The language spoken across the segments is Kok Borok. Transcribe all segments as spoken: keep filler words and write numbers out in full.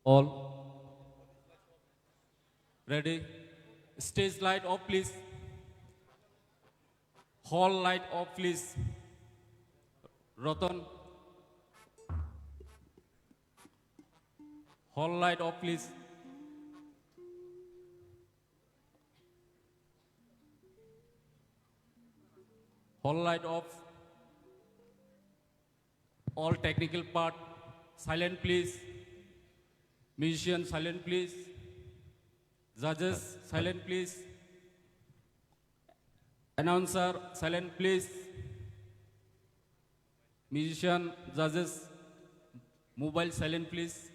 All. Ready? Stage light off, please. Hall light off, please. Roton. Hall light off, please. Hall light off. All technical part, silent please. Musician, silent please. Judges, silent please. Announcer, silent please. Musician, judges, mobile, silent please.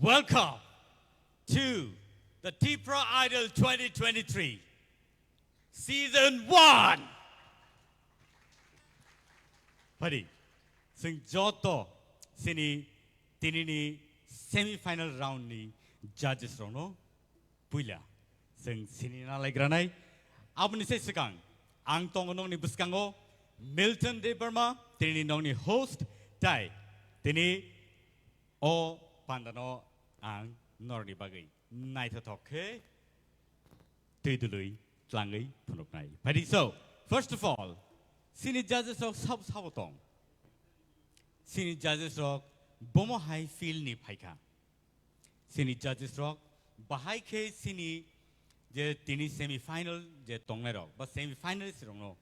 Welcome to the Tipra Idol twenty twenty-three Season one. Padi, sing joto sini tinini semi-final round ni judges rokno puila sing sini na laigra nai. Aboni se sikang ang tongo nongni bwskango Milton Debbarma, tinini nongni host, tai tini o pandano ang norni bagwi naithothok khe twi dului tlangwi phunuknai. Padi, so, first of all, sini judges rok sabo sabo tong. Sini judges rok bomo hai field ni phaikha. Sini judges rok bahai khe sini je tini semi final je tongnai rok ba semi finalist rokno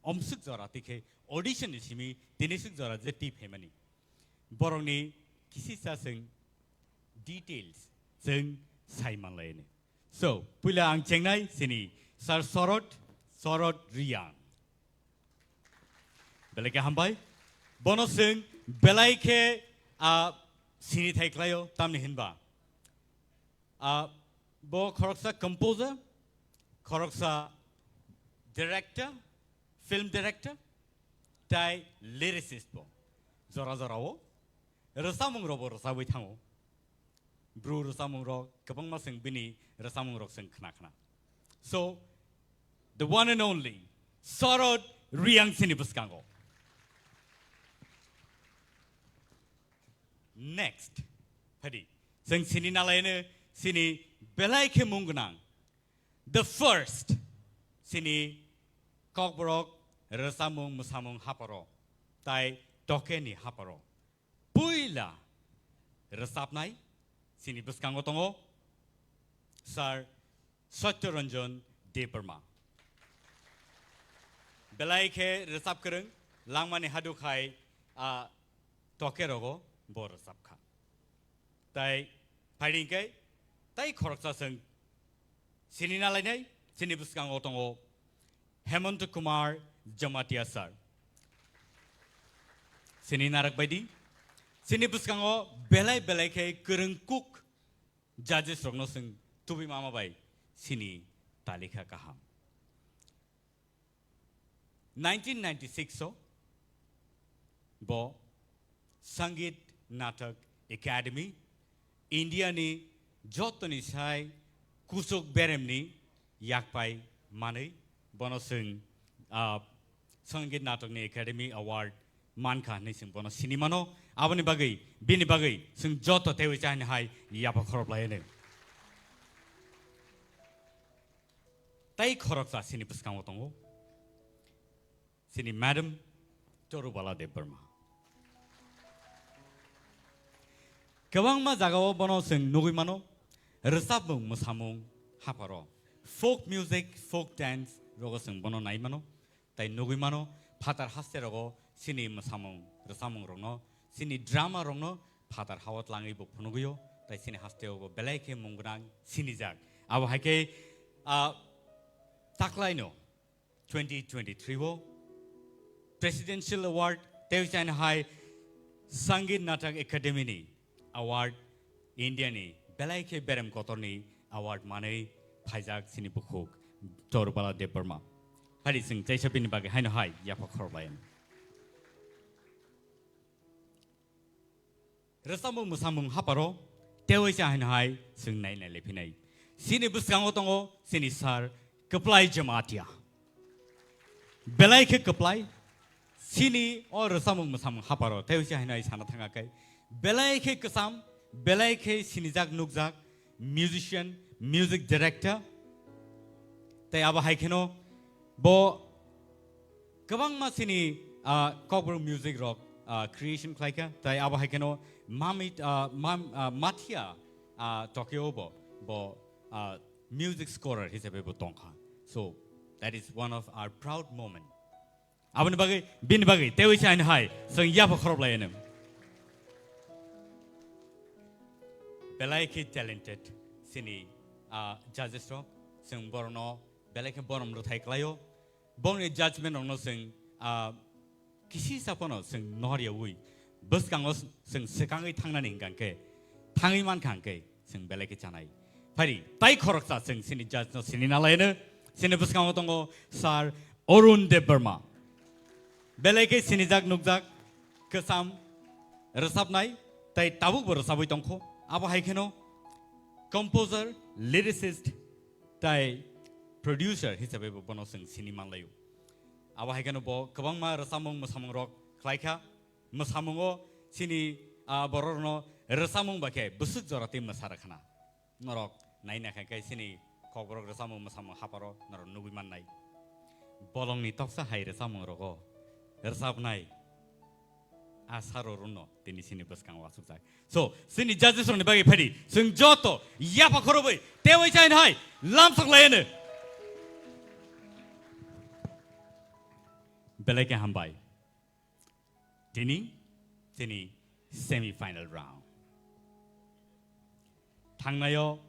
omsuk jora tikhe audition ni simi tini suk jora je twi phaimani. Borokni kisisa sing details sing sai manlaini. So, puila ang chengnai sini Sir Sorot, Sorot Riang. Belai khe hambai. Bono sing belai khe, ah, sini thai klaio, tamni hinba. Ah, bo khoroksa composer, khoroksa director, film director, tai lyricist bo. Jora jora o rwchapmung rok bo rwchapwi thango. Bru rwchapmung rok kwbangma sing bini rwchapmung rok sing khna khna. So, the one and only Sorot Riang sini bwskango. Next, phadi, sing sini nalaino sini belai khe mung gwnang. The first, sini Kokborok rwchapmung mwsamung haparo, tai tokeni haparo. Puila rwchapnai sini bwskango tongo Sir Satya Ranjan Debbarma. Belai khe rwchap kwrwng, langmani hadukhai a toke rogo bo rwchap kha. Tai phaidi hwnkhe tai khoroksa sing sini nalainai, sini bwskango tongo Hemanta Kumar Jamatia sir. Sini narak baidi, sini bwskango belai belai khe kwrwng kuk judges rokno sing tubui mama bai sini talikha kaham. Nineteen ninety-six o bo Sangeet Natak Academy, India ni jotoni sai kuchuk beremni yakpai manwi bono chwng, ah, Sangeet Natak ni Academy Award mankha hinwi chwng bono sini mano. Aboni bagwi, bini bagwi chwng joto teiwi chahini hai yapha khorop lai hwnwi. Tai khoroksa sini bwskango tongo. Sini Madam Torubala Debbarma. Kwbangma jagao bono chwng nugwi mano, rwchapmung, mwsamung, hapharo. Folk music, folk dance rogo chwng bono nai mano, tai nugwi mano, phatar haste rogo chini mwsamung, rwchapmung rokno, chini drama rokno phatar hao tlangwi bo phunugwio, tai chini hasteo bo belai khe mung gwnang sinijak. Abo hai khe, ah, taklaino twenty twenty-three o Presidential Award tei chani hai Sangeet Natak Academy ni award, India ni belai khe berem kotor ni award manwi phaijak chini bukhuk Torubala Debbarma. Phadi chwng teisa bini bagwi haino hai yapha khorok lai. Rwchapmung mwsamung hapharo teiwi se haino hai chwng nai nai lephinai. Chini bwskango tongo chini sir Kwplai Jamatia. Belai khe kwplai, chini o rwchapmung mwsamung hapharo teiwi se haino hai sana thangakhe. Belai khe kwcham, belai khe sinijak nukjak, musician, music director. Tei abo hai kheno bo kwbangma chini, ah, Kokborok music rok, ah, creation khlaikha. Tei abo hai kheno Mamit, ah, Mam-, ah, Mathia, ah, Tokyo bo, bo, ah, music scorer hisabe bo tongkha. So, that is one of our proud moment. Aboni bagwi, bini bagwi, teiwi se haino hai, chwng yapha khorop lai hwnwi. Belai khe talented chini, ah, judges rok, chwng borokno belai khe borom rwthai klaio. Bongni judgment rokno chwng, ah, kisisa phano chwng nor yaui, bwskango chwng swkangwi thangnani hwnkha khe, thangwi mankha hwnkhe chwng belai khe chanai. Phaidi, tai khoroksa chwng chini judge no sini nalaino, chini bwskango tongo Sir Arun Debbarma. Belai khe sinijak nukjak, kwcham rwchapnai, tai tabukbo rwchapwi tongkho. Abo hai kheno composer, lyricist, tai producer hisabaibo bono chwng sini manlaio. Abo hai kheno bo kwbangma rwchapmung mwsamungrok khlaikha. Mwsamungo chini, ah, bororokno rwchapmung bai khe bwswk jora tei mwsa rwkhana. Norok naina khe khe chini kokborok rwchapmung mwsamung haparo norok nugwi mannai. Bolongni toksa hai rwchapmungrogo rwchapnai a Sir Arunno tini chini bwskango achukjak. So, chini judges rokni bagwi phaidi, chwng joto yapha khorobwi teiwi chaino hai lamsok laiano. Belai khe hambai. Tini, tini semi final round. Thangnaio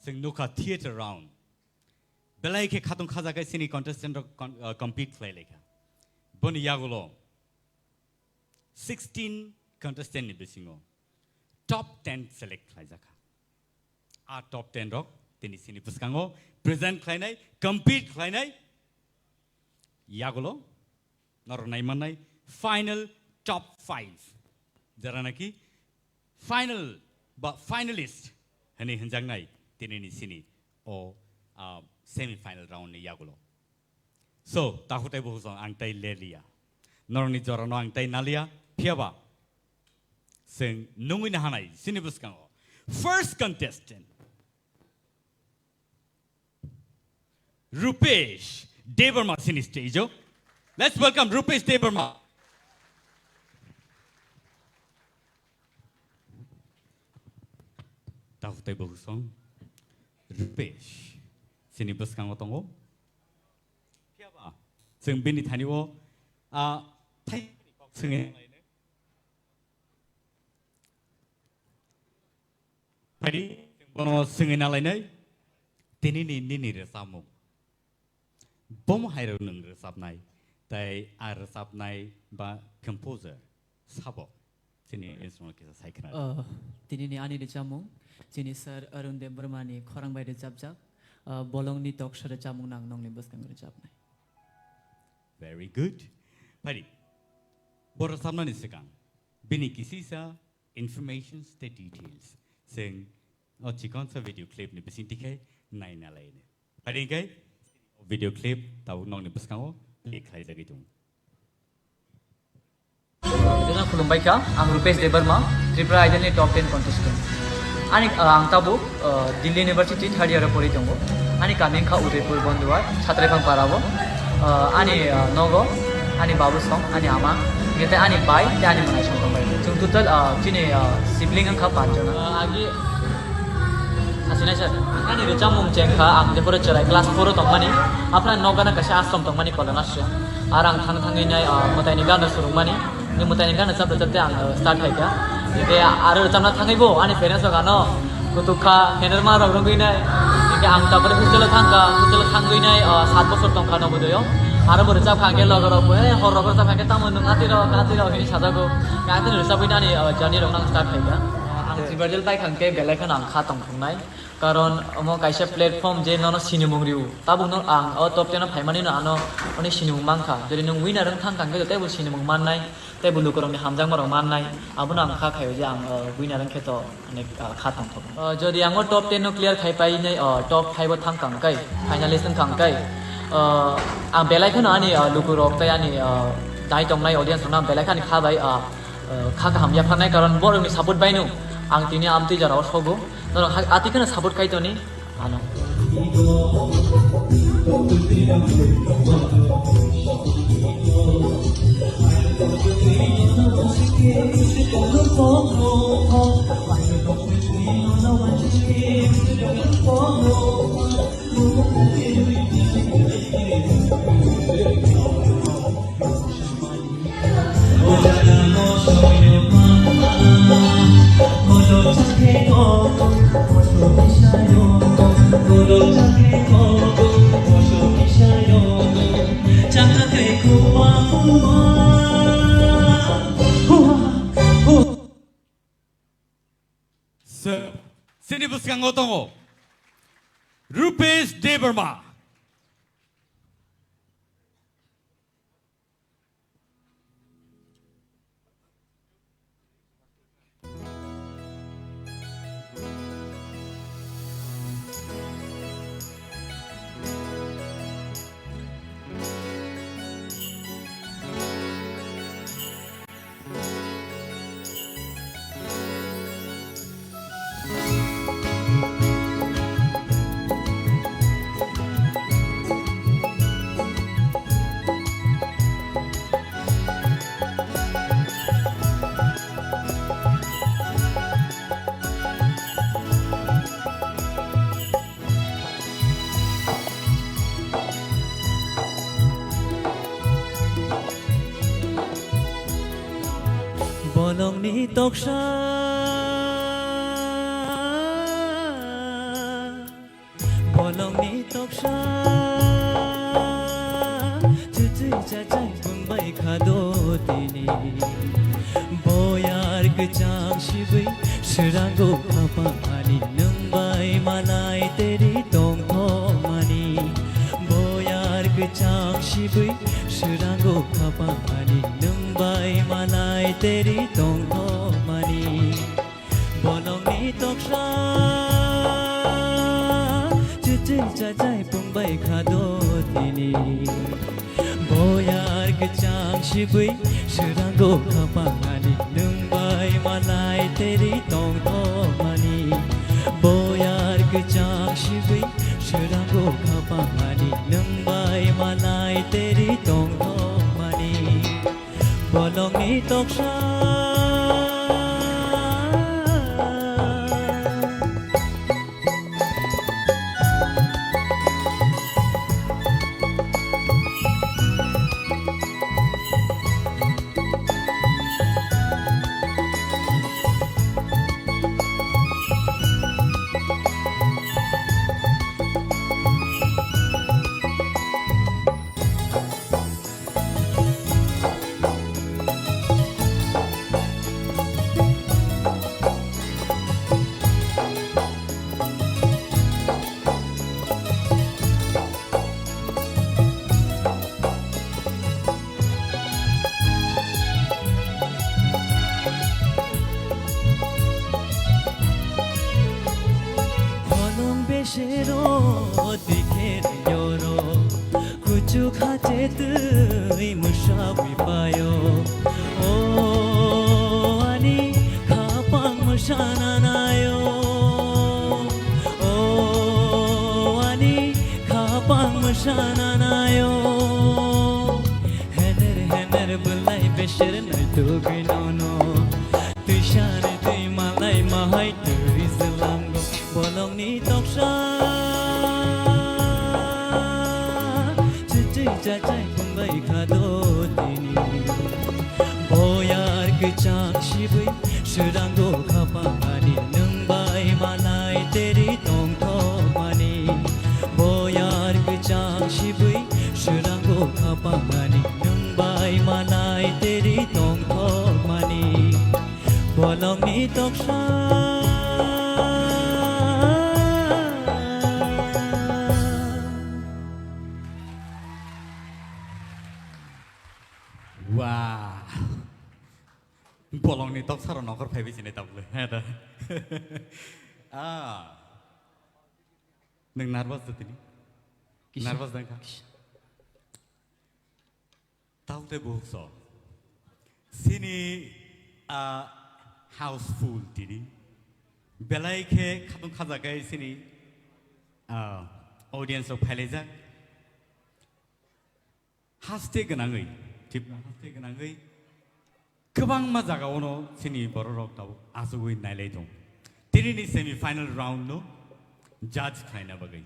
chwng nukha theater round. Belai khe khatung khajakai chini contestant rok con-, uh, compete khlai laikha. Boni yagulo sixteen contestant ni bisingo top ten select khlaijakha. A top ten rok tini chini bwskango present khlainai, compete khlainai yagulo norok nai mannai final top five. Jera naki final ba finalist hwnwi hwnjaknai tini ni chini o, ah, semi final round ni yagulo. So, takhuk tei bukhuk song ang tai leliya. Norokni jorano ang tai naliya, phiyaba chwng nungwi nahanai chini bwskango. First contestant, Rupesh Debbarma chini stage o. Let's welcome Rupesh Debbarma. Takhuk tei bukhuk song Rupesh chini bwskango tongo. Phiyaba chwng bini thani o, ah, thai swngwi Phaidi, bono swngwi nalainai, tini ni nini rwchapmung. Bomo hai rw nwng rwchapnai, tai a rwchapnai ba composer sabo chini instrument kisa sai khna. Ah, tini ni ani rwchapmung, chini Sir Arun Debbarma ni khorang bai rwchapjak, ah, bolongni toksa rwchapmung nang nongni bwskango rwchapnai. Very good. Phaidi, bo rwchapnani swkang bini kisisa informations tei details chwng o chikonsa video clip ni bisingtwi khe naina laino. Phaidi hwnkhe video clip tabuk nokni bwskango play khlaijagwi tongo. Jora khulumbai kha, ang Rupesh Debbarma, Tripura Idol ni top ten contestant. Ani, ah, ang tabuk, ah, Delhi University third year o pori tongo. Ani kami wngkha Udaipur Bonduar, Chhatraphang Para o. Ah, ani, ah, nogo, ani babu song, ani ama, hingke tei ani bai, tei ani mwnai song tongbai. Chwng total, ah, chini, ah, sibling wngkha panch jona. Ah, agi, sasinai sir, ani rwchapmung chengkha, ang jephuru chwrai class four o tongmani, aphra nokgana kaisa ashram tongmani Kolonasri. Ar ang thang thangwi nai, ah, mwtaini gana surungmani. Ni mwtaini gana chapta chapta ang, ah, start khaikha. Hingke aro rwchapna thangwi bo ani parents rok ano kutuk kha, henerma rok rwngwi nai. Hingke ang tabore hostel o thangkha, hostel o thangwi nai, ah, sat bosor tongkha Nobodoyo. Aro bo rwchapkha hingke logo rok bo, "Eh, hor rok rwchapkha hingke tamo nwng atwi rok, atwi rok," hinwi sajago. Hingke atwi rwchapwi nani, ah, journey rok nang start khaikha. Ang Tribal Jail paikha hingke belai kheno ang kha tongthoknai. Karon omo kaisa platform je nono sinimung rio. Tabukno ang o top ten o phaimani no ano oni sinimung mankha. Jodi nwng winner wng thangkha hingke teibo sinimung mannai, teibo lukurokni hamjakmarok mannai. Abono ang kha khaio je ang, o, winner wngkhe to onek, o, kha tongthok. O, jodi ang o top ten no clear khai painai, o, top five o thangkha hingke, finalist wngkha hingke, o, ang belai kheno ani, o, lukurok tei ani, o, nai tongnai audience rokno ang belai khani kha bai, o, o, kha kaham yapharnai, karon borokni support baino ang tini amtwi jorao sogo. Norok ha-, atwi kheno support khai toni ano. tini bwskango tongo Rupesh Debbarma. Bolongni toksa, bolongni toksa, chuchwi chachai pungbai khado tini. Boyar kwchang sibwi srango khapang ani nwng bai malai teri tongthokmani. Boyar kwchang sibwi srango khapang ani nwng bai malai teri tongthokmani. Bolongni toksa, chuchwi chachai pungbai khado tini. Boyar kwchang sibwi srango khapang ani nwng bai malai teri tongthokmani. Boyar kwchang sibwi srango khapang ani nwng bai malai teri tongthokmani. Bolongni toksa. Holong besero dikher yoro, kuchuk hache twi mwsabwi payo. O ani khapang mwsana nayo, o ani khapang mwsana nayo. Hener hener bwlai beser naitugwi nono. Twi sari twi malai mahai twi zlango. Bolongni toksa. Chuchwi chachai pungbai khado tini. Boyar kwchang sibwi srango khapang ani nwng bai malai teri tongthokmani. Boyar kwchang sibwi srango khapang ani nwng bai malai teri tongthokmani. Bolongni toksa. Wow. Bolongni toksa rok nokhor phaibi sini tabuk le. He da. Ah. Nwng nervous da tini? Kisa. Nervous da wngkha? Kisa. Taote buhukso. Sini, ah, houseful tini. Belai khe khatung khajakai sini, ah, audience rok phailaijak. Haste gwnangwi, Tripura haste gwnangwi kwbangma jagao no chini borok rok tabuk achugwi nailai tong. Tini ni semi final round no judge khlaina bagwi,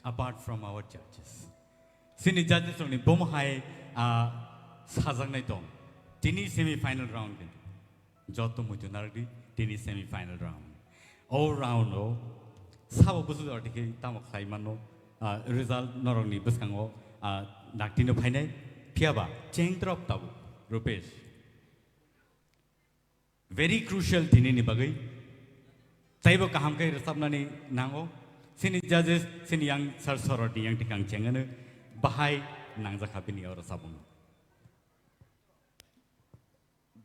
apart from our judges, chini judges rok ni bomo hai, ah, sajaknai tong. Tini semi final round ni joto muitu narwkdi, tini semi final round. O round o sabo busu jora dikhe tamo khlai mano, ah, result norokni bwskango, ah, daktino phainai. Phiyaba cheng drop tabuk, Rupesh. Very crucial tini ni bagwi. Teibo kaham khe rwchapnani nango. Chini judges, chini yang sir sorotni yang tikang chengano bahai nangjakha bini o rwchapmung.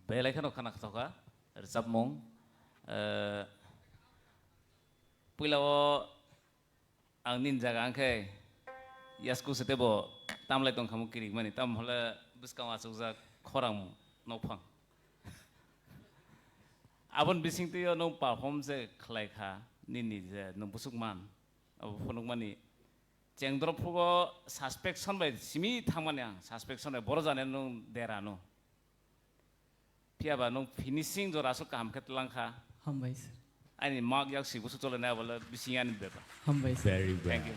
Belai kheno khana khatoka rwchapmung. Eh, puila o ang nini jaga ang khe yasku se tebo tamlai tong khamu kirik mani, tam hole bwskang achukjak khorang nokphang. Aboni bising twi o nwng perform je khlai kha, nini je nwng busuk man, abo phunukmani chengdrop phugo suspension bai simi thangmani ang, suspension bai boro jani nwng derano. Phiya ba nwng finishing jora aswk kaham khe twlang kha. Hambai sir. Ani mak yak si busu chole nai bole bising ani beba. Hambai sir. Very well. Thank you.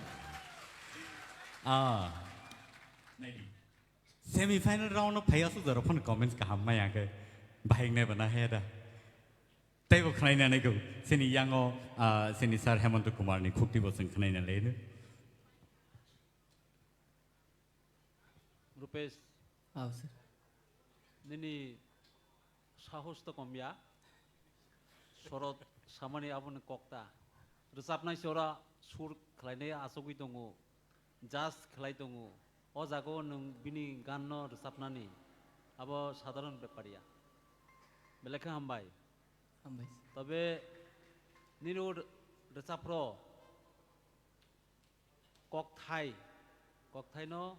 Ah. Semi final round no phai aswk jora phone comments kaham maya khe. Bahing nai bana he da. Teibo khnaina nai go. Sini yango, ah, sini sir Hemanta Kumar ni khukti bo sing khnaina le. Rupesh, Aw, sir. Nini sahos to komya. Sorot samani aboni kokta. Rwchapnai se ora sur khlainai achugwi tongo. Judge khlai tongo. O jaga o nwng bini gan no rwchapnani. Abo sadharon bepar ya. Belai khe hambai. Hambai, sir. Tobe nini o rwchapro kokthai, kokthaino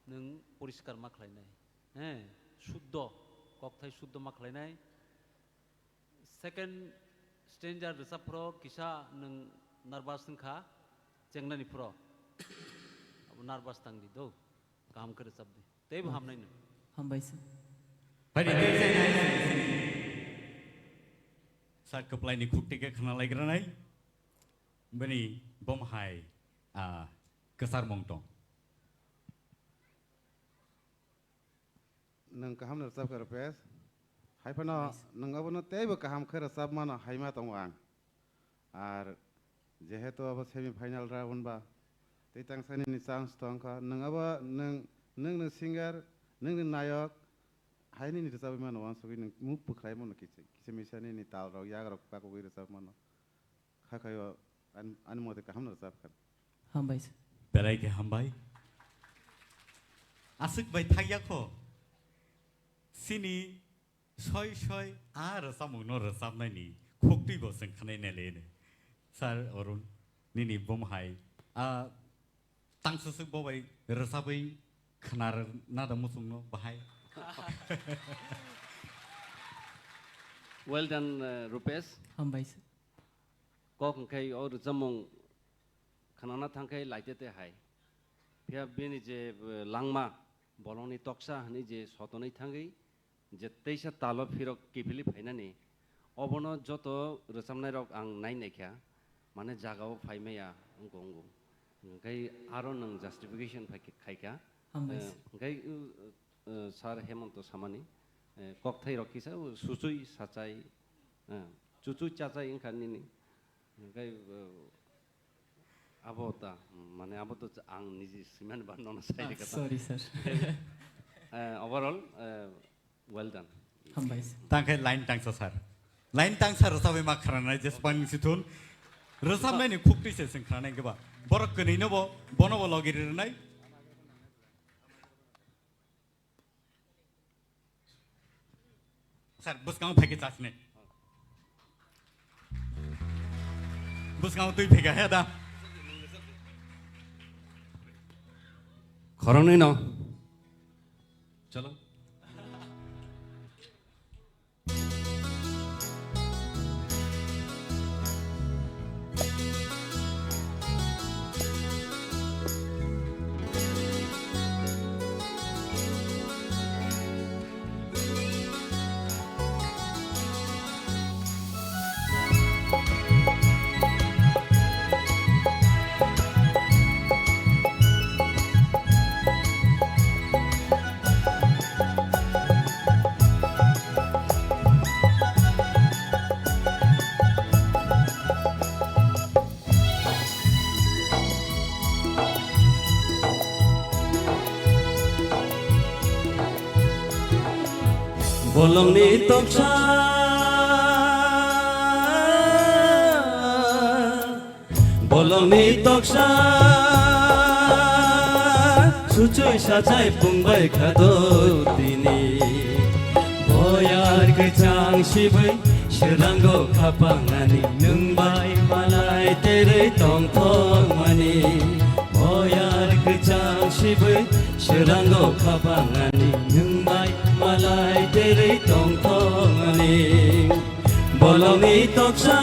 nwng poriskar ma khlainai, he, suddo, kokthai suddo ma khlainai. Second stanza rwchap phro kisa nwng nervous wngkha, chengnani phro abo nervous tangdi do, kaham khe rwchapdi, teibo hamnai nwng. Hambai sir. Bai di, tei jai nai sini. Sir kwplaini khukti khe khna laikranai. Bini bom hai, ah, kwchar mung tong. Nwng kaham no rwchap kha, Rupesh. Hai phano nwng abono teibo kaham khe rwchap mano hai ma tongo ang. Ar jehetu abo semi final round ba, tei tangsa nini chance tong kha. Nwng abo nwng, nwng ni singer, nwng ni nayok, hai nini rwchapwi mano uansugwi nwng muk pwkhlai mano kisa, kisa misa nini tal rok, yak rok pakugwi rwchap mano. Kha khaio ani, ani mote kaham no rwchap kha. Hambai sir. Belai khe hambai. Aswk bai thakya kho. Sini soi soi a rwchapmung no rwchapnai ni khukti bo chwng khwnai nai le. Sir Arun, nini bom hai a tangsa swk bo bai rwchapwi khwnar na da muchung no bahai. Well done, uh, Rupesh. Hambai sir. Kok hwnkhe o rwchapmung khwnana thangkhe laitete hai. Phiya bini je, eh, langma, bolongni toksa hwnwi je sotonwi thangwi je teisa talo phirok kiphilwi phainani, obono joto rwchapnairok ang nai naikha, mane jagao phai maya wngkha wngo. Hwnkhe aro nwng justification phai khe-, khaikha. Hambai sir. Eh, hwnkhe, uh, uh, Sir Hemonto samani, eh, kokthairok kisa, uh, suchui sachai, eh, chuchui chachai wngkha nini. Hwnkhe, uh, abo ta, mane abo to ang niji swimani ba nono sai Ah, rwkha ta. Sorry, sir. Eh, overall, eh, well done. Hambai sir. Tangkhe line tangsa sir. Line tangsa rwchapwi ma khranai jesbang sithun. Rwchapnaini khukti se sing khranai keba. Borok kwnwi no bo, bono bo logi rinai. Sir, bwskango phaikhe chasne. Bwskango twi phaikha he da. Khoroknwi no. Chalo. Bolongni toksa Bolongni toksa suchui sachai pungbai khado tini. Boyar kwchang sibui srango khapangani nwngbai malai terei tongthokmani. Boyar kwchang sibui srango khapangani nwngbai malai terei tongthokmani. Bolongni toksa.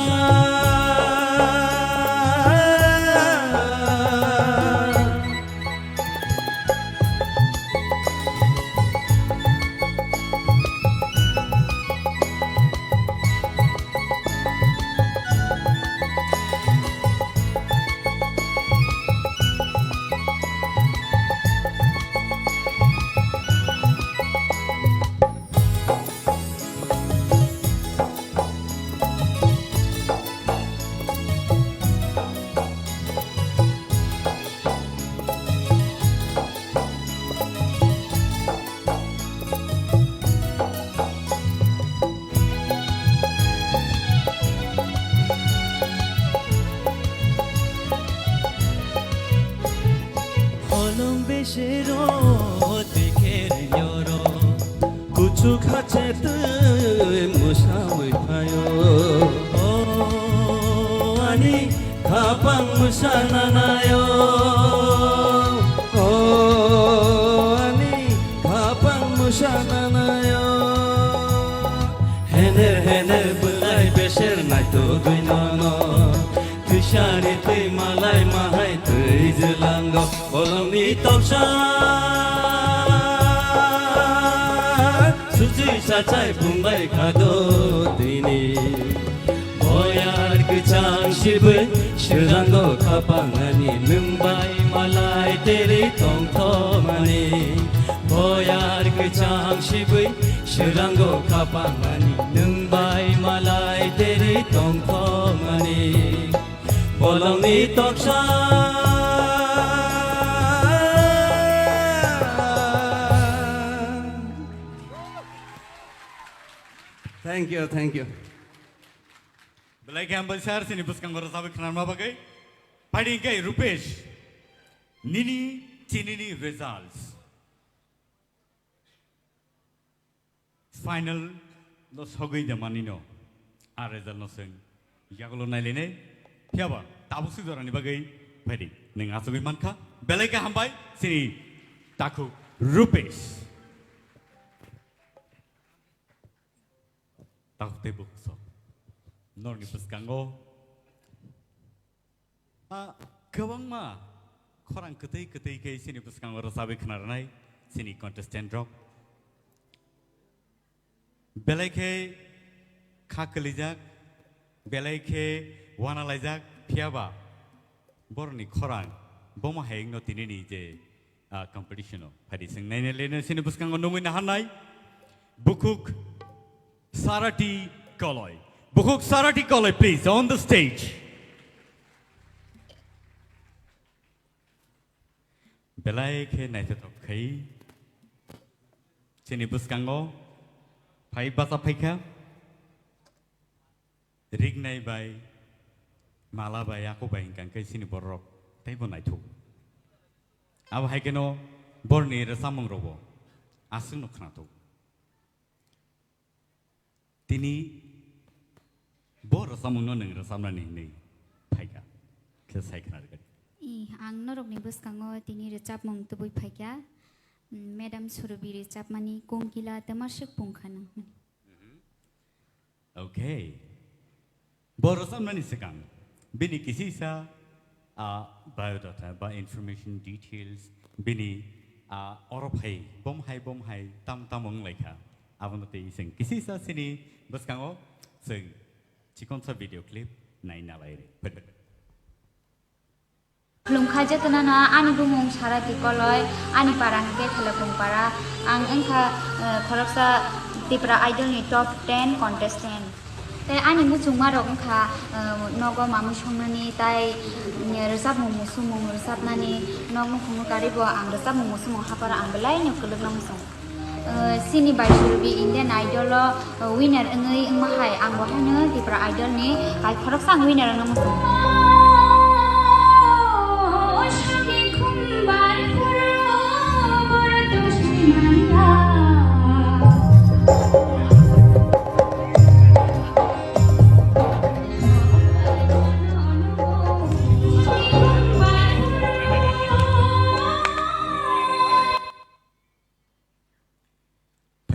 Holong besero tekher nyoro. Kuchuk hache twi mwsawi phaio. O ani khapang mwsana naio. O ani khapang mwsana naio. Hener hener bwlai beser naitugwi nono. Twisani twi malai mahai twi jwlango. Bolongni toksa suchui sachai pungbai khado tini. Boyar kwchang sibui srango khapangani nwngbai malai terei tongthokmani. Boyar kwchang sibui srango khapangani nwngbai malai terei tongthokmani. Bolongni toksa. Thank you, thank you. Belai khe hambai sir, chini bwskango rwchapwi khwnarma bagwi. Phaidi hwnkhe Rupesh, nini chinini results. Final no sogwi de manino. A result no swng yagulo nailainai. Phiyaba tabuk swijorani bagwi phaidi. Nwng achugwi mankha. Belai khe hambai chini takhuk Rupesh. Takhuk tei bukhuk sok. Norni bwskango a kwbangma khorang kwtwi kwtwi khe chini bwskango rwchabwi khna rwnai chini contestant rok. Belai khe kha kwlijak, belai khe uanalaijak, phiyaba borokni khorang bomo hai wngno tinini je, ah, competition-o phaidi chwng naina leno chini bwskango nugwi naharnai bukhuk Sarati Koloi. Bukhuk Sarati Koloi, please, on the stage. Belai khe naithothok khai chini bwskango phai bacha phaikha. Rignai bai, mala bai, ako bai hwnkha khe chini borok teibo naithok. Abo hai kheno borni rwchapmung rokbo aswkno khnathok. Tini bo rwchapmungno nwng rwchapnani hinwi phaikha khe sai khna rwgadi. I, ang norokni bwskango tini rwchapmung tubui phaikha. Madam Surubi rwchapmani Kongkila Twmaswk Pungkha nang. Okay. Bo rwchapnani swkang bini kisisa, ah, biodata ba information details bini, ah, oro phai bom hai bom hai tam tam wng lai kha. Abono tei chwng kisisa chini bwskango chwng chikonsa video clip nai nalai rw. Khulumkha jotono no, ani bumung Sarati Koloi, ani para hwnkhe Thelekung para. Ang wngkha, eh, khoroksa Tipra Idol ni top ten contestant. Tei ani muchungma rok wngkha, eh, nogo mamui songnani, tai, eh, rwchapmung musumung rwchapnani, nok nukhung nw karwi bo ang rwchapmung musumung hapharo ang belai no kwlwkna muchung. Eh, chini bai Surubi Indian Idol o, eh, winner wngwi wngma hai, ang bo haino Tipra Idol ni bai khoroksa ang winner wngna muchung.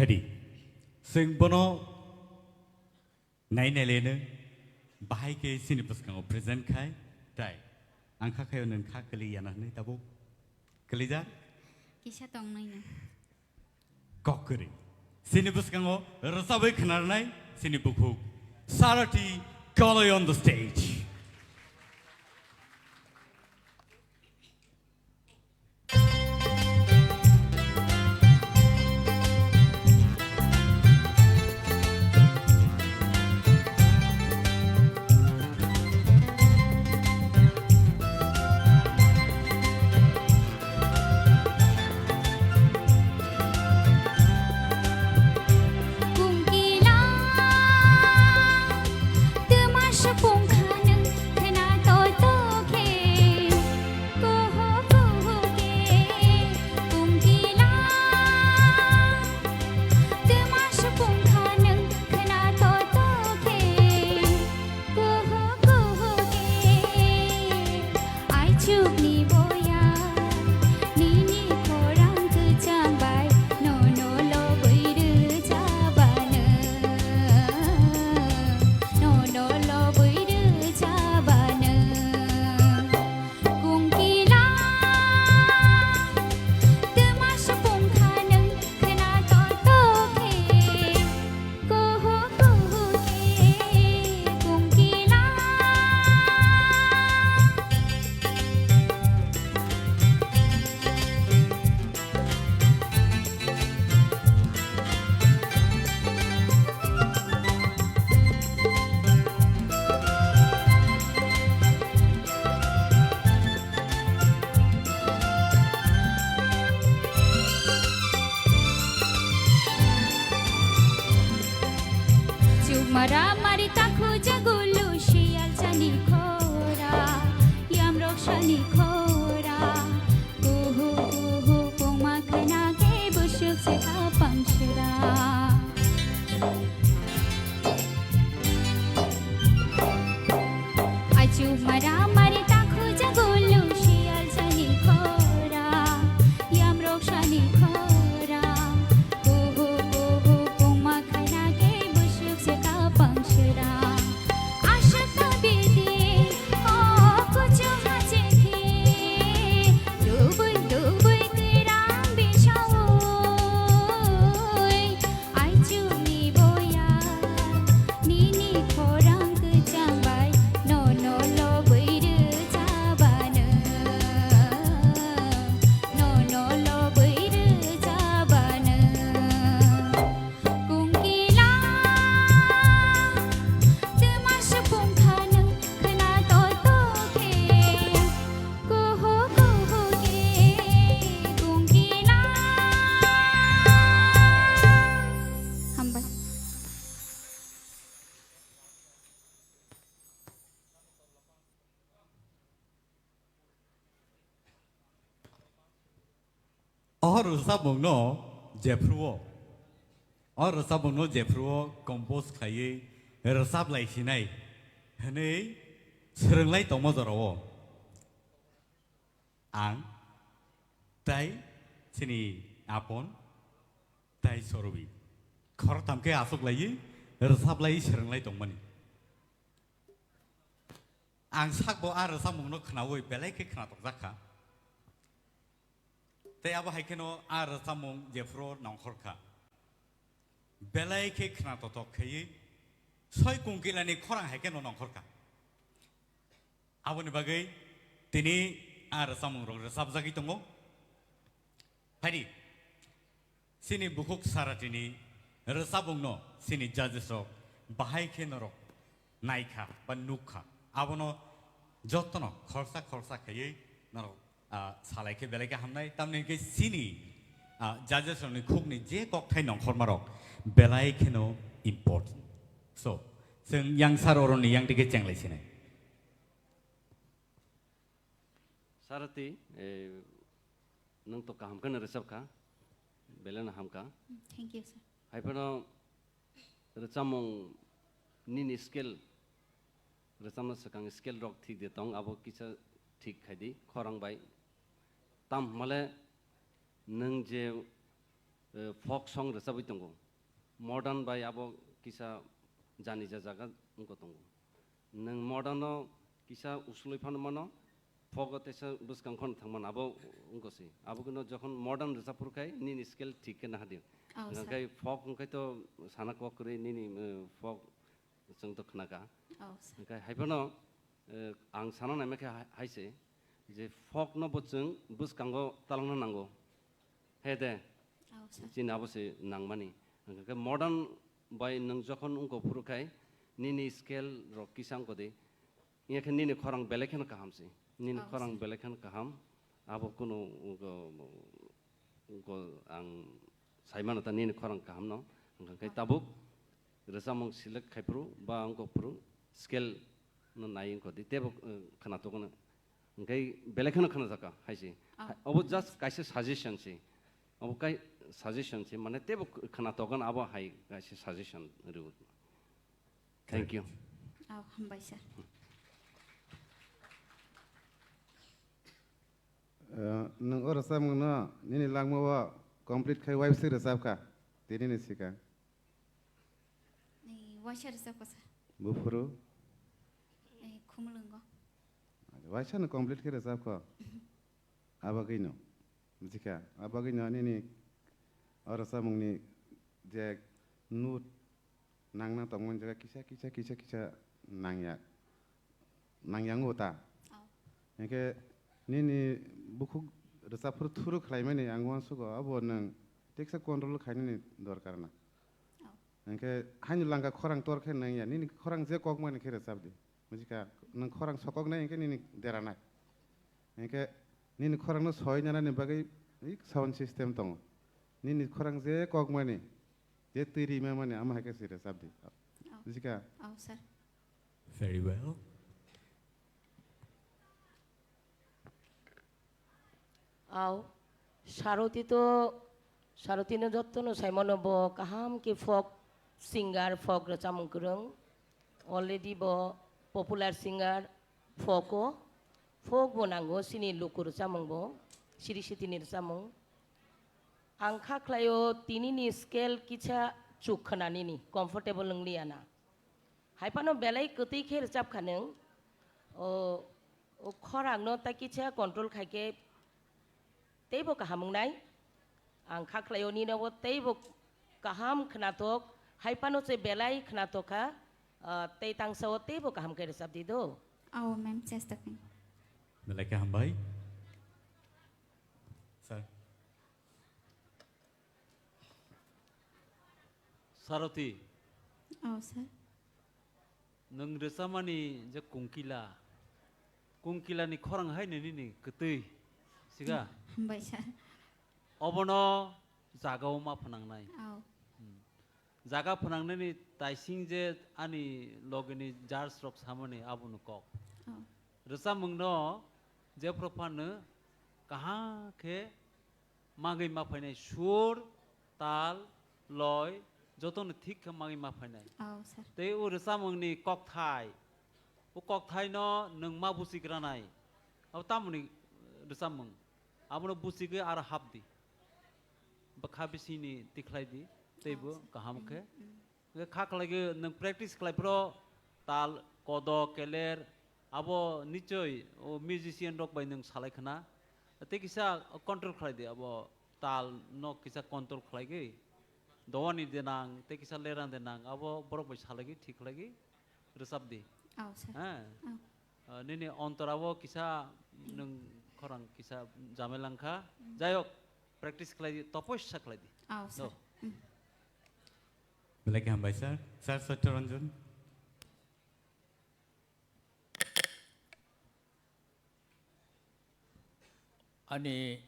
Chwng bono nai nai leno bahai khe chini bwskango present khai, tai ang kha khayo nwng kha kwlwi yana hwnwi tabuk kwlijak. Kisa tong nai no. Kok kwrwi. Chini bwskango rwchabwi khwnarnai chini bukhuk Sarati Kaloi on the stage. Kuhu kuhu ke, aichukni boya, nini khorang kwchang bai, nono lobwi rwjabano, nono lobwi rwjabano. Kungkila, twma supung kha nwng khna torto khe. Kuhu kuhu khe kungkila. Chukmara mari takhu jagulu siyal chani khora, yamrok sani khora, kuhu kuhu pungma khana khe busuk se kapang sera. Aichu mara mari takhu jagulu siyal sani khora, yamrok sani khora, kuhu kuhu pungma khaina khe busuk se kapang sera. Aswk ta bidi o kuchu hache khe, lubui lubui kwrang bisaui. Aichukni boya, nini khorang kwchang bai, nono lobwi rwjabano, nono lobwi rwjabano. Kungkila, twma supung kha nwng khna torto khe. Kuhu kuhu khe kungkila. Hambai. O rwchapmungno jephru-o, o rwchapmungno jephru-o compose khlaiwi rwchaplai sinai hwnwi swrwnglai tongma jorao ang tai chini apon tai Sorobi khoroktham khe achuklaiwi rwchaplaiwi swrwnglai tongmani. Ang sakbo a rwchapmungno khnaui belai khe khnatokjak kha. Tei abo hai kheno a rwchapmung jephru nongkhor kha. Belai khe khnatotok khaiwi soi kungkilani khorang hai kheno nongkhor kha. Aboni bagwi tini a rwchapmungrok rwchapjagwi tongo. Phaidi, chini bukhuk Saratini rwchapmungno chini judges rok bahai khe norok naikha ba nukkha. Abono jotono khorsa khorsa khaiwi norok, ah, salai khe belai khe hamnai. Tamni hwnkhe chini, ah, judges rokni khukni je kokthai nongkhormarok belai kheno important. So, chwng yang sir oroni yang dike chenglai sinai. Sarati, eh, nwng to kaham kheno rwchap kha, belai no ham kha. Mm, thank you, sir. Hai phano rwchapmung nini scale, rwchapna swkang scale rok thik de tong, abo kisa thik khai di, khorang bai. Tam hwnmale nwng je eh, folk song rwchabwi tongo. Modern bai abo kisa jani ja jaga wngkha tongo. Nwng modern no kisa usulwi phano mano, folk o teisa bwskang khon thangmano abo wngkha se. Abo khe no jokhon modern rwchap phuru khai nini scale thik khe naha di. Oh, sir. Hwnkhe folk hwnkhe to sana kok kwrwi nini, eh, folk chwng to khna kha. Oh, sir. Hwnkhe hai phano, eh, ang sana naima khe hai, hai se je folk no bo chwng bwskango talangna nango. He de, oh, sir, chini abo se nangmani. Hwnkhe modern bai nwng jokhon wngkha phuru khai nini scale rok kisa wngkha di. Wngya khe nini khorang belai kheno kaham se. Nini, oh, khorang sir, belai kheno kaham. Abo kunu wngkha, wngkha ang saimano ta nini khorang kaham no. Hwnkhe, oh, tabuk rwchapmung select khaiphuru ba wngkha phuru scale no nai wngkha di. Tebo, eh, khna tokno. Hwnkhe belai kheno khna jaka hai se. Oh. Hai, obo just kaisa suggestion se. Obo kai suggestion se. Mane tebo khna tokno abo hai kaisa suggestion rw. Thank you. Oh, hambai sir. Eh, nwng o rwchapmungno nini langmao complete khai waisa rwchapkha, tini ni swkang? Ni waisa rwchapkha sir. Buphuru? Ni khumulwngo. Waisa no complete khe rwchapkho. Abagwino. Bujikha. Abagwino nini o rwchapmungni je note nangna tongmani jaga kisa, kisa, kisa, kisa nangya, nangya wngo ta. Oh. Hinkhe nini bukhuk rwchapphuru thuru khlaimani ang uansugo, abo nwng teksa control khainani dorkar na. Oh. Hinkhe haino langka khorang tor khe nangya, nini khorang je kokmani khe rwchapdi. Bujikha, nwng khorang sokoknai hinkhe nini deranai. Hinkhe nini khorangno soi nanani bagwi sound system tongo. Nini khorang je kokmani, je twi rimamani, amo hai khe se rwchapdi. Oh. Bujikha? Oh, sir. Very well. Au, Saroti to, Saroti no jotto no saimano bo kaham khe folk singer, folk rwchapmung kwrwng. Already bo popular singer, folk o, folk bo nango, chini luku rwchapmung bo, siri sitini rwchapmung. Ang kha khlaio tini ni scale kisa chuk khna nini, comfortable wng liya na. Hai phano belai kwtwi khe rwchap kha nwng. O, o khorang no ta kisa control khai khe teibo kaham wngnai. Ang kha khlaio nini bo teibo kaham khnathok, hai phano se belai khnathok kha, ah, tei tangsa o teibo kaham khe rwchap di do. Ao, ma'am, chesta khain. Belai khe hambai. Sir. Saroti. Oh, sir. Nwng rwchapmani je Kungkila, Kungkilani khorang hai nini ni kwtwi, siga? Hambai, sir. Obono jagao ma phnangnai. Oh. Hmm. Jaga phnangnani taising je ani logini judge rok samani abono kok. Oh. Rwchapmungno jephru phano kaham khe magwi ma phainai, sur, tal, loi, jotono thik khe magwi ma phainai. Oh, sir. Tei o rwchapmungni kokthai, o kokthaino nwng ma buchigranai. Abo tamoni rwchapmung? Abono buchigwi aro hapdi. Bwkha bisingni tikhlai di, teibo kaham khe. Hwnkhe kha khlaigwi nwng practice khlaiphuru tal, kodo, keler, abo nichoi o musician rok bai nwng salai khna. Tei kisa control khlai di, abo tal no kisa control khlaigwi. Dowani de nang, tei kisa leran de nang, abo borok bai salaigwi thik khlaigwi rwchap di. Oh, sir. Ha? Oh. Ah, nini ontorabo kisa nwng khorang kisa jamela wngkha. Jai hok, practice khlai di, topoisa khlai di. Oh, sir. Do. Belai khe hambai, sir. Sir Satya Ranjan. Ani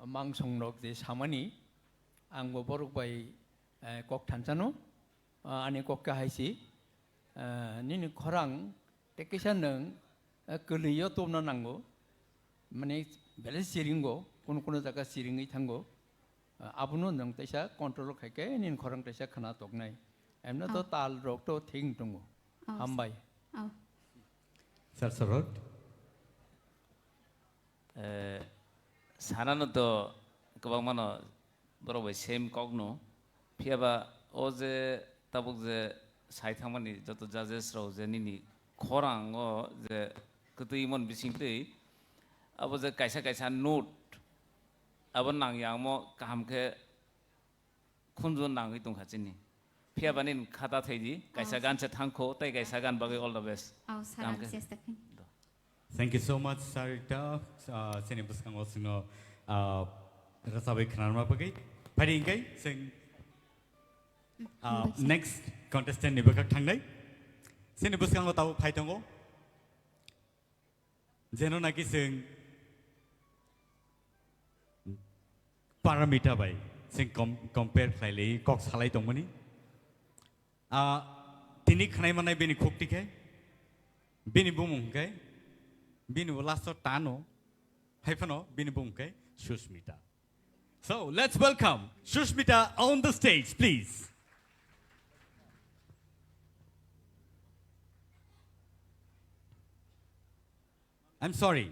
mangsong rok je samani, ang bo borok bai, eh, kok thansa no, ah, ani kok khe hai si, eh, nini khorang tei kisa nwng, eh, kwlwi o tubna nango, mane belai siringo, kuno kuno jaga siringwi thango, ah, abono nwng teisa control khai khe nini khorang teisa khna toknai, emno to tal rok to thik tongo. Oh. Hambai. Oh. Sir Sorot. Eh, sanano to kwbangmano borok bai same kokno. Phiya ba o je tabuk je sai thangmani joto judges rok je nini khorang o je kwtwi mon bising twi abo je kaisa kaisa note abo nang ya omo kaham khe khunju nangwi tongkha chini. Phiya ba nini khata thai di, kaisa Oh, gan se thangkho, tei kaisa gan bagwi all the best. Oh, sir, Kaham ang khe. Chesta khe. Thank you so much, Sarita. Ah, chini bwskango chwngno, ah, rwchabwi khnarma bagwi. Phai di hwnkhe chwng, ah, hambai sir. Next contestant ni bwkhak thangnai. Chini bwskango tabuk phai tongo. Jeno naki chwng Paramita bai chwng com-, compare khlai lai kok salai tongmani. Ah, tini khnai manai bini khukti khe, bini bumung khe, bini bo last o tano, hai phano bini bumung khe Susmita. So, let's welcome Susmita on the stage, please. I'm sorry.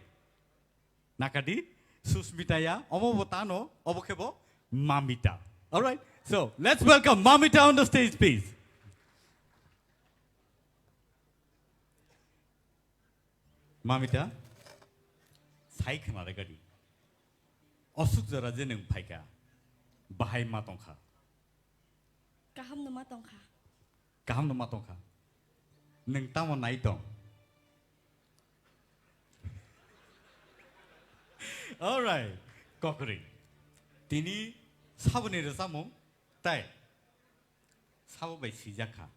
Nakadi, Susmita ya, omo bo tano, obo khe bo Mamita. All right? So, let's welcome Mamita on the stage, please. Mamita, sai khna de gadi. Osuk jora je nwng phaikha, bahai ma tongkha. Kaham no ma tongkha. Kaham no ma tongkha. Nwng tamo nai tong? All right. Kokri. Tini saboni rwchapmung tai sabo bai swijak kha.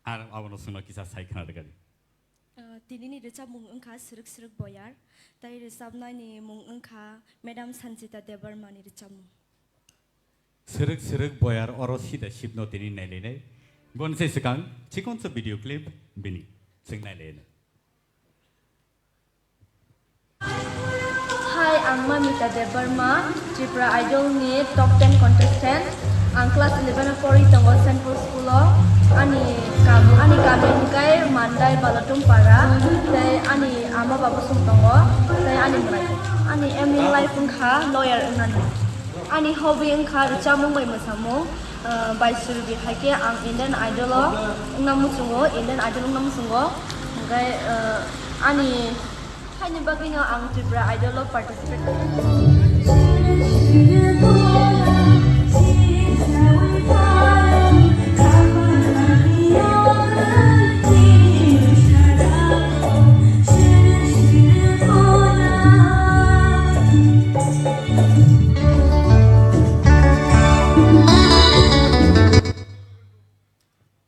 Ar abono chwngno kisa sai khna rwgadi. Uh, tinini rwchapmung wngkha Srwk Srwk Boyar, tai rwchapnaini mung wngkha Madam Sanjita Debbarmani rwchapmung. Srwk Srwk Boyar oro sida sibno tini nailainai. Boni se swkang chikonsa video clip bini. Chwng nailaino. Hi, ang Mamita Debbarma, Tripura Idol ni top ten contestant. Ang class eleven o porwi tongo Saint Paul School o. Ani kam, ani kami hwnkhe Mandai Balotum Para, tei ani ama baba song tongo, tei ani mwrai. Ani aim in life wngkha lawyer wngnani. Ani hobby wngkha rwchapmung bai mwsamung. Ah, bai suri di hai khe ang Indian Idol o wngna muchungo, Indian Idol wngna muchungo. Hwnkhe, ah, ani haini bagwino ang Tripura Idol o participate khainai.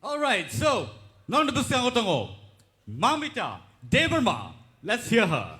All right, so, nokni bwskango tongo Mamita Debbarma. Let's hear her.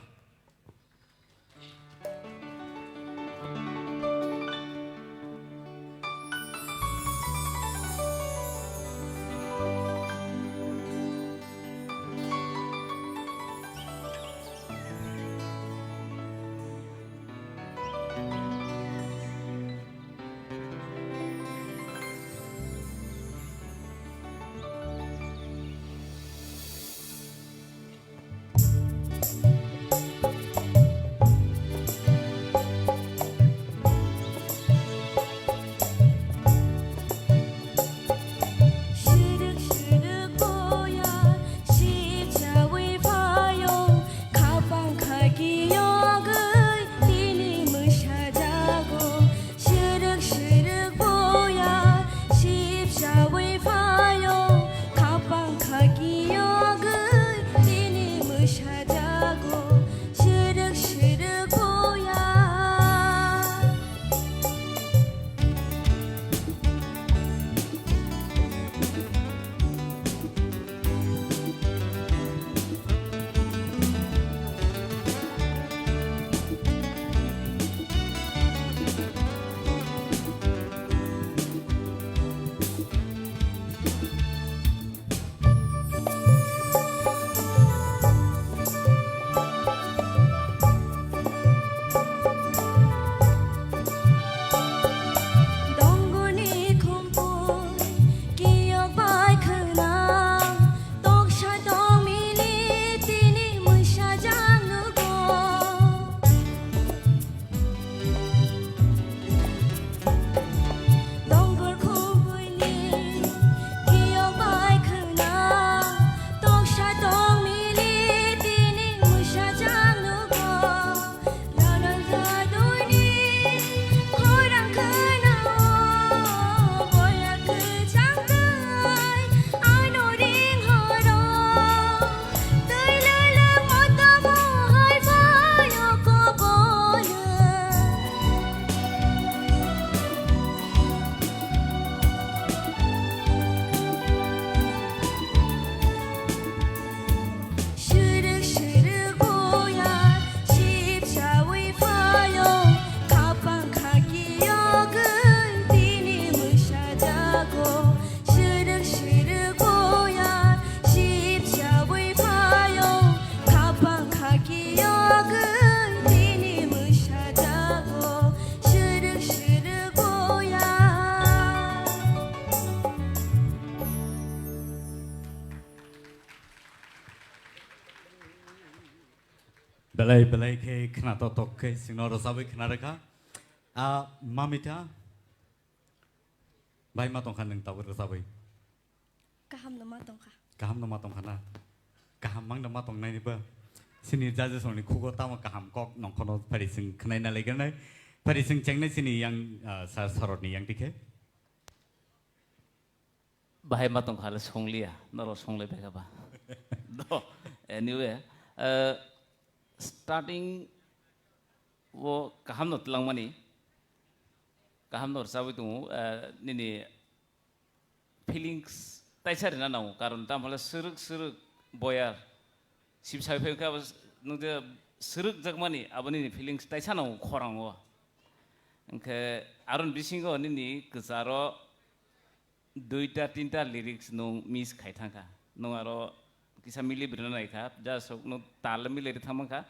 Belai belai khe khna tok tok khe chwngno rwchabwi khna rwkha. A Mamita, bai ma tongkha nwng tabuk rwchabwi? Kaham no ma tongkha. Kaham no ma tongkha na? Kaham mang no ma tongnaini ba? Chini judges rokni khugo tamo kaham kok nongkhono phari chwng khnaina laiganai. Phari chwng chengnai chini yang, ah, sir Sarotni yang tikhe. Bahai ma tongkha le songliya, norok songlai bai kha ba. Do, anyway, eh, starting o kaham no twlangmani, kaham no rwchabwi tongo, eh, nini feelings taisa rina nango, karon tamo le swrwk swrwk boyar sibsai phai khe abo s-, nung je swrwk jakmani abo nini feelings taisa nango khorang o. Hwnkhe aron bisingo nini kwcharo duita tinta lyrics nung miss khai thangkha. Nung aro kisa mili brina naikha, just nung tal mili ri thangmankha,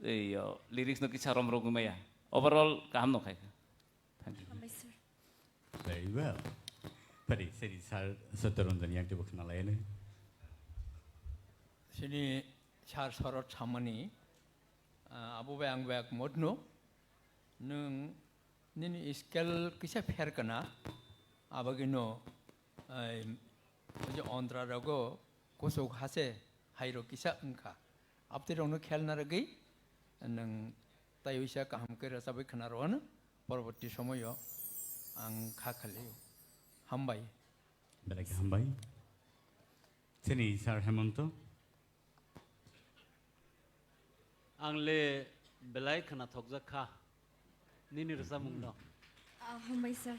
ei, yo, lyrics no kisa rom rogwi maya. Overall kaham no khaikha. Thank you. Hambai, sir. Very well. Pari, seri sir Satyaranjan yang tibuk na lainai. Sini sir Sarot samani, ah, abo bai ang bai modno. Nung nini scale kisa pher kana, abagino, ai, oje ontra rogo kusuk hase hairo kisa wngkha. Abtwi rokno khel narwgwi nwng taiwisa kaham khe rwchabwi khna rwano, porborti somoyo ang kha khali. Hambai. Belai khe hambai. Chini sir Hemonto. Ang le belai khwnathokjak kha nini rwchapmung no. Ah, hambai, sir.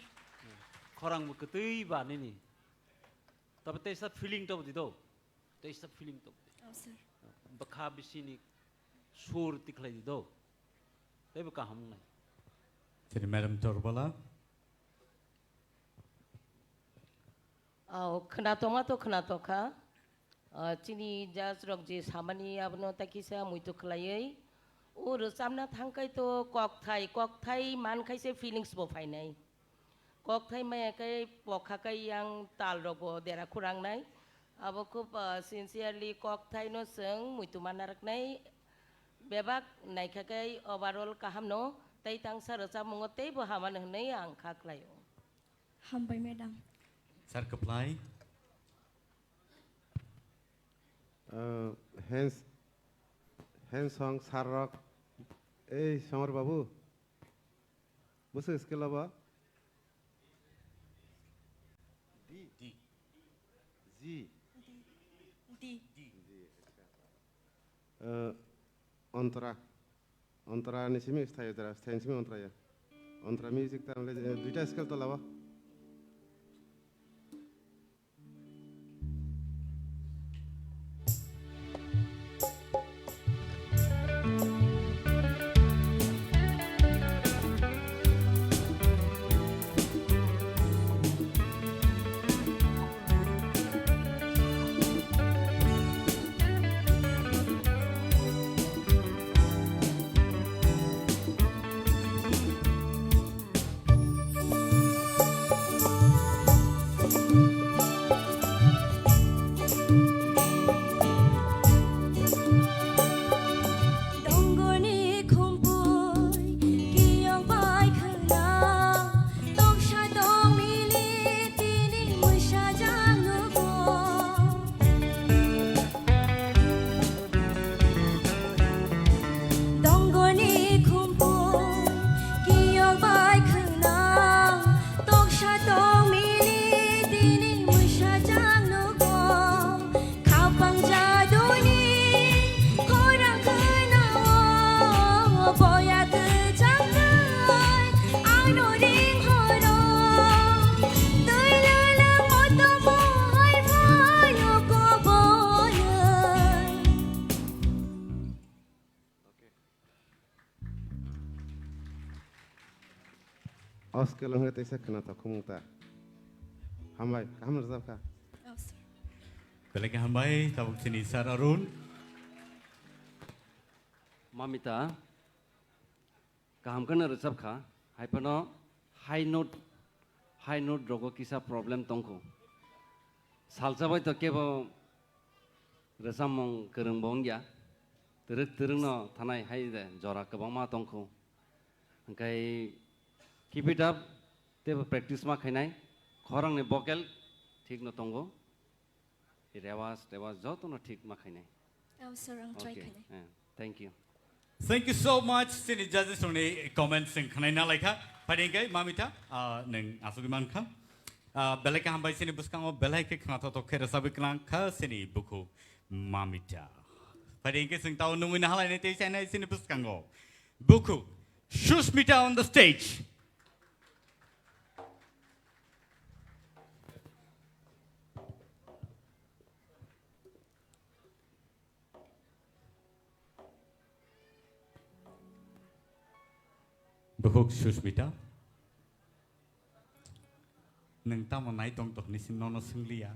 Khorang bo kwtwi ba nini. Tabe teisa feeling to di do. Teisa feeling to. Oh, sir. Bwkha bisini sur tikhlai di do. Tei bo kaham nai. Chini madam Torbala. Oh, khwnathokma to khwnathok kha. Ah, chini judge rok je samani abono ta kisa muitu khwlaiwi. O rwchapna thangkhai to kokthai, kokthai mankhaise feelings bo phainai. Kokthai maya khe pokha khe yang tal rok bo dera khurangnai. Abo khub, ah, sincerely kokthai no chwng muitu manna rwknai. Bebak naikha khe overall kaham no tei tangsa rwchapmungo tei bo hamano hwnwi ang kha khlaio. Hambai, madam. Sir, kwplai. Uh, hands, hands song, sir rok. Ei, Somar babu. Bwswk scale abo? D. D. G. D. D. D, acha. Uh, Antara. Antara ni simi sthayo jara, sthayo ni simi Antara ya. Antara music ta mle, eh, duita scale to laba. Dongorni khumpui kiyok bai khwna, toksa tong mili tini mwsajak nugo. Dongorni khumpui kiyok bai khwna, toksa tong mili tini mwsajak nugo. Khapang jaduni khorang khwnao, boya kwchangkhai ano ringhoro. Twi lala motomo hai phaio kobonoi. O scale wngkhe teisa khwnathok khumung ta. Hambai, kaham rwjap kha. Oh, sir. Belai khe hambai, tabuk chini sir Arun. Mamita, kaham kheno rwjap kha, hai phano high note, high note rogo kisa problem tongkho. Salsa bai to kebo rwchapmung kwrwngbo wngya. twrwk twrwkno thanai hai de jora kwbangma tongkhu. Hwnkhe keep it up, teibo practice ma khainai, khorangni vocal thikno tongo, rewas, rewas jotono thik ma khainai. Oh, sir, ang try Okay, khainai. Eh, thank you. Thank you so much, chini judges rokni comments chwng khwnaina laikha. Phaidi hwnkhe Mamita, ah, nwng asugwi mankha. Ah, belai khe hambai chini bwskango belai khe khnathokthok khe rwchapwi kwlang kha chini bukhuk Mamita. Phaidi hwnkhe chwng tao nungwi nahalainai tei chainai chini bwskango bukhuk Sushmita on the stage. Bukhuk Sushmita, nwng tamo naitong tong hinwi nono swnglia?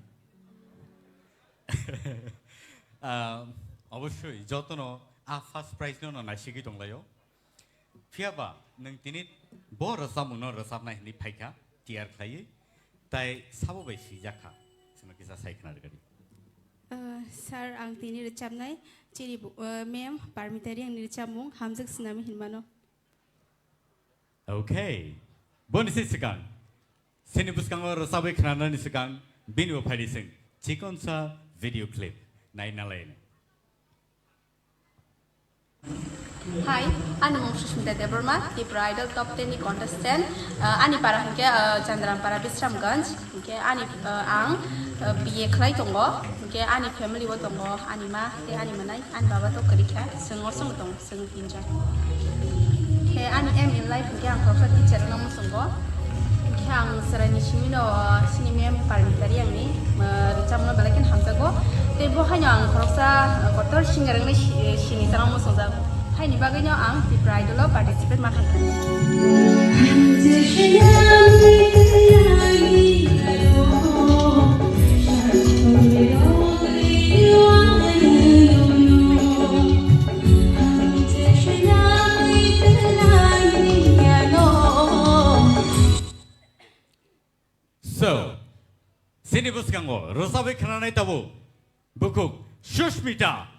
Ah, obosoi jotono a first prize no no naisigwi tonglaio. Phiyaba nwng tini bo rwchapmungno rwchapnai hinwi phaikha tiyar khlaiwi, tai sabo bai swijak kha, chwngno kisa sai khna rwgadi. Ah, sir, ang tini rwchapnai chini bu-, ah, ma'am Parmita Reangni rwchapmung Hamjwk Swnami hinmano. Okay. Boni se swkang, chini bwskango rwchabwi khnanani swkang bini bo phaidi chwng chikonsa video clip naina lainai. Hi, ani mung Sushmita Debbarma, Tripura Idol Top ten ni contestant. Uh, ani para hwnkhe, uh, Chandrampara Bisramganj, hwnkhe ani, uh, ang, uh, B A khlai tongo, hwnkhe ani family o tongo, ani ma tei ani mwnai, ani baba to kwrwi kha, chwng osongo tongo, chwng tinjon. Khe ani aim in life hwnkhe ang khoroksa teacher wngna muchungo. Khe ang chwraini simino, chini ma'am Parmita Reangni, uh, rwchapmungno belai kheno hamjago. Tei bo haino ang khoroksa, uh, kotor singer wngwi si-, sini chwngno muchungjak. Haini bagwino ang Tripura Idol o participate ma khaikha. So, chini bwskango rwchabwi khnanai tabuk bukhuk Sushmita.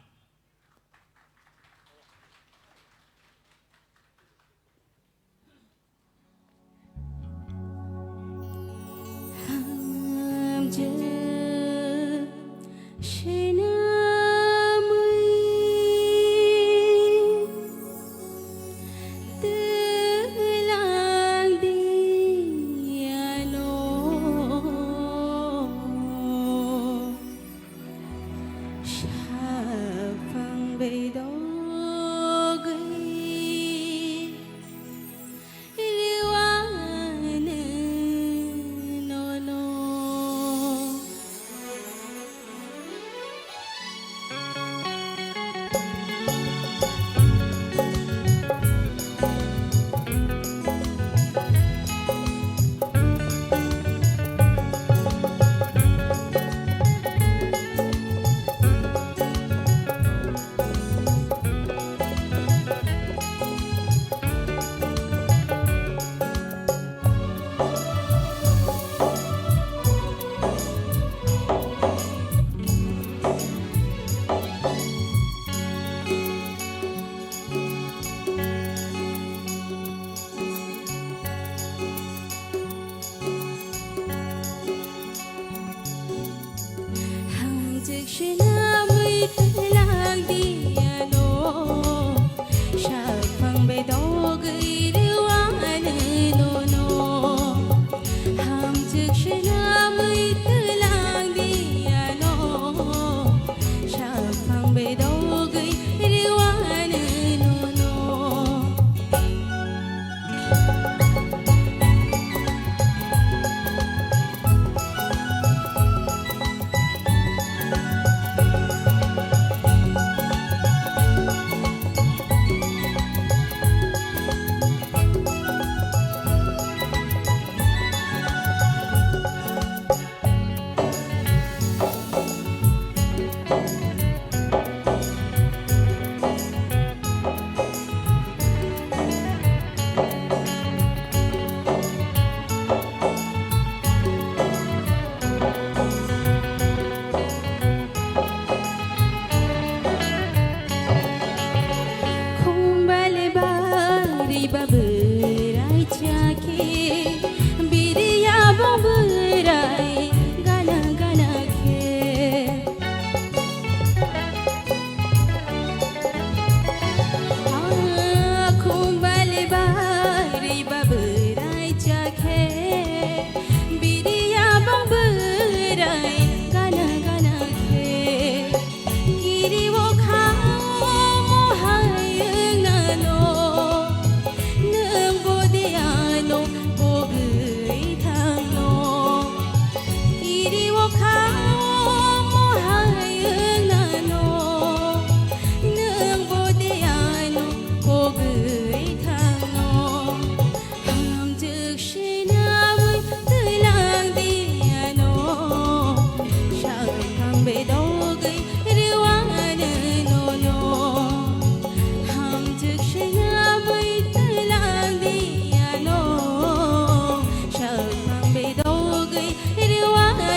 Rwano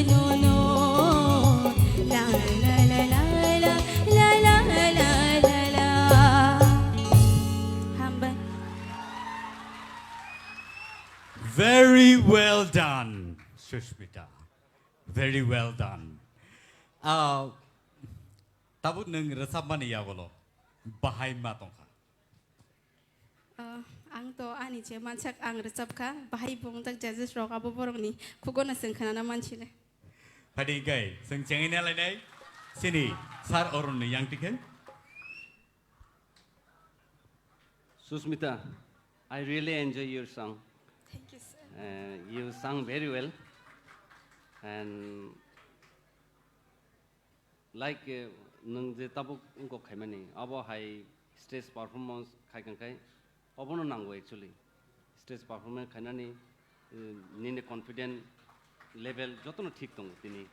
nono. La la la la la la la la la la. Hambai. Very well done, Sushmita. Very well done. Ah, tabuk nwng rwchapmani yagulo bahai ma tongkha? Ah, ang to ani je mansak ang rwchapkha, bahai bo wngjak judges rok abo borokni khugono chwng khnana mansile. Phadi hwnkhe chwng chengwi nalainai chini Sir Arun ni yang tikhe. Susmita, I really enjoy your song. Thank you, sir. Uh, you sung very well. And like, uh, nwng je tabuk wngkok khaimani, abo hai stage performance khai kang khai, obono nango actually. Stage performance khainani, uh, nini confident level jotono thik tongo tini.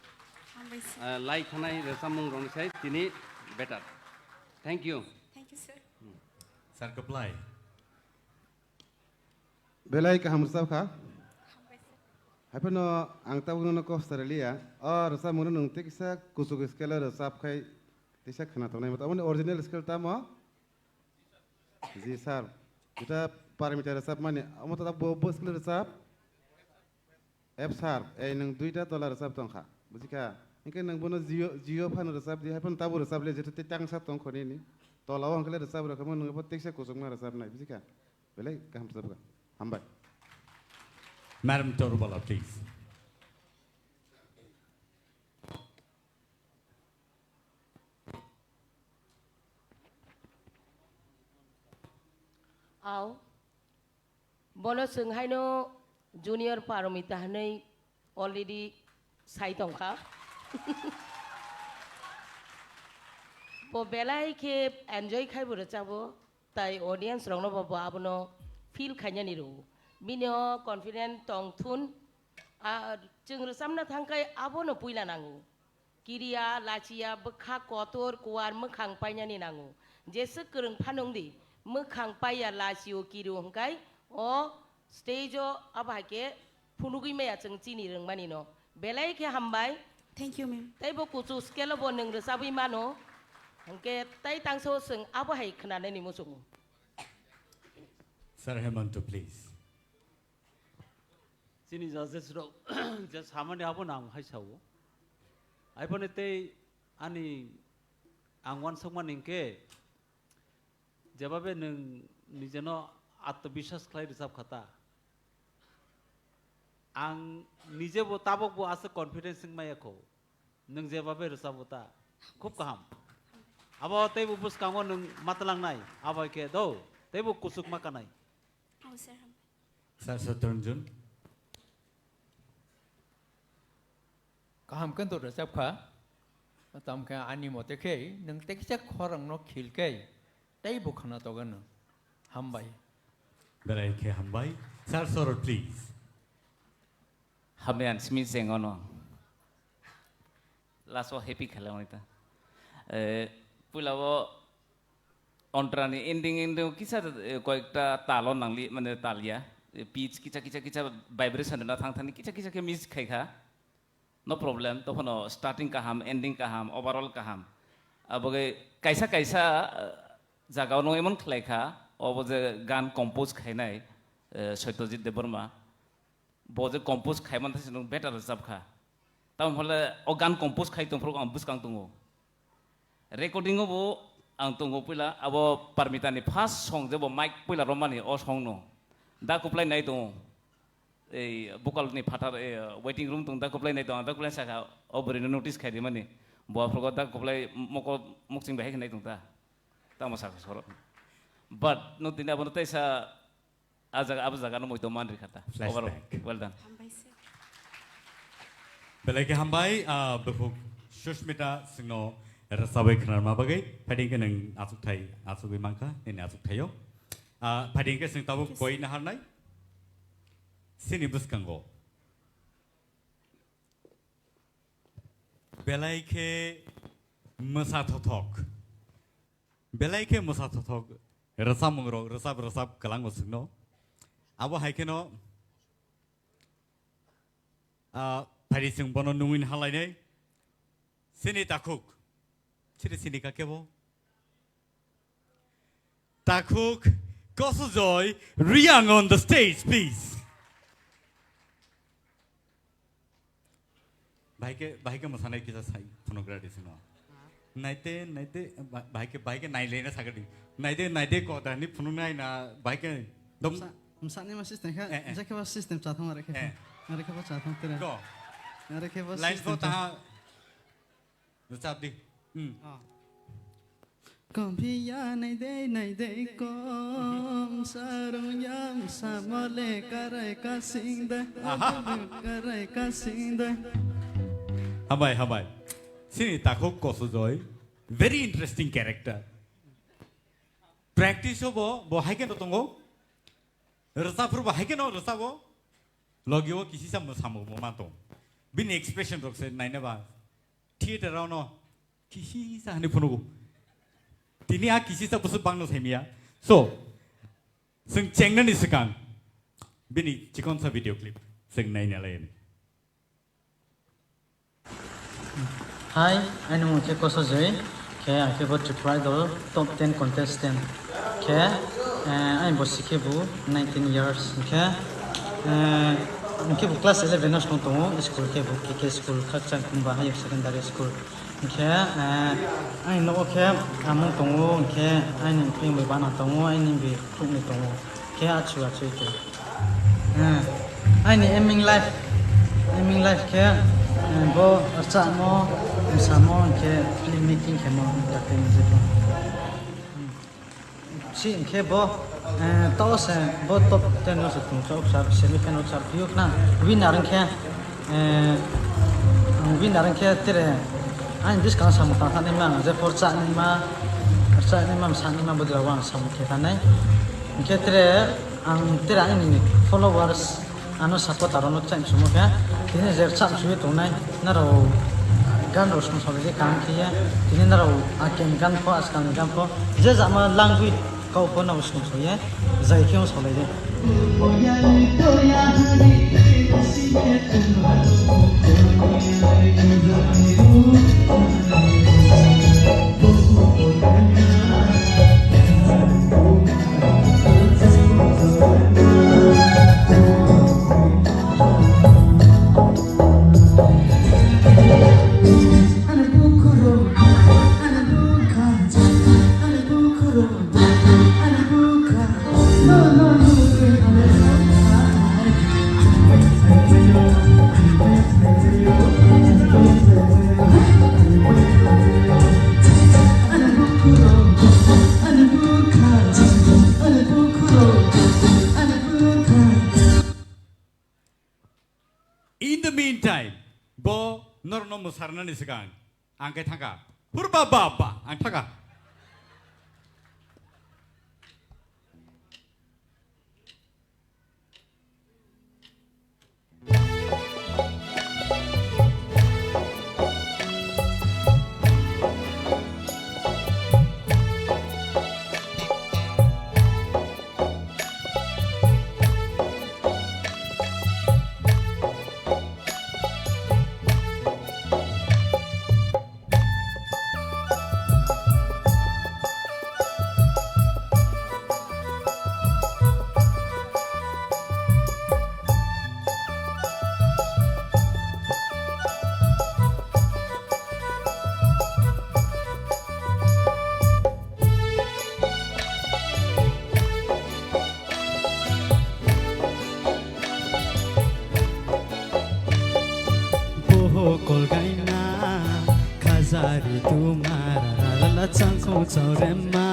Hambai sir. Uh, lai thanai rwchapmung rokni sai tini better. Thank you. Thank you, sir. Sir Kaplai. Belai kaham rwchap kha. Hambai sir. Haiphano ang tabuk nono kok swraliya. O rwchapmungno nwng tei kisa kuchuk scale o rwchap khai tisa khna tongnai. Aboni original scale tamo? Ji sir. Jeta Parmita rwchapmani. Omo to bo, bo scale rwchap. F sir, ei nwng duita tola rwchap tong kha, buji kha? Hinkhe nwng bono jio, jio phano rwchap di, hai phano tabuk rwchap le, jeto tei tangsa tong kho nini. Tola o hinkhe le rwchap rw kha, nwng bo teksa kuchukma rwchap nai, buji kha? Belai kaham rwchap kha. Hambai. Madam Torubala, please. Au. Bono chwng haino Junior Paromita hwnwi already sai tongkha. Bo belai khe enjoy khai bo rwchabo, tai audience rokno bo, bo abono feel khainani rwo. Bini o confident tong thun, a, chwng rwchabna thang khai abono puila nango. Kiriya, lachiya, bwkha kotor, kuar, mwkhang painani nango. Jeswk kwrwng phano wng di, mwkhang paiya, lachio, kirio hwnkhe o stage o abo hai khe phunugwi maya chwng chini rwngmani no. Belai khe hambai. Thank you, ma'am. Tei bo kuchuk scale o bo nwng rwchabwi mano. Hwnkhe tei tangsa o chwng abo hai khwnanani muchungo. Sir Hemanta, please. Chini judges rok je samani abo nang hai sao. Aiboni tei ani ang uansukmani hinkhe jebabe nwng nijeno atmobiswas khlai rwchap kha ta. Ang nijebo tabokbo aswk confidence wng maya kho. Nwng jebabe rwchabo ta. Khub kaham. Abo teibo bwskango nwng matwlangnai. Abo hai khe do. Teibo kuchuk ma kanai. Oh, sir. Sir Saturn Jun. Kaham khe to rwchap kha. Tamo khe ani mote khe nwng tekisa khorang no khil khe tei bo khna toga nwng. Hambai. Belai khe hambai. Sir Sorot, please. Hambai ang simi sengono. Last o happy khalamani ta. Eh, puila o ontrani ending ending kisa, eh, koyekta talo nangli mane talya. Eh, pitch kisa kisa kisa vibration na thang thani kisa kisa khe miss khai kha. No problem, tophano starting kaham, ending kaham, overall kaham. Aboge kaisa kaisa, eh, jagao no emon khlai kha, obo je gan compose khainai, eh, Satyajit Debbarma. Bo je compose khaimani thai se nwng better rwchap kha. Tamo hole o gan compose khai tongphuru ang bwskang tongo. Recording o bo ang tongo puila, abo Parmita ni first song je bo mic puila romani o song no. Da kuplai nai tongo. Ei vocal ni phatar, ei, waiting room tong da kuplai nai tongo, da kuplai saka o bwrwi no notice khai di mani. Bo aphuru da kuplai moko mukching bahai khe nai tong ta. Tamo saka soro. But no tini abo no teisa A jaga, abo jaga no moito man rikha ta. Flashback. Overall, well done. Hambai sir. Belai khe hambai, ah, bukhuk Sushmita singno rwchabwi khwnarma bagwi. Phaidi khe nwng achukthai, achugwi mankha, nini achukthai-o. Ah, phaidi khe chwng tabuk koi naharnai. Sini bwskango. Belai khe mwsa thothok. Belai khe mwsa thothok rwchapmung rok rwchap rwchap kwlango chwngno. Abo hai kheno Ah, phari chwng bono nungwi halainai. Sini takhuk. Sini sini ka kebo? Takhuk Kosojoy Riang on the stage, please. Bahai khe, bahai khe mwsanai kisa sai phunukgra di sino. Naite, naite, ba-, bahai khe, bahai khe nailaina sagadi. Naite, naite ko dani phunuknai na bahai khe dom- Msa-, msani ma system kha, Eh, eh. Jekhe ba system chathang are khe. Eh. Are khe ba chathang tere. Go. Are khe ba Line system pho cha- taha. Rwchap di. Hmm. Ah. Komphiya naidei naidei kom sarung yam samole karai kasing de. Aha. Karai kasing de. Hambai, hambai. Sini takhuk Kosojoy. Very interesting character. Practice o bo, bo hai khe no tongo. Rwchapphru bo hai khe no rwchabo. Logi o kisisa mwsamo bo ma tong. Bini expression rok se naina ba. Theater rok no kisisa hani phunugo. Tini a kisisa busu bangno saimia. So, chwng chengnani swkang bini chikonsa video clip chwng naina lai. Hi, ani mung khe Kosojoy, khe ang khe bo Tripura Idol top ten contestant khe, eh, ani bosi khe bo nineteen years khe, eh, ang khe bo class eleven no song tongo, school khe bo K K school, Khakchang Kumba Higher Secondary School. Hingkhe, eh, ani nogo khe amung tongo, hingkhe ani bini bana tongo, ani bi khukni tongo, khe achu achu khe. Eh, ani aiming life, aiming life khe, eh, bo rwchapmo, mosamo, hingkhe film making khemo, entertainment jepho. Si hingkhe bo, eh, to se bo top ten no se tong chok sar, semi final sar phiyok na winner hingkhe, eh, winner hingkhe tere ani bwskang samung tang thani ma, je por cha ni ma, cha ni ma, sa ni ma, bo dira wang samung khe thani. Hingkhe tere ang tere ani followers, ano support aro no chang sumo khe, tini je chang suyo tongnai, naro gan ro song song je kan khe, tini naro aken gan pho, askang gan pho, je jama langwi kau pho nabo song song ye, jai khe song lai de. In the meantime, bo norokno mwsarnani swkang ang khe thangkha. Hurba ba ba, ang thangkha. Boho kolgaina khajari tumara rala changkong chaurema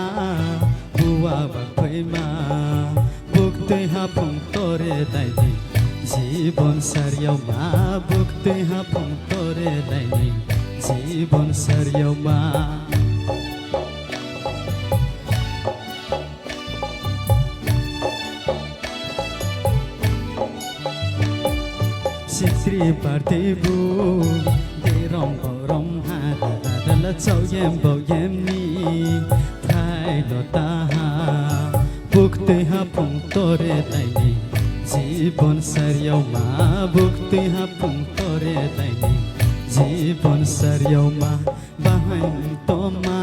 buwa bakphaima buktwi haphung tore daini jibon sariyoma buktwi haphung tore daini jibon sariyoma. Sitri party bu, de rong bo rong ha, da da la chau yem bo yem ni, thai lo ta ha, buk tui ha phung tore tai ni, Jibon sariyao ma buktwi hapung tore laini. Jibon sariyao ma bahai toma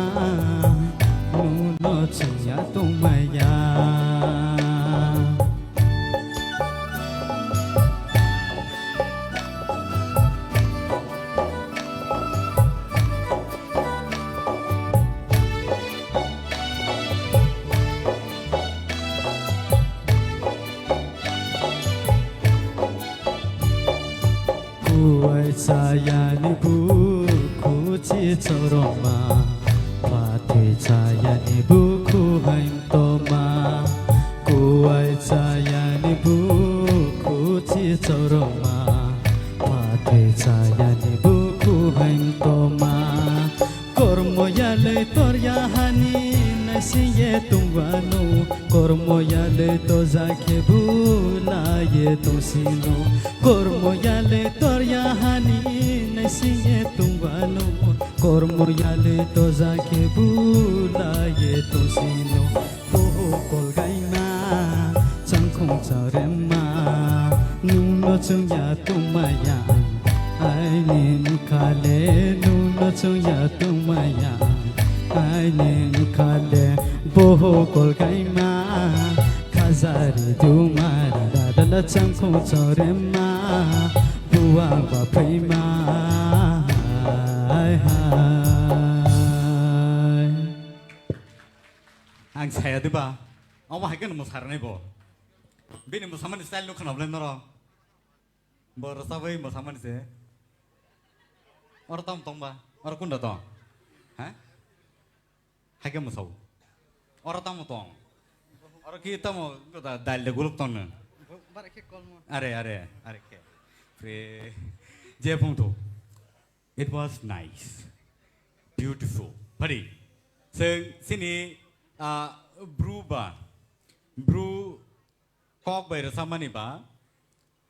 nuno chungya tongmaya. Kuwai chayani bukhuchi choroma, phathwi chayani bukhu haimtoma. Kuwai chayani bukhuchi choroma, phathwi chayani bukhu haimtoma. Kormo yalwi torya hani naisingye tungwano, kormo yalwi toja khe bulaye tongsino. Kormo yalwi torya hani naisingye tungwano, kormo yalwi toja khe bulaye tongsino. Boho kolgaima, changkhong charema, nungno chwngya tongmaya ang. Aini mkhale, nungno chwngya tongmaya ang. Aini mkhale, boho kolgaima, khajari duma, rada dala changkhong charema, buwa ba phaima, hai hai. Ang saya diba? Omo hai kheno mwsarnai bo. Bini mwsamani style no khwnabwlai norok. Bo rwchabwi mwsamani se. Oro tamo tongba? Oro kunda tong? Ha? Hai khe mwsao. Oro tamo tong? Oro ki tamo da-, dal de guluk tong no? Are, are, are khe. Pre-, je phung thu. It was nice. Beautiful. Pari. Chwng chini, ah, bru ba, bru kok bai rwchapmani ba,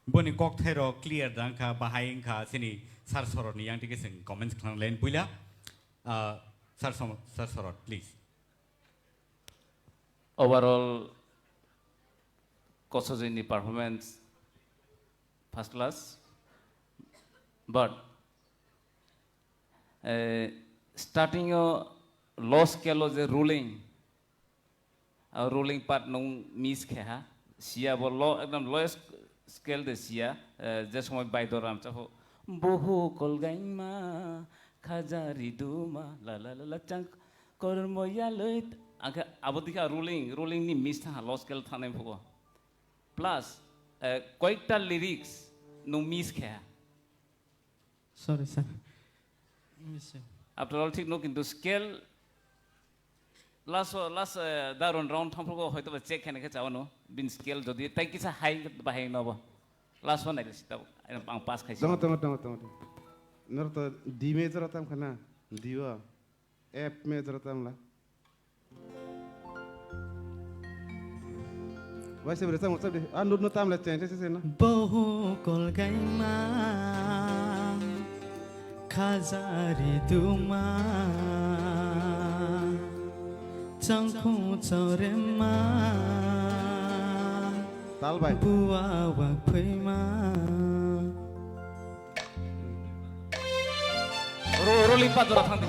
boni kokthairok clear da wngkha, bahai wngkha, chini sir sorotni yang tike chwng comments khlanglaini puila. Ah, sir Som-, sir Sorot, please. Overall, Kosojini performance first class, but, eh, starting o low scale o je ruling, ah, ruling part nung miss khe ha, siya bo low, ekdom lowest scale de siya, eh, je somoi Baido Ramcha pho, boho kolgaima, khaja riduma, la la la la chang, kormo yaloi, angkhe abo dikha ruling, ruling ni miss thang ha, low scale thangnai phugo. Plus, eh, koyekta lyrics nung miss khe ha. Sorry, sir. Miss. After all, thik no, kintu scale last o, last, eh, da round, round thangphrugo hoito ba check khaina khe chawano, bin scale jodi tai kisa high bahai nobo. Last one nailesi tabo, ang pass khaisi. Tongo, tongo, tongo, tongo, tongo. Norok to D major o tam khana, D o. F major o tam la. Waisa bwrwi chamo chap di. Ah, note no tam le change se se na. Boho kolgaima, khajari duma, changkhung chorema, tal bai. Buwa wak phaima. Ro-, rolling pa jora thang di.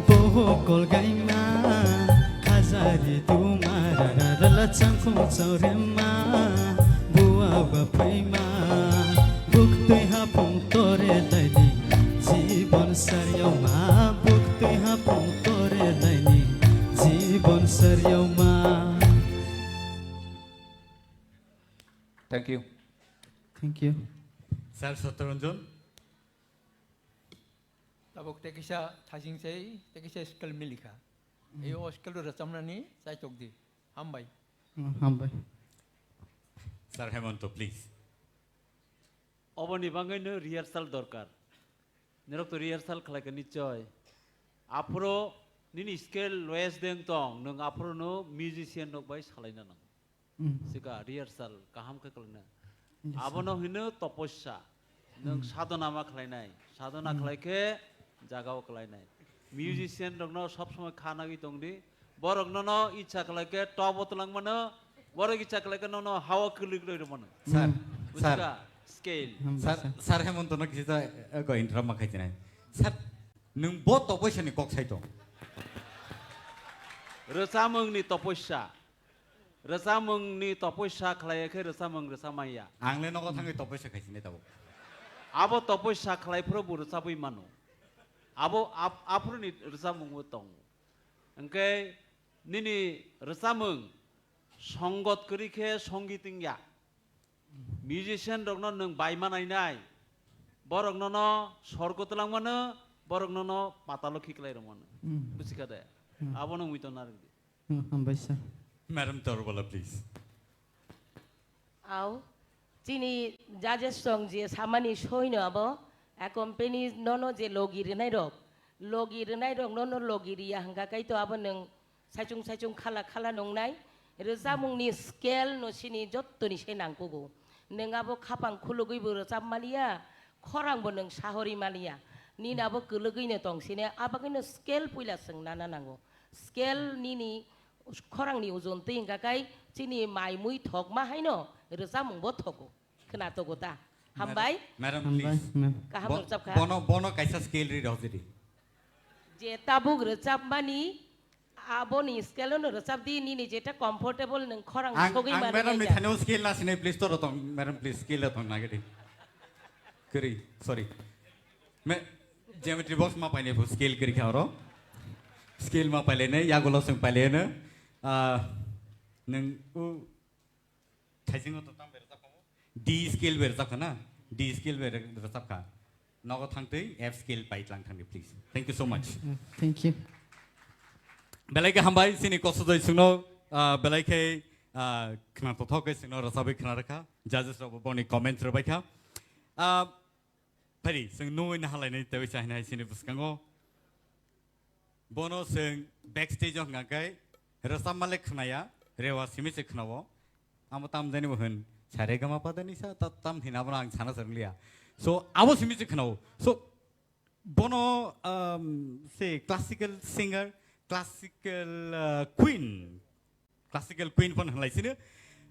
Boho kolgaima, khajari duma, rara rala changkhung chorema, buwa ba phaima, buktwi hapung tore laini, jibon sariyao ma, buktwi hapung tore laini, jibon sariyao ma. Thank you. Thank you. Sir Satyaranjan. Tabuk tei kisa thajing sei, tei kisa scale milikha. Hmm. Ei o scale o rwchapnani chaitok di. Hambai. Hmm, hambai. Sir Hemanto, please. Oboni bagwino rehearsal dorkar. Norok to rehearsal khlai kha nichoi. Aphuru nini scale lowest deng tong, nwng aphuru no musician rok bai salaina nang. Hmm. Sika rehearsal kaham khe khlaina. Yes, sir. Abono hino toposya. Nwng Hmm. sadhona ma khlainai. Sadhona Hmm. khlai khe jagao khlainai. Musician rokno sob somoi kha nagwi tongdi. Borok nono icha khlai khe top o twlang mano, borok icha khlai khe nono hao kwlwk rwi rw mano. Sir, Hmm. Sir. Bujiga? Scale. Hmm, Sir, sir. Sir Hemonto no kisa, eh, go interrupt ma khai tinai. Sir, nwng bo topoisya ni kok sai tong. Rwchapmung ni topoisya. Rwchapmung ni topoisya khlai khe rwchapmung rwchap maya. Ang le nogo thangwi topoisya khai sinai tabuk. Abo topoisya khlai phuru bo rwchapwi mano. Abo ap-, aphuru ni rwchapmung bo tongo. Hwnkhe nini rwchapmung songot kwrwi khe songit wngya. Musician rokno nwng bai ma nainai. Borok nono sorgo twlang mano, borok nono patalo khiklai rw mano. Hmm. Buji kha de? Hmm. Abono mui tongna rwdi. Hmm, hambai sir. Madam Torbola, please. Au, chini judges rok je samani soino abo, a company nono je logi rwnai rok, logi rwnai rok nono logi riya hwnkha kai to abo nwng saichung saichung khala khala nungnai. Rwchapmung ni scale no sini jottoni se nangkugo. Nwng abo khapang khulugwi bo rwchap maliya, khorang bo nwng sahori maliya. Nini abo kwlwgwi no tong sini, abagwi no scale puila chwng nana nango. Scale nini khorangni ojon twi hwnka kai chini mai mui thokma haino rwchapmung bo thogo. Khna togo ta? Hambai? Madam, Hambai, please. Ma'am. Kaham Bo-, rwchap kha? Bono, bono kaisa scale ri rw jidi. Je tabuk rwchapmani aboni scale no rwchap di, nini jeta comfortable nwng khorang Ang, sogwi ang mani madam ni naija. Thani o scale na sinai, please, toro tong, madam, please, scale tong nagedi. Kiri, sorry. Me, geometry box ma paine phu scale kiri kha oro. Scale ma paile ne, yagulo sing paile ne. Ah, nung u, thaisingo to tam berajak kha mo? D scale berajak kha na? D scale berajak kha. Nogo thangtwi F scale pai tlang thangdi, please. Thank you so much. Mm, thank you. Belai khe hambai, chini kosodoi sungno, ah, belai khe, ah, khna tothok khe sungno rwchapwi khna rwkha. Judges rok bo boni comments rwbai kha. Ah, Phari, chwng nugwi nahalainai tei chahina hai chini bwskango. Bono chwng backstage o hwnkha khe rwchapma le khnaya, rewa simi se khnao. Amo tam jani bo hwn, sa re ga ma pa da ni sa, ta tam hina bono ang sana swrwng liya. So, abo simi se khnao. So, bono, um, se classical singer, classical, uh, queen, Classical queen phano hwnlai sino.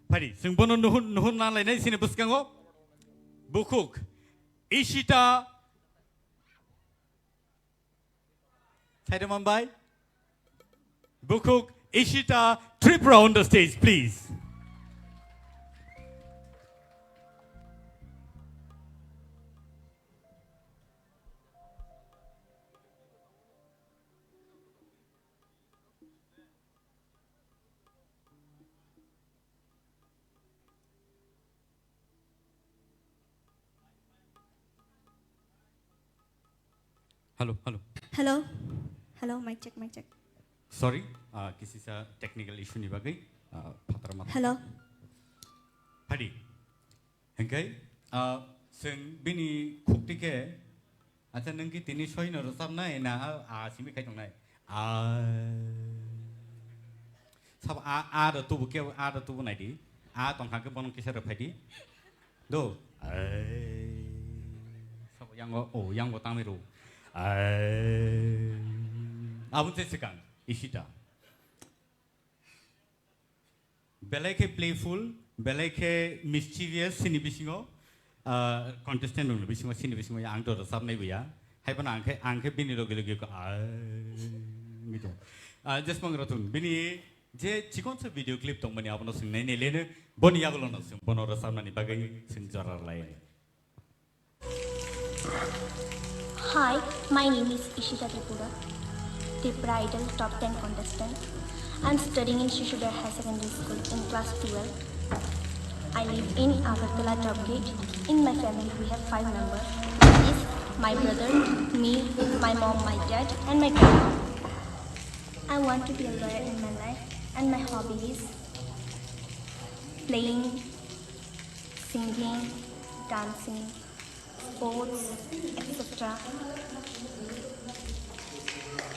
Phari, chwng bono nuhun, nuhun nalainai sini bwskango. Bukhuk, Ishita. Saida Mumbai. Bukhuk, Ishita Tripura on the stage, please. Hello, hello. Hello. Hello, mic check, mic check. Sorry, ah, kisi sa technical issue ni bagwi, ah, phataro ma. Hello. Phadi. Hingke, ah, chwng bini khukti khe, acha, nwng ki tini soino rwchapnai na a, a simi khai tongnai? A. Sabo a, a rw tubu khe, a rw tubu naidi. A tongkha khe bono kisa rw phaidi. Do. Ai. Sabo yango, o, yango tangwi rw. Ai. Aboni se swkang, Ishita. Belai khe playful, belai khe mischievous, sini bisingo, ah, contestant rokni bisingo, sini bisingo ang to rwchapnai buya. Hai phano ang khe, ang khe bini loge loge ko, ah, mi to. Ah, Jasmang Ratun, bini je chikonsa video clip tongmani abono swngnai ne lene, boni yagulo no swng, bono rwchapnani bagwi swng jora lai. Hi, my name is Ishita Tripura, Tripura Idol top ten contestant. I'm studying in Shishuder Higher Secondary School in class twelve. I live in Agartala Top Gate. In my family, we have five members. Is my brother, me, my mom, my dad, and my grandma. I want to be a lawyer in my life, and my hobby is playing, singing, dancing. sports, et cetera.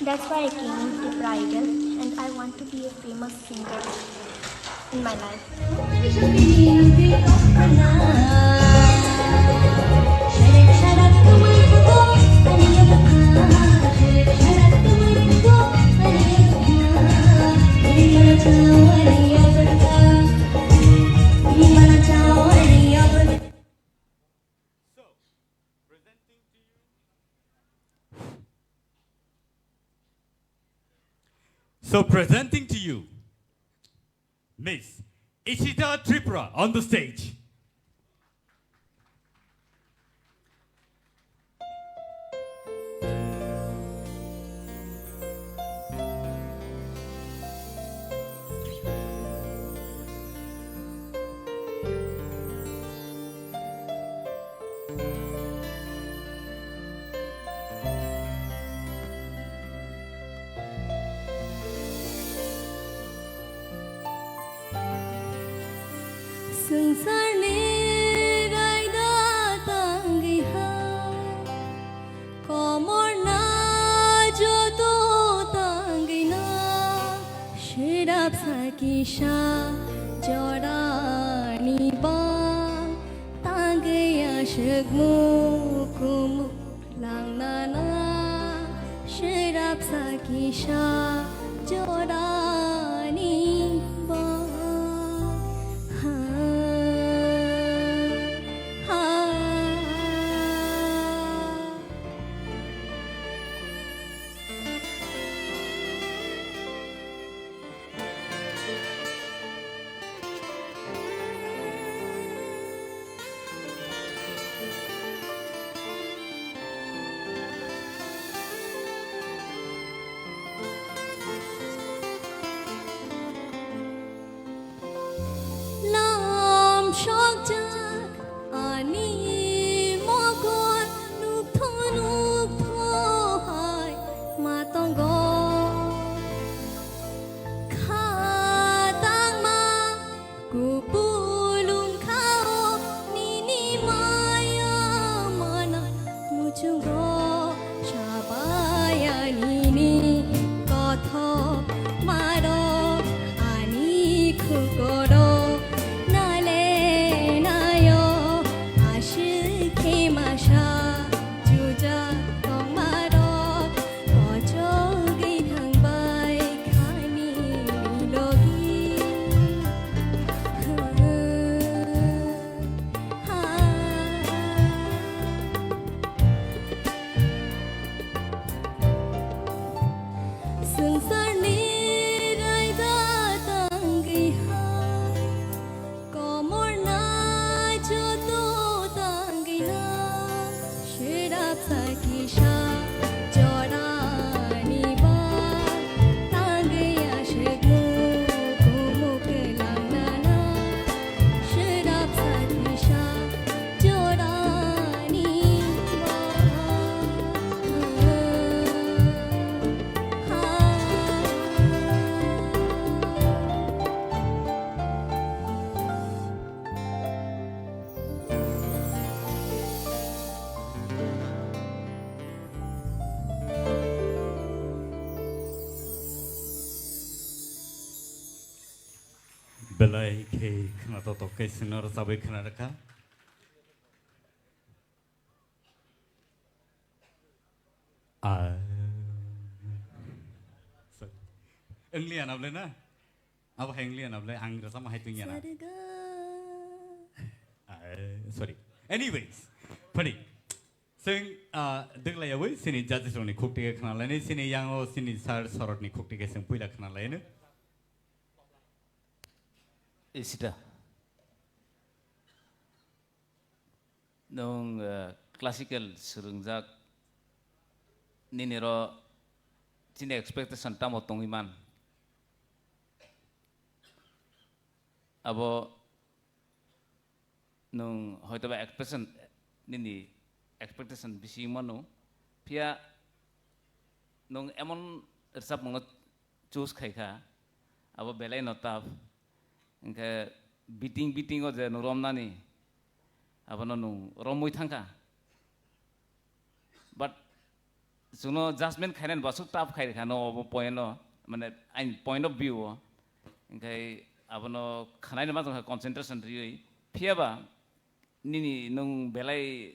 That's why I came in Tipra Idol, and I want to be a famous singer in my life. So, presenting to you, so, presenting to you, Miss Ishita Tripura on the stage. Swngcharni raida tangwi hai, komorna joto tangwi no, swrapsa kisa jorani ba tangwi aswk mukumu. Langnana swrapsa kisa jorani ba. Ha, ha. Lam sokjak ani mokol nukthok nukthok hai ma tongo. Kha tangma kupulung khao nini maya mana muchungo sabai ani ni kothok maro ani khukoro nale nayo aswk khe masa juja tongmaro. Kochogwi thangbai khani logi. Swngcharni raida tangwi hai. Komorna joto tangwino, swrapsa kisa jorani ba tangwi aswk mukumuk langnana, swrapsa kisa jorani ba. Belai khe khwnatok tok khe chwngno rwchabwi khwna rwkha. Ah. Sorry. English anable na? Abo hai English anable, ang rasa mahai tungya na. Ah, sorry. Anyways, funny. Sing, ah, degla yawi, sini judges roni khukti ke khna laini, sini yang o, sini sir sorot ni khukti ke sing puila khna laini. Isita. Nwng, eh, classical swrwngjak, nini ro chini expectation tamo tongwi man? Abo nwng hoitoba expectation, nini expectation bisi mano, phiya nwng emon rwchapmungno choose khaikha, abo belai no tough. Hinkhe beating, beating o je nwng romnani, abono nwng romwi thangkha. But chwngno judgment khainani bo aswk tough khai rwkha no obo point o, mane aini point of view o. Hinkhe abono khwnaino ma tongkha concentration riwi. Phiyaba nini nwng belai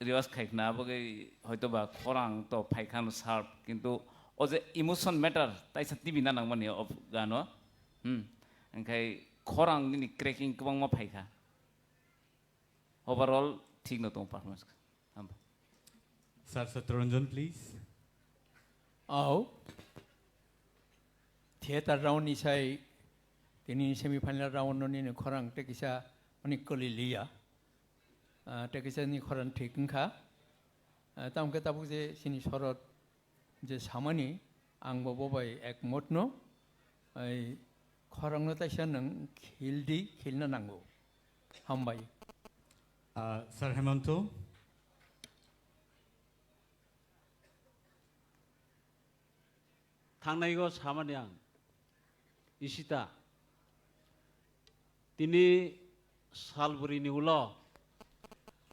rehearse khai khna, aboni bagwi hoito ba khorang to phai khano sharp, kintu o je emotion matter taisa tibi na nangmani o gano. Hmm. Hinkhe khorang nini cracking kwbangma phai kha. Overall thik no tongo performance. Hambai. Sir Satyaranjan, please. Au. Theater round ni sai tini semi final round no nini khorang tei kisa mani kwlwi liya. Ah, tei kisa ni khorang thik wngkha. Ah, tamo khe tabuk je sini sorot je samani ang bo bo bai ekmotno, ai khorangno taisa nwng khildi, khilna nango. Hambai. Ah, Sir Hemanto. Thangnaigo samani ang, Ishita, tini salbrini ulo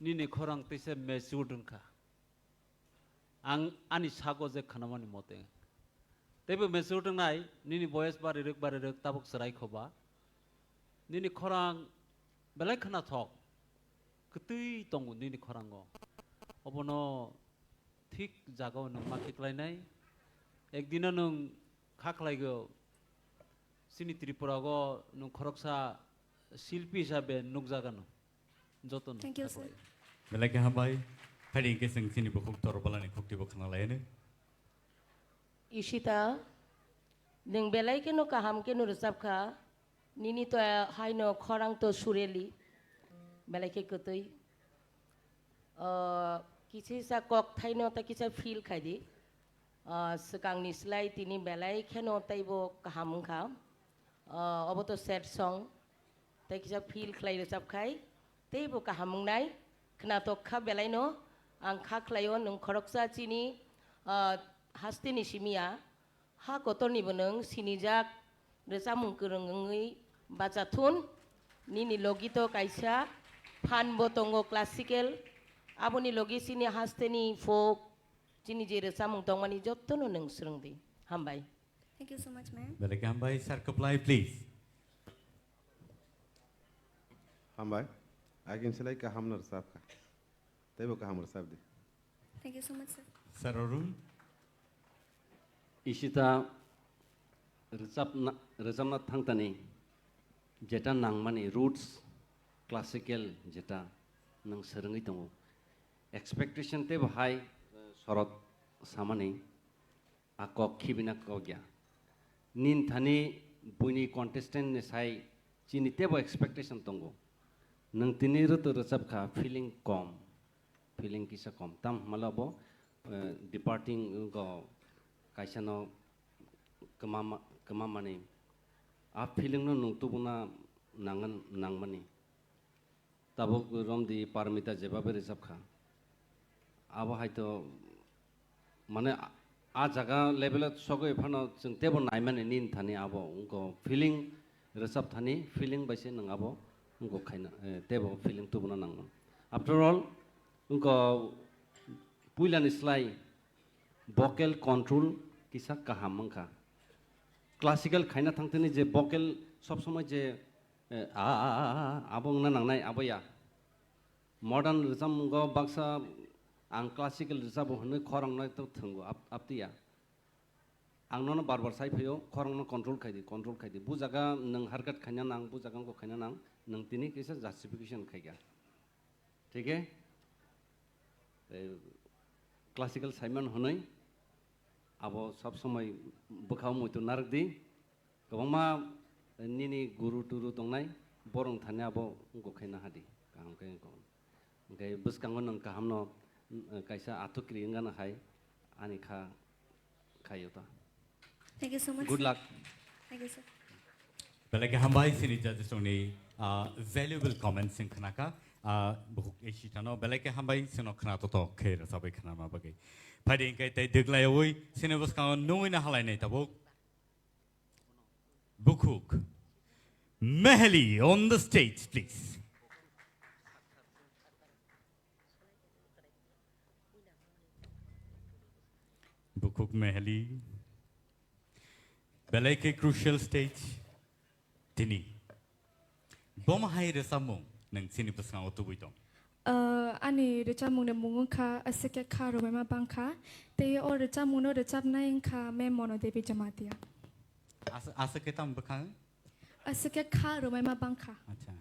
nini khorang teisa matured wngkha. Ang ani sago je khnamani mote. Teibo matured wngnai, nini boyes barirwk barirwk tabuk chwrai khoba. Nini khorang belai khnathok. Kwtwi tongo nini khorango. Obono thik jagao nwng ma khe klainai. Ekdino nwng kha khlaigo, chini Tripura o nwng khoroksa silpi hisabe nukjagano. Jotono. Thank you, sir. Belai khe hambai. Phaidi hinkhe chwng chini bukhuk Dorbalani khuktibo khna laiyano. Ishita, nwng belai kheno kaham kheno rwchapkha. Nini to haino khorang to sureli. Belai khe kwtwi. Ah, kisa kok thaino ta kisa feel khaidi. Ah, swkangni slai tini belai kheno teibo kaham wngkha. Ah, obo to sad song. Tei kisa feel khlai rwchap khai, teibo kaham wngnai, khnatok kha belai no, ang kha khlaio nwng khoroksa chini, ah, hasteni simi ya, ha kotorni bo nwng sinijak rwchapmung kwrwng wngwi bacha thun, nini logi to kaisa phan bo tongo classical, aboni logi chini hasteni folk, chini je rwchapmung tongmani jotono nwng swrwngdi. Hambai. Thank you so much, ma'am. Belai khe hambai, Sir Kwplai, please. Hambai. Agin silai kaham no rwchapkha. Teibo kaham rwchapdi. Thank you so much, sir. Sir Arun. Ishita rwchapna, rwchapna thangtani jeta nangmani roots, classical jeta nwng swrwngwi tongo. Expectation teibo high, sorot samani. A kok khibina kok ya. Nin thani buini contestant ni sai chini teibo expectation tongo. Nwng tini rwtwk rwchapkha feeling kom, feeling kisa kom. Tam hwnmale bo, eh, departing go kaisa no kwma ma-, kwma mani. A feeling no nwng tubuna nangan, nangmani. Tabuk romdi Parmita jebabe rwchapkha. Abo hai to, mane, a, a jaga level o sogwi phano chwng teibo naimani nini thani abo wngkha feeling, rwchap thani feeling bai se nwng abo wngkha khaina, eh, teibo feeling tubuna nangno. After all, wngkha puilani slai vocal control kisa kaham wngkha. Classical khaina thangtini je vocal sob somoi je Eh, a, a, a, a, abo wngna nangnai, abo ya. Modern rwchapmungo baksa ang classical rwchabo hwnwi khorang no to thwngo, ap-, apti ya. Ang nono bar bar sai phaio, khorang no control khai di, control khai di. Bu jaga nwng harkat khaina nang, bu jaga wngkha khaina nang, nwng tini kisa justification khai kha. Thik he? Eh, classical Simon hwnwi abo sob somoi bwkhao muitu narwk di. Kwbangma nini guru turu tongnai, borok thani abo wngkha khe nahadi, kaham khe wngkha. Hwnkhe bwskango nwng kahamno, mm, kaisa athukri wngano hai ani kha khaio ta. Thank you so much, sir. Good luck. Thank you, sir. Belai khe hambai chini judges rokni, ah, valuable comments chwng khnakha. Ah, bukhuk Ishitano belai khe hambai chwngno khna toto khe rwchabwi khnama bagwi. Phaidi hinkhe tei dwglaiwi chini bwskango nungwi na halainai tabuk. Bukhuk Meheli on the stage, please. Khuk Meheli. Belai khe crucial stage tini. Bomo hai rwchapmung nwng chini bwskango tubui tong? Ah, ani rwchapmungni mung wngkha Aswk Khe Kha Rwbaima Bangkha, tei o rwchapmungno rwchapnai wngkha Ma'am Mono Devi Jamatia. As-, aswk khe tamo bwkhang? Aswk khe kha rwbaima bangkha. Acha.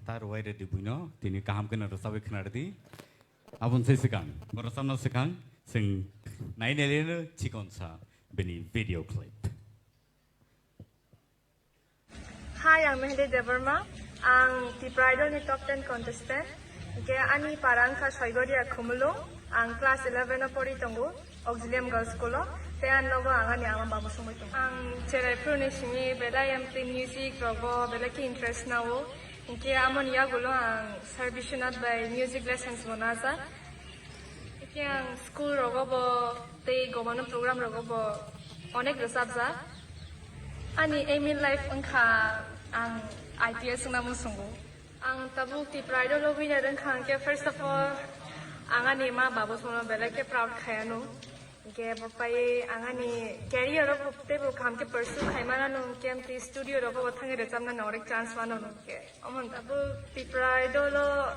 Ta rwai rwdi buino, tini kaham kheno rwchabwi khna rwdi. Aboni se swkang, bo rwchapna swkang, chwng nai nailino chikon sa bini video clip. Hi, ang Meheli Debbarma. Ang Tipra Idol ni top ten contestant. Hingke ani para wngkha Soigoria Khumulwng. Ang class eleven o pori tongo, Auxilium Girls School o. Tei ani nogo ang ani ama babu songwi tongo. Ang cherai phuru ni simi belai amtwi music rogo belai khe interest nao. Hingke amoni yagulo ang Sir Biswanath bai music lessons bo najak. Hingke ang school rogo bo tei gomano program rogo bo onek rwchapjak. Ani aim in life wngkha ang I P S wngna muchungo. Ang tabuk Tipra Idol o winner wngkha hingke first of all ang ani ma babu sono belai khe proud khayanu. Hingke bo pai ang ani career o bo teibo kaham khe pursue khaimana nung hingke amtwi studio rogo bo thangwi rwchapna norek chance mano nung hingke. Omo tabuk Tipra Idol o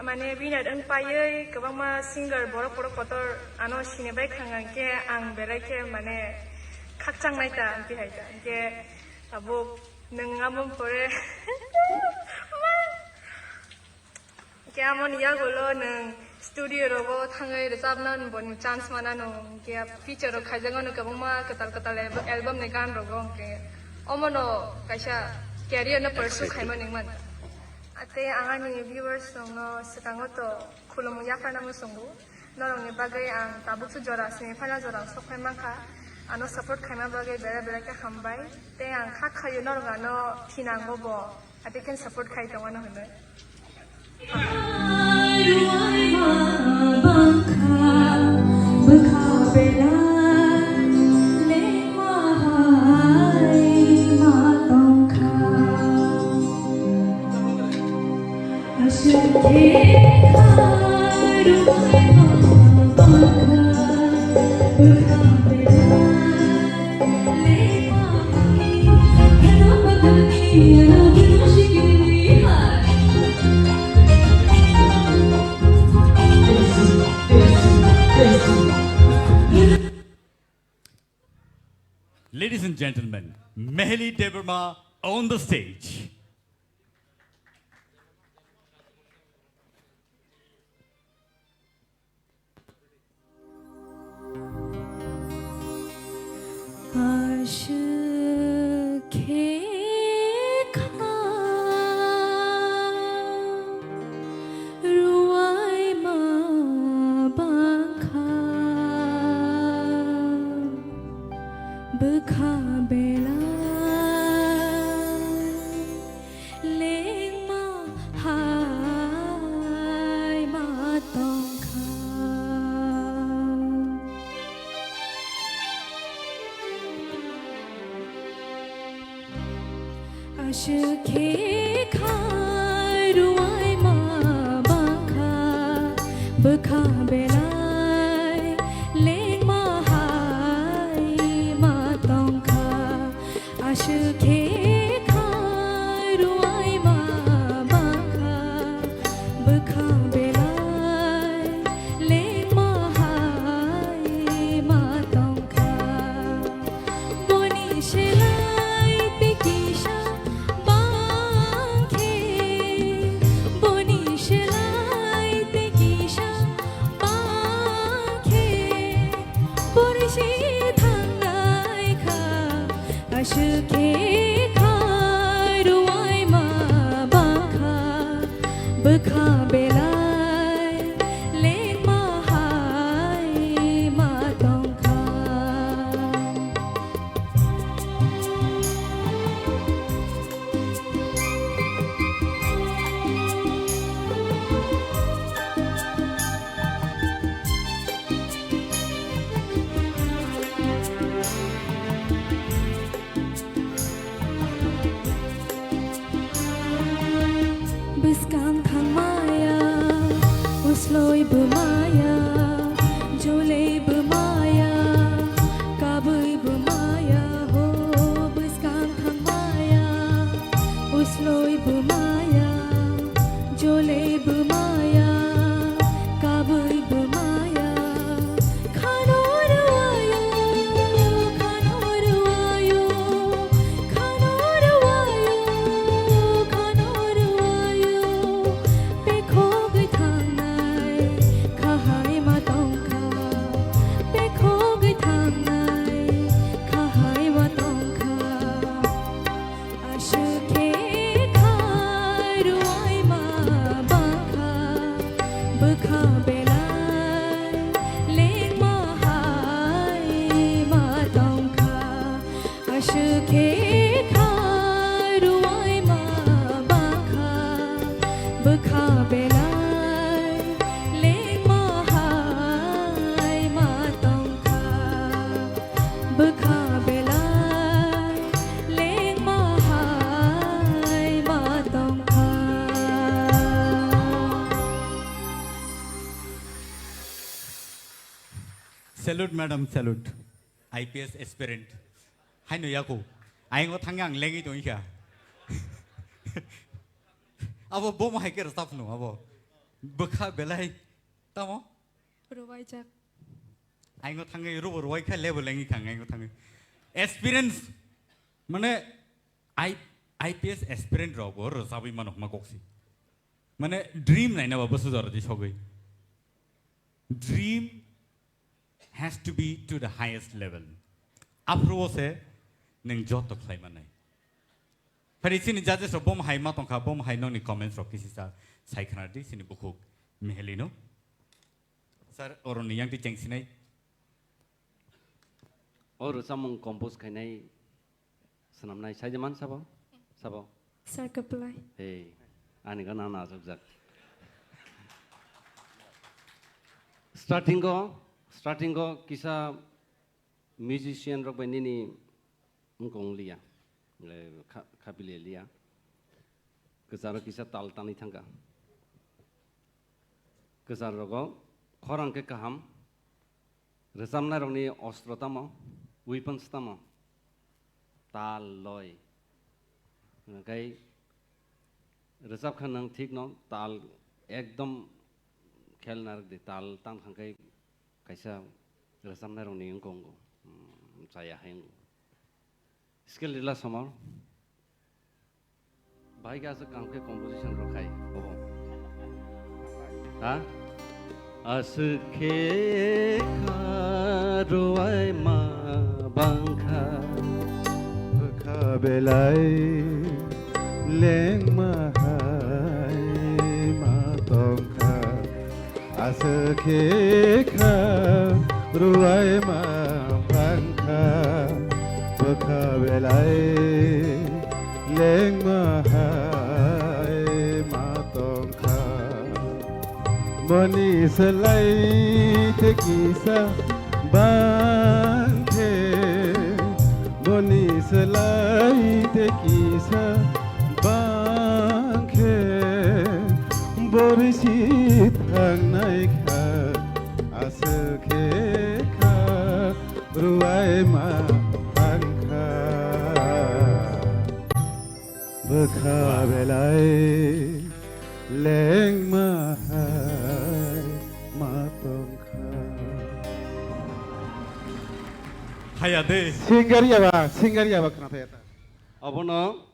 mane winner wng paiwi kwbangma singer borok borok kotor ano sini bai khang ang khe ang belai khe mane khakchang nai ta amtwi hai ta. Hingke tabuk nwng amo pore khe amoni yagulo nwng studio rogo thangwi rwchapna boni chance manano, hingke feature rok khaijak mano kwbangma kwtal kwtal alb-, album ni gan rogo, hingke omono kaisa career no pursue khaima ningmani. Tei ang ani viewers rokno swkango to khulumung yapharna muchungo. Norokni bagwi ang tabukso jora semi final jora sokphai mankha. Ano support khaima bagwi bera bera khe hambai. Tei ang kha khaio norok ano thinango bo. Ati khe support khai tongmano hwnwi. Ladies and gentlemen, Meheli Debbarma on the stage. Aswk khe kha rwai ma bangkha bwkha belai. Lengma hai ma tongkha. Aswk khe kha rwai ma bangkha bwkha belai lengma hai ma tongkha. Aswk khe kha rwai ma bangkha bwkha belai lengma hai ma tongkha. Boni selai tei kisa bang khe, boni selai tei kisa bang khe, boni se thangnai kha. Aswk khe kha rwai ma bangkha bwkha belai lengma hai ma tongkha. Bwskang thangmaya, usloi bwmaya, jolei bwmaya, Salute, madam, salute. I P S aspirant. Haino yako. Aingo thangya ang lengwi tongikha. Abo bom hai ke rwchapno abo. Bwkha belai. Tamo? Rwbaijak. Aingo thangwi robo rwai kha lebo lengwi kha aingo thangwi. Experience mane I, I P S aspirant rok bo rwchabwi mano hma koksi. Mane dream naina ba bwsajora di sogwi. Dream has to be to the highest level. Aphuru o se nwng joto khlai manai. Phari chini judges rok bom hai ma tongkha, bom hai nokni comments rok kisi sa sai khna di chini bukhuk Miheli no. Sir, oroni yang ti cheng sinai. O rwchapmung compose khainai swnamnai sai de man sabo? Sabo? Sir Kaplai. Hey, ani gana na ajak jak. Starting o, starting o kisa musician rok bai nini wngkong liya. Eh, kha-, khapile liya. Kwcharo kisa tal tanwi thangkha. Kwchar rogo khorang khe kaham. Rwchapnairokni ostro tamo, weapons tamo? Tal, loi. Hwnkhe rwchap kha nwng thik no, tal ekdom khel narwk di, tal tang thang khe kaisa rwchapnairokni wngkok wngo, hmm, chaya hai wngo. Skill rila somor. Bahai khe aswk kaham khe composition rw khai, obo. Ha? Aswk khe kha rwai ma bang kha. Bwkha belai lengma hai ma tong kha. Aswk khe kha rwai ma bang kha, bwkha belai lengma hai ma tong kha. Boni slai te kisa bang khe, boni slai te kisa bang khe, borisi thangnai kha, aswk khe kha, rwai ma thang kha. Bwkha belai lengma hai ma tong kha. Haya de. Singer ya ba, singer ya ba khna thaya ta. Abono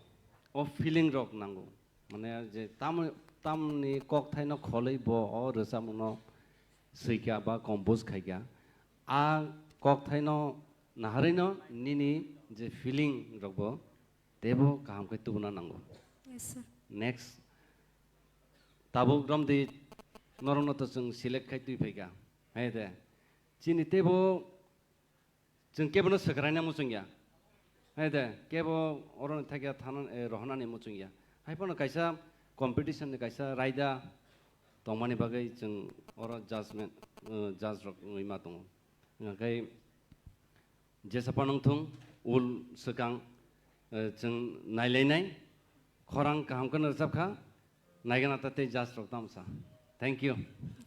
o feeling rok nango. Mane je tam, tamni kokthaino kholwi bo o rwchapmungno swikha ba compose khaikha. A kokthaino naharwino nini je feeling rokbo teibo kaham khe tubuna nango. Yes, sir. Next, tabuk romdi norokno to chwng select khai twi phaikha. Hai de. Chini teibo Chwng kebono swkraina muchung ya. Hai de, kebo oro thakya thana, eh, rohornani muchung ya. Hai phano kaisa competition ni kaisa raida tongmani bagwi chwng oro judgment, eh, judge rok wngwi ma tongo. Hwnkhe jesa phano wngthung, ul swkang, eh, chwng nailainai, khorang kaham kheno rwchapkha. Naigana ta tei judge rok tamo sa. Thank you.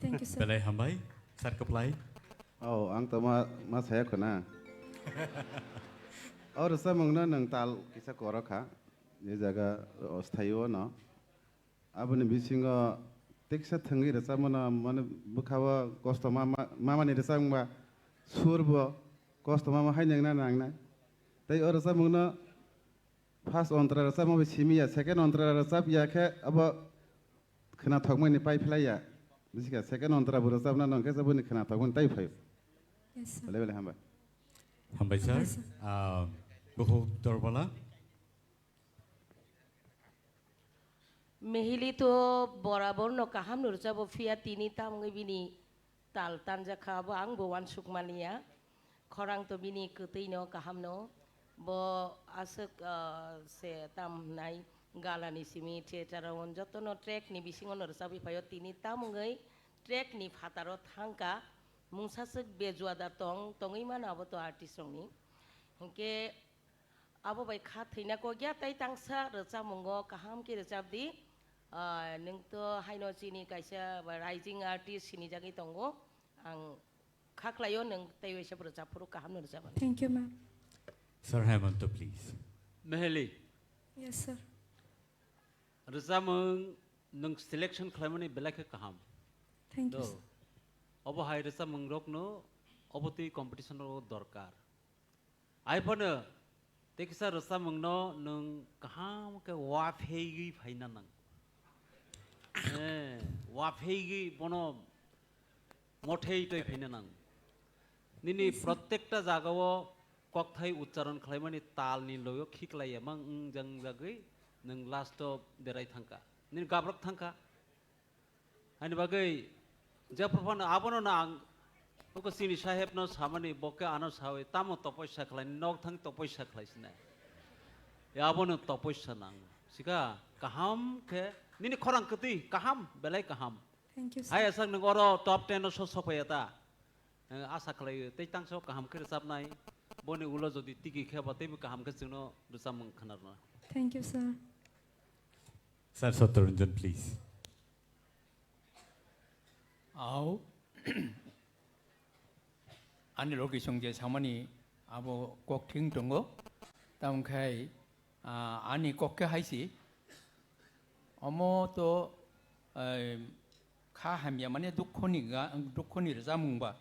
Thank you, sir. Belai hambai, sir Kwplai. Oh, ang to ma, ma saya khuna. Oh, rwchapmungno nwng tal kisa koro kha. Je jaga, oh, sthaio no. Aboni bisingo teksa thwngwi rwchapmano, mane bwkhao kosto ma, ma, mamani rwchapmungba surbo kosto mama hai nangna nangnai. Tei oh rwchapmungno First ontra rwchapma bai simi ya, second ontra rwchap ya khe abo khwnathokmani pai phlai ya. Bisi kha second ontra bo rwchapna nang khe saboni khwnathokmani tai phai. Yes, sir. Belai belai hambai. Hambai, sir. Hambai, sir. Ah, bukhuk Dorbala. Mihili to borabor no kaham no rwchabo phiya tini tamungwi bini tal tanjakha abo ang bo uansukmaniya. Khorang to bini kwtwi no kaham no. Bo aswk, ah, se tam hwnai galani simi theater o jotono track ni bisingo no rwchapwi phaio tini tamungwi track ni phataro thangka mungsaswk bejuada tong tongwi mano abo to artist rokni. Hinkhe Abo bai kha thwina kok ya, tei tangsa rwchapmungo kaham khe rwchap di. Ah, nwng to haino chini kaisa rising artist sinijagwi tongo. Ang kha khlaio, nwng tei waisa bo rwchap phuru kaham no rwchapmani. Thank you, ma'am. Sir Hemanta, please. Meheli. Yes, sir. Rwchapmung nwng selection khlaimani belai khe kaham. Thank you, sir. Obo hai rwchapmung rokno obo twi competition rok dorkar. Ai phano tei kisa rwchapmungno nwng kaham khe uaphegwi phaina nang. Eh, uaphegwi bono mothei twi phaina nang. Nini prottekta jagao kokthai uchcharon khlaimani talni loyo khiklai emang wngjak wngjagwi nwng last o derai thangkha. Nini gabrok thangkha. Ani bagwi jephru phano abono no ang uko chini sahebno samani, bo khe ano sawi tamo topoisa khlai, nok thang topoisa khlai sinai. Ya abono topoisa nang. Sika kaham khe nini khorang kwtwi kaham, belai kaham. Thank you, sir. Hai asak nwng oro top ten o so sophaiya ta. Eh, asa khlai tei tangso kaham khe rwchapnai. Boni ulo jodi tigi khe ba teibo kaham khe chwngno rwchapmung khwnarwna. Thank you, sir. Sir Satyaranjan, please. Au. Ani logi song je samani abo kok thing tongo. Tamo khai, ah, ani kok khe hai si. Omo to, eh, kha hamya mane dukhoni ga, dukhoni rwchapmung ba.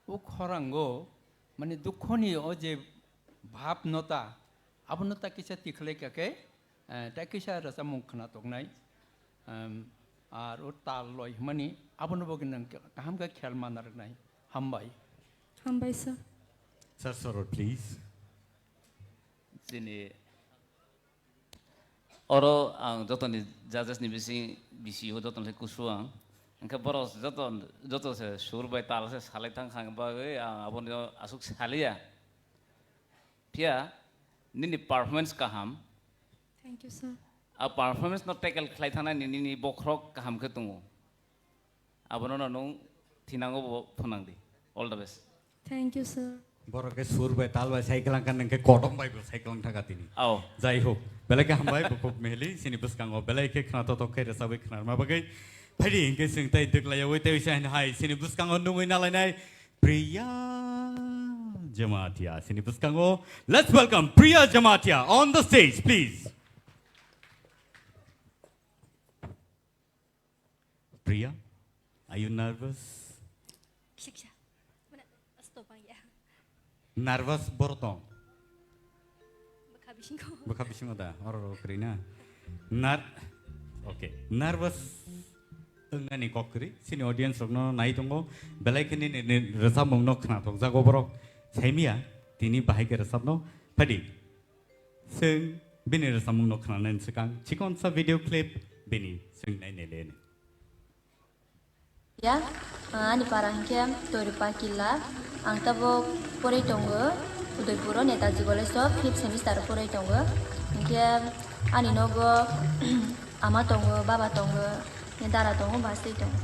O khorango, mane, dukhoni o je bhab no ta, abono ta kisa tikhlai kha khe, eh, ta kisa rwchapmung khna toknai, em, ar o tal loi hwnmani, abono bo gwnang kaham khe khel manna rwnai. Hambai. Hambai, sir. Sir Sorot, please. Chini oro ang jotoni judges ni bising, bisi o jotoni se kusu ang. Hingke borok joto, joto se sur bai tal se salai thang kha bagwi ang abono aswk saliya. Phiya nini performance kaham. Thank you, sir. A performance no tackle khlai thangna nini, nini bokhorok kaham khe tongo. Abono no nwng thinango bo phwnang di. All the best. Thank you, sir. Borok khe sur bai tal bai cycle ang kan khe kodom bai bo cycle ang thaga tini. Ao. Jai hok, belai khe hambai bukhuk meheli sini bwskango belai khe khna totok khe rwchapwi khna rwma bagwi. Phaidi hinkhe chwng tai dwklaiyawi tei wisa hin hai sini bwskango nungwi nalainai Priya Jamatia sini bwskango. Let's welcome Priya Jamatia on the stage, please. Priya, are you nervous? Kisa kisa. Mana, asto bang ya. Nervous borok tong? Bwkha bisingo. Bwkha bisingo da, oro oro kwrwi na. Nar-, okay, nervous wngnani kok kwrwi. Chini audience rokno nai tongo. Belai khe nini, nini rwchapmungno khna thokjago borok. Saimia, tini bahai khe rwchapno. Phaidi. Chwng bini rwchapmungno khnanani swkang chikonsa video clip bini chwng nainai le. Ya, ani para hinkhe Toirupa Killa. Ang tabuk porwi tongo Udaipuro Netaji College o fifth semester o porwi tongo. Hinkhe ani nogo ama tongo, baba tongo. Dara tongo, bus twi tongo.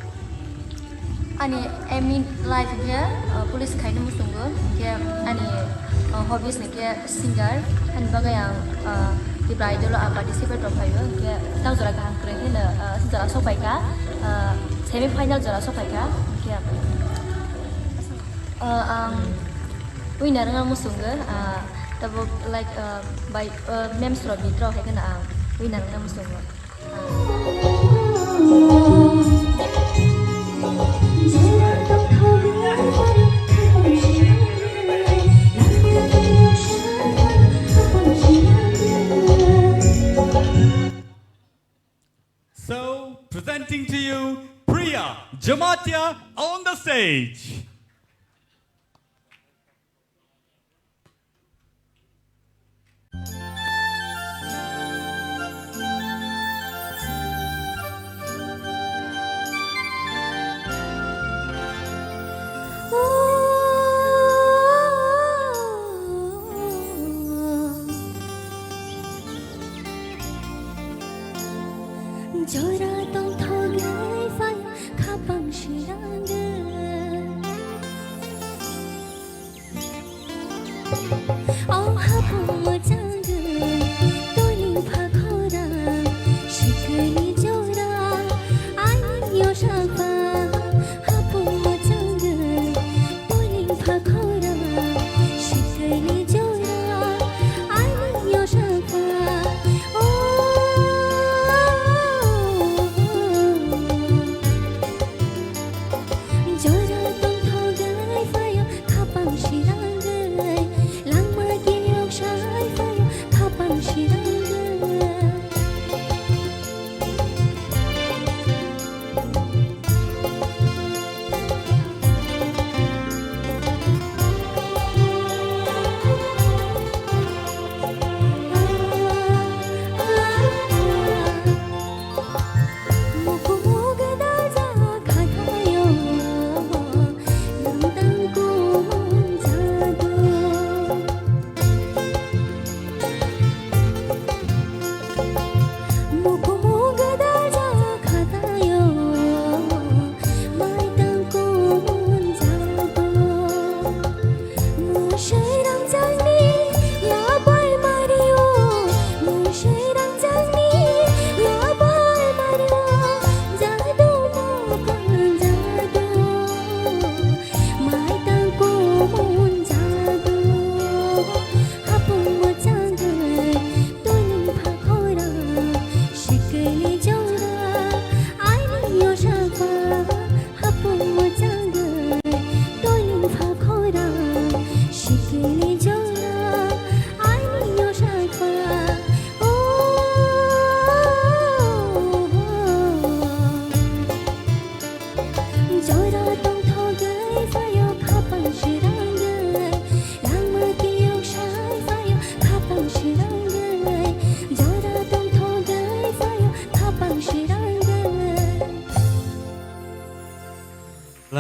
Ani aim in life hinkhe, uh, police khaina muchungo, hinkhe ani, uh, hobbies hinkhe singer, ani bagwi ang, uh, Tipra Idol o ang participate rok khlaio, hinkhe tang jora kaham kwrwi kheno, uh, jora sok pai kha, uh, semi final jora sok pai kha, hinkhe, uh, ang winner wngna muchungo, uh, tabuk like, uh, by, uh, memes rok bit rok hai kheno ang winner wngna muchungo. So, presenting to you, Priya Jamatia on the stage. Jora tongthok lai phai khapang sirang. O hapung mwchangwi toiling pha khorang, sikini jora ani yosakha. Hapung mwchangwi,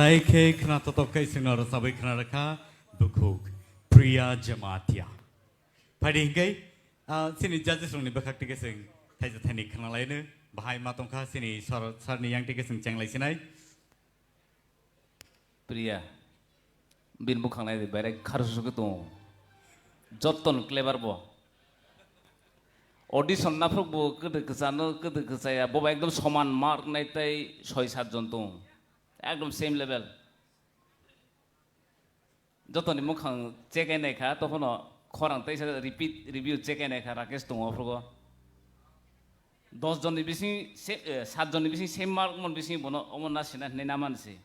Ai khe khna totok khe chwngno rwchabwi khna rwkha bukhuk Priya Jamatia. Phaidi hinkhe, ah, chini judges rokni bwkhak tike chwng thaisa thaini khna laino bahai ma tongkha chini sir, sir ni yang tike chwng chenglai sinai. Priya, bini bwkhang nai di, berek kharsu khe tongo. Jotton clever bo. Audition naphuk bo kwdw kwchano, kwdw kwchaya, bo ekdom soman mark nai tei soi sat jon tongo. Ekdom same level. Jotoni mukhang check nai kha, tokhono khorang teisa repeat review check nai kha, Rakesh tongo aphrugo. Dos jonni bising se, eh, sat jonni bising same mark mon bising bono omo na sina hinwi na man se.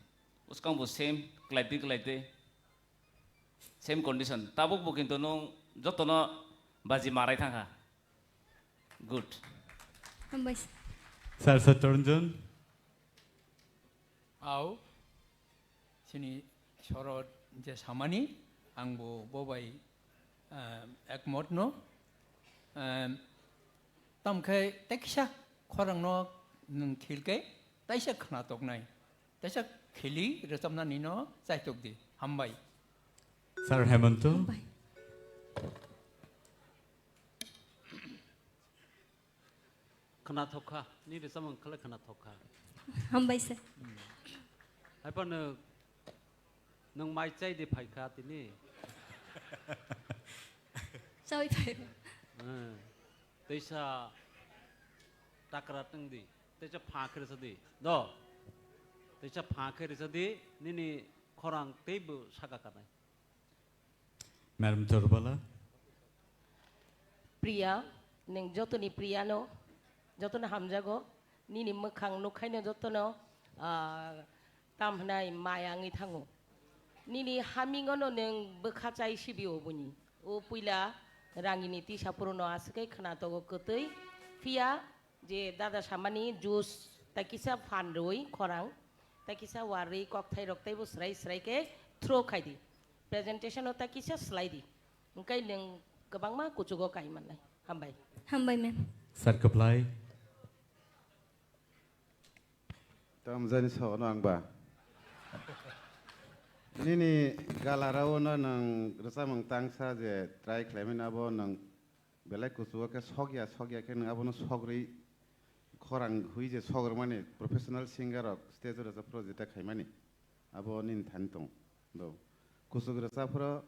Uskang bo same, klaitwi klaitwi. Same condition. Tabuk bo kintu nung jotono baji marai thangkha. Good. Hambai. Sir Satyaranjan. Au. Chini sorot je samani, ang bo bo bai, ah, ekmot no. Ah, tam khe teksa khorang no nwng khil khe taisa khna toknai. Taisa khili rwchapnani no chaitok di. Hambai. Sir Hemanto. Hambai. Khwnathok kha, nini rwchapmung khlai khwnathok kha. Hambai sir. Haiphano nwng mai chai de phai kha tini. Chawi phai. Eh, teisa takra tong di, teisa pha khe rwsa di. Do. Teisa pha khe rwsa di, nini khorang teibo saka kanai. Madam Chorbala. Priya, nwng jotoni Priya no, jotono hamjago, nini mwkhang nukhaino jotono, ah, tam hwnai maya wngwi thango. Nini hamingono nwng bwkha chai sibi oboni. O puila rangini tisa purono aswk khe khwna togo kwtwi, phiya je dada samani juice ta kisa phan rwi khorang, ta kisa warwi kokthai rok teibo srai srai khe throw khai di. Presentation o ta kisa slai di. Hwnkhe nwng kwbangma kuchugo kai mannai. Hambai. Hambai, ma'am. Sir Kwplai. Tamjani sono ang ba. Nini galarao no nwng rwchapmung tangsa je try khlaimani abo nwng belai kuchugo khe sokya, sokya khe nwng abono sogrwi khorang hui je sogrwmani professional singer rok stage o rwchapphuru jeta khaimani abo nini thani tongo. Do. Kuchuk rwchapphuru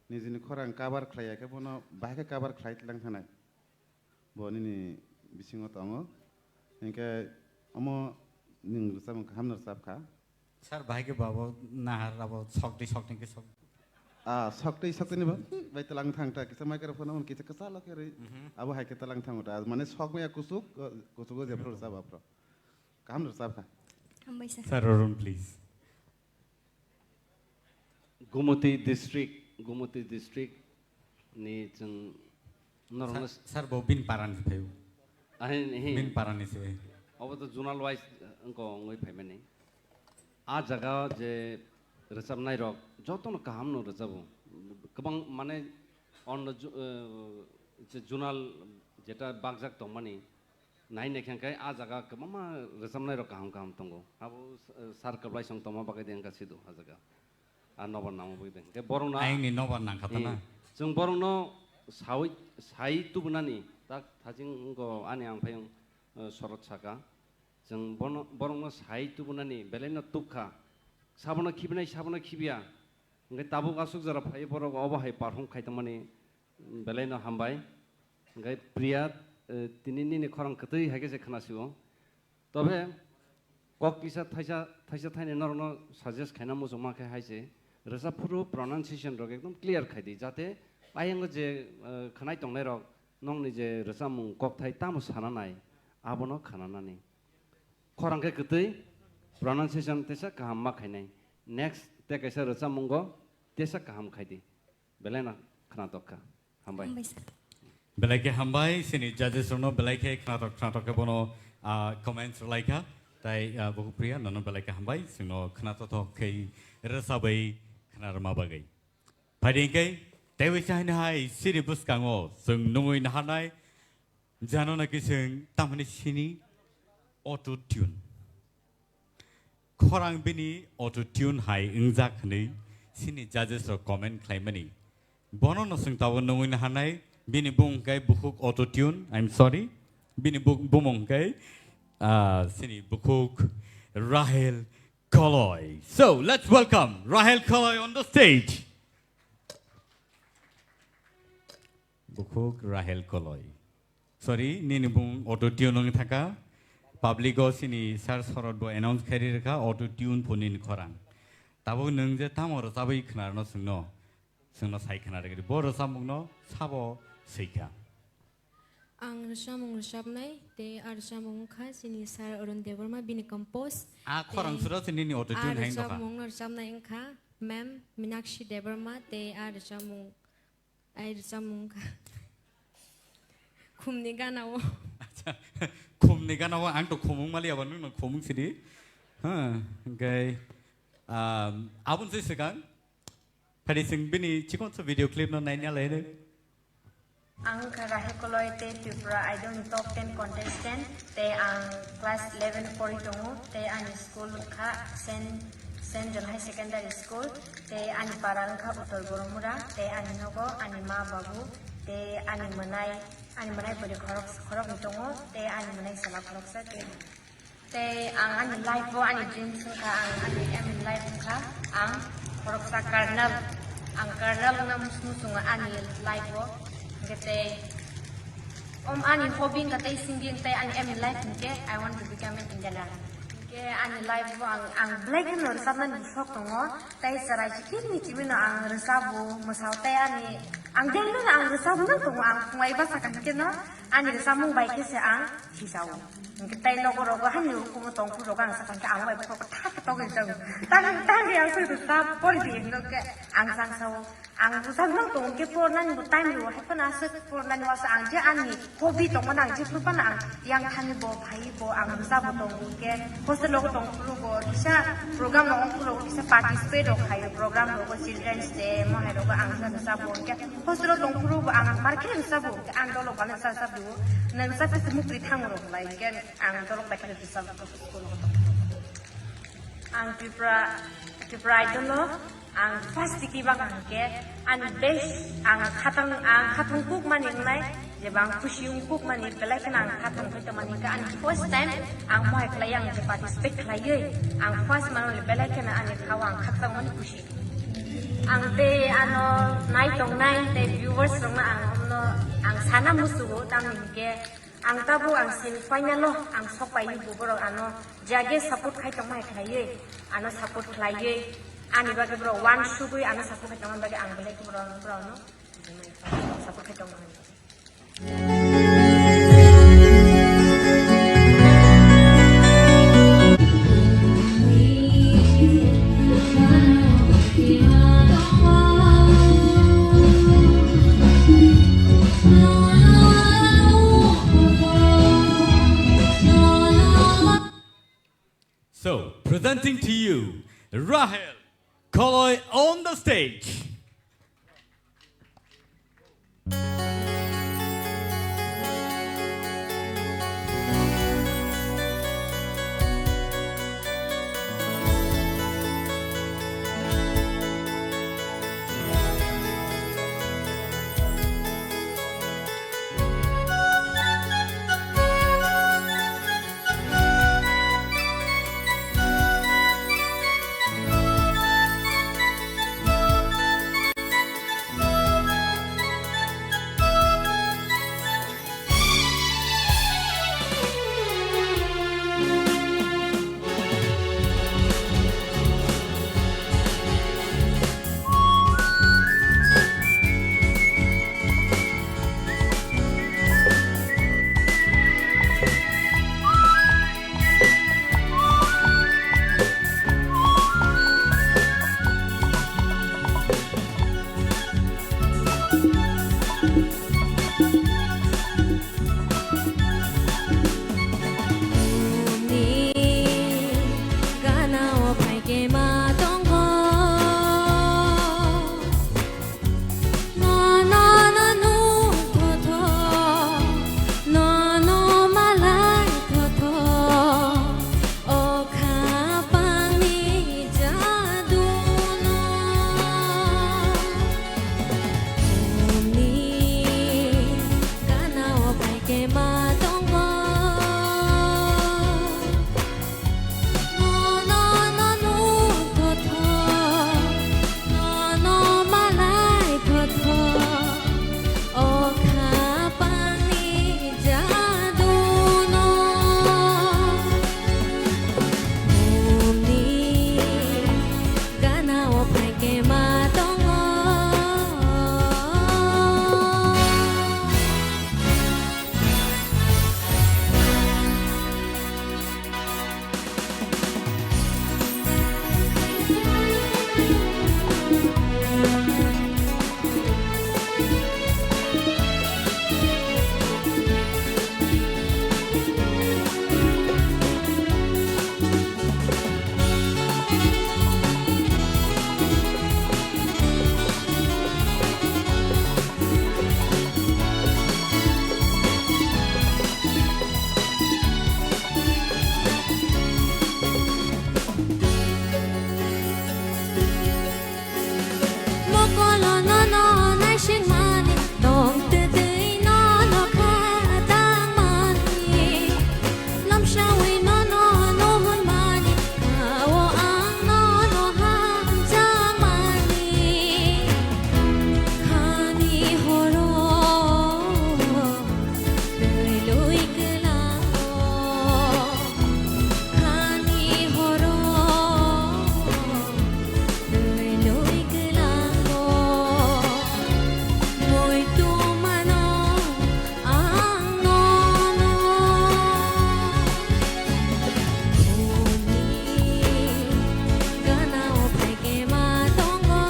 nijini khorang cover khlaiya khe bono bahai khe cover khlai tlang thanai. Bo nini bisingo tongo. Hinkhe omo nwng rwchapmung kaham no rwchap kha. Sir, bahai khe babo nahar abo sokti sokti khe sok. Ah, sokti sokti ni ba, bai talang thang ta kisa microphone on kisa kisa lo khe rwi. Mhm. Abo hai khe talang thang ta. Mane sok maya kuchuk, kuchugo je phuru rwchap aphuru. Kaham rwchap kha. Hambai sir. Sir Arun, please. Gumoti district, Gumoti district ni chwng norokno Sir, sir, bo bin parani phaio. Ahin, hin. Bin parani se. Obo to zonal wise wngko wngwi phaimani. A jaga je rwchapnai rok jotono kaham no rwchabo. Kwbang mane onno ju-, eh, je zonal jeta bakjak tongmani, nai naikha khe a jaga kwbangma rwchapnai rok kaham kaham tongo. Abo, eh, sir kwplai song tongma bagwi de wngkha sido a jaga. A nobar nangma bagwi de. Hwnkhe borokno Ayangni nobar nangkha ta na? Hmm. Chwng borokno sawi, sai tubunani tak thaching wngkho ani ang phai wng, eh, sorot saka. Chwng bono, borokno sai tubunani belaino tukha. Sabono khibinai, sabono khibiya. Hwnkhe tabuk aswk jora phai borok obo hai perform khai tongmani. Belaino hambai. Hwnkhe Priya, eh, tini nini khorang kwtwi hai khe se khwnasio. Tobe kok kisa thaisa, thaisa thaini norokno suggest khaina muchungma khe hai se, rwchap phuru pronunciation rok ekdom clear khai di, jate ayang je, eh, khwnai tongnai rok nokni je rwchapmung kokthai tamo sana nai, abono khwnanani. Khorang khe kwtwi, pronunciation tesa kaham ma khainai. Next te kaisa rwchapmungo tesa kaham khai di. Belai no khwnatok kha. Hambai. Hambai sir. Belai khe hambai, chini judges rokno belai khe khwnatok khwnatok khe bono, ah, comments rwlai kha. Tai, ah, Bukupriya, nono belai khe hambai, chwngno khwnatothok khe rwchabwi khwnarwma bagwi. Phaidi hinkhe, teiwi chaini hai siri bwskango chwng nungwi naharnai, jano naki chwng tamhani sini auto tune. khorang bini auto tune hai wngjak hwnwi sini judges rok comment khlaimani. Bono no chwng tabuk nungwi no hanai, bini bumung khe Bukhuk Auto Tune, I'm sorry. Bini bu-, bumung khe, ah, sini Bukhuk Rahel Koloi. So, let's welcome Rahel Koloi on the stage. Bukhuk Rahel Koloi. Sorry, nini bumung Auto Tune wngwi thangkha. Public o sini Sir Sorot bo announce khairi rwkha, Auto Tune pho nini khorang. Tabuk nwng je tamo rwchabwi khwnarwno chwngno, chwngno sai khwnarwgwi bo rwchapmungno sabo swikha. Ang rwchapmung rwchapnai, tei a rwchapmung wngkha chini Sir Arun Debbarma, bini compose. A khorang tei suro se nini Auto Tune hai wngkha. A rwchapmung rwchapnai wngkha Ma'am Minakshi Debbarma, tei a rwchapmung Ai rwchapmung wngkha. Khumni gana o. Acha, khumni gana o ang to khumung mali abo nwng no khumung sidi. Ha, hwnkhe, um, aboni se swkang. Phadi chwng bini chikon sa video clip no naina lai no. Ang wngkha Rahel Koloi tei Tripura Idol ni top ten contestant. Tei ang class eleven pori tongo, tei ani school wngkha Saint, Saint John High Secondary School, tei ani para wngkha Uttor Boromura, tei ani nogo ani ma babu, tei ani mwnai, ani mwnai bwrwi khorok, khoroknwi tongo, tei ani mwnai chwla khoroksa, tei, tei ang ani life o ani dreams wngkha, ang ani aim in life wngkha, ang khoroksa colonel, ang colonel wngna muchungo ani life o, hwnkhe tei Om ani hobby wngkha tei singing tei ani aim in life hinkhe I want to become an engineer. Hinkhe ani life o ang, ang belai kheno rwchapnani sok tongo. Tei chwrai chikirni chibino ang rwchabo, mwsao tei ani, ang daily no ang rwchabo nang tongo, ang phungai basa kaham khe no ani rwchapmung bai khe se ang thijao. Hinkhe tei nogo rogo hani ukumo tongphuru rogo ang sakha hinkhe ang bai bokhorok khe thak khe togwi rwchabo. Tang, tang ang se rwchap pori di hinwi khe ang sangsao. Ang bwsajwk tongo khe pornani bo time rwo, hai phano aswk pornani waisa ang je ani hobby tongmani ang jephru phano ang yang thani bo phai bo ang bwsa bo tongo khe hostel rogo tong phuru bo kisa program rogo phuru kisa participate rok khaio program rogo children's day mo hai rogo ang bwsa bwsa bo khe hostel o tong phuru bo ang mar khe bwsa bo ang dolok bana bwsa bwsa bo nang bwsa bwsa mukri thango rok lai khe ang dolok bai khe bwsa bo school rogo tong phuru. Ang Tripura, Tripura Idol o ang first tiki bak ang khe ani best ang khatang, ang khatang kuk mani wngnai, je bang khusi wng kuk mani belai kheno ang khatang khe tongmani khe ani first time ang mohai khlai ang je participate khlaiwi ang first manwi belai kheno ani khao ang khatang mani khusi. Ang tei ano nai tongnai tei viewers rokno ang omno ang sana musugo tamni hinkhe Ang tabuk ang semi final o ang sok pai bo borok ano jage support khai tong mai khlaiwi ano support khlaiwi ani bagwi borok one sugwi ano support khai tong bagwi ang belai borok borok no support khai tong. So, presenting to you, Rahel Koloi on the stage. Ma tongo, no, no, no, no, tho, tho, no, no, malai, tho, tho, o kha pani jadu no. Bumni gana o phaikhe ma tongo. Mokolo no no naisingmani, tong twtwi no no kha tangmani. Lamsawi no no no hwnmani, ao ang no no hamjakmani. Khani horo twi lui kwlango, khani horo twi lui kwlango. Muitu mano ang nono. Bumni gana o phaikhe ma tongo.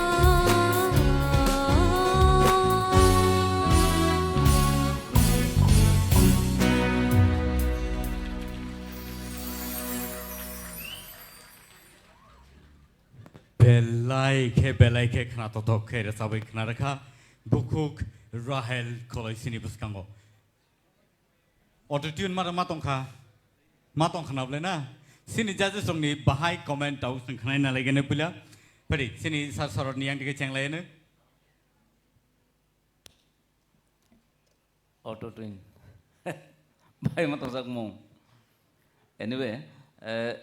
Belai khe, belai khe khnatothok khe rwchabwi khna rwkha bukhuk Rahel Koloisini bwskango. Auto tune ma, ma tongkha, ma tongkha na bwle na? Sini judges rokni bahai comment tau chwng khnai na laigene puila. Phadi sini sir sorotni yang dige cheng laiyeno. Auto tune. Bai ma tongjak mung. Anyway, eh,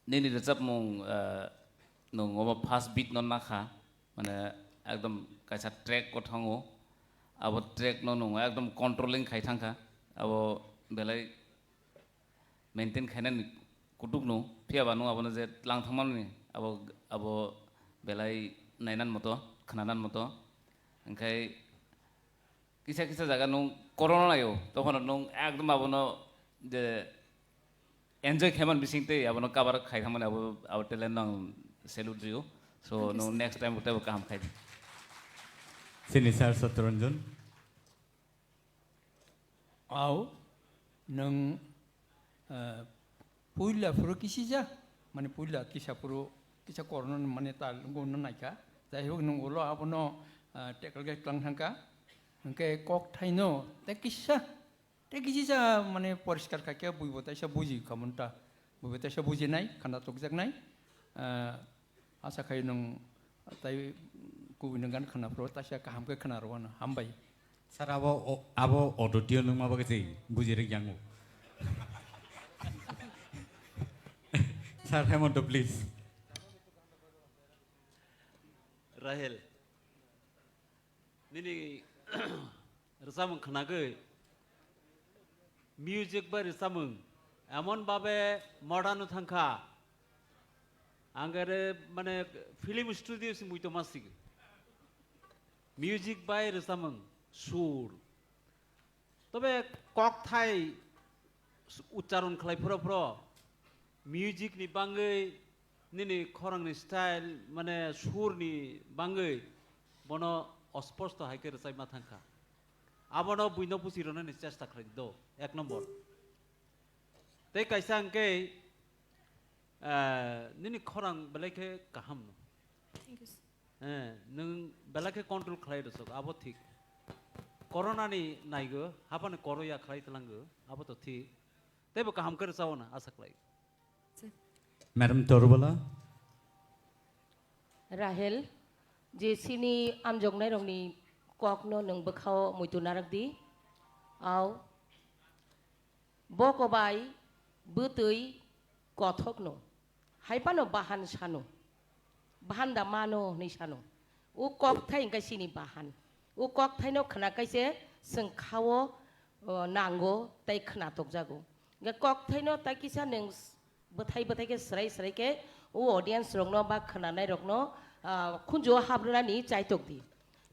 nini rwchapmung, eh, nwng omo first beat no nakha, mane ekdom kaisa track o thango, abo track no nwng ekdom controlling khai thangkha, abo belai maintain khainani kutuk no, phiya ba nwng abono je tlang thangmani abo, abo belai nainan moto, khnanan moto, hwnkhe kisa kisa jaga nwng corona naio, tokhono nwng ekdom abono je enjoy khaiman bising tei abono cover khai thangmani abo, abo talent no ang salute rio. So nwng next time teibo kaham khai di. Sini sir Satyaranjan. Au, nwng, eh, puila phuru kisija, mane puila kisa phuru, kisa korno mane tal wngno naikha. Jai hok nwng ulo abono, eh, tackle khe tlang thangkha. Hwnkhe kok thaino tei kisa, tei kisija mane poriskar khaikhe buibo taisa buji khamon ta. Buibo taisa bujinai, khana tokjaknai. Eh, Asa khai nwng tai kubui nwng gan khwna phuru taisa kaham khe khwna rwano. Hambai. Sir, abo o-, abo auto tune nwngma bagwi se buji rwk yango. Sir Hemonto, please. Rahel. Nini rwchapmung khnagwi music bai rwchapmung emon babe modern thangkha, ang ere mane film studio se muitu masigi. Music bai rwchapmung sur. Tobe kokthai ucharon khlai phuro phuro music ni bangwi nini khorang ni style mane sur ni bangwi bono osposto hai khe rwchai ma thangkha. Abono buino pusi rwnani chesta khlai do, ek nombor. Tei kaisa hwnkhe, eh, nini khorang belai khe kaham no. Thank you, sir. Eh, nwng belai khe control khlai rwsok, abo thik. Corona ni naigo, haphano koro ya khlai tlango, abo to thik. Teibo kaham khe rwchao na asa khlai. Madam Torubala. Rahel, je sini amjoknairokni kokno nwng bwkhao muitu narak di. Au, boko bai bwtwi kothokno, hai phano bahan sano, bahan da mano hwnwi sano. O kokthai hwnkhe chini bahan. O kokthaino khna kaise chwng khao, o, nango tei khna tokjago. Hwnkhe kokthaino tai kisa nwng s-, bwthai bwthai khe swrai swrai khe o audience rokno ba khwnanai rokno, ah, khunju o habrwnani chaitok di.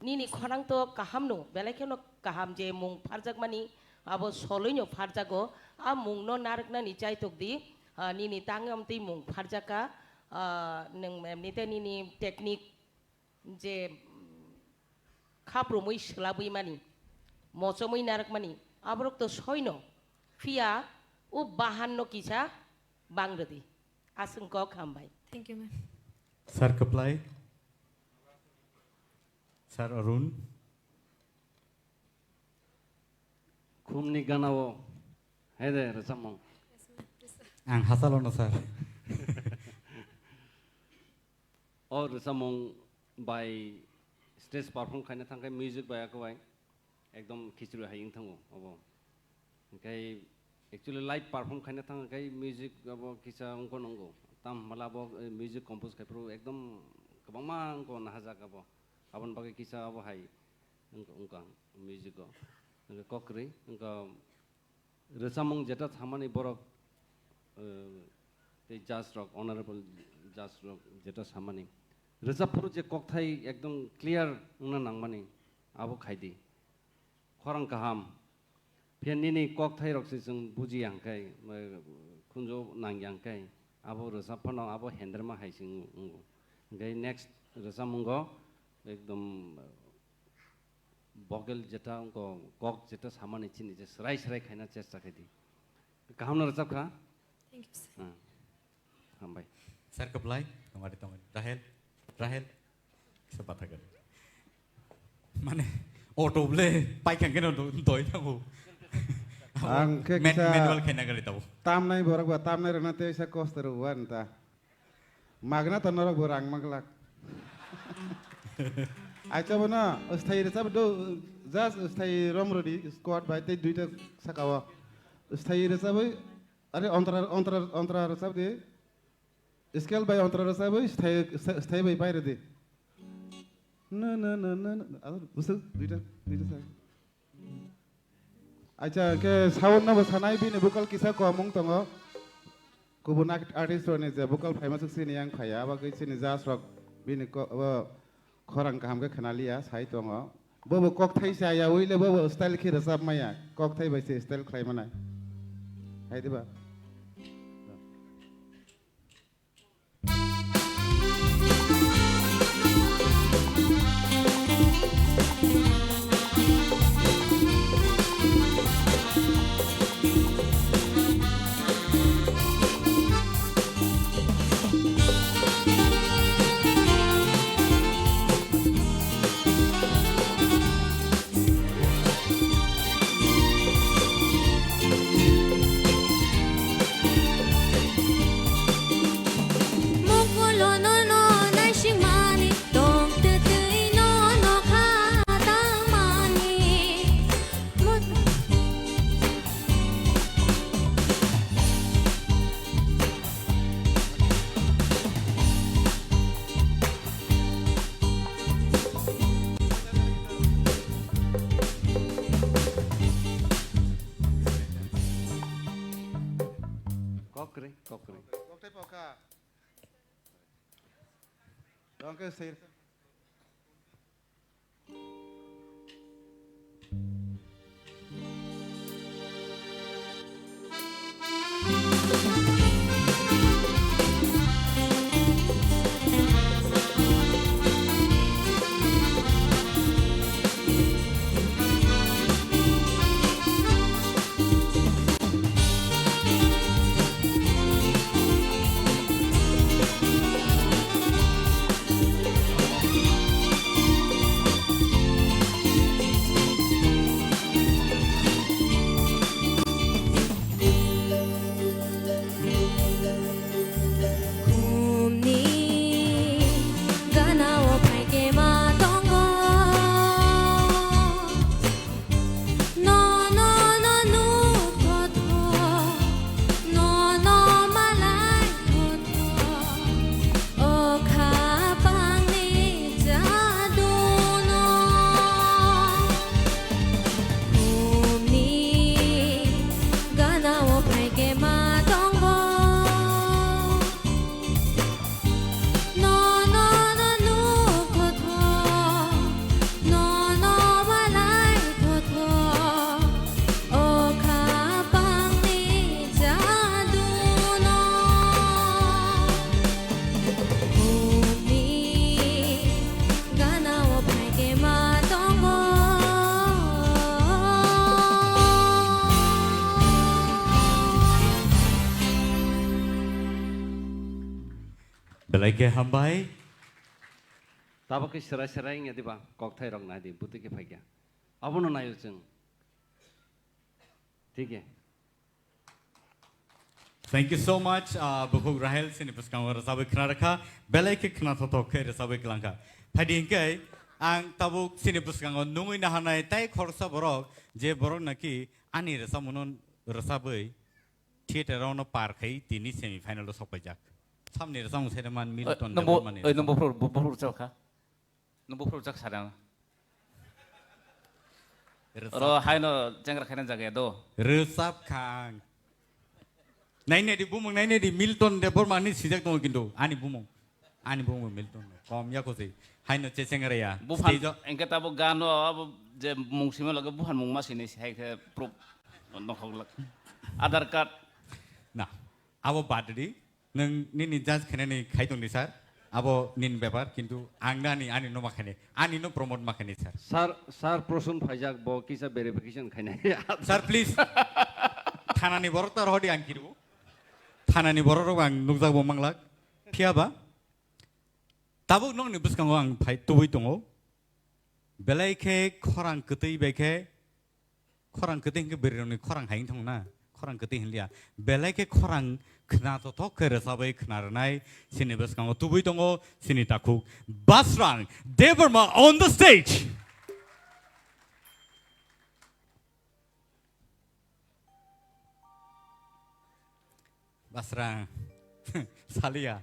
Nini khorang to kaham no, belai kheno kaham je mung pharjakmani, abo soloi no pharjago, a mung no narwknani chaitok di, ah, nini tangwi amtwi mung pharjaka, ah, nwng emnite nini technique je, mm, khaprumwi swlabwi mani, mochomwi narwkmani, aborok to soino, phiya o bahan no kisa bang rwdi. Aswng kok hambai. Thank you, ma'am. Sir Kwplai, Sir Arun. Khumni ganao hai de rwchapmung. Ang hasalo no, sir. O rwchapmung bai stage perform khaina thangkhai music bai akwbai ekdom khichri hai wng thango obo. Hwnkhe actually live perform khaina thang khe music abo kisa wngkha nungo. Tam hwnba abo, eh, music compose khai phuru ekdom kwbangma wngkha nahajak abo. Aboni bagwi kisa abo hai wngkha, wngkha music o. Hwnkhe kokrwi wngkha rwchapmung jeta samani borok, eh, tei judge rok, honorable judge rok jeta samani. Rwchap phuru je kokthai ekdom clear wngna nangmani abo khaidi. Khorang kaham. Phiya nini kokthai rok se chwng buji ya hwnkhe, eh, khunju nang ya hwnkhe, abo rwchap phano abo henderma hai se wng-, wngo. Hwnkhe next rwchapmungo ekdom, eh, vocal jeta wngkha, kok jeta samani chini je swrai swrai khaina chesta khaidi. Kaham no rwchap kha? Thank you, sir. Ah. Hambai. Sir Kwplai, tongari tongari. Rahel, Rahel, kisa batha gari. Mane, auto ble, paikang keno do-, doi thango. Ang khe Men-, kisa manual khaina gari tabo. Tamnai borok ba, tamnai rwna tei sa kosto rw wan ta. Magna ta norok bo rang maglak. Acha bono, sthai rwchap do, just sthai rom rodi, squad bai tei duita saka o. Sthai rwchap bai, are ontra, ontra, ontra rwchap di. Scale bai ontra rwchapwi sthai, sthai, sthai bai pairwdi. Na, na, na, na, na. Aro bwswk duita, duita sa. Acha, khe sound no bo sanai, bini vocal kisa kom wng tongo. Kubun art-, artist rokni je vocal phaima swk chini yang phaiya, abo khe chini judge rok bini ko-, abo khorang kaham khe khna liya, sai tongo. Bobo kokthai chaya, uile bobo style khe rwchap maya, kokthai bai se style khlai manai. Hai diba? Mokolo nono naisingmani, tong twtwi nono kha tangmani. Mo- Kokre, kokre. Kokthai pokha. Tongke sir. Bai khe hambai. Tabuk khe serai serai wngya diba, kokthai rok nai di, bwtwi khe phaikha. Abono naio chwng. Thik khe. Thank you so much, ah, Bukhuk Rahel, chini bwskango rwchabwi khna rwkha, belai khe khna thothok khe rwchabwi kwlangkha. Phaidi hinkhe ang tabuk chini bwskango nungwi naharnai tai khoroksa borok, je borok naki ani rwchapmungno rwchabwi theater-o no par khai tini semi final-o sokpaijak. Samni rwchapmung sai man Milton Debbarmani. Oi, nung buphuru, buphuru rwchapkha? Nung buphuru rwchak sa dang? Rwchap. Oro haino chengra khaina jaga do. Rwchap kha ang. Nainai di bumung, nainai di Milton Debbarmani sijak tongo kintu ani bumung. Ani bumung Milton. Kom ya kosi. Haino che chengra ya. Buphan, stage-o. Engke tabo gano abo je mung sima lage buphan mung ma sini hai khe proof nokhok lak. Aadhaar card. Na, abo bad di. Nwng nini judge khainani khai tongdi, sir. Abo nini bepar, kintu ang nani, ani no ma khainai, ani no promote ma khainai, sir. Sir, sir, Prosun phaijak, bo kisa verification khainai. Sir, please. Thanani borok ta rohodi ang kiru. Thanani borok rok ang nukjak bo manglak. Phiya ba? Tabuk nokni bwskango ang phai tubui tongo. Belai khe khorang kwtwi bai khe Khorang kwtwi hinkhe bwrwirokni khorang hai wngthang na? Khorang kwtwi hinliya. Belai khe khorang khna tothok khe rwchabwi khna rwnai. Chini bwskango tubui tongo chini takhuk Basrang Debbarma on the stage. Basrang. Saliya.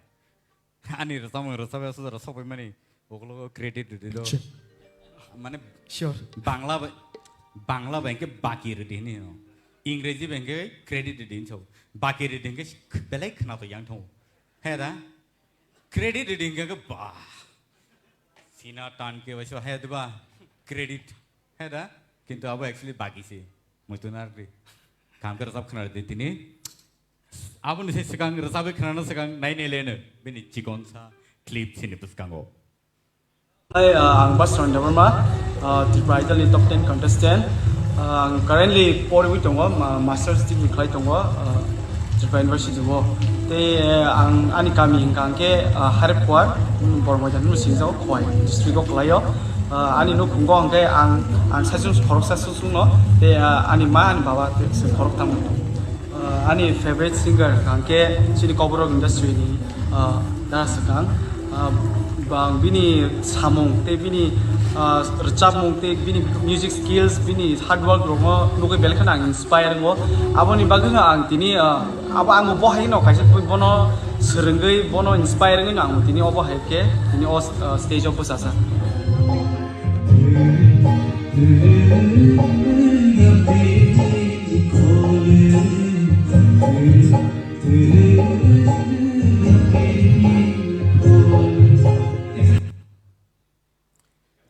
Ani rwchapmung rwchapya sujaro sokpaimani ukologo credit rwdi do. Acha. Mane sure. Bangla bai, Bangla bai hwnkhe baki rwdi hini no. Ingreji bai hwnkhe credit rwdi hinwi sao. Baki rwdi hwnkhe belai khwnato yang thango. He da? Credit rwdi hwnkhe ba. Sina tan ke bai so he da ba? Credit. He da? Kintu abo actually baki se. Muitu narwkdi. Kaham khe rwchap khwna rwdi tini. Aboni se swkang rwchabwi khwnana swkang nainai leno bini chikonsa clip chini bwskango. Hi, uh, ang Basrang Debbarma, uh, Tripura Idol ni top ten contestant. Uh, ang currently poriwi tongo, ma-, masters degree khlai tongo, uh, Tripura University o. Tei, uh, ang ani kami hwnkha hwnkhe, uh, Harephuar, um, Bormoidan hwnwi singjago, Khowai district o khlaio. Uh, ani nukhungo hwnkhe ang, ang saichung khoroksa susungno, tei, uh, ani ma, ani baba tei se khoroktham. Uh, ani favorite singer hwnkha khe chini Kokborok industry ni, uh, dara swkang. Uh, bang bini samung tei bini, uh, rwchapmung tei bini music skills, bini hard work rokno nugwi belai kheno ang inspire wngo. Aboni bagwino ang tini, uh, abo ang bo hai no kaisa bono swrwngwi bono inspire wngwi no ang tini obo hai khe tini o, uh, stage o bwchajak.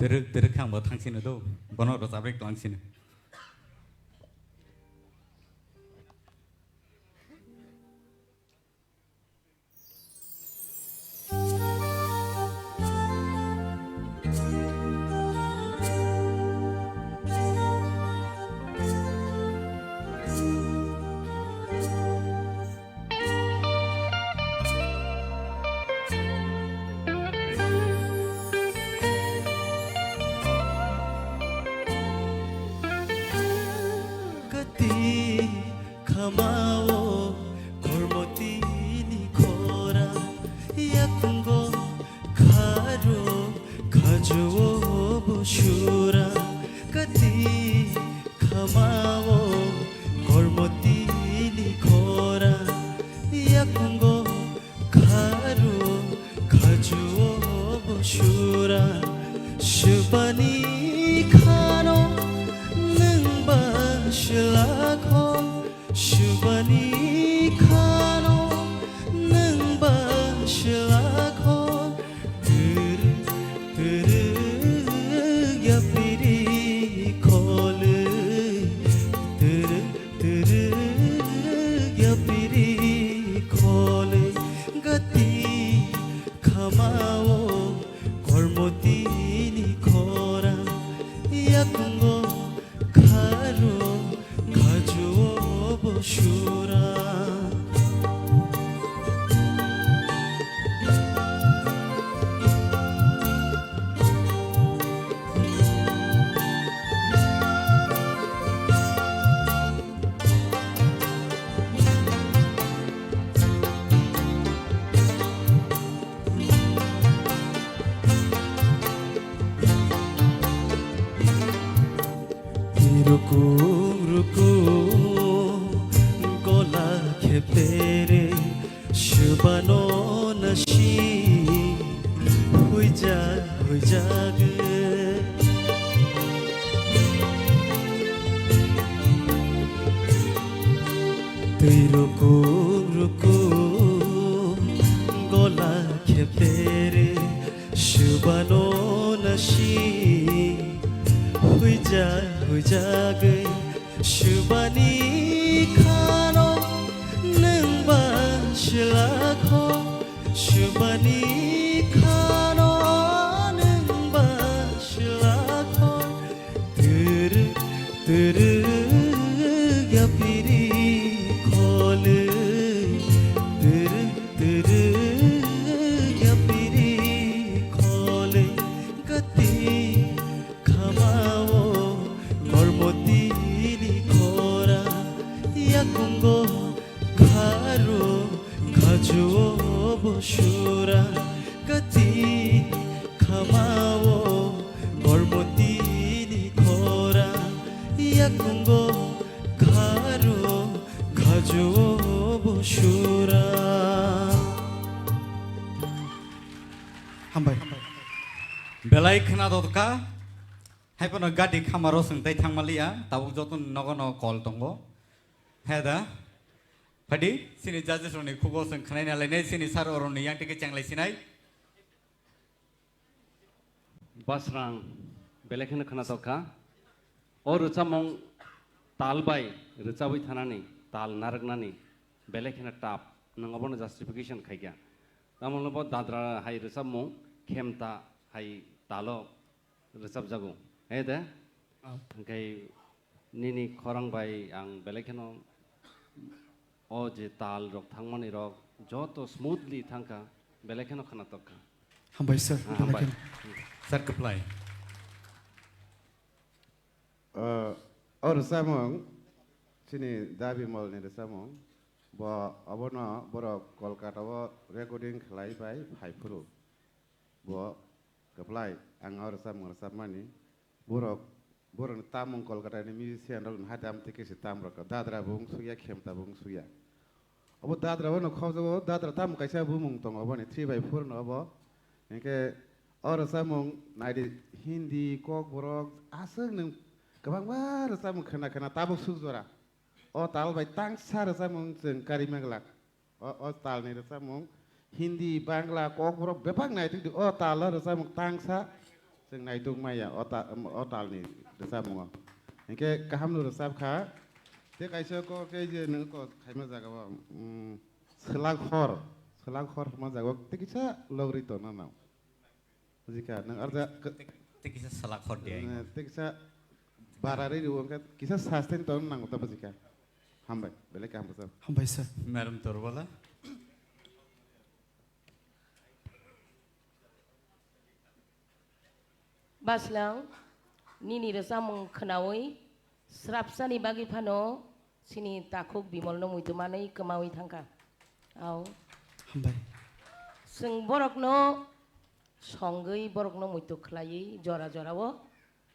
Twrwk, twrwk khe ang bo thangsino do, bono rwchapwi tong sino. Kati khamao kormotini khorang, yakungo kharo khajuo bo surang. Kati khamao kormotini khorang, yakungo kharo khajuo bo surang. Subani khano nwng ba swlakho, subani khano nwng ba swlakho. Twrwk, twrwk yapiri khole, twrwk, twrwk yapiri khole. Gati khamao kormotini khorang, yakungo kharo khajuo bo surang. Tere shubano nashi huijak huijak. Twi rukung rukung gola khepere shubano nashi huijak huijagwi. Shubani khano nwng ba silakho, shubani khano nwng ba silakho. Turu turu yapiri khole, turu turu yapiri khole. Gati khamao Gormotini khora, yakungo kharo khajuo bo sura. Gati khamao Gormotini khora, yakungo kharo khajuo bo sura. Hambai. Belai khna dotka. Hai phano gati khamaro swng tei thangmaliya, tabuk joto nogo nogo kol tongo. He da? Phadi, chini judges rokni khugo swng khnaina lainai, chini sir oroni yang tike chenglai sinai. Basrang, belai kheno khna tokha. O rwchapmung tal bai rwchabwi thanani, tal narwknani, belai kheno tough. Nwng obono justification khaikha. Tamoni bo dadra hai rwchapmung, khemta hai talo rwchapjago. He de? Ah. Hwnkhe nini khorang bai ang belai kheno o je tal rok thangmani rok joto smoothly thangkha, belai kheno khna tokha. Hambai sir, ah, belai hambai kheno. Sir, kwplai. O, o rwchapmung, chini Da Bimal ni rwchapmung, bo obono borok Kolkata o recording khlai bai phai phuru. Bo kwplai, ang o rwchapmung rwchapmani. Borok, borokni tamung Kolkata ni musician rokni haitham tei kisi tam rwkha. Dadra bo wng sukya, khemta bo wng sukya. Obo dadra bono khobjago, dadra tamung kaisa bumung tongo oboni, three by four no obo. Hinkhe o rwchapmung naidi Hindi, Kokborok, aswk nwng kwbangma rwchapmung khna khna tabuk suk jora. O tal bai tangsa rwchapmung chwng karima glak. O, o talni rwchapmung Hindi, Bangla, Kokborok bebak naituk di. O talo rwchapmung tangsa chwng naituk maya o ta-, o talni rwchapmungo. Hinkhe kahamno rwchapkha. Tei kaisa kok khe je nwng kok khaima jagao, mm, swlak hor, swlak hor hwnma jagao tei kisa logri tongna nang. Bujikha, nwng arja k-, tei, tei kisa swlak hor di ai. Eh, tei kisa bara rwi rwo, wngkha kisa sustain tong nango ta bujikha. Hambai, belai kaham bwsajak. Hambai sir. Madam Torbala. Baslang, nini rwchapmung khnaui srapsani bagwi phano chini takhuk Bimalno muitu manwi kwmaui thangkha. Au. Hambai. Chwng borokno songwi borokno muitu khlaiwi jora jorao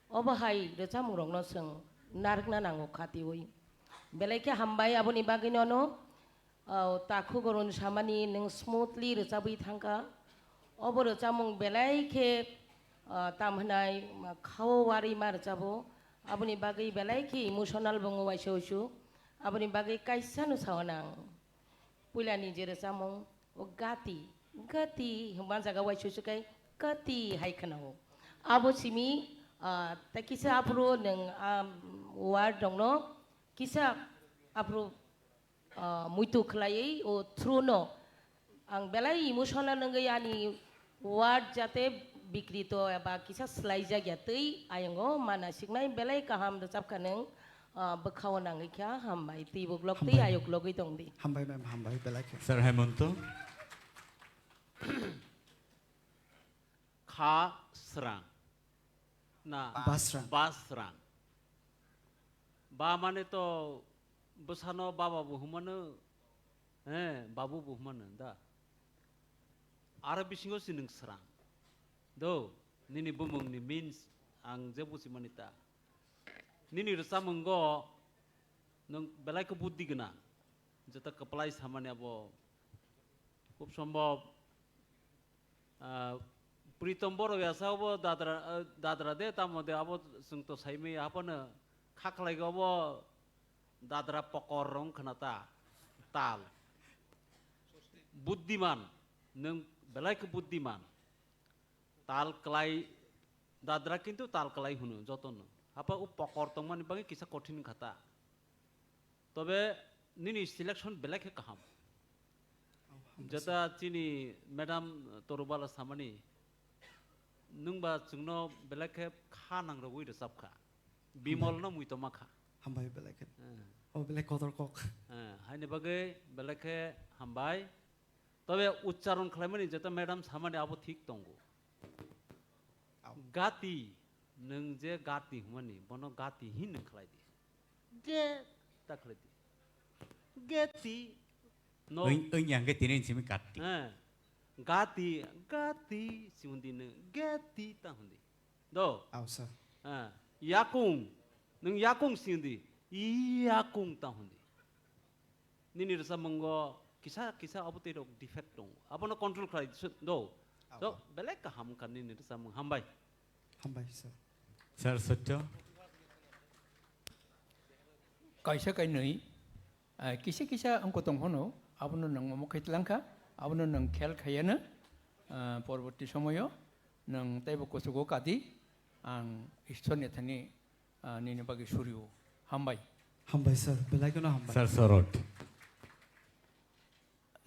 obo hai rwchapmungrokno chwng narwkna nango khatiui. Belai khe hambai aboni bagwi nono, o, takhuk Arun samani nwng smoothly rwchabwi thangkha. Obo rwchapmung belai khe, o, tam hwnai, ma, khao warwi ma rwchabo. Aboni bagwi belai khe emotional bo wngo waisa waisuk. Aboni bagwi kaisa no sao nang. Puilani je rwchapmung, o gati, gati hwnba jaga waisa waisuk kai gati hai khwnao. Abo simi, ah, tei kisa aphuru nwng, ah, word rokno kisa aphuru, ah, muitu khlaiwi o through no ang belai emotional wngwi ani word jate bikrito eba kisa swlaijak ya twi ayongo mana siknai belai kaham rwchapkha nwng, ah, bwkhao nangwi kha hambai twi buklok twi hambai ayuk logwi tongdi. Hambai ma'am, hambai belai khe. Sir Hemonto. Kha srang. Na. Basrang. Basrang. Ba mane to bwsano baba bo hwnmano, eh, babu bo hwnmano da. Aro bisingo si nwng srang. Do, nini bumungni means ang je buchimani ta. Nini rwchapmungo nwng belai khe buddi gwnang. Jota kwplai samani abo. Khub sombhob, ah, Pritom Boro ya sa abo dadra, ah, dadra de tamo de abo chwng to saimaya haphano kha khlai abo dadra pokor rong khna ta tal. Buddiman, nwng belai khe buddiman. Tal kwlai, dadra kintu tal kwlai hwno jotono. Hapa o pokor tongmani bagwi kisa kothin wngkha ta. Tobe nini selection belai khe kaham. Jota chini madam Torubala samani, nwngba chwngno belai khe kha nangrogwi rwchapkha. Bimolno mui tongma kha. Hambai belai khe. Eh. O belai kotor kok. Eh, haini bagwi belai khe hambai. Tobe uchcharon khlaimani jeta madam samani abo thik tongo. Au. Gati, nwng je gati hwnmani, bono gati hin nwng khlai di. Ge ta khlai di. Geti. No. Oi, oi, yang ke tini simi gati. Eh. Gati, gati, si hundi nwng, geti ta hundi. Do. Au, sir. Ah, yakung. Nwng yakung si hundi. Yakung ta hundi. Nini rwchapmungo kisa kisa abo tei rok defect tongo. Abono control khlai di, do. Au. So, belai kaham wngkha nini rwchapmung. Hambai. Hambai, sir. Sir, Sotyo. Kaisa kainwi, ah, kisa kisa wngkha tong phano, abono nwng omo khe tlangkha, abono nwng khel khaiyano, ah, porborti somoyo nwng teibo kuchugo kadi, ang Ishwar ni thani, ah, nini bagwi surio. Hambai. Hambai, sir. Belai kheno hambai. Sir, Sorot.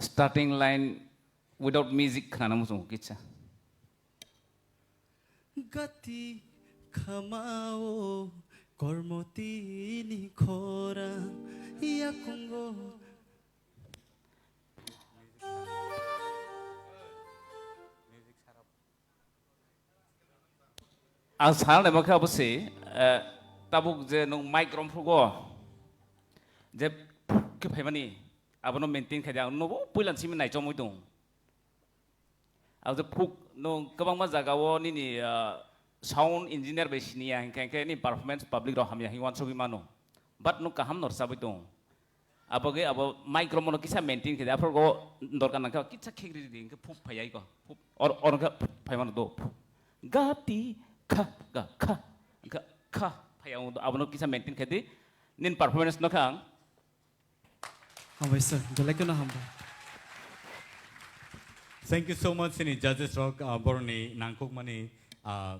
Starting line without music khana muchungo kisa. Gati khamao kormotini khorang yakungo. Ang sana naima khe abo se, eh, tabuk je nwng mic romphrugo, je phuk khe phaimani, abono maintain khaidi ang nobo puila simi naichomwi tong. Abo je phuk nwng kwbangma jagao nini, ah, sound engineer bai siniya hinkhe, hinkhe ni performance public rok hamya hinwi uansugwi mano. But nwng kaham no rwchabwi tong. Abo ge abo mic rok mono kisa maintain khe, aphuru go dorkar nangkhe kisa khegri di, hinkhe phuk phai ai go. Phuk or, or khe phai mano do. Ga ti kha, ga kha, ga kha phai ang do. Abono kisa maintain khe di. Nin performance no kha ang. Hambai sir, belai kheno hambai. Thank you so much, sini judges rok, ah, boroni nangkukmani, ah,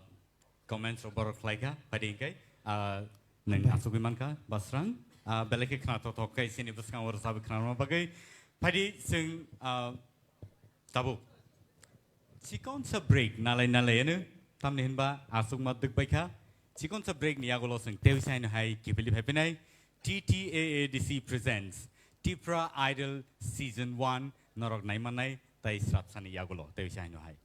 comments rok borok khlaikha, phaidi hinkhe, ah, nang Hambai. Asugwi mankha, Basrang, ah, belai khe khna thok thok khe sini bwskango rwchapwi khnarwna bagwi. Phaidi chwng, ah, Tabuk. Chikonsa break nalai nalai eno. Tamni hinba aswkma dwk baikha. Chikonsa break ni yagulo chwng tei wisa haino hai kiphilwi phaiphinai. T T A A D C presents Tipra Idol Season one norok naimannai tai srapsani yagulo tei wisa haino hai.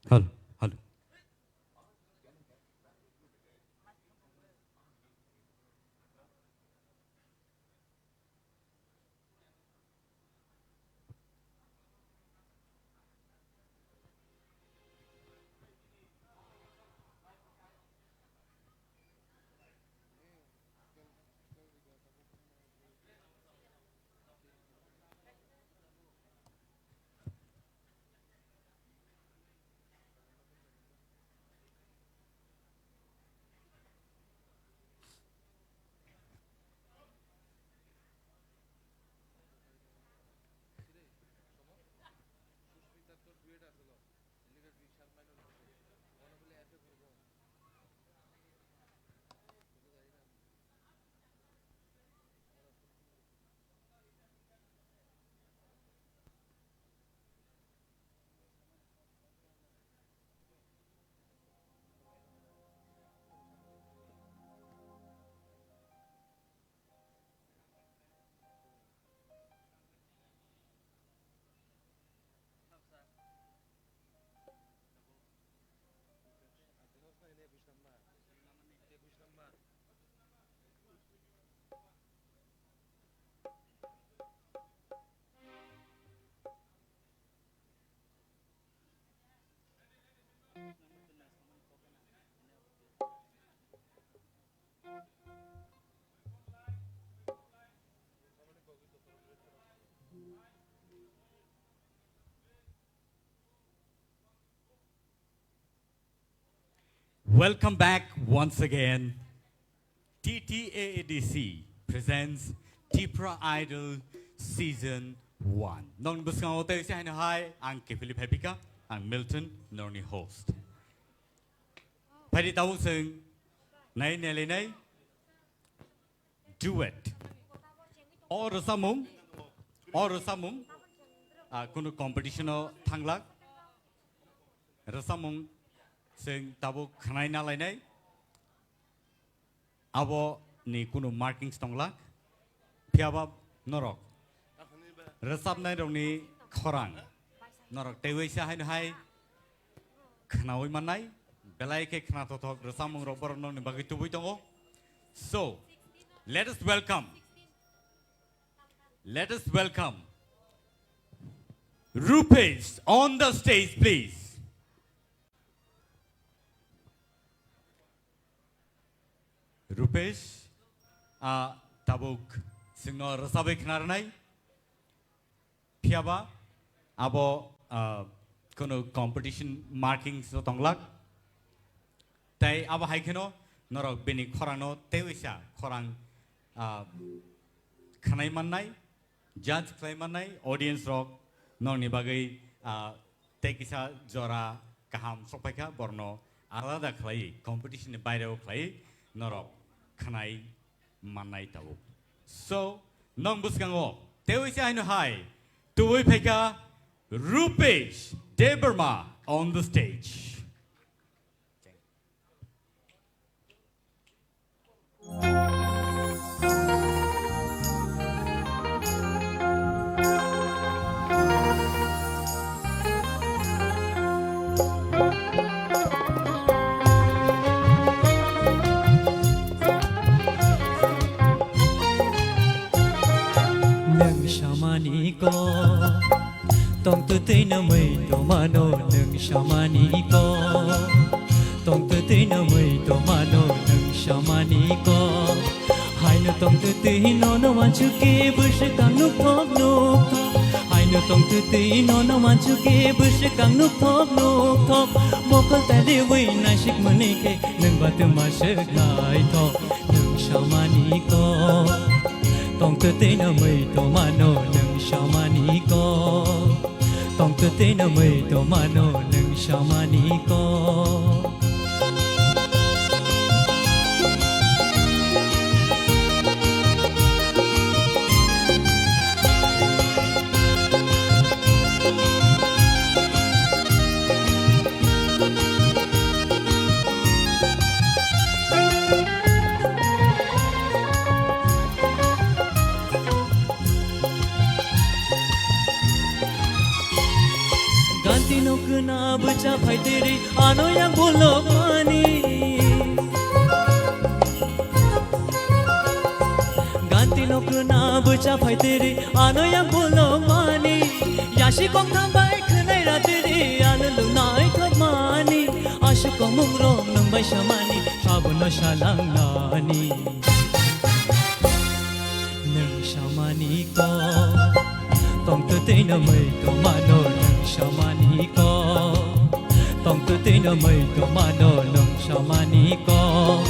Hello, hello. Welcome back once again. T T A A D C presents Tipra Idol Season one. Nong bwskango tei se haino hai, ang Kefili Phepika, ang Milton, norni host. Phaidi tabuk chwng nai nai lai nai duet. O rwchapmung, o rwchapmung, ah, kunu competition o thanglak. Rwchapmung chwng tabuk khwnai na lainai. Abo ni kunu markings tonglak. Phiyaba norok rwchapnai rokni khorang norok teiwi se haino hai khnaui mannai, belai khe khnathothok rwchapmung rok borok nokni bagwi tubui tongo. So, let us welcome, let us welcome Rupesh on the stage, please. Rupesh, ah, tabuk chwngno rwchabwi khna rwnai. Phiyaba abo, ah, kunu competition markings o tonglak. Tei abo hai kheno norok bini khorangno tei uisa khorang, ah, khwnai mannai, judge khlai mannai, audience rok nokni bagwi, ah, tei kisa jora kaham sokphaikha, borno alada khlaiwi, competition ni baireo khlaiwi norok khwnai mannai tabuk. So, nong bwskango tei uisa haino hai tubui phaikha Rupesh Debbarma on the stage. Nwng samani ko tongtwtwi no mui tomano, nwng samani ko tongtwtwi no mui tomano, nwng samani ko. Haino tongtwtwi no no wansukhe bwswk ang nukthok nukthok. Haino tongtwtwi no no wansukhe bwswk ang nukthok nukthok. Mokol taliwi naisik mwnwi khe nwng ba twma swk naithok. Nwng samani ko tongtwtwi no mui tomano, nwng samani ko tongtwtwi no mui tomano, nwng samani ko. Ganti no kwna Bwcha phaitiri ano yang bulok mani. Ganti no kwna bwcha phaitiri ano yang bulok mani. Yasi kok thambai khwnai ratiri ano lunai thok mani. Asuk komung rok nung bai samani sabuno salang nani. Nwng samani kok, tongtwtwi no mui tongmano nwng samani kok. Tongtwtwi no mui tongmano nwng samani kok.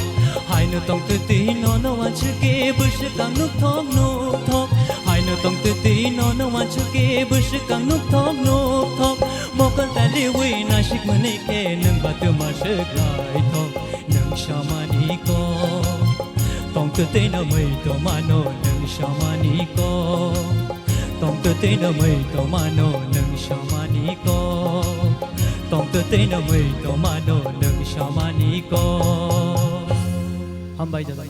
Haino tongtwtwi nono wansukhe bwswkang nukthok nukthok. Haino tongtwtwi nono wansukhe bwswkang nukthok nukthok. Mokol taliwi nasik mwnwi khe nwng ba twma swk naithok. Nwng samani kok. Tongtwtwi no mui tongmano nwng samani kok. Tongtwtwi no mui tongmano nwng samani kok. Tongtwtwi no mui tongmano nwng samani kok. Hambai jadai.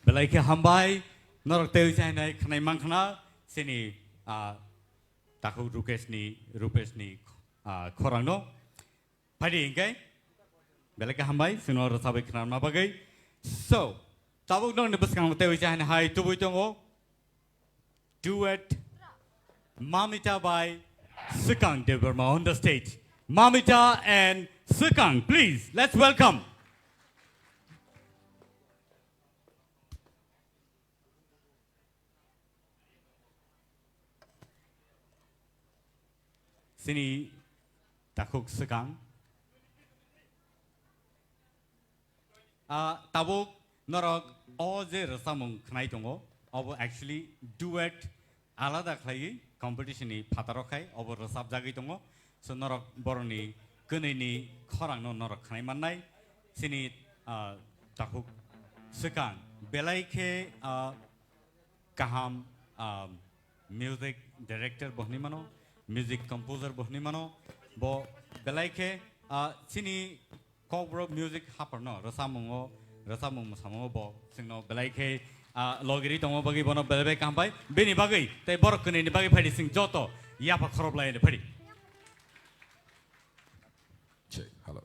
Belai khe hambai, norok tei chainai khwnai mankha chini, ah, takhuk Rukeshni, Rupeshni, ah, khorangno. Phaidi hingke, belai khe hambai, chwngno rwchabwi khwnarma bagwi. So, tabuk nokni bwskango tei uisa hai tubui tongo. Duet Mamita by Swkang Debbarma on the stage. Mamita and Swkang, please, let's welcome. Chini takhuk Swkang. Ah, tabuk norok o je rwchapmung khwnai tongo, obo actually duet alada khlaiwi competition ni phataro khai obo rwchapjagwi tongo. So norok borokni kwnwi ni khorang no norok khwnai mannai. Chini, ah, takhuk Swkang belai khe, ah, kaham, ah, music director bo hwnwi mano, music composer bo hwnwi mano. Bo belai khe, ah, chini Kokborok music haphar no rwchapmung o, rwchapmung mwsamung o bo chwngno belai khe, ah, logiri tongma bagwi bono belai bai kaham bai. Bini bagwi tei borok kwnwi ni bagwi phaidi chwng joto yapha khoroplai phaidi. Check, hello.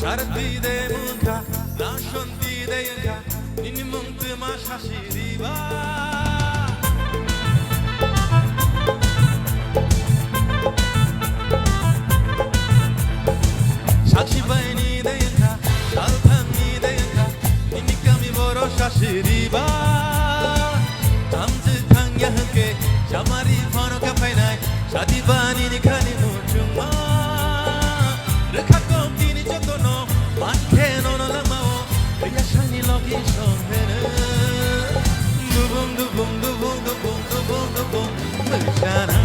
Sarati de munka, nashanti de yanka, nini mungtu ma shashiriba. Sakshi baini de yanka, salphangni de yanka, nini kami boro shashiriba. Tamjwk thangya hwnkhe, chamari phano kha phainai, sadi bani ni khani muchungma. Rwkha kok tini jotono, mankhe nono langmao, riyasani logi song heno. Dubung, dubung, dubung, dubung, dubung, dubung, mwchana.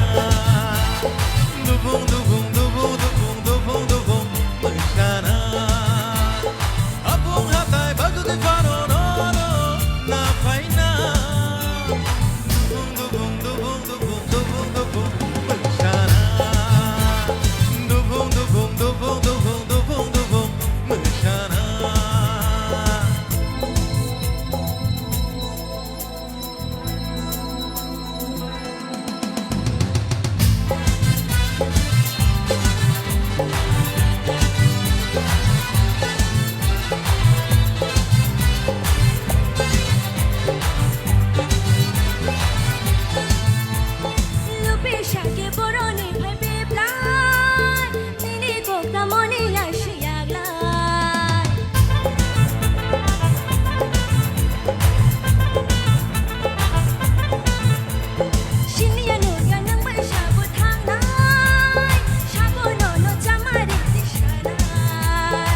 Dubung, dubung, dubung, dubung, dubung, dubung, mwchana. Apung hatai bagwi phano nono na phaina. Dubung, dubung, dubung, dubung, dubung, dubung, mwchana. Dubung, dubung, dubung, dubung, dubung, dubung, mwchana. Lupi sake boroni phai biplai, nini kok tamoni ya shiyaglai. Siniya nurya nang bai sabo thangnai, sabo nono chamari tisanai.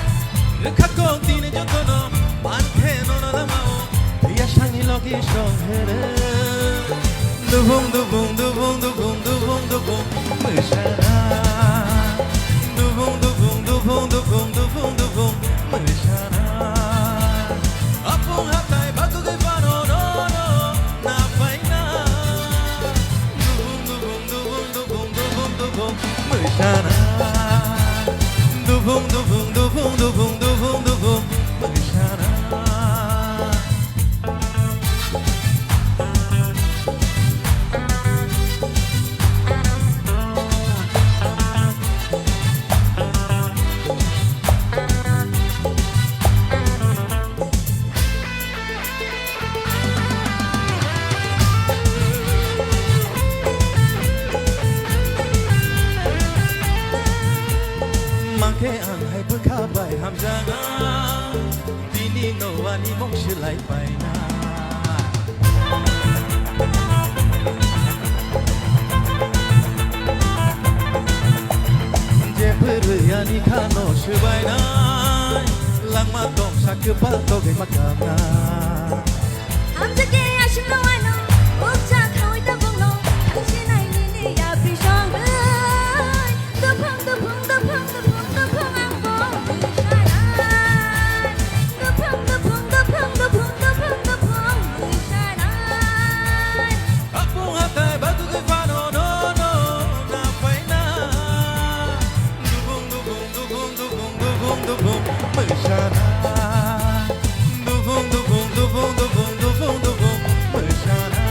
Rwkha kok tini jotono, mankhe nono lamao, thwiya sangni logi song heno. Dubung, dubung, dubung, dubung, dubung, dubung, mwchana. Dubung, dubung, dubung, dubung, dubung, dubung, mwchana. Apung hatai bagwi phano nono na phaina. Dubung, dubung, dubung, dubung, dubung, dubung, mwchana. Dubung, Dubung, dubung, dubung, dubung, dubung, dubung, mwsana. Mankhe ang hai bwkha bai hamjana, tini no ani mung swlai paina. Je bwrwi ani khano swbainai, langma tongsa kwpal togwi ma kamna. Amjake aswk no ano, ukja khawi tabukno, thangsinai nini yapri songwi. Duphang, duphang, duphang, duphang, duphang, ang bongwi sanai. Duphang, duphang, duphang, duphang, duphang, duphang, bongwi sanai. Apung hatai batugwi phano no, no, na phaina. Duphang, duphang, duphang, duphang, duphang, duphang, mwsana. Duphang, duphang, duphang, duphang, duphang, duphang, mwsana.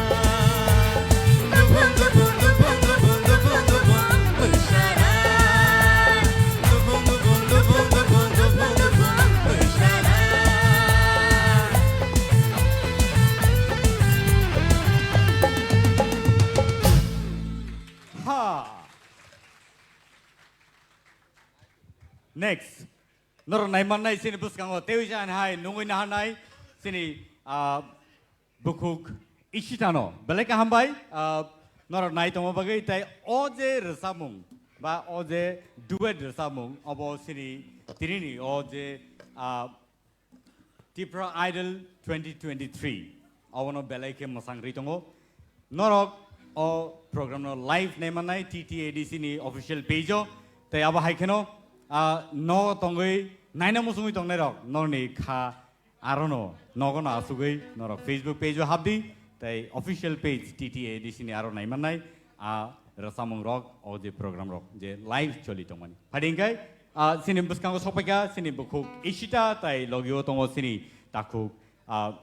Duphang, duphang, duphang, duphang, duphang, duphang, mwsana. Duphang, duphang, duphang, duphang, duphang, duphang, mwsana. Ha. Next. Norok naimannai chini bwskango teiwi se ani hai nungwi naharnai chini, ah, bukhuk Ishitano. Belai kaham bai, ah, norok nai tongma bagwi tei o je rwchapmung ba o je duet rwchapmung obo chini tinini o je, ah, Tipra Idol twenty twenty-three, abono belai khe mwsang rwi tongo. Norok o program no live naimannai T T A D C ni official page o. Tei abo hai kheno, ah, nogo tongwi naina muchungwi tongnairok norni kha arono nogono asugwi norok Facebook page o habdi tei official page T T A D C ni aro naimannai. A rwchapmung rok, o je program rok je live choli tongmani. Phadi hwnkhe, ah, chini bwskango sokpaikha chini bukhuk Ishita tai logio tongo chini takhuk, ah,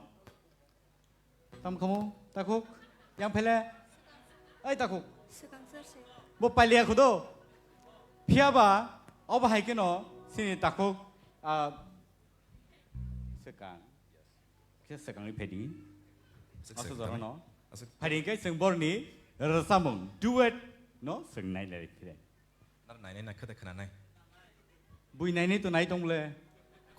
tam khamu takhuk, yang phele, ai takhuk. Swkang sir se. Bo pailiya khudo. Phiyaba obo hai kheno chini takhuk, ah, swkang. Khe swkangwi phaidi. Aswk aswk jora no. Aswk. Phaidi hwnkhe chwng borni rwchapmung duet no chwng nailai phire. Nar nainai na khade khwnanai. Bui nainai to nai tong bole.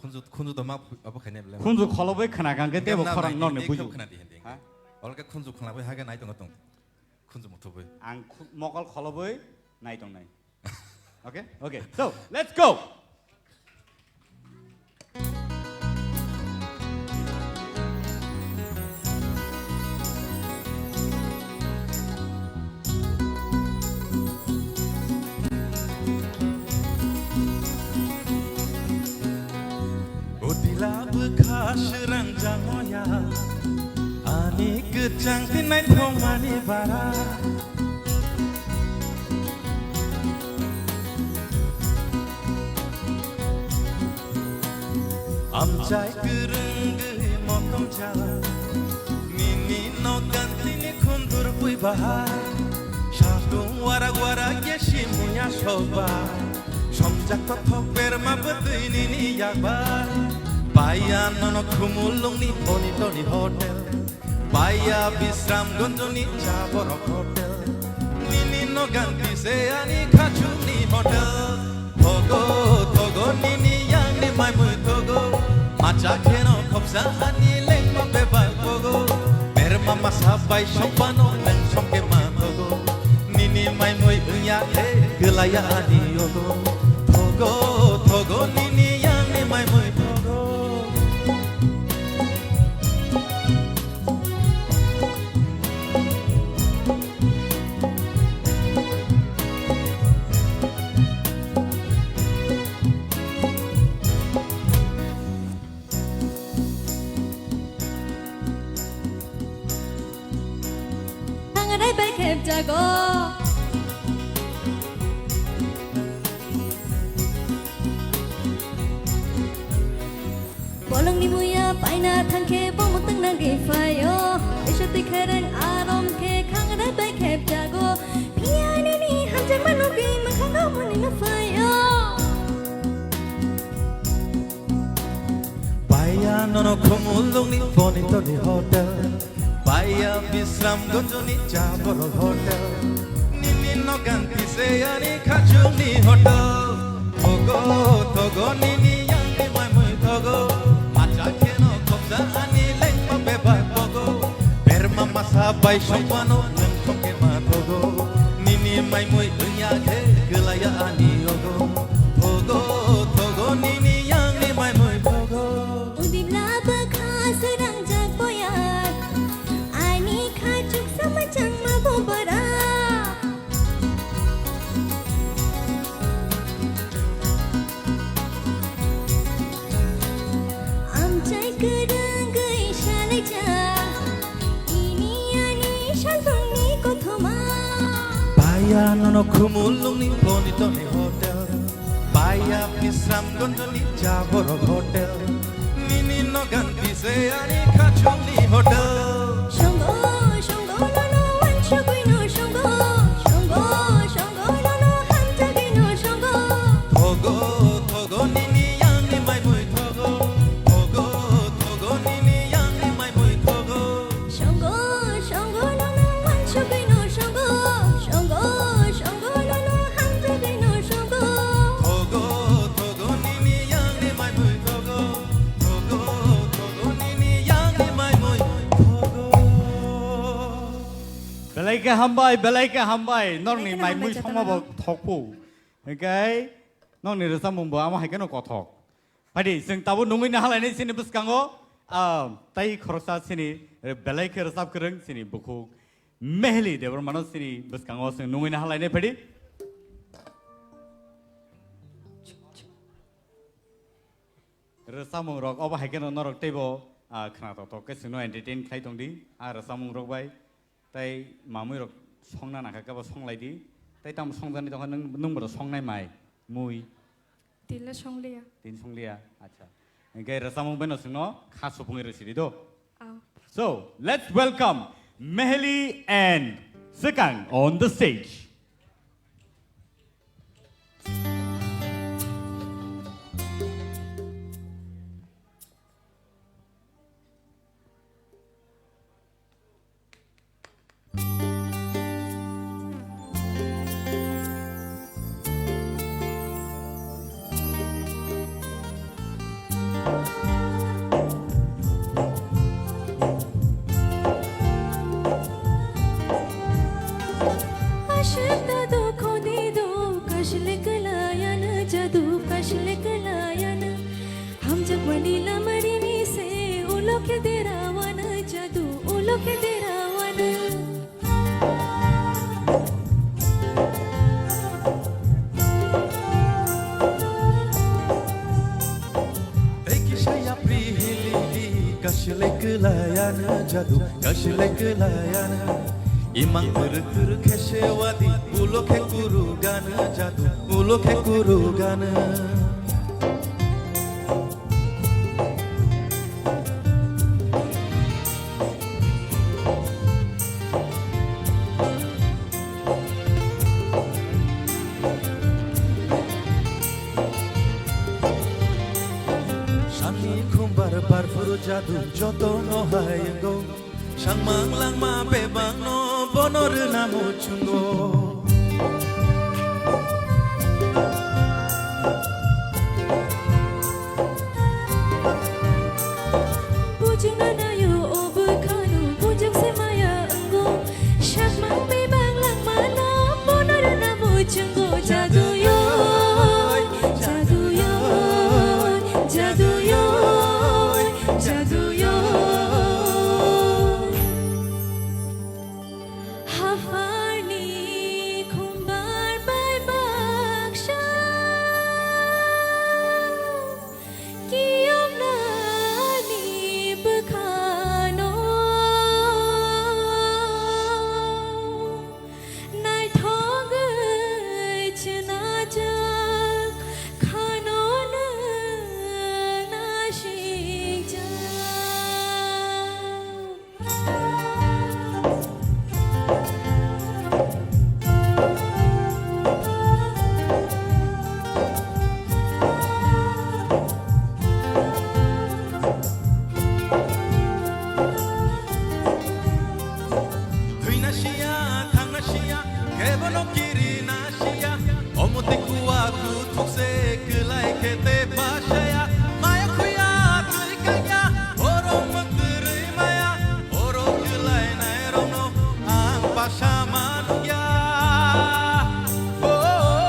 Khunju, khunju to ma phu-, abo khainai bole. Khunju kholobai khwna kang khe tebo khorang norni buju. Khwna di hindi. Ha? Olke khunju khwna bai hage nai tongo tong. Khunju muthubui. Ang khu-, mokol kholobai nai tongnai. Okay? Okay. So, let's go. Utila bwkha swrang jamoya, ani kwchang twi naithokmani bara. Amchai kwrwngwi motomjak, nini nok gantini khundur bui bahai. Satung warak warak ye simuya soba, somjak tothok berma bwtwi nini yakbar. Paiya nono Khumulwngni Toni Toni Hotel. Paiya Bisramganjni cha borok hotel. Nini nogan kise ani khachukni hotel. Thogo, thogo nini yangni maimui thogo. Macha kheno khopsa ani lengma bebak thogo. Berma masa bai sompano neng somke ma thogo. Nini maimui wngya khe kwlaiya ani yogo. Thogo, thogo nini yangni maimui thogo. Ang rai bai khep jago. Nini muya paina thangkhe bomo twngnagwi phaio. Teisa twi khereng arom khe khangra bai khepjago. Phiya nini hamjakma nugwi mwkhango munino phaio. Paiya nono Khumulwngni Bonitoni Hotel. Paiya Bisramganjni Cha Borok Hotel. Nini nogan tise ani khachukni hotel. Thogo, thogo, nini yangni maimui thogo. Macha kheno khoksa ani lengma bebak bogo. Berma masa bai songmano nwng thongke ma thogo. Nini maimui wngya khe kwlaiya ani ogo. Thogo, thogo, nini yangni maimui thogo. Udibla bwkha srangjak boya. Ani khachuk samachangma bobara. Amchai kwrwngwi salaijak, ini ani salbumni kothoma. Paiya nono Khumulwngni Bonitoni Hotel, paiya Bisramganjni Cha Borok Hotel, nini nogan tise ani khachukni hotel. Songo, songo, nono wansugwino songo. Songo, songo, nono hamjagwino songo. Thogo, thogo, nini yangni maimui thogo. Thogo, thogo, nini yangni maimui thogo. Songo, songo, nono wansugwino songo. Songo, songo, nono hamjagwino songo. Thogo, thogo, nini yangni maimui thogo. Thogo, thogo, nini yangni maimui thogo. Belai khe hambai, belai khe hambai. Norokni belai khe maimui hambai, songma bo jotono. Thokphu. Hingkhe norokni rwchapmung bo amo hai kheno kothok. Phaidi, chwng tabuk nungwi nahalainai chini bwskango, ah, tei khoroksa chini belai khe rwchap kwrwng chini bukhuk Meheli Debbarmano chini bwskango chwng nungwi nahalainai phaidi. Rwchapmung rok obo hai kheno norok teibo, ah, khna tok tok khe chwngno entertain khlai tong di, ah, rwchapmung rok bai. Tei mamui rok songna nangkha khe bo songlai di. Tei tamo songjani tongkha nwng, nwng bono songnai mai, mui? Tinla songliya. Tin songliya, acha. Hingkhe rwchapmung beno chwngno kha supungwi rw sidi do. Aw. So, let's welcome Meheli and Swkang on the stage. Ashik dadu khoni do, kashlik layan jadu, kashlik layan. Hamjakmani lamarini se, ulo khe derawana jadu, ulo khe derawana. Tei kisa yapri hili di, kashle kwlayana jadu, kashle kwlayana. Imang kwrwk kwrwk khe sewadi, ulo khe kuru gana jadu, ulo khe kuru gana. Sani khumbar barfuru jadu joto no hayango. Sangmang langma bebak no bono rwna muchungo. Bujungna nayo o bwkhano, bujung se maya wngo. Sakmang bebak langmano, bono rwna muchungo. Jadu yoi, jadu yoi, jadu yoi, jadu yoi. Hafarni Kebono kiri na siya, omo tei kua kuthuk se kwlai khe tei bachaya. Maya khuya twi kanya, borok mwtwrwi maya, borok kwlai nai rokno ang basa manukya. Oh.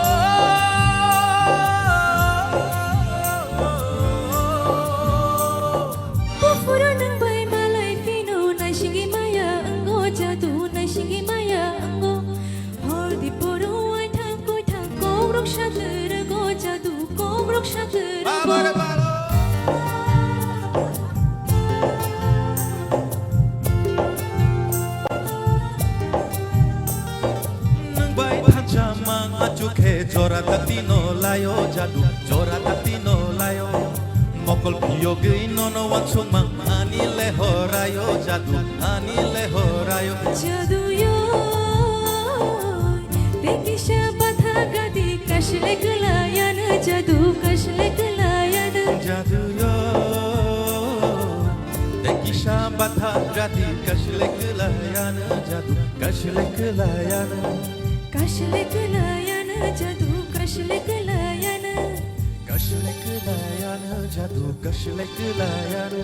Buphuru nwng bai malai phino naisingwi maya wngo, jadu naisingwi maya wngo. Hor di poro waithang koithang kokrok saklwrwgo, jadu kokrok saklwrwgo. Balo re balo. Nwng bai thansa mang achukhe jora dati no layo jadu, jora dati no layo. Mokol phiyogwi nono wansukmang ani lehorayo jadu, ani lehorayo. Jadu yo, tei kisa batha gadi kasle kwlayano jadu, kasle kwlayano. Jadu yo, tei kisa batha gadi kasle kwlayano jadu, kasle kwlayano. Kasle kwlayano jadu, kasle kwlayano. Kasle kwlayano jadu, kasle kwlayano.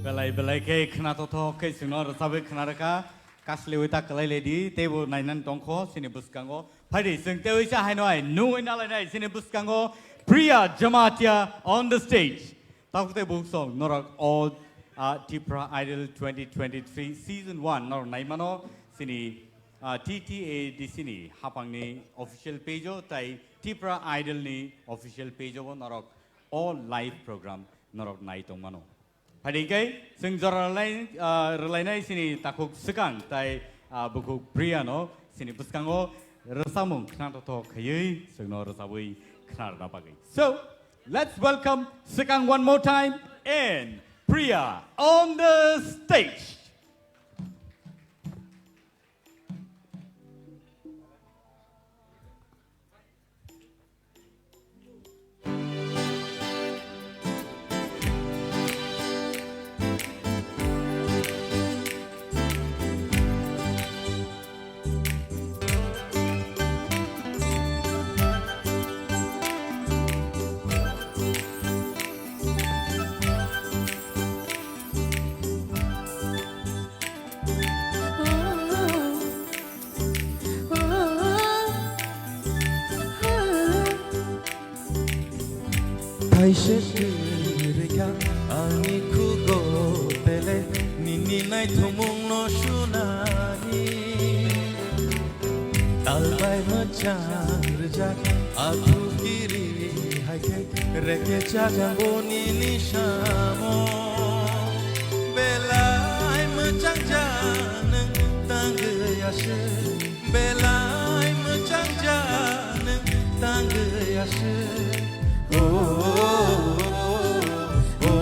Belai belai khe khna totho khe chwngno rwchabwi khna rwkha. Kaslewi ta kwlai ledi, teibo nainani tongkho chini bwskango. Phaidi chwng teiwi cha haino ai nungwi nalainai chini bwskango Priya Jamatia on the stage. Tabuk tei buk song norok all, ah, Tipra Idol twenty twenty-three season one norok naimano chini, ah, T T A D C ni hapangni official page o tai Tipra Idol ni official page o bo norok all live program norok nai tongmano. Phaidi khe chwng jora rwlai, ah, rwlainai chini takhuk swkang tai, ah, bukhuk Priya no chini bwskango rwchapmung khna totho khaiwi chwngno rwchabwi khna rwna bagwi. So, let's welcome swkang one more time and Priya on the stage. Thaise kwrwikha ani khugo tele nini naithomungno sunani. Talbai mwchang rwjak athu kiri hai khe reke chajango nini samo. Belai mwchang ja nwng tangwi aswk. Belai mwchang ja nwng tangwi aswk. Oh, oh, oh,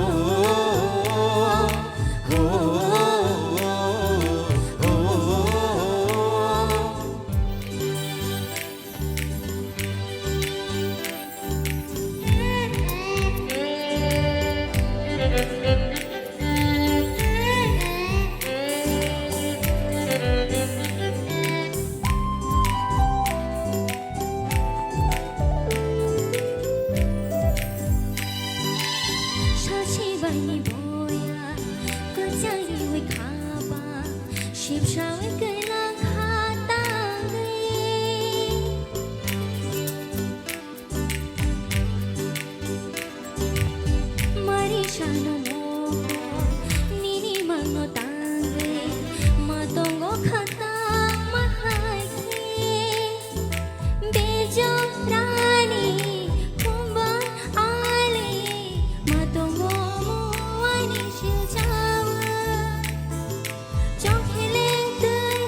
oh, oh. Sachi bai ni boya, kwchang riwi khaba, sipsawi kwlang kha tangwi. Marisa no mohor, nini mang no tangwi, ma tongo kha tangma hai khe. Bejorani khumban ali, ma tongo muani silchawa. Chongkheleng twi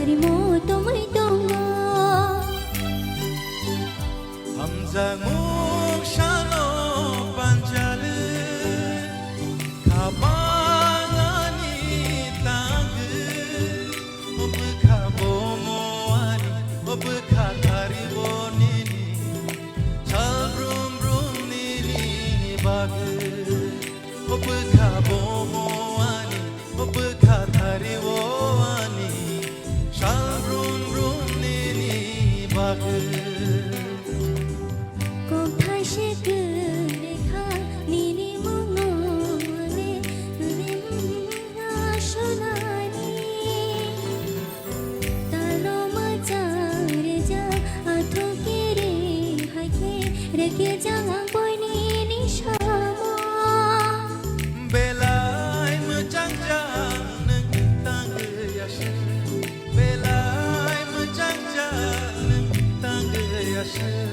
Rimo tongwi tongo. Hamjakmung sano panjale, khabangani tangwi, obwkha bomo ani, obwkha thari bo nini, sal brum brum nini bagwi, obwkha bomo ani, obwkha thari o ani, sal brum brum nini bagwi. Kok thaise kwrwi kha nini mungno le, nini mungno sonani. Talo mwchang rwjak, athuk kiri hai khe, rwkhe jang ang boini ni samo. Belai mwchang jang nwng tangwi aswk, belai mwchang jang nwng tangwi aswk.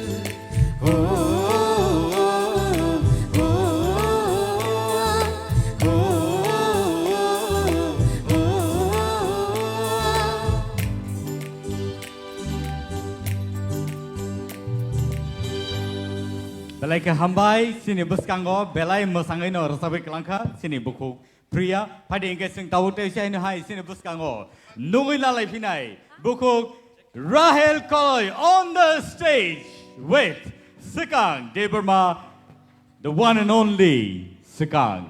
Belai khe hambai, chini bwskango belai mwsangwi no rwchapwi kwlangkha chini bukhuk Priya. Phaidi hwnkhe chwng tabuk tei se haino hai chini bwskango nugwi lalai phinai bukhuk Rahel Koloi on the stage with Swkang Debbarma, the one and only Swkang.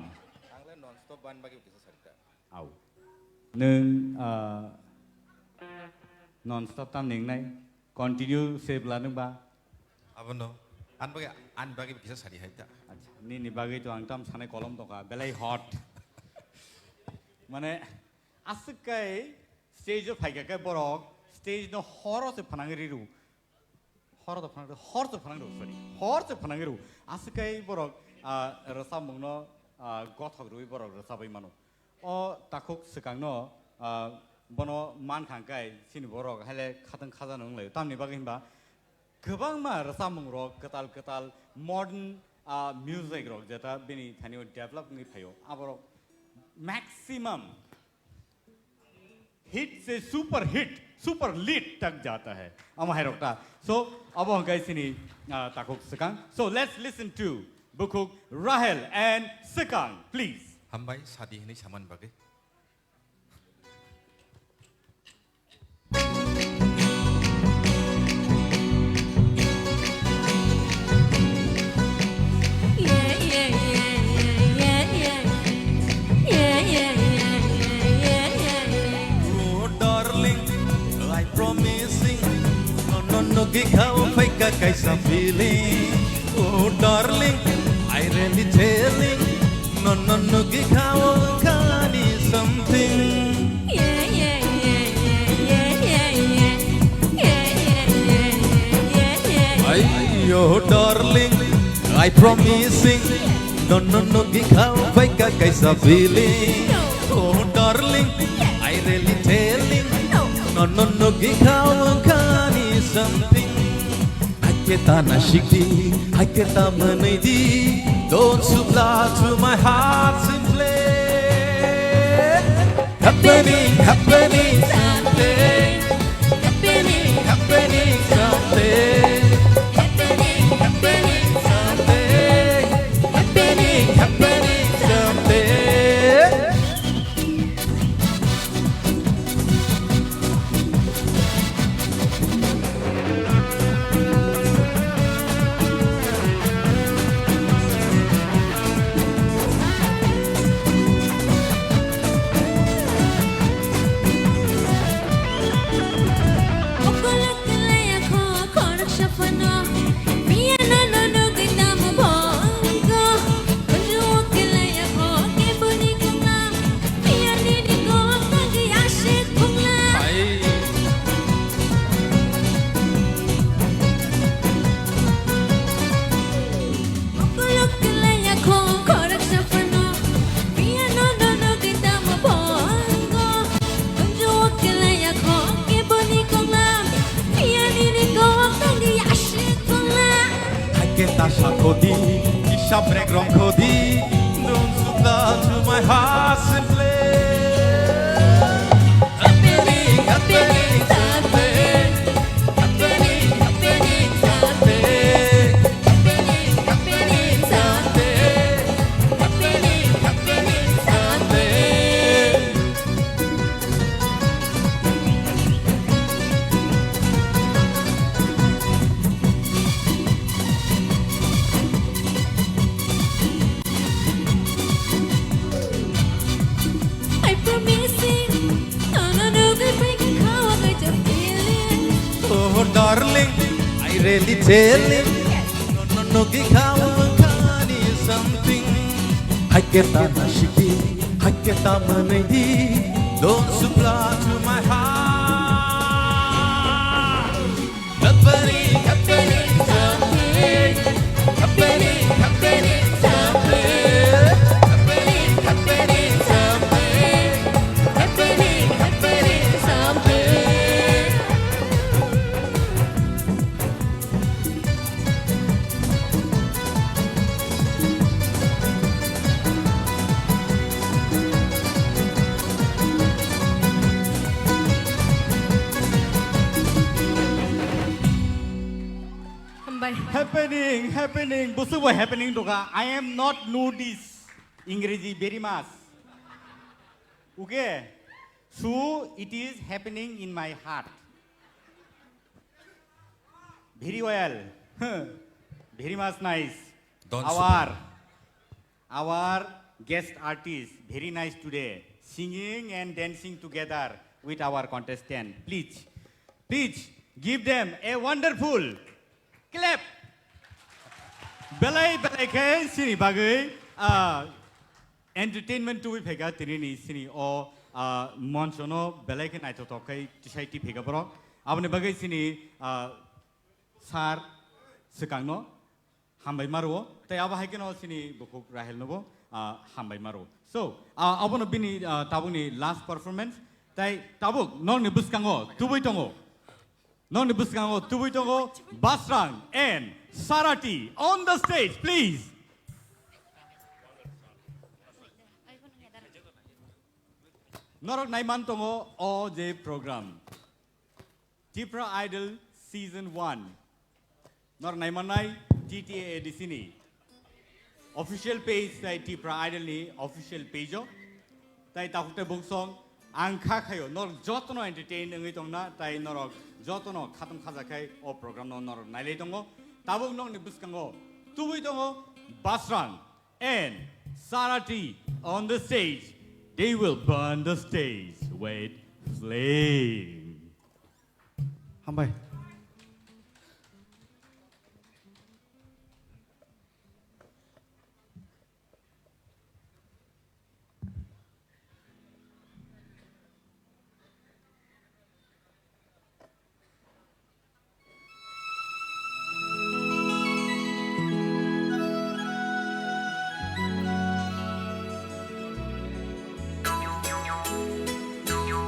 Ang le non stop ban bagwi kisa sarita. Au. Nwng, ah, non stop tam ningnai, continue se bwla nwng ba? Abono, an bagwi, an bagwi kisa sari hai ta. Acha, nini bagwi to ang tam sanai kolom tongkha, belai hot. Mane, aswk kai stage o phaikha khe borok stage no horo se phanangwi riru. Hor to phanang, hor to phanang rw, sorry. Hor to phanang rw. Aswk kai borok, ah, rwchapmung no, ah, gothok rwui borok rwchapwi mano. O takhuk Swkang no, ah, bono man kha hwnkhe chini borok haile khatang khaja no wng lai. Tamni bagwi hinba kwbangma rwchapmung rok kwtal kwtal modern, ah, music rok jeta bini thani o develop wngwi phaio. Aborok maximum hit se super hit, super lit tak jata hai. Amo hai rok ta. So, abo hwnkhe chini, ah, takhuk Swkang. So, let's listen to bukhuk Rahel and Swkang, please. Hambai, sadi hinwi saman bagwi. Oh, darling, I promising, no, no, no, gikha o phaika kaisa feeling. Oh, darling, I really telling, no, no, no, gikha o khani something. Ayo, darling, I promising, no, no, no, gikha o phaika kaisa feeling. Oh, darling, I really telling, no, no, no, gikha o khani something. Hakhe ta nasikdi, hakhe ta mwnwidi, don't supply to my heart simply. Happening, happening someday. Happening, happening someday. Happening, happening someday. Happening, happening someday. Hakhe ta sakhodi, hisab rek rongkhodi, don't supply to my heart simply. Happening, happening Really telling, no, no, no, gikha wangkani something. Haketa na shiki, haketa manidi, don't supply to my heart. Happening, happening something. Happening, happening something. Happening, happening something. Happening, happening something. Hambai. Happening, happening, busu bo happening doka. I am not notice Ingreji very much. Okay? So it is happening in my heart. Very well. Very much nice. Don't our, super. Our guest artist, very nice today. Singing and dancing together with our contestant. Please, please give them a wonderful clap. Belai, belai khe sini bagwi, ah, entertainment tubui phaikha tini ni sini o, ah, moncho no belai khe naithothok khai tisai ti phaikha borok. Aboni bagwi sini, ah, sir swkang no hambai ma rwo. Tai abo hai kheno sini bukhuk Rahel no bo, ah, hambai ma rwo. So, ah, abono bini, ah, tabuk ni last performance. Tai tabuk nokni bwskango tubui tongo. Nokni bwskango tubui tongo Basrang and Sarati on the stage, please. Norok naiman tongo o je program. Tipra Idol Season one. Norok naimannai T T A A D C ni official page tai Tipra Idol ni official page o. Tai takhuk tai bungsong ang kha khaio norok jotono entertain wngwi tongna tai norok jotono khatung khaja khai o program no norok nailai tongo. Tabuk nokni bwskango tubui tongo Basrang and Sarati on the stage. They will burn the stage with flame. Hambai.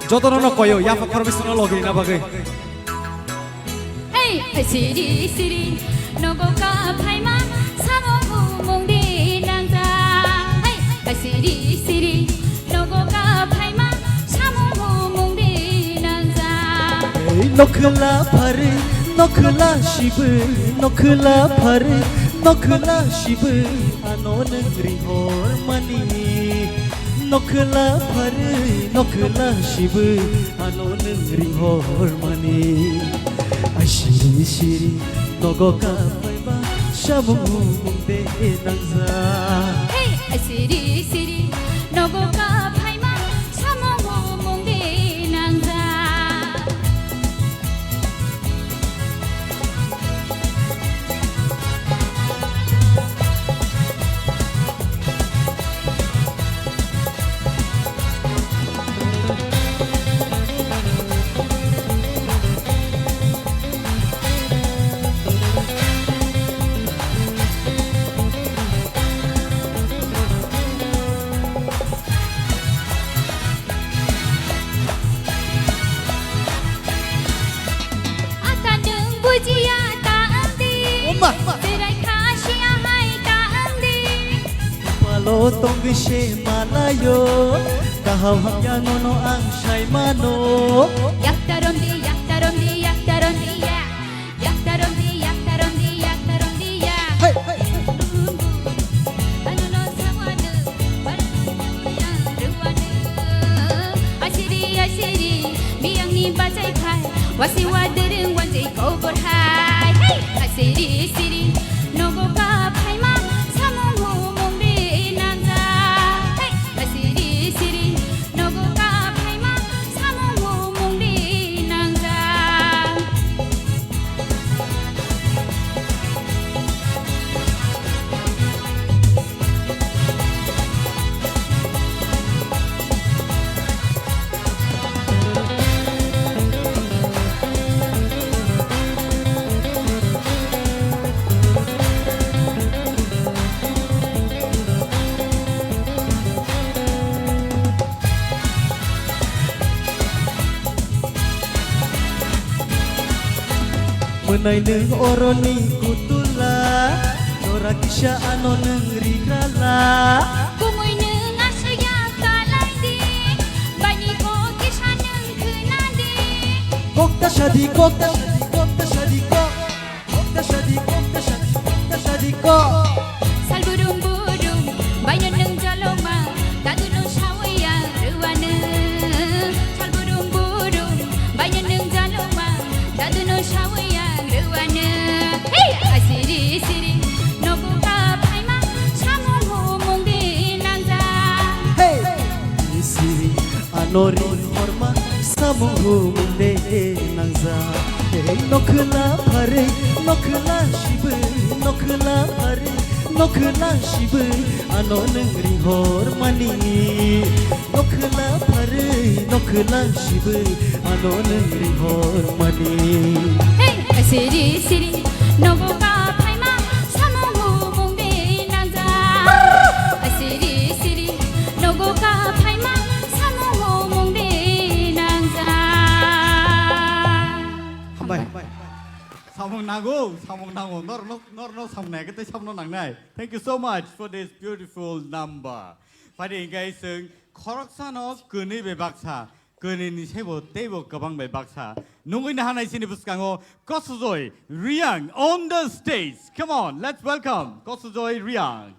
Jotono no koyo, yapha khoroknwi songno logi rina bagwi. Hey, siri siri, nogo ka phaima, samung humung di nangja. Hey, siri siri, nogo ka phaima, samung humung di nangja. Ei nokhla phari, nokhla sibu, nokhla phari, nokhla sibu, ano nwng ri hor mani. Nokhla phari, nokhla sibu, ano nwng ri hor mani. Ai siri siri, nogo ka phaima, samung humung de nangja. Hey, ai siri siri, nogo ka phaima, samung humung de nangja. Ata nwng bujiya ta wngdi. Oma. Berai kha siya hai ta wngdi. Palo tongwi se malayo. Kaham hamya nono ang sai mano. Yakta romdi, yakta romdi, yakta romdi ya. Yakta romdi, yakta romdi, yakta romdi ya. Hey, hey, hey. Ano no sawano, wano sawano, ruwano. Asiri, asiri, biyangni bachai khai, wasi wadereng wanjai kobor hai. Hey, asiri, siri, nogo ka phaima, samung humung ri nangja. Hey, asiri, siri, nogo ka phaima, samung humung ri nangja. Nai nwng oroni kutula, jora kisa ano nwng rigrala. Kumui nwng aswk ya kalai di, baini kok kisa nwng khna di. Kok ta sadi, kok ta sadi, kok ta sadi, kok. Kok ta sadi, kok ta sadi, kok ta sadi, kok. Sal burum burum, baino nwng joloma, dadu no sawi ang rwano. Sal burum burum, baino nwng joloma, dadu no sawi ang rwano. Hey! Asiri siri, nogo ka phaima, samung humung di nangja. Hey! Siri, ano ri horma, samung humung de nangja. Hey, nokhla pharwi, nokhla sibwi, nokhla pharwi, nokhla sibwi, ano nwng ri hormani. Nokhla pharwi, nokhla sibwi, ano nwng ri hormani. Hey, siri siri, nogo ka phaima, samung humung de nangja. Siri siri, nogo ka phaima, samung humung de nangja. Hambai. Samung nango, samung nango. Nor no, nor no samung nai, kete samung nangnai. Thank you so much for this beautiful number. Phaidi hinkhe chwng khoroksano kwnwi bai baksa, kwnwini saibo teibo kwbang bai baksa. Nungwi nahanai chini bwskango Kosujoi Riang on the stage. Come on, let's welcome Kosujoi Riang.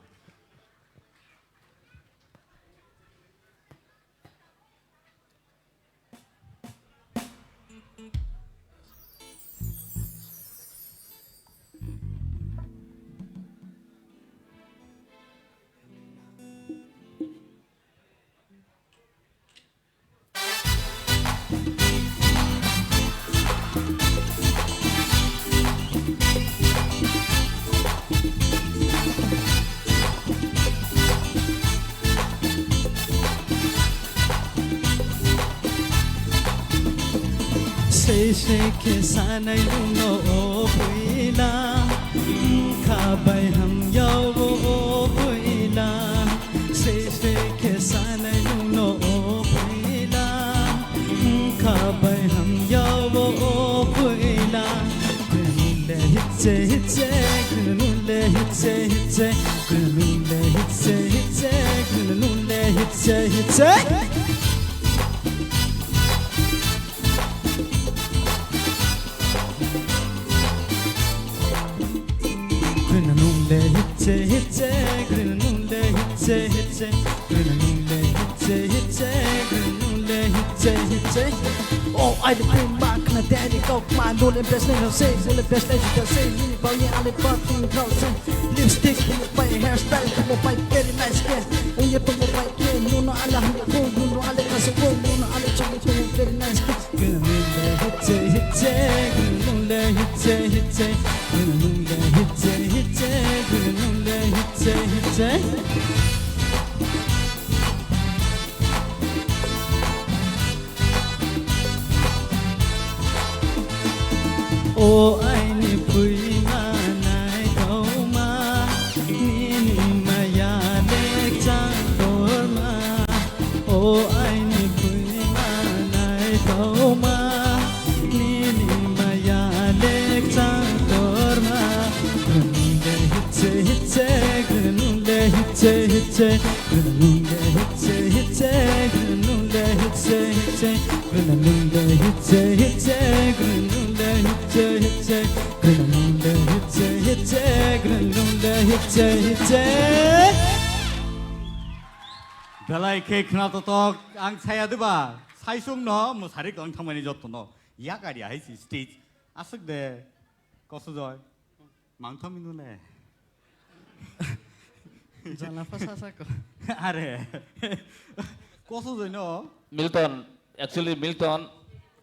Sei sei khe sanai nwngno o bwila, wngkha bai hamya o bwila. Sei sei khe sanai nwngno o bwila, wngkha bai hamya o bwila. Kwrwngmung le hitse hitse, kwrwngmung le hitse hitse, kwrwngmung le hitse hitse, kwrwngmung le hitse hitse. Kwrwngmung le hitse hitse, kwrwngmung le hitse hitse, kwrwngmung le hitse hitse, kwrwngmung le hitse hitse. Oh, I did bring back na daddy coke, my nule best name say, nule best name say, nini bawni ale party girl say, lipstick, my hairstyle, my very nice girl, uye to my girl, no no ala hum ko, no no ale kase ko, no no ale chumi to very nice girl. Kwrwngmung le hitse hitse, kwrwngmung le hitse hitse, kwrwngmung le hitse hitse, kwrwngmung le hitse hitse. O aini bwima naithokma, nini maya lekchang torma. O aini bwima naithokma, nini maya lekchang torma. Kwrwngmung le hitse hitse, kwrwngmung le hitse hitse, kwrwngmung le hitse hitse, kwrwngmung le hitse hitse, kwrwngmung le hitse hitse, kwrwngmung le hitse hitse, kwrwngmung le hitse hitse, kwrwngmung le hitse hitse. Belai khe khna totok, ang saya diba? Saisung no mwsari kong thangmani jotto no. Yak ari ahai si stage. Aswk de. Kosujoi. Mangthami nune. Jala pha sa sa ko. Are. Kosujoi no. Milton, actually Milton,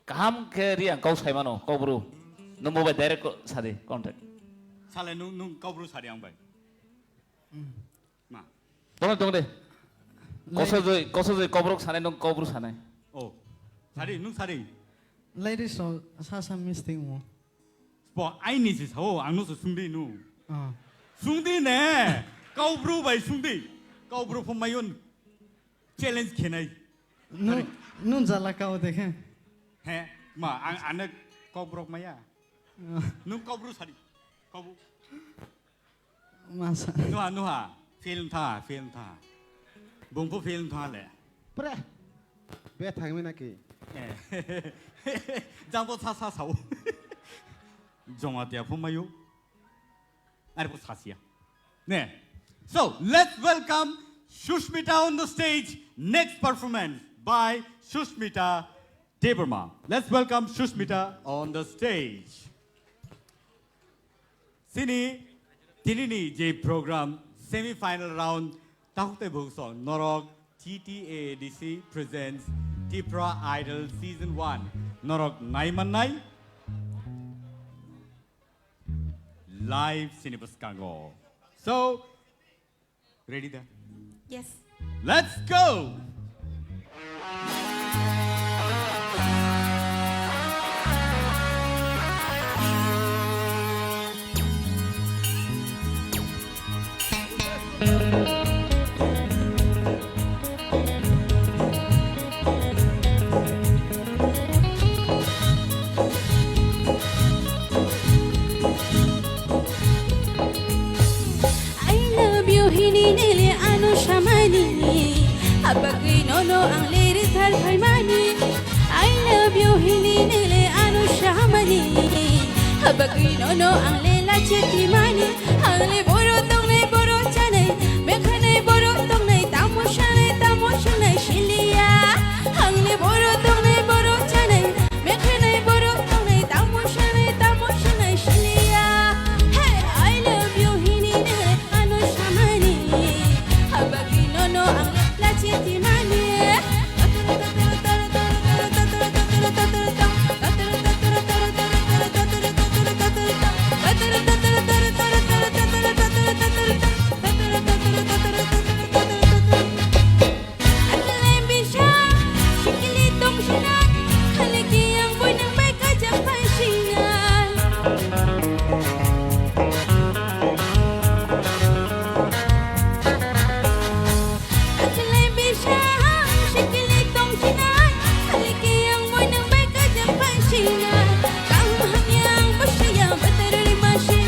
kaham khe Riang kok sai mano, kok bru. Nwng bo bai direct ko-, sadi, contact. Sale nwng, nwng kok bru sadi ang bai. Ma. Tong, tong de. Ladies. Kosojoi, kosojoi kobrok sanai, nwng kok bru sanai. Oh. Sadi, nwng sadi. Ladies so, sa sa mistake mo. Bo, aini se sao, ang no se sungdi nu. Ah. Sungdi ne, kok bru bai sungdi. Kok bru pho mayon challenge khenai. Nu, sadi. Nu jala kao dekhe. He, ma, ang, ane kok brok maya. Nung kobru sadi. Kobu. Masa. Nuha, nuha. Film tha, film tha. Bungpu film tha le. Pre. Be thangmi naki. Eh. Jangbo sa sa sao. Joma tia phu mayu. Are bo sasia. Ne. So, let's welcome Sushmita on the stage. Next performance by Sushmita Debbarma. Let's welcome Sushmita on the stage. Sini, tinini je program semi-final round, tahuk tei bukso norok T T A D C presents Tipra Idol Season one. Norok nai mannai live sini bwskango. So, ready da? Yes. Let's go! I love you hini nele ano samani. Abagwi nono ang lere thar phaimani. I love you hini nele ano samani. Abagwi nono ang lela chetimani. Ang le boro tongnai boro chanai. Mekhanai boro tongnai tamo sanai tamo sanai siliya. Ang le boro tongnai boro chanai. Mekhanai boro tongnai tamo sanai tamo sanai siliya. Hey, I love you hini nele ano samani. Habagwi nono ang lachi timani. Ang le bisa sikili tong sinai, khali kiyang bui nang bai kajak pai sinai. Ang le bisa sikili tong sinai, khali kiyang bui nang bai kajak pai sinai. Kaham hamya ang bwsaya bwtwrwi mase.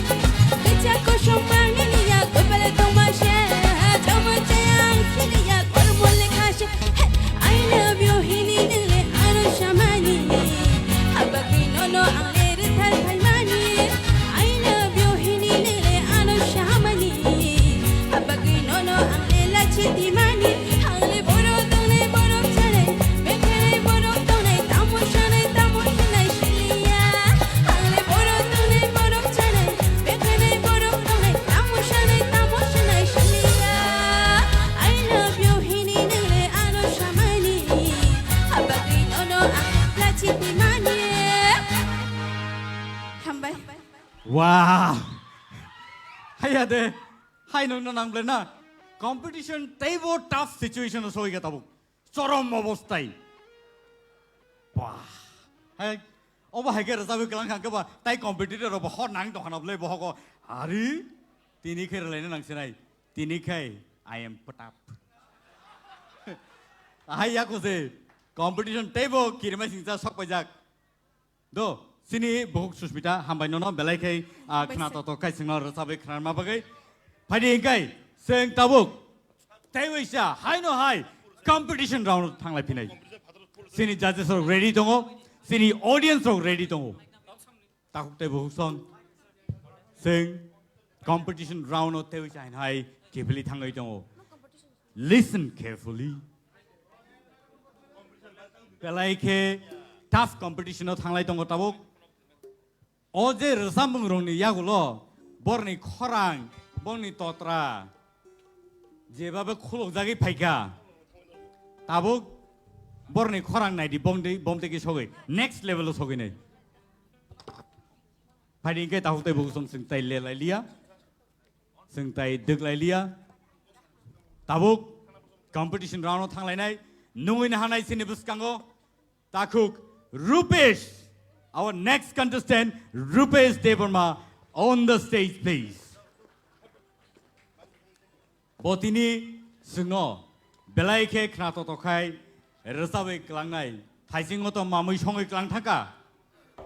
Kwchak kosom mangliya kwpal tongma se. Chama chayang siliya kormo lekha se. Hey, I love you hini nele ano samani. Habagwi nono ang le rwthar phaimani. I love you hini nele ano samani. Habagwi nono ang le lachi timani. Ang le boro tongnai boro chanai. Mekhanai boro tongnai tamo sanai tamo sanai siliya. Ang le boro tongnai boro chanai. Mekhanai boro tongnai tamo sanai tamo sanai siliya. I love you hini nele ano samani. Habagwi nono ang lachi timani. Hambai. Wow. Haya de. Hai nung nang ble na. Competition teibo tough situation o soi ga tabuk. Chorom obostai. Wah. Hai, obo hai khe rwchapwi kwlang kha khe ba, tai competitor rok bo hor nang tong khana bwlai bohogo. Ari, tini khe rwlaina nang sinai. Tini khai, I am put up. Hai yako se, competition teibo kirima singcha sok paijak. Do, sini buhuk Sushmita, hambai nono, belai khai, ah, Hambai khna se. Toto kai singno rwchapwi khna ma bagwi. Phaidi hingkai, seng tabuk. Tei waisa, hai no hai, competition round thanglai phinai. Sini judges rok ready tongo, sini audience rok ready tongo. Takhuk tei buhuk song. Seng competition round o tei waisa hai hai, kifili thangwi tongo. Listen carefully. Belai khe tough competition o thanglai tongo tabuk. O je rwchapmung rokni yagulo borni khorang, borni totra, jebabe khulukjagwi phaikha, tabuk borni khorang naidi, bomtwi, bomtwi khe sogwi next level o sogwi nai. Phaidi hingke takhuk tei buhuk song chwng tai le lai liya. Chwng tai dwk lai liya. Tabuk competition round o thang lainai. Nungwi nahanai chini bwskango takhuk Rupesh. Our next contestant, Rupesh Debbarma, on the stage, please. Bo tini chwngno belai khe khna toto khai rwchabwi kwlangnai. Thaisingo to mamwi songwi kwlang thangkha.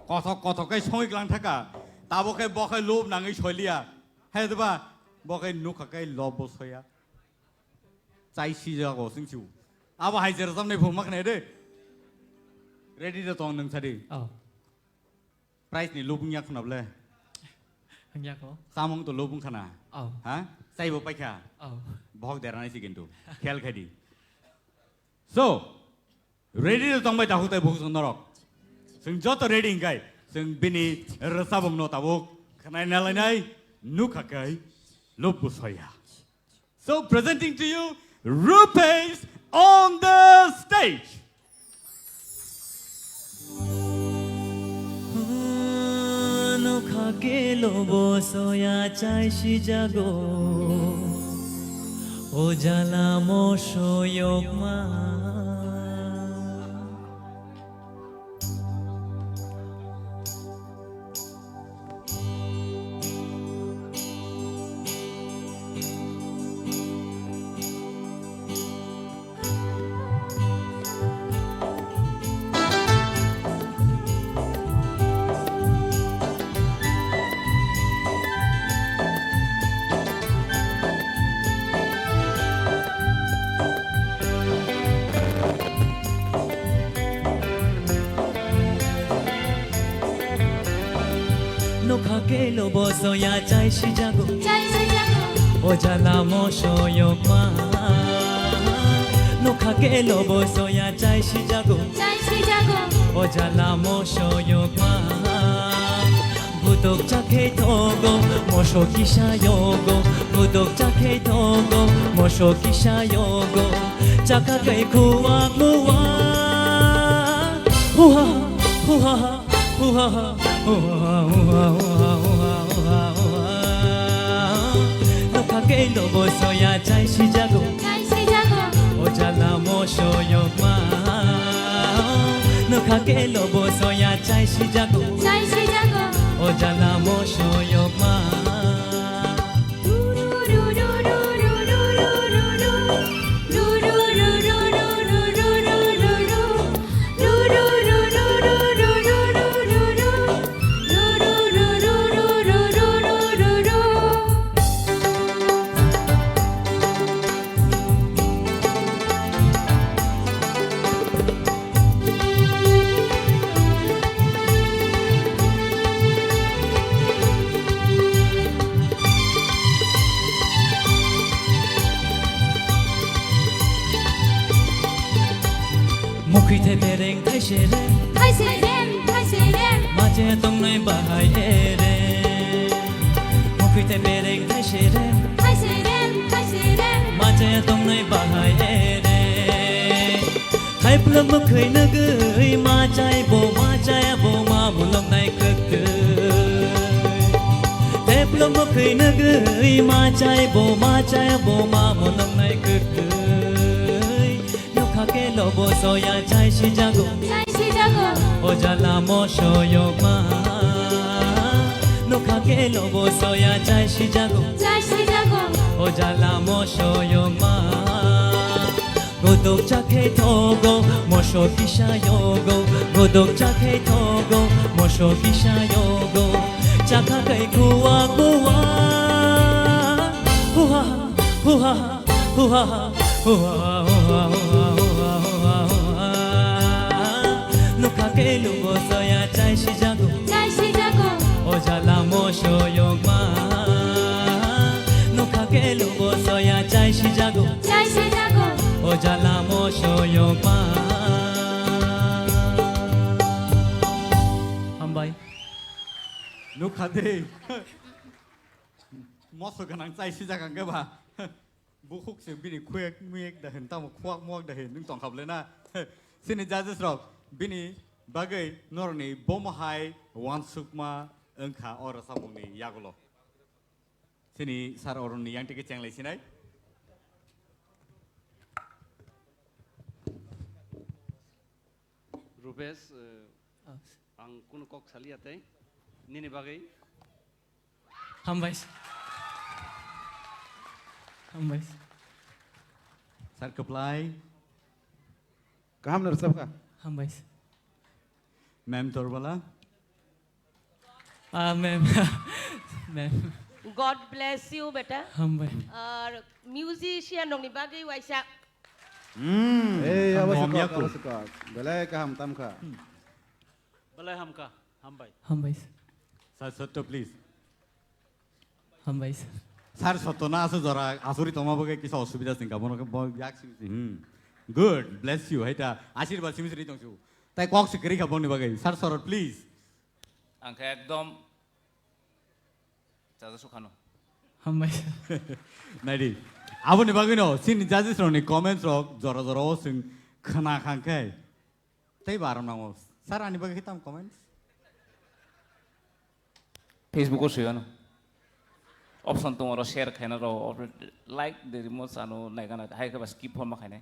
Kothok kothok khe songwi klang thaka. Tabo khe bo khe lub nangwi soiliya. Hai diba? Bo khe nukha khe lob bo soya. Chai sijago singsiu. Abo hai je rwchapnai phung ma khnai de. Ready de tong nwng sadi. Oh. Prize ni lub wngya khuna ble. Wngya kho. Samung to lub wngkhana. Oh. Ha? Chai bo paikha. Oh. Bohok deranai si kintu. Khel khai di. So, ready de tongbai takhuk tai bukhuk norok. Chwng joto ready hingkai. Chwng bini rwchapung no tabuk khnai nalainai nukha kai lub bo soya. So presenting to you, Rupesh on the stage. Nokha kelo bo soya chai sijago, o jala mo soyokma. Nokha kelo bo soya chai sijago. Chai sijago. O jala mo soyokma. Nokha kelo bo soya chai sijago. Chai sijago. O jala mo soyokma. Budok chakhe thogo, moso kisa yogo. Budok chakhe thogo, moso kisa yogo. Chaka kai khuak muak. Huha, huha, huha, huha, huha. Nokha kelo bo soya chai sijago. Chai sijago. O jala mo soyokma. Nokha kelo bo soya chai sijago. Chai sijago. O jala mo soyokma. Mukhwi thai bereng thai serem. Thai serem, thai serem. Mache tongnai bahai ere. Mukhwi thai bereng thai serem. Thai serem, thai serem. Mache tongnai bahai ere. Thaiplwm mukhwi nugwi machai bo machai bo ma mulok nai kwktwi. Thaiplwm mukhwi nugwi machai bo machai bo ma mulok nai kwktwi. Nokha kelo bo soya chai sijago. Chai sijago. O jala mo soyokma. Nokha kelo bo soya chai sijago. Chai sijago. O jala mo soyokma. Godok chakhe thogo, moso kisa yogo. Godok chakhe thogo, moso kisa yogo. Chakha kai khuak muak. Huha, huha. Huha, huha, huha. Nokha kelo bo soya chai sijago. Chai sijago. O jala mo soyokma. Nokha kelo bo soya chai sijago. Chai sijago. O jala mo soyokma. Hambai. Nukha de. Moso gwnang chai sijak ang khe ba. Bukhuk se bini khuyek muyek da hin, tamo khuak muak da hin, nwng tong kha bwle na? Chini judges rok bini bagwi norokni bomo hai uansukma wngkha o rwchapmungni yagulo. Chini sir Arun ni yang tike chenglai sinai. Rupesh, eh, Ah. Ang kunu kok saliya tei nini bagwi. Hambai. Hambai. Sir Kwplai. Kaham no rwchapkha. Hambai. Ma'am Torbala. Ah, ma'am. Ma'am. God bless you, beta. Hambai. Ar musician rokni bagwi waisa. Hmm, Ei, abo hambai, se hamya kok, ko. Abo se kok. Belai kaham tamkha. Belai hamkha, hambai. Hambai, sir. Sir Sotto, please. Hambai, sir. Sir Sotto na asu jora asuri toma bagwi kisa osubida singka bono ke bo yak simi si. Hmm. Good, bless you. Haita ashirbad simi siri tongsu. Tai kok se kiri kha boni bagwi. Sir Sorot, please. Ang khe ekdom chaja sukhano. Hambai, sir. Naidi. Aboni bagwino chini judges rokni comments rok jora jora o chwng khna khang khe. Tei ba arom nango. Sir, ani bagwi khe tamo comments? Facebook o suyano. Option tongo ro share khaina ro, like de rimo sano naigana, hai khe ba skip hor ma khainai.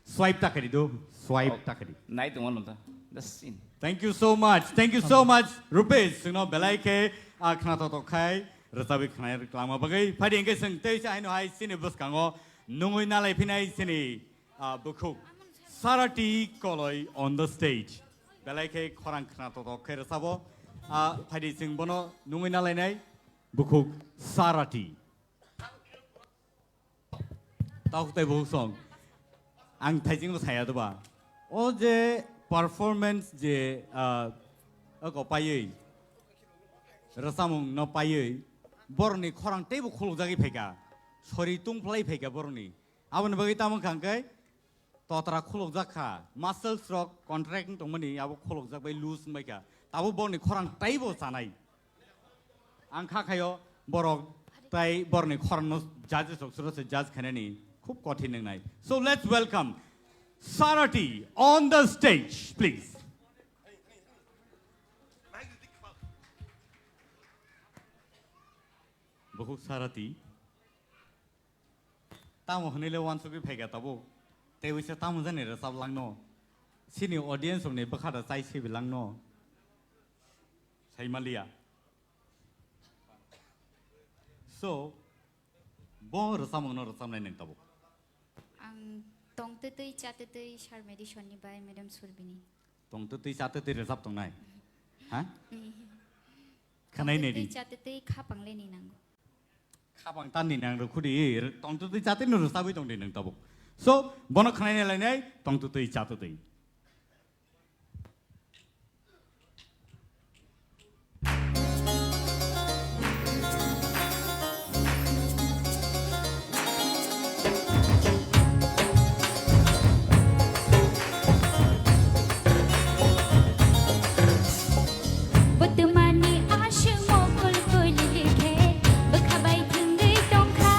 Swipe ta khadi do, swipe Oh, ta khadi. Nai tongo no ta. Just in. Thank you so much. Thank you so much, Rupesh. Chwngno belai khe, ah, khna to to khai, rwchabwi khnai rwklangma bagwi. Phadi hwnkhe chwng tei se haino hai chini bwskango nungwi nalai phinai chini, ah, bukhuk Sarati Koloi on the stage. Belai khe khorang khna to to khe rwchabo. Ah, phadi chwng bono nungwi nalainai bukhuk Sarati. Tok tei bukhuk song. Ang thaijingbo saya doba. O je performance je, ah, ako paiwi, rwchapmung no paiwi, borokni khorang teibo khulukjagwi phaikha. Sori tungphlai phaikha borokni. Aboni bagwi tamo wngkha hwnkhe totra khulukjak kha. Muscles rok contract wng tongmani abo khulukjak bai loose wngbai kha. Tabuk borokni khorang teibo chanai. Ang kha khaio borok tai borokni khorangno judges rok suro se judge khainani khub kothin wngnai. So let's welcome Sarati on the stage, please. Bukhuk Sarati. Tamo hwnwi le uansugwi phaikha tabuk. Tei uisa tamo jani rwchap langno. Chini audience rokni bwkha da chai sibi langno. Saimaliya. So, bo rwchapmungno rwchapnai nwng tabuk. Ang tongtwtwi chatwtwi Sir Madison ni bai Madam Surbini. Tongtwtwi chatwtwi rwchap tongnai. Ha? Khwnai nai di. Tongtwtwi chatwtwi khapang le ni nango. Khapang tan ni nang rwkhu di, tongtwtwi chatwtwi no rwchabwi tong di nwng tabuk. So, bono khwnai nai lainai, tongtwtwi chatwtwi. Bwtwmani aswk mokol kuli likhe bwkha bai thwngwi tongkha.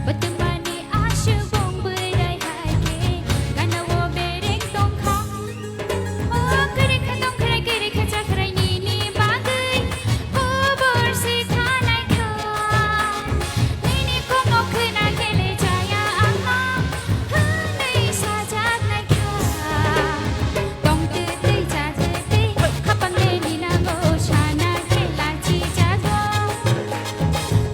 Bwtwmani aswk bung bwrwi hai khe gana-o bereng tongkha. O kwrwi kha tongkhrai, kwrwi kha chakhrai nini bagwi kubur si thanai kha. Nini komo khwna kele chaya ang no hwnwi sajaknai kha. Tongtwtwi chatwtwi khapang le ni nango sana khe lachijago.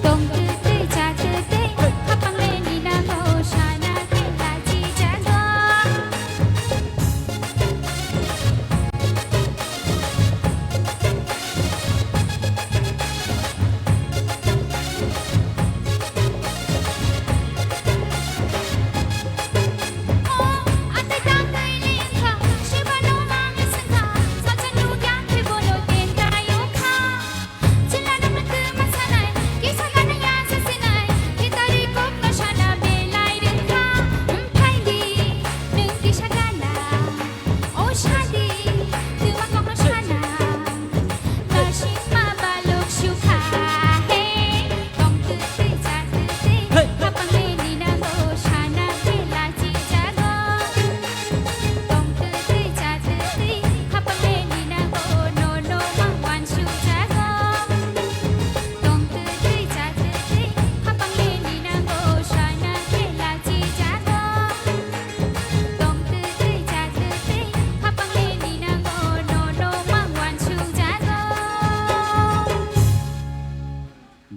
Tongtwtwi chatwtwi khapang le ni nango sana khe lachijago.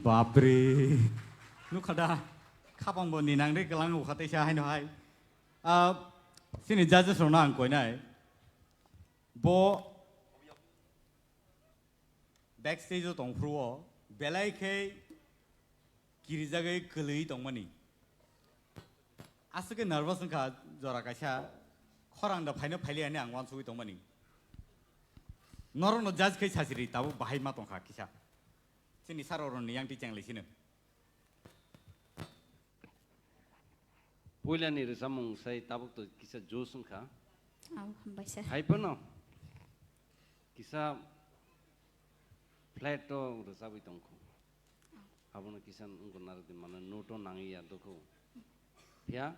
Bapre. Nukha da, khapang bo ni nang re kelang ukha teisa haino hai. Ah, chini judges rokno ang koinai. Bo, Backstage o tongphuru o belai khe kirijagwi kwlwi tongmani. Aswk khe nervous wngkha jora kaisa khorang da phaino phailiya hinwi ang uansugwi tongmani. Norokno judge khai sachiri tabuk bahai ma tongkha kisa. Chini sir oroni yang ti chenglai sino. Puilani rwchapmung sai tabuk to kisa josh wngkha. Au, hambai sir. Hai phano kisa flat o rwchapwi tongkho. Abono kisa wngkha narwkdi mane note o nangwi ya dokho. Phiya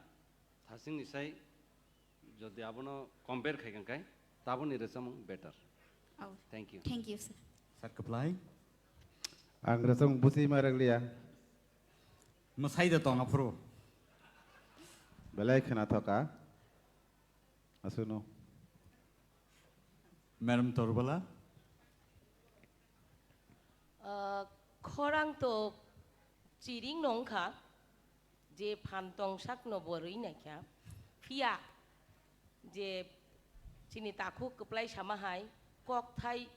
thasingni sai jodi abono compare khai kha khe tabukni rwchapmung better. Au. Thank you. Thank you, sir. Sir kwplai. Ang rwchapmung buchi ma rwkliya. Mwsai da tong aphuru. Belai khwna thoka. Aswkno. Madam Torbala. Ah, khorang to chiring no wngkha, je phan tong sakno bo rwi naikha. Phiya je chini takhuk kwplai sama hai kokthai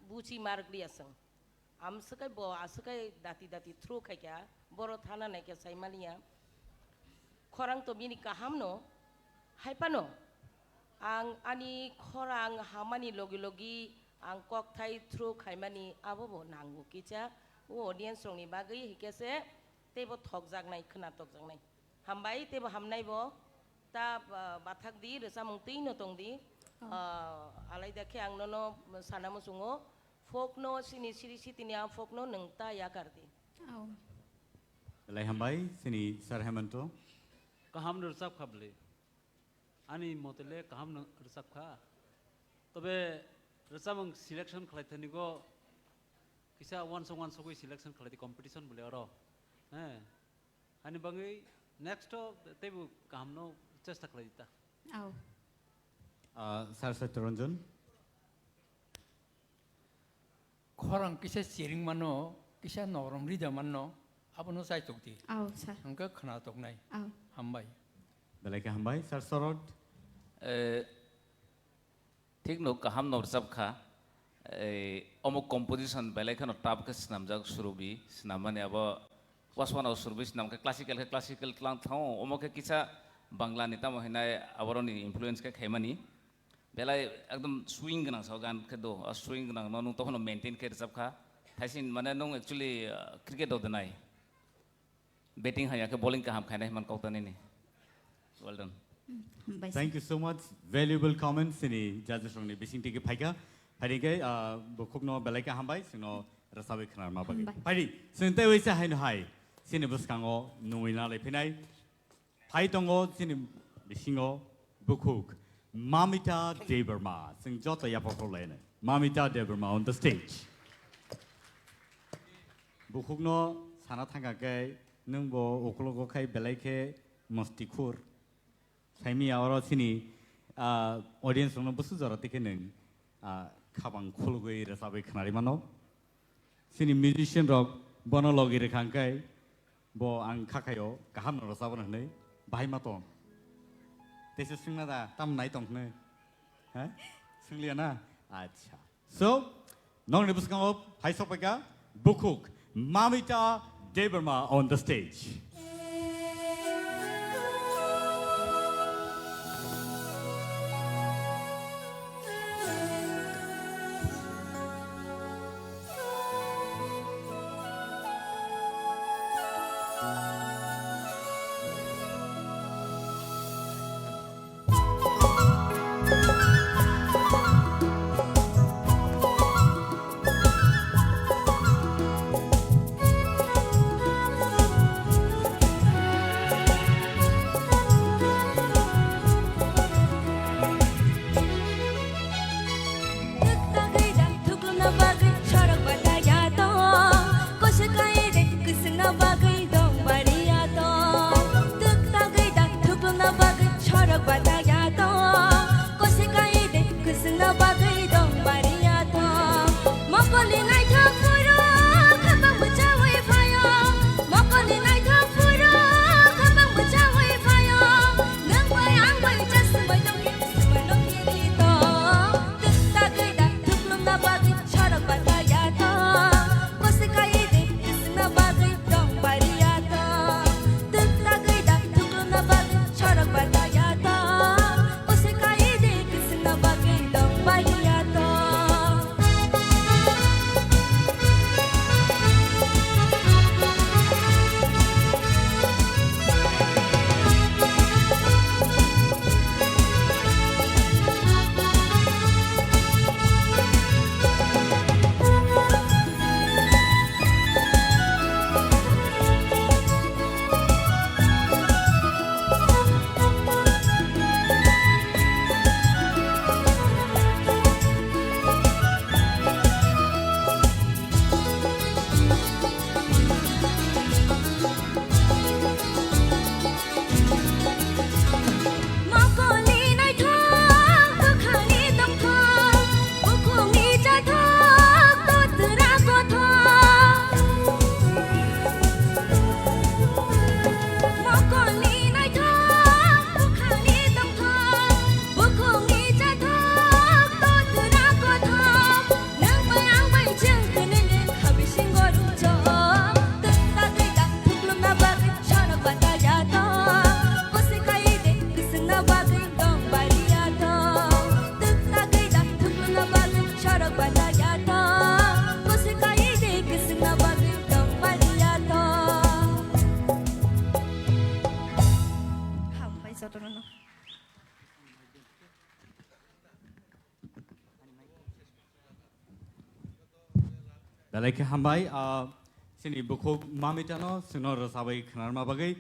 buchi ma rwkliya chwng. Amswkai bo aswkai dati dati through khaikha, boro thana naikha saimaliya. Khorang to bini kahamno, hai phano ang ani khorang hamani logi logi ang kokthai through khaimani abo bo nango kisa o audience rokni bagwi, hikhe se teibo thokjaknai, khwna tokjaknai. Hambai teibo hamnai bo ta, ah, bathak di rwchapmung twi no tong di. Oh. Ah, alaida khe ang nono sana muchungo. Folk no sini siri sitini a folk no nwng ta yakar di. Au. Belai hambai, chini Sir Hemanto. Kaham no rwchap kha bwle. Ani mote le kaham no rwchap kha. Tobe rwchapmung selection khlai thani go kisa wansok wansok wi selection khlai di competition bwle oro. He. Ani bagwi next o teibo kaham no chesta khlai di ta. Au. Ah, Sir Satya Ranjan. Khorang kisa chiring mano, kisa norom rida mano, abono chaitok di. Au, sir. Hwnkhe khwna toknai. Au. Hambai. Belai khe hambai, Sir Sorot. Eh, thik no, kaham no rwchap kha. Eh, omo composition belai kheno tough khe swnamjak, surubi, swnam mani abo waswana surubi swnam khe classical khe classical tlang thango, omo khe kisa Bangla ni tamo hinai aboroni influence khe khaimani. Belai ekdom swing gwnang sao gan khe do, a swing gwnang no nwng tokhono maintain khe rwchap kha. Thaisin mane nwng actually, uh, cricket rok de nai. Batting haya khe bowling kaham khainai hwnman kok ta nini. Well done. Hambai sir. Thank you so much. Valuable comments chini judges rokni bising tiki phaikha. Phaidi khe, uh, bukhukno belai khe hambai, chwngno rwchabwi khwnarma bagwi. Hambai. Phaidi, chwng tei waisa haino hai, chini bwskango nungwi nalai phinai. Phai tongo chini bisingo bukhuk Mamita Debbarma. Chwng joto yapharkhorlaino. Mamita Debbarma on the stage. Bukhukno sana thangkha khe nwng bo uklogo khai belai khe mosti khur. Saimia oro chini, ah, audience rokno bwswk jora tikhe nwng, ah, khabang khulugwi rwchabwi khwnari mano. Chini musician rok bono logi rwkha hwnkhe bo ang kha khaio, kaham no rwchabo hwnwi, bahai ma tong. Teisa swngna da, tam nai tong hwnwi? Ha? Swngliya na? Acha. So, nokni bwskango phai sokpaikha bukhuk Mamita Debbarma on the stage. Belai khe hambai, ah, chini bukhuk Mamitano chwngno rwchabwi khwnarma bagwi.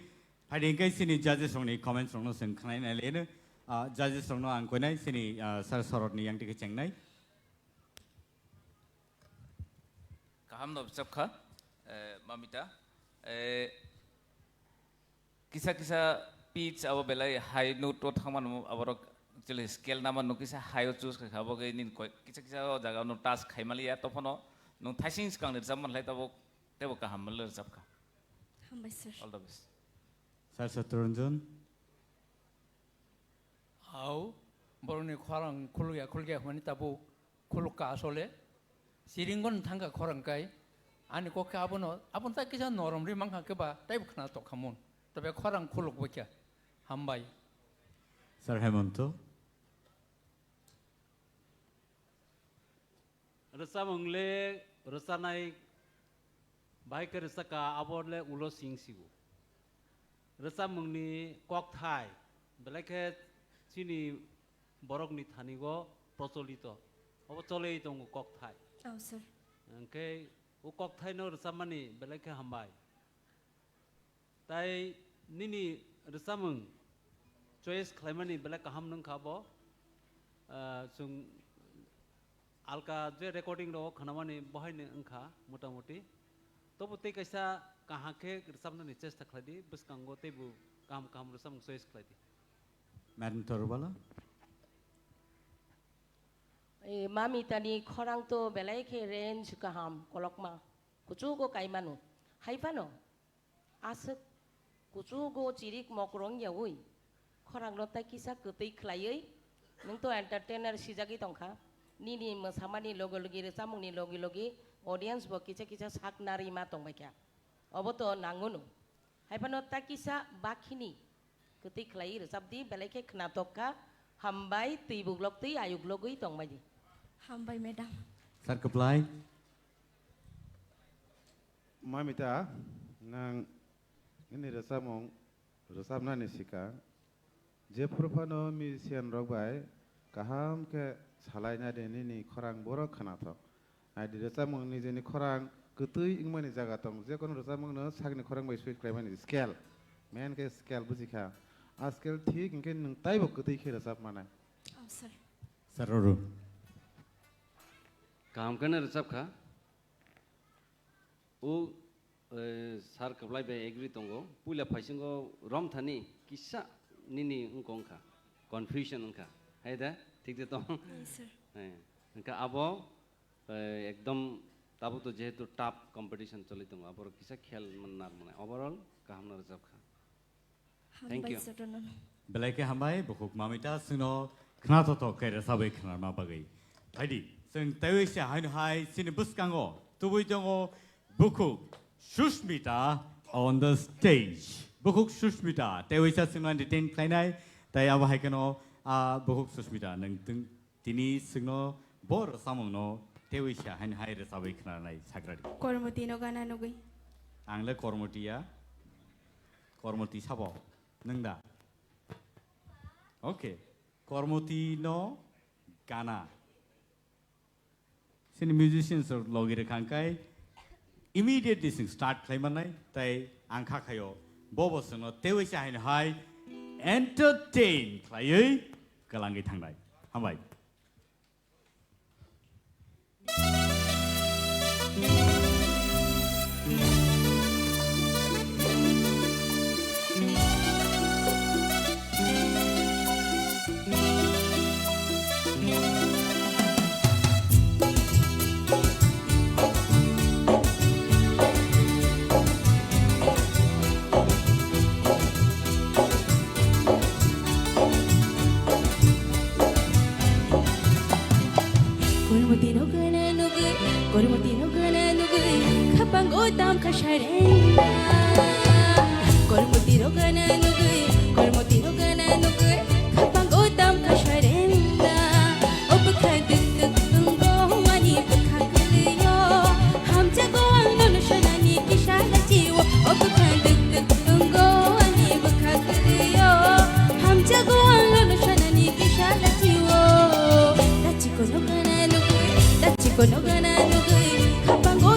Phaidi hwnkhe chini judges rokni comments rokno chwng khwnai nai leno. Ah, judges rokno ang koinai chini, ah, Sir Sorotni yang twi khe chengnai. Kaham no bwchap kha, eh, Mamita. Eh, Kisa kisa pitch abo belai high note o thangmano aborok actually scale namano kisa high o choose kha abo khe nini koi kisa kisa o jaga no touch khaimaliya tophano nwng thaising swkang ni rwchap manlai tabuk teibo kaham manlwi rwchap kha. Hambai sir. All the best. Sir Satranjan. Hao, borokni khorang khulukya khulukya hwnmani tabuk khulukka asole. Siringon thangkha khorang kai. Ani kok khe abono, abono tai kisa norom ri mankha khe ba, taibo khna tokha mun. Tobe khorang khuluk bokya. Hambai. Sir Hemonto. Rwchapmung le rwchanai bai khe rwchapkha, abo le ulo sing sigo. Rwchapmungni kokthai belai khe chini borokni thani-o procholito. Obo cholwi tongo kokthai. Oh, sir. Hwnkhe o kokthaino rwchapmani belai khe hambai. Tai nini rwchapmung choice khlaimani belai kaham wngkha bo. Ah, chwng alka je recording rok khnamani bohaino wngkha motamoti. Tobo tei kaisa kaham khe rwchapnani chesta khlai di, bwskango teibo kaham kaham rwchapmung choice khlai di. Madam Torubala. Eh, Mamitani khorang to belai khe range kaham kolokma. Kuchugo kaimano. Hai phano. Aswk kuchugo chirik mokrong yaui, khorangno tai kisa kwtwi khlaiwi, nwng to entertainer sijagwi tongkha. Nini mwsamani logi logi, rwchapmungni logi logi audience bo kisa kisa sak narwi ma tongbaikha. Obo to nangono. Hai phano tai kisa bakhini kwtwi khlaiwi rwchapdi, belai khe khnatok kha. Hambai, twi buklok twi ayuk logwi tongbaidi. Hambai, madam. Sir Kwplai. Mamita, nang nini rwchapmung rwchapnani swkang jephuru phano musician rok bai kaham khe salai nai di, nini khorang borok khnathok. Nai di, rwchapmung nijeni khorang kwtwi wngmani jaga tong, jekono rwchapmung no sakni khorang bai switch khlaimani scale, main khe scale buji kha. A scale thik hwnkhe nwng taibo kwtwi khe rwchap manai. Oh, sir. Sir Arun. Kaham khe no rwchap kha. O, eh, sir Kwplai bai agree tongo. Puila phaisingo romthani kisa nini wngkha, confusion wngkha. Hai da? Thik de tong? Yes, sir. Eh, wngkha abo, eh, ekdom tabuk to jehetu tough competition choli tongo. Abo kisa khel man nar mane. Overall kaham no rwchap kha. Thank you. Hambai, sir, no. Belai khe hambai, bukhuk Mamita, chwngno khnathok thok khe rwchabwi khwnarma bagwi. Phaidi, chwng teiwi se haino hai chini bwskango tubui tongo bukhuk Sushmita on the stage. Bukhuk Sushmita, teiwi sa chwngno entertain khlainai, tai abo hai kheno, ah, bukhuk Sushmita, nwng twng Tini chwngno bo rwchapmungno teiwi se haino hai rwchabwi khwnanai sakradi. Kormoti no gana nugwi. Ang le Kormoti ya. Kormoti sabo. Nwng da? Okay. Kormoti no gana. Chini musicians rok logi rwkha hwnkhe immediately chwng start khlai mannai, tai ang kha khaio bo bo chwngno teiwi se haino hai entertain khlaiwi kwlangwi thangnai. Hambai. Kormoti no gana nugwi, kormoti no gana nugwi, khapango tam kha sarenda. Kormoti no gana nugwi, kormoti no gana nugwi, khapango tam kha sarenda. O bwkha duk duk wngo ani bwkha kwlwio, hamjago ang nono sanani kisa lachiwo. O bwkha duk duk wngo ani bwkha kwlwio, hamjago ang nono sanani kisa lachiwo. Dachiko no gana nugwi, dachiko no gana nugwi, khapango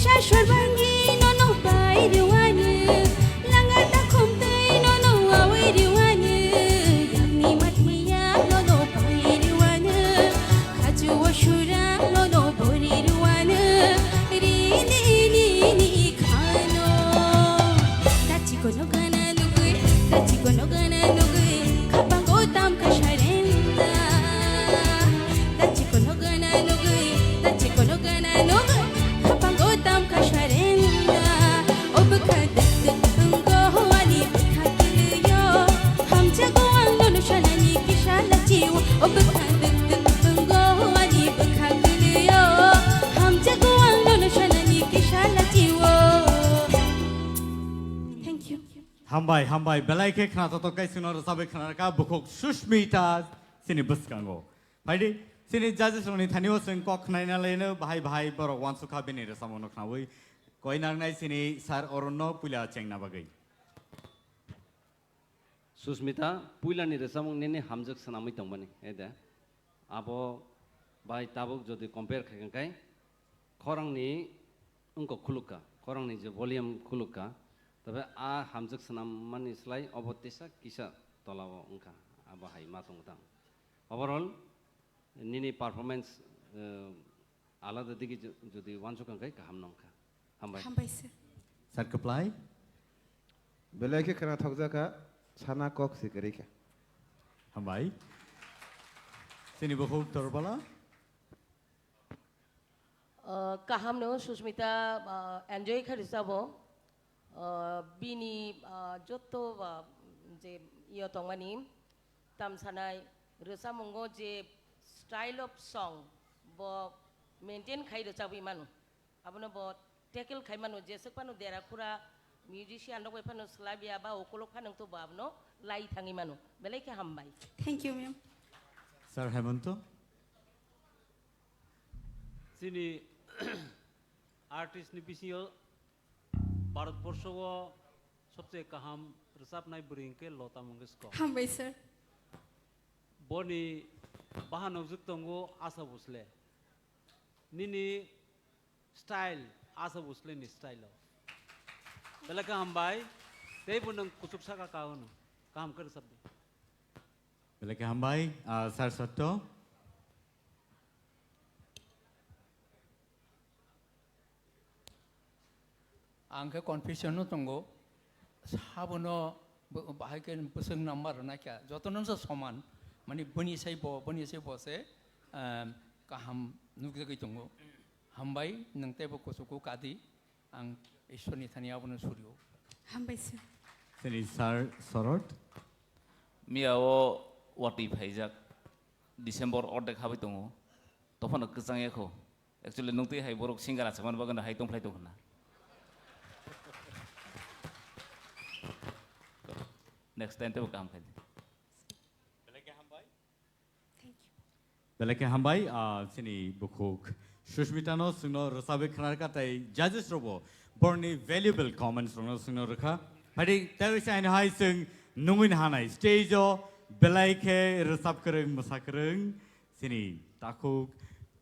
Sasor bangwi nono pai rwani, langa takhum twi nono awi rwani, yangni mathiya nono pai rwani, khaju o sura nono bori rwani, rini nini khano. Dachi kono gana nugwi, dachi kono gana nugwi, khapango tam kasharenda. Dachi kono gana nugwi, dachi kono gana nugwi, khapango tam kasharenda. O bwkha dik dik wnggo ani bwkha kwlwio, hamjago ang nono sanani kisa lachiwo. O bwkha dik dik wnggo ani bwkha kwlwio, hamjago ang nono sanani kisa lachiwo. Thank you. Hambai, hambai. Belai khe khna totok kai chwngno rwchabwi khna rwkha bukhuk Sushmita chini bwskango. Phaidi, chini judges rokni thani o chwng kok khnaina laino bahai bahai borok uansukha bini rwchapmungno khnaui. Koi nangnai chini Sir Arunno puila chengna bagwi. Susmita, puilani rwchapmung nini hamjwk swnamwi tongmani, ede. Abo bai tabuk jodi compare khai khai, khorangni wngkok khulukha, khorangni je volume khulukha, tabe a hamjwk swnammani slai obo tesa kisa tolao wngkha, abo hai ma tongo tang. Overall, nini performance, eh, alada digi jo-, jodi uansuk wngkha, kaham no wngkha. Hambai. Hambai, sir. Sir Kwplai. Belai khe khwnathokjakha, sana kok se kwrwi kha. Hambai. Chini bukhuk Torbala. Uh, kaham no Susmita, uh, enjoy kha rwchabo. Uh, bini, uh, jotto, uh, je iyo tongmani tamsanai rwchapmungo je style of song bo maintain khai rwchabwi mano. Abono bo tackle khai mano, jeswk phano dera khura musician rok bai phano swlaiya ba ukolok phano to bo abono lai thangwi mano. Belai khe hambai. Thank you, ma'am. Sir Hemanto. Chini artist ni bisingo Bharat borsho o sobse kaham rwchapnai bwrwi hwnkhe Lata Mangeshkar. Hambai, sir. Boni bahan nukjwk tongo Asha Bhosle. Nini style, Asha Bhosle ni style o. Belai khe hambai, teibo nwng kuchuk saka ka hwno. Kaham khe rwchapdi. Belai khe hambai, ah, Sir Satto. Ang khe confusion no tongo, sabono bo-, bahai khe bwswk number rwna kya, jotono se soman, mani bini sai bo, bini sai bo se, em, kaham nukjagwi tongo. Hambai, nwng teibo kuchugo kadi, ang Ishwarni thani abono surio. Hambai sir. Chini Sir Sorot. Miya o watwi phaijak, December ordek habai tongo, tophano kwchang ya kho. Actually, nung twi hai borok singer achai man bagwi hai tongphlai tong hwnna. Next time teibo kaham khai di. Belai khe hambai, ah, chini bukhuk Sushmita no chwngno rwchabwi khna rwkha tei judges rokbo borni valuable comments rokno chwngno rwkha. Phaidi tei waisa haino hai chwng nungwi nahanai stage o belai khe rwchap kwrwng, mwsa kwrwng, Chini takhuk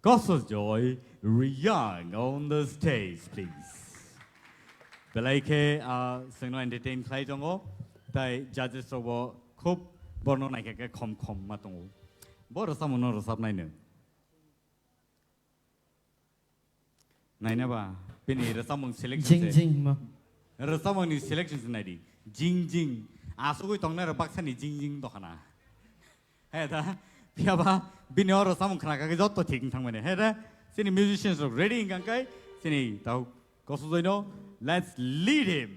Kosojoy Riyang on the stage, please. Belai khe, ah, chwngno entertain khlai tongo, tai judges rokbo khub borno naikha khe khom khom ma tongo. Bo rwchapmungno rwchapnaino. Naina ba, bini rwchapmung selection Jing se. Jing ma. Rwchapmungni selection se naidi. Jing jing. Asugwi tongnai rok baksani jing jing dokhana. He da, phiya ba, bini o rwchapmung khna kha khe jotto thik wng thangmani. He da, chini musicians rok ready wng kha khe, chini tau Kosojoy no, let's lead him.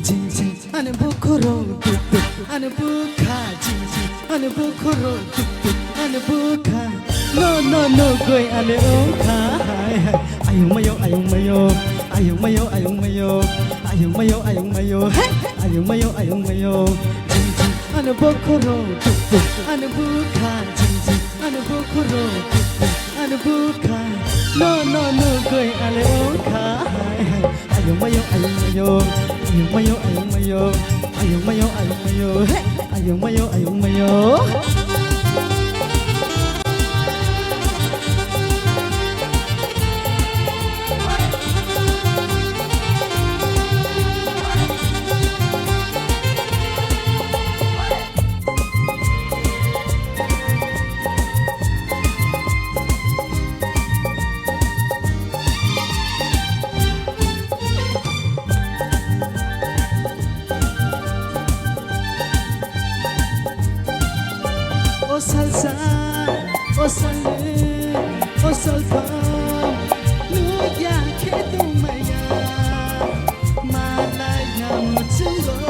Jing jing ani bukhurok duk duk ani bukha jing jing ani bukhurok duk duk ani bukha no no no goi ani ongkha hai hai ayung mayo ayung mayo ayung mayo ayung mayo Ayung mayo, ayung mayo, hey! Ayung mayo, ayung mayo. Jing jing, ano bokhoro, tuk tuk, ano bukha. Jing jing, ano bokhoro, tuk tuk, ano bukha. No, no, no, goi ale ongkha. Hai, hai. Ayung mayo, ayung mayo. Ayung mayo, ayung mayo. Ayung mayo, ayung mayo, hey! Ayung mayo, ayung mayo. O salsa, o salni, o salphang, nukya khe tongmaya, malai namu chungo.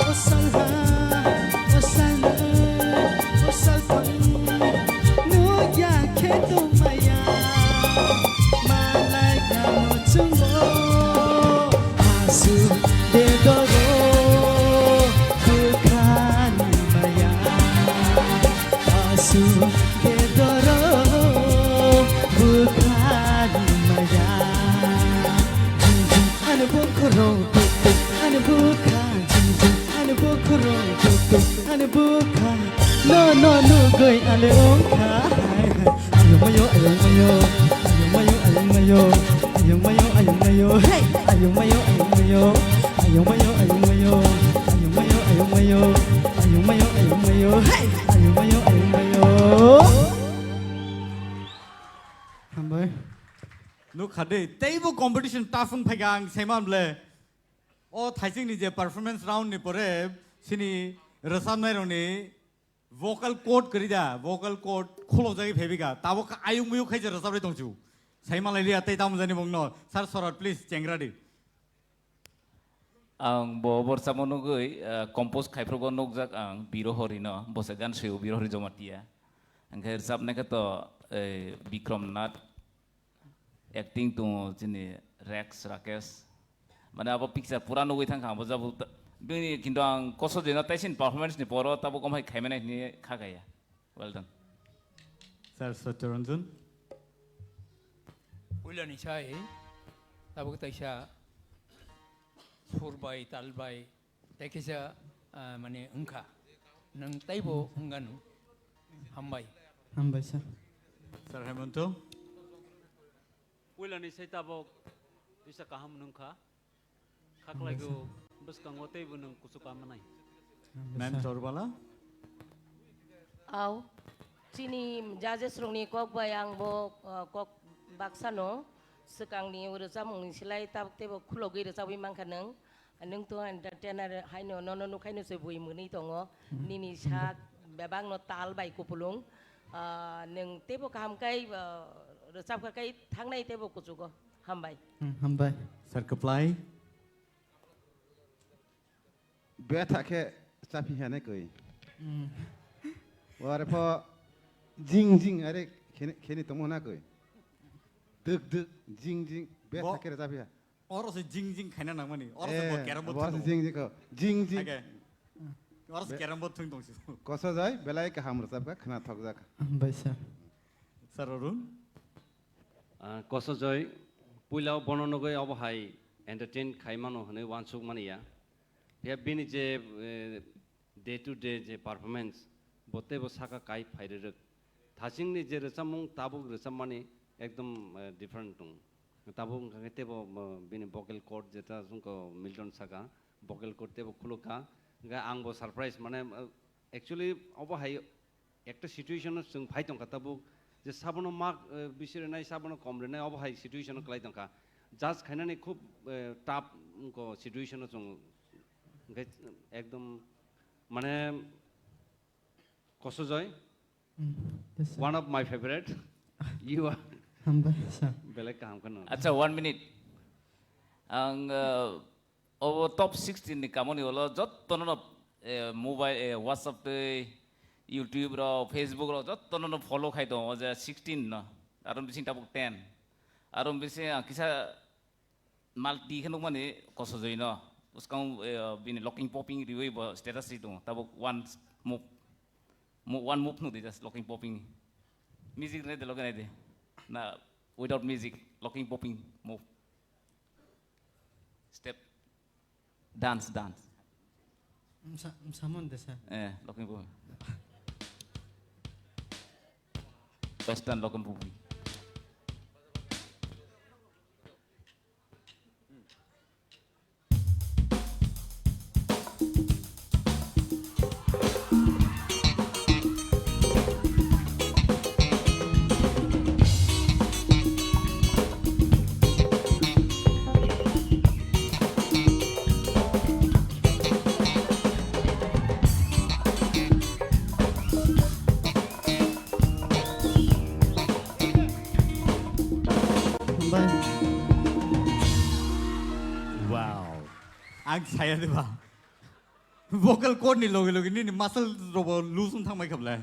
O salha, o salni, o salphang, nukya khe tongmaya, malai namu chungo. Asu de doro, bukhani maya. Asu de doro, bukhani maya. Jing jing, ano bokhoro, tuk tuk, ano bukha. Jing jing, ano bokhoro, tuk tuk, ano bukha. No, no, no, goi, ale ongkha. Hai, hai. Ayung mayo, ayung mayo. Ayung mayo, ayung mayo. Ayung mayo, ayung mayo. Hey! Ayung mayo, ayung mayo. Ayung mayo, ayung mayo. Ayung mayo, ayung mayo. Ayung mayo, ayung mayo. Hey! Ayung mayo, ayung mayo. Hambai. Nuk khade, teibo competition tough wng phaikha ang saiman ble. O thaisingni je performance round ni pore sini rwchapnai rokni vocal cord kwrwi da, vocal cord khulokjagwi phaibika. Tabuk ayung muyung khai je rwchapri tongchu. Saiman lai liya tei tamo jani bongno. Sir Sorot, please, chengra di. Ang bo borsa mo nugwi, eh, compose khaiphrugo nukjak ang Birohori no, bo se gan swiyo Birohori Jomatia. Angkhe rwchapnai khe to, eh, Bikrom Nath, acting tongo chini Rex Rakesh. Mane abo picture pura nugwi thangkha, abo jabo ta-, bini kintu ang koso jeno taisin performance ni poro tabo komhai khaimani hini kha kaya. Well done. Sir Satyaranjan. Puilani sai, tabuk taisa sur bai, tal bai, tei kisa, ah, mane wngkha. Nang taibo wnganu. Hambai. Hambai, sir. Sir Hemanto. Puilani sai tabuk tisa kaham wngkha. Khaklaigo bwskango teibo nwng kuchuk manai. Ma'am Chorbala. Au, chini judges rokni kok bai ang bo, uh, kok baksano swkangni rwchapmungni slai tabuk teibo khulogwi rwchapwi mankha nwng. Nwng to entertainer haino nono nukhaino se bui mwnwi tongo. Nini sak bebakno tal bai kupulung. Uh, nwng teibo kaham kai, uh, rwchapkha kai thangnai teibo kuchugo. Hambai. Hmm, hambai. Sir Kwplai. Betha khe chaphi hane koi. Hmm. Ore pho jing jing are kheni, kheni tongmo na koi. Duk duk jing jing betha Bo-, khe chaphi ha. Oro se jing jing khaina nangmani. Oro se bo Eh, carrom board bo thung se tongo. Jing jing kho. Jing jing. Ake. Oro se Be-, carrom board thung tong se. Koso jai belai kaham rwchapkha khna thokjak. Hambai sir. Sir Arun. Ah, Kosojoy, puila o bono nugwi obo hai entertain khai mano hwnwi uansuk mani ya. Phiya bini je, eh, day to day je performance, bo teibo saka kai phai rwrwk. Thachingni je rwchapmung tabuk rwchapmani ekdom, eh, different tongo. Tabuk wngkha khe teibo, eh, bini vocal cord jeta chwngkha Milton saka, vocal cord teibo khulukha. Hwnkhe ang bo surprise, mane, eh, actually obo hai ekta situation o chwng phai tongkha tabuk, je sabono mak, eh, bisi rwnai, sabono kom rwnai, obo hai situation o kwlai tongkha. Judge khainani khub, eh, tough wngkha situation o chwng, hwnkhe ekdom mane Kosojoy, Mm, yes, sir. One of my favorite. You are Hambai, sir. Belai kaham kheno. Acha, one minute. Ang, uh, Obo top sixteen ni kamoni ulo jottono no, eh, mobile, eh, WhatsApp tei YouTube rok, Facebook rok jotono no follow khai tongo, o je sixteen no, aro bising tabuk ten. Aro bising ang kisa multi khe nukmani Kosojoi no. Bwskango, eh, bini locking popping riwi bo status ri tongo. Tabuk one move, mo-, one move nukdi just locking popping. Music nai de, locking nai de. Na, without music, locking popping move. Step. Dance, dance. Msa-, msamon desa. Eh, locking popping. Western locking popping. Wow. Ang saya de ba. Vocal cord ni loge loge nini muscle robo loose wng thangbai khablai.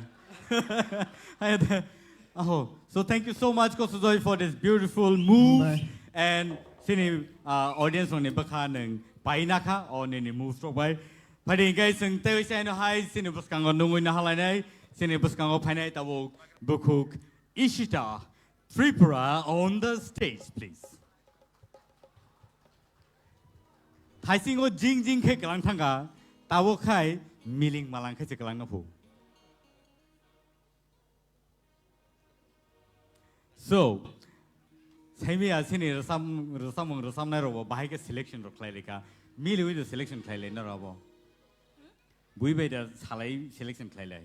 Hai de. Aho. So thank you so much, Kosojoi, for this beautiful move. Bye. And sini, uh, audience rokni bwkha nwng paina kha o nini moves rok bai. Phadi hingke chwng tei oisa eno hai sini bwskango nungwi nahalainai, sini bwskango phainai tabuk bukhuk Ishita Tripura on the stage, please. Thaisingo jing jing khe kwlang thangkha, tabuk khai miling malang khe se kwlang no phu. So, saimia sini rwchap-, rwchapmung rwchapnai rokbo bahai khe selection rok khlai rikha. Miliwi do selection khlai lai norok abo. Bui bai da salai selection khlai lai.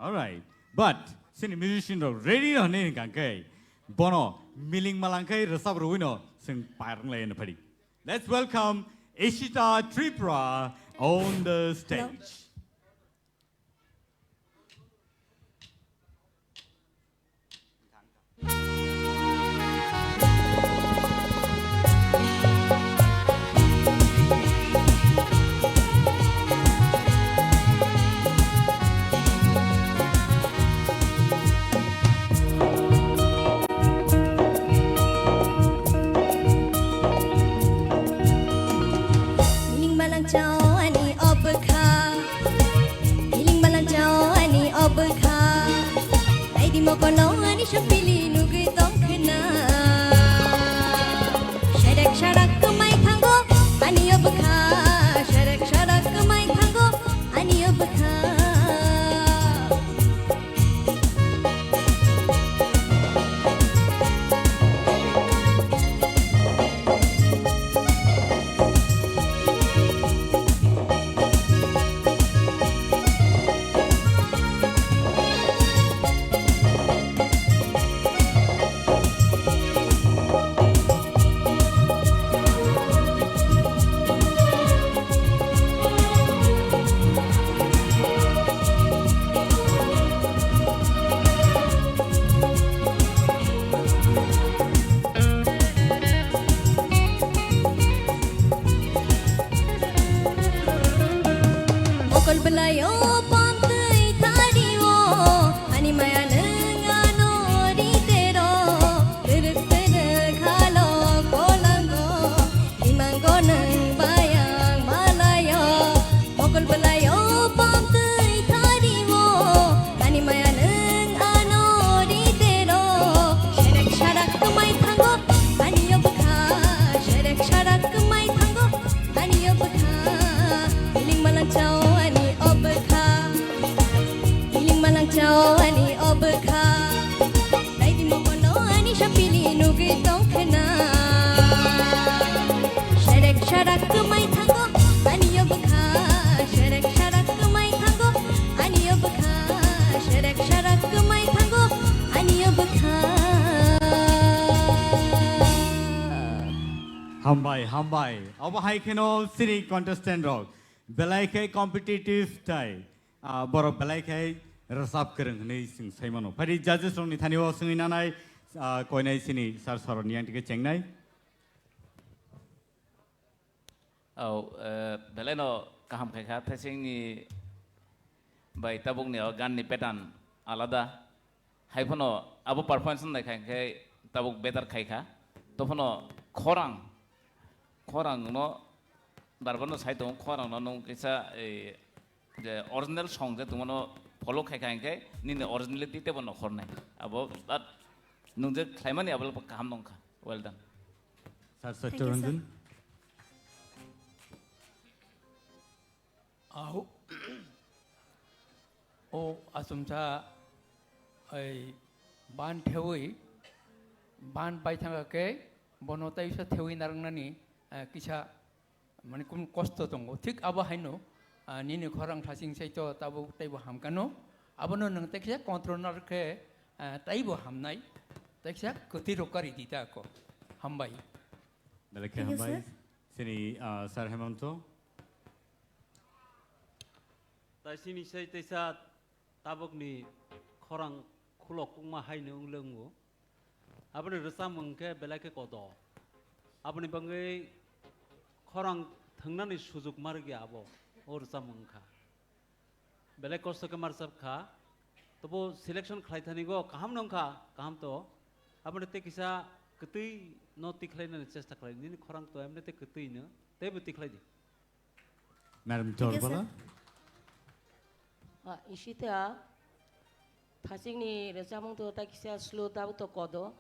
Alright. But sini musician rok ready no hinwi hwnkha khe bono miling malang khe rwchap rwui no chwng par wng lai no phadi. Let's welcome Ishita Tripura on the stage. Miling malang chao ani obwkha. Miling malang chao ani obwkha. Naidi mokono ani sopili nugwi tongkhna. Serek sarak kwmai thango ani obwkha. Serek sarak kwmai thango ani obwkha. Mokol belai o pantwi thari o, ani maya nwng ano ri tero, twrwk twrwk halo kolango, imango nwng bayang malayo, mokol belai o pantwi thari o, ani maya nwng ano ri tero, serek sarak kwmai thango, ani obwkha, serek sarak kwmai thango. Ani obwkha, iling malang chao ani obwkha, iling malang chao ani obwkha. Naidi mokono ani sopili nugwi tongkhna. Serek sarak kwmai thango, ani obwkha, serek sarak kwmai thango, ani obwkha, serek sarak kwmai thango, ani obwkha. Hambai, hambai. Obo hai kheno sini contestant rok belai khe competitive tai, ah, borok belai khe rwchap kwrwng hwnwi chwng sai mano. Phai di judges rokni thani o swngwi nanai, ah, koinai sini sir soroni yang tike chengnai. Oh, eh, belai no kaham khai kha, thaisingni Bai tabukni o ganni pattern alada. Hai phano abo performance naikha hwnkhe tabuk better khaikha. To phano khorang, khorang no barbar no sai tongo, khorang no nwng kisa, eh, je original song je tongmano follow khaikha hwnkhe nini originality tebo nokhornai. Abo, but nwng je khlaimani abo kaham nongkha. Well done. Sir, Thank you, sir. Satyaranjan. Au. O achomsa, ei, ban thewi, ban bai thangkha khe, bono tei sa thewi narwknani, eh, kisa, mane, kum kosto tongo. Thik abo haino, ah, nini khorang thaching saito tabuk teibo hamkano. Abono nwng tekhe control narwk khe, ah, teibo hamnai, tekhe kwtwi rok kari di ta ko. Hambai. Belai khe Thank you, hambai. Sir. Sini, ah, Sir Hemanto. Tai sini sai teisa tabukni khorang khulok kukma haino wng le wngo. Aboni rwchapmung khe belai khe kodo. Aboni bagwi khorang thwngnani sujuk ma rwgya abo, o rwchapmung wngkha. Belai kosto khe ma rwchap kha. Tobo selection khlai thani go kaham no wngkha, kaham to. Aboni tei kisa kwtwi no tikhlai nani chesta khlai. Nini khorang to emne tei kwtwi no. Teibo tikhlai di. Madam Thank you, sir. Torbala. Ah, Ishita, thachingni rwchapmung to ta kisa slow tabuk to kodo,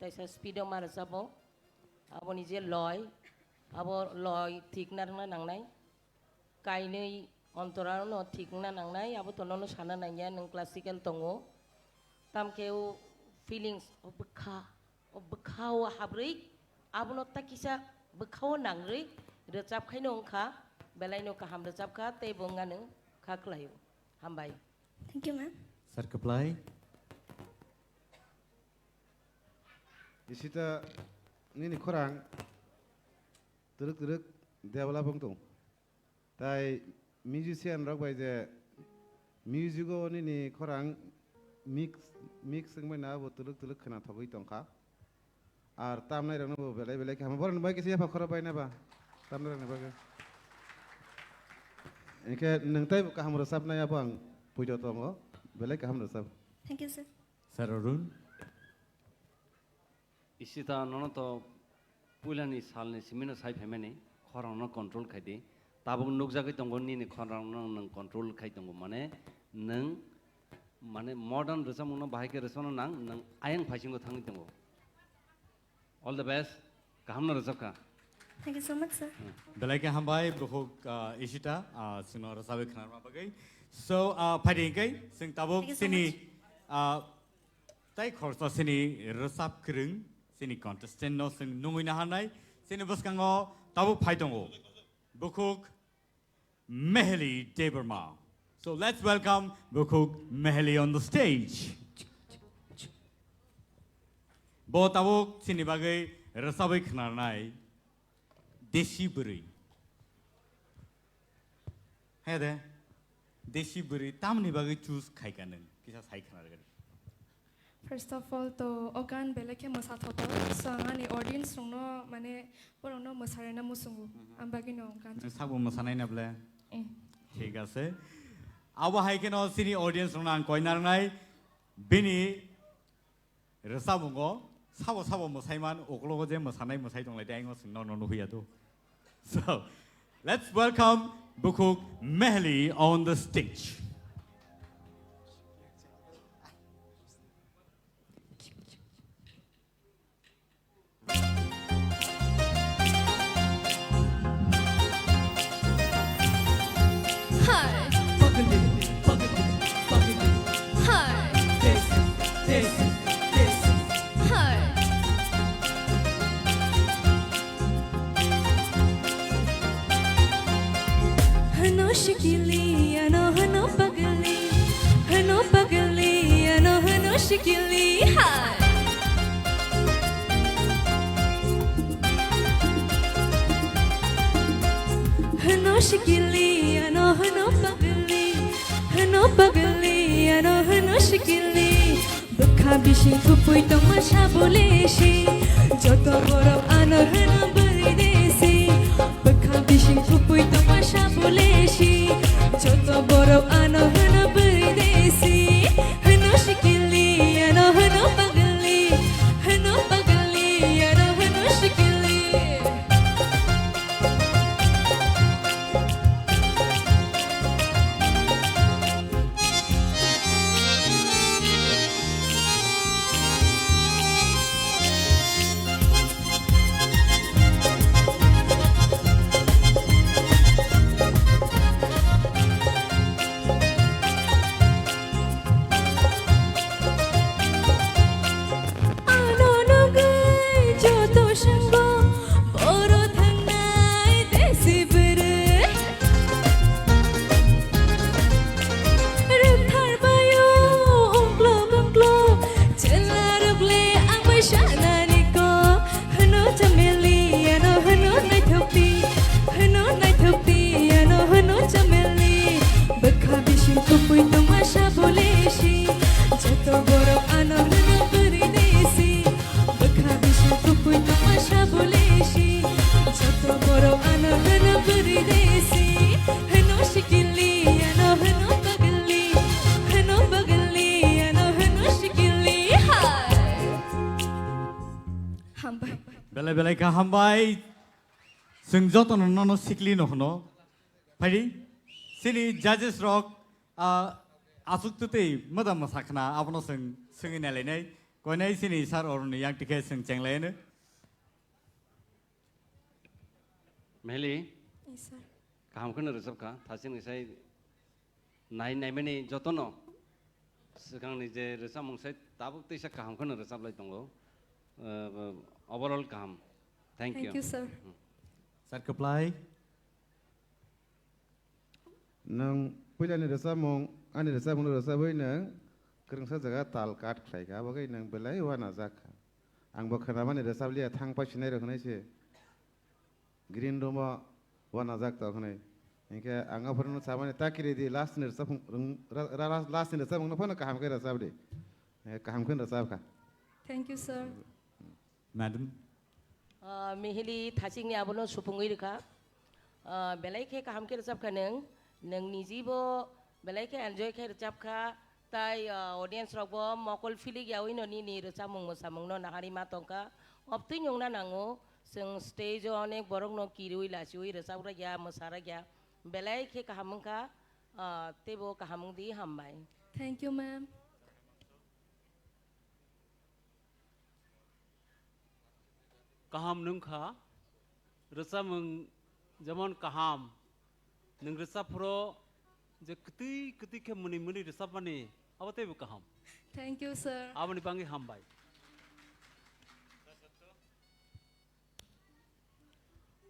taisa speed o ma rwchapmung. Aboni je loi, abo loi thik narwkna nangnai. Kainwi ontorano thik wngna nangnai, abo to nono sana nangya, nwng classical tongo. Tamkhe o feelings o bwkha, o bwkha o habrwi, abono ta kisa bwkha o nangrwi rwchap khaino wngkha, belaino kaham rwchap kha, tei bo wngya nwng kha khlaio. Hambai. Thank you, ma'am. Sir Kaplai. Ishita nini khorang twrwk twrwk develop wng tong. Tai musician rok bai je music o nini khorang mix, mix wngbai na abo twlwk twlwk khwna thogwi tongkha. Ar tamnai rokno bo belai belai khe hamo. Borokni bai kisa yapha khoro bai na ba tamnai rokni bagwi. Hinkhe nwng tei bo kaham rwchapnai abo ang puito tongo. Belai kaham rwchap. Thank you, sir. Sir Arun. Ishita, nono to puilani salni simino sai phaimani, khorangno control khai di. Tabuk nukjagwi tongo nini khorangno nwng control khai tongo, mane nwng, mane modern rwchapmungno bahai khe rwchapna nang, nwng ayang phaisingo thangwi tongo. All the best, kahamno rwchapkha. Thank you so much, sir. Belai khe hambai, bukhuk, ah, Ishita, ah, chwngno rwchapwi khwnarma bagwi. So, ah, phaidi hinkhe, chwng tabuk Thank you so chini, much. Ah, Tai khoroksa chini rwchap kwrwng, chini contestant no chwng nungwi naharnai, chini bwskango tabuk phai tongo. Bukhuk Meheli Debbarma. So let's welcome Bukhuk Meheli on the stage. Bo tabuk chini bagwi rwchabwi khwnarnai. Desi bwrwi. He de, desi bwrwi tamni bagwi choose khaikha nwng? Kisa sai khna rwgadi. First of all, to o gan belai khe mwsa thothok. So, ang ani audience rokno, mane, borokno mwsarina muchungo. Mhm. Ang bagwino gan. Nwng sakbo mwsanai na ble? Eh. Thik ase. Abo hai kheno chini audience rokno ang koi narwknai. Bini Rwchapmungo sabo sabo mwsaiman, uklogo je mwsanai mwsai tonglai de, ayung o chwng nono nuhya do. So, let's welcome Bukhuk Meheli on the stage. Hi. Hi. Hi. Hano shikili, ano hano pagli, hano pagli, ano hano shikili. Hi. Hano shikili, ano hano pagli, hano pagli, ano hano shikili. Bwkha bising kupui tongma sabole si, joto borok ano hano bwrwi desi. Bwkha bising kupui tongma sabole si, joto borok ano hano Ano hwno bwrwi desi, bwkha bising kupui tongma sabulesi. Joto borok ano hwno bwrwi desi, hwno sikili, ano hwno bagli, hwno bagli, ano hwno sikili. Hai. Hambai. Belai belai kha hambai. Chwng jotono nono sikli no hwno. Phaidi, chini judges rok, ah, aswk twtwi madam mwsa khna, abono chwng swngwi nailainai. Koinai chini sir oroni yang tikhe chwng chenglaino. Mehli, Yes, sir. Kaham kheno rwchapkha, thachingni sai nai naimani jotono swkangni je rwchapmung sai tabuk teisa kaham kheno rwchaplai tongo. Uh, overall kaham. Thank Thank you. you, sir. Hmm. Sir, kwplai. Nwng puilani rwchapmung, ani rwchapmungno rwchapwi nwng kwrwngsa jaga tal cut khlaikha, abo khe nwng belai uanajak kha. Angbo khwnamani rwchaplia, thang pasinai rok hwnwi se green room-o uanajak tok hwnwi. Hinkhe ang aphuru samani ta kiri di, last ni rwchapmung, ra-, ra-, last ni rwchapmungno phano kaham khe rwchap di. Eh, kaham khe rwchap kha. Thank you, sir. Madam. Ah, Mihili thachingni abono supungwi rwkha. Ah, belai khe kaham khe rwchapkha nwng. Nwng nijibo belai khe enjoy khe rwchapkha. Tai, ah, audience rokbo mokol philik yaui no nini rwchapmung mwsamungno nahari ma tongkha. Obtwi nungna nango, chwng stage o onek borokno kiriui lachiui rwchaprakya, mwsarakya. Belai khe kaham wngkha, ah, teibo kaham wngdi, hambai. Thank you, ma'am. Kaham nwngkha, rwchapmung jemon kaham, nwng rwchap phuru je kwtwi kwtwi khe mwnwi mwnwi rwchapmani, abo teibo kaham. Thank you, sir. Aboni bangwi hambai.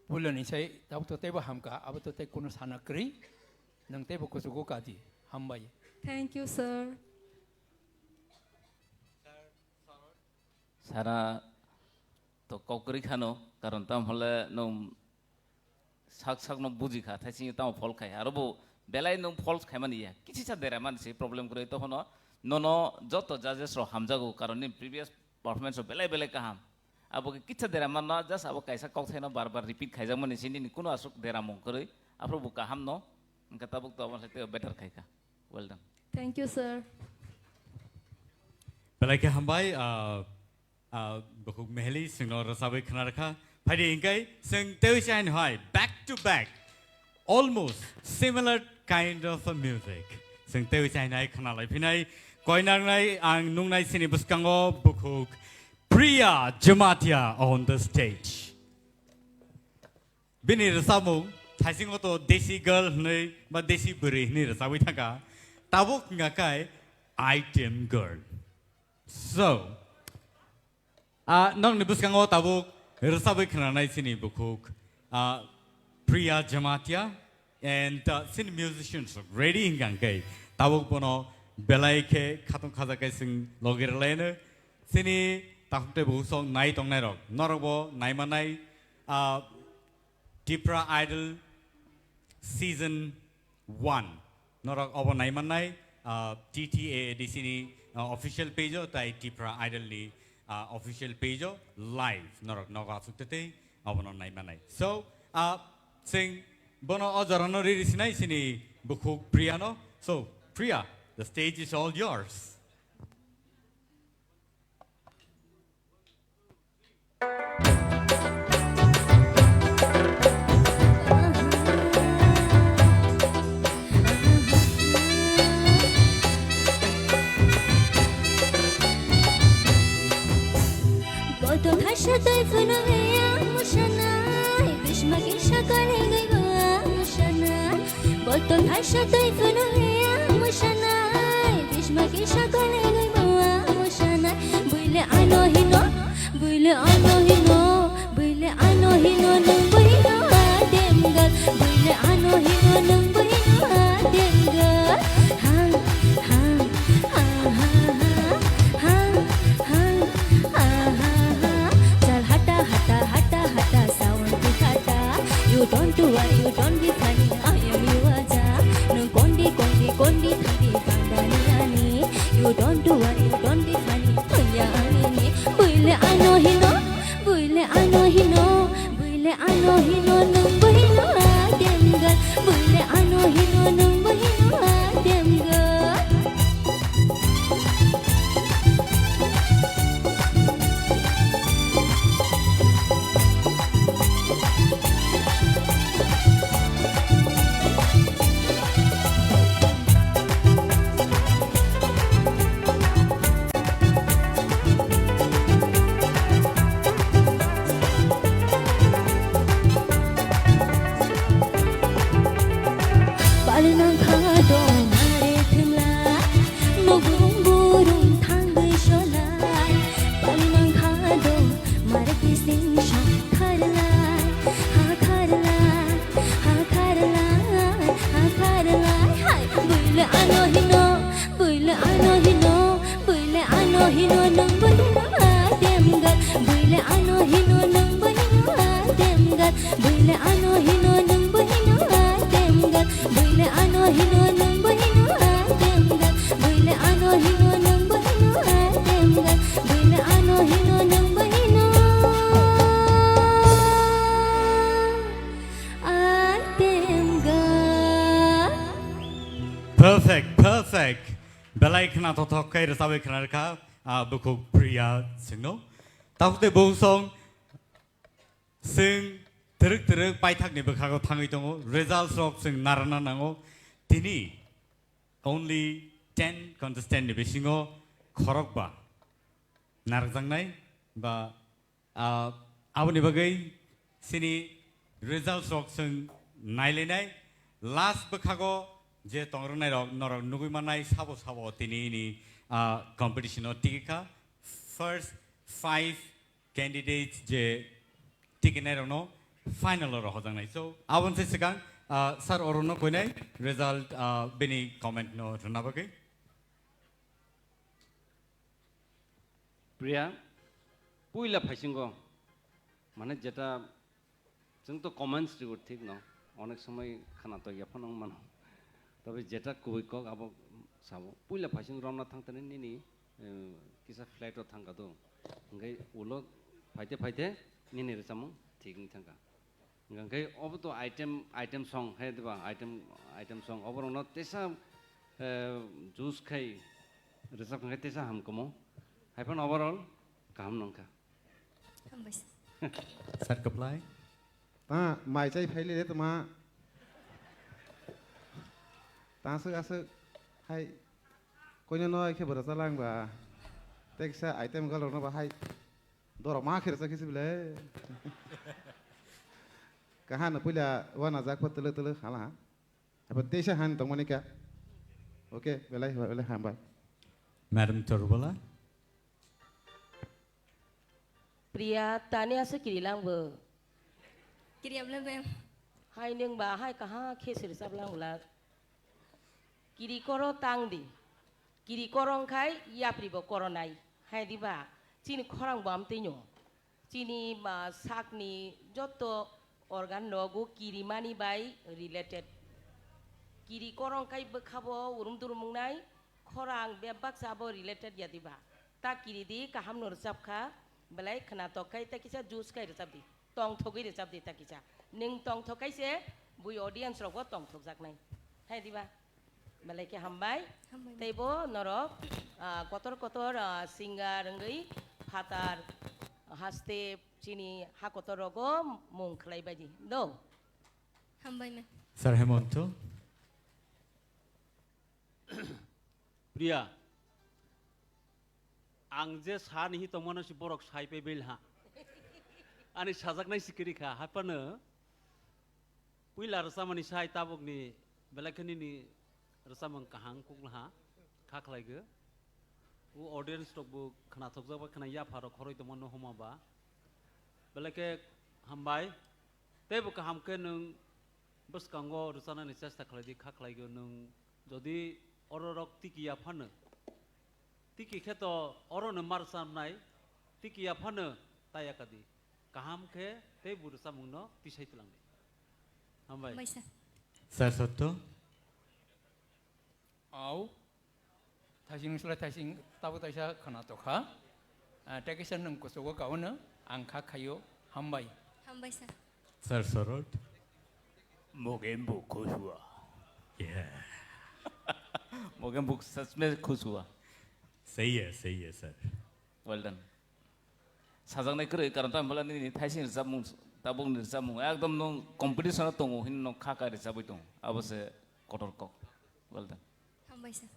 Puilani sai tabuk to teibo hamkha, abo to tei kunu sana kwrwi, nwng teibo kuchugo kadi, hambai. Thank you, sir. Sara to kok kwrwi khano, karon tamo hole nwng sak sakno buji kha, thaising tamo fault khai, aro bo belai nwng fault khaimani ya, kichisa dera mani se problem kwrwi, tokhono nono joto judges rok hamjago, karon nini previous performance rok belai belai kaham, abo khe kichisa dera manna, just abo kaisa kok thaino bar bar repeat khaijakmani se nini kuno aswk dera mung kwrwi, aphuru bo kaham no, hwnkhe tabuk to abo se teibo better khaikha. Well done. Thank you, sir. Belai khe hambai, ah, ah, bukhuk Meheli chwngno rwchabwi khna rwkha. Phaidi hinkhe chwng teiwi chain hai back to back, almost similar kind of a music. Chwng teiwi chain hai khna lai phinai, koinangnai ang nungnai chini bwskango bukhuk Priya Jamatia on the stage. Bini rwchapmung thaisingo to Desi Girl hwnwi ba Desi Bwrwi hwnwi rwchabwi thangkha. Tabuk wngkha khe Item Girl. So, ah, nokni bwskango tabuk rwchabwi khwnanai chini bukhuk, ah, Priya Jamatia and, ah, chini musicians ready hwnkha khe tabuk bono belai khe khatung khajakhe chwng logi rwlaino. Chini takhuk tei bukhuk sok nai tongnairok, norokbo naimanai, ah, Tipra Idol Season one. Norok obo naimannai, ah, T T A A D C ni, ah, official page o tai Tipra Idol ni, ah, official page o live norok nogo aswk tei obono naimannai. So, ah, chwng bono o jorano riri sinai chini bukhuk Priya no. So, Priya, the stage is all yours. Koto thaisa twi phano heya musanai, bisma kisa kalengwi ba musanai. Botol thaisa twi phano heya musanai, bisma kisa kalengwi ba musanai. Buile ano hino, buile ano hino, buile ano hino nwng buino adem gal. Buile ano hino nwng buino adem gal. Ha, ha, ha, ha, ha, ha, ha, ha, ha. Chal hata, hata, hata, hata, sound ki hata. You don't worry, you don't be funny, I am your Raja. Nwng kondi, kondi, kondi thangdi bandani ani. You don't worry, you don't be Ano hino nwng bo hino atem gal, buile ano hino nwng bo hino atem gal. Pali nang kha do mare thwngla, mugurung gurung thangwi solai. Pali nang kha do mare kising sha kharlai, ha kharlai, ha kharlai, ha kharlai. Hai, buile ano hino, buile ano hino, buile ano hino nwng bo hino atem gal, buile ano hino nwng bo hino atem gal, buile ano hino nwng bo hino atem gal, buile ano hino nwng bo hino atem gal, buile ano hino nwng bo hino atem gal, buile ano hino nwng bo hino atem gal. Perfect, perfect. Belai khna thothok khe rwchabwi khna rwkha, ah, bukhuk Priya singno. Tabuk tei bo song Chwng twrwk twrwk paithakni bwkhago thangwi tongo, results rok chwng narwkna nango. Tini only ten contestant ni bisingo khorokba narwkjaknai ba, ah, aboni bagwi chini results rok chwng nailainai. Last bwkhago je tongrwknai rok norok nugwi mannai sabo sabo tini ni, ah, competition o tigi kha. First five candidates je tikinai rokno final o rohorjaknai. So, aboni se swkang, ah, sir orono koinai result, ah, bini comment no rwna bagwi. Priya, puila phaisingo, mane jeta, chwng to comments rigo thik no, onek somoi khana to yaphano wng mano. Tobe jeta kubui kok abo sabo. Puila phaising romna thangtani nini, eh, kisa flight o thangka do. Hingke ulo phaite phaite nini rwchapmung thik wng thangka. Hingke obo to item, item song hai diba? Item, item song. Obo rokno tesa, eh, juice khai rwchap khai tesa hamkamo. Haiphano overall kaham nongkha. Hambai. Sir, reply. Ta mai chai phaile le tuma. Ta aswk aswk hai koino no khe bwrwsa lang ba. Teksa item galrok no ba hai. Dorok ma khe rwsa khe sibile. Kahano puila wana jak pho tele tele hala ha. Abo teisa han tongmani kha. Okay, belai belai hambai. Madam Torbala. Priya, tani aswk kiri lang bo? Kiri able ma'am. Hai nwng ba hai kaha khe sir sab lang ulak. Kiri koro tang di. Kiri koro wngkhai yapri bo koro nai. Hai di ba? Chini khorang bo amtwi no. Chini ba sakni joto organ nogo kiri mani bai related. Kiri koro wngkhai bwkha bo urum durum wngnai. Khorang bebak sabo related ya diba? Ta kiri di, kaham no rwchap kha, belai khwnatok khai ta kisa juice khai rwchap di, tongthogwi rwchap di ta kisa. Nwng tongthok khai se bui audience rok bo tongthok jaknai. Hai diba? Belai khe hambai. Hambai. Tei bo norok, ah, kotor kotor, ah, singer wngwi phatar haste chini ha kotor rogo mung khlai bai di. Do. Hambai me. Sir Hemonto. Priya, ang je sa nihi tongmano si borok sai pe bel ha. Ani sajaknai sikiri kha, haphano puila rwchapmani sai tabukni belai khe nini rwchapmung kaham kukla ha, kha khlai go. O audience rok bo khwnathokjak ba khwna yapha rok khoroi tongmano homa ba. Belai khe hambai. Teibo kaham khe nwng bwskango rwchanani chesta khlai di, kha khlai go nwng. Jodi oro rok tiki ya phano, tiki khe to oro no ma rwchamnai, tiki ya phano ta ya ka di. Kaham khe tei bo rwchapmung no tisai tlang di. Hambai. Hambai sir. Sir Sotto. Au. Thaising slai thaising tabo taisa khwnatok kha. Ah, tei kaisa nwng kuchugo kaono ang kha khaio. Hambai. Hambai sir. Sir Sorot. Mogembo Khusua. Yeah. Mogembo sachme Khusua. Sahi hai, sahi hai, sir. Well done. Sajaknai kwrwi, karon tamo bwlani nini thaising rwchapmung, tabukni rwchapmung ekdom nwng competition-o tongo hwnwi nwng kha kha rwchabwi tongo. Abo se kotor kok. Well done. Hambai sir.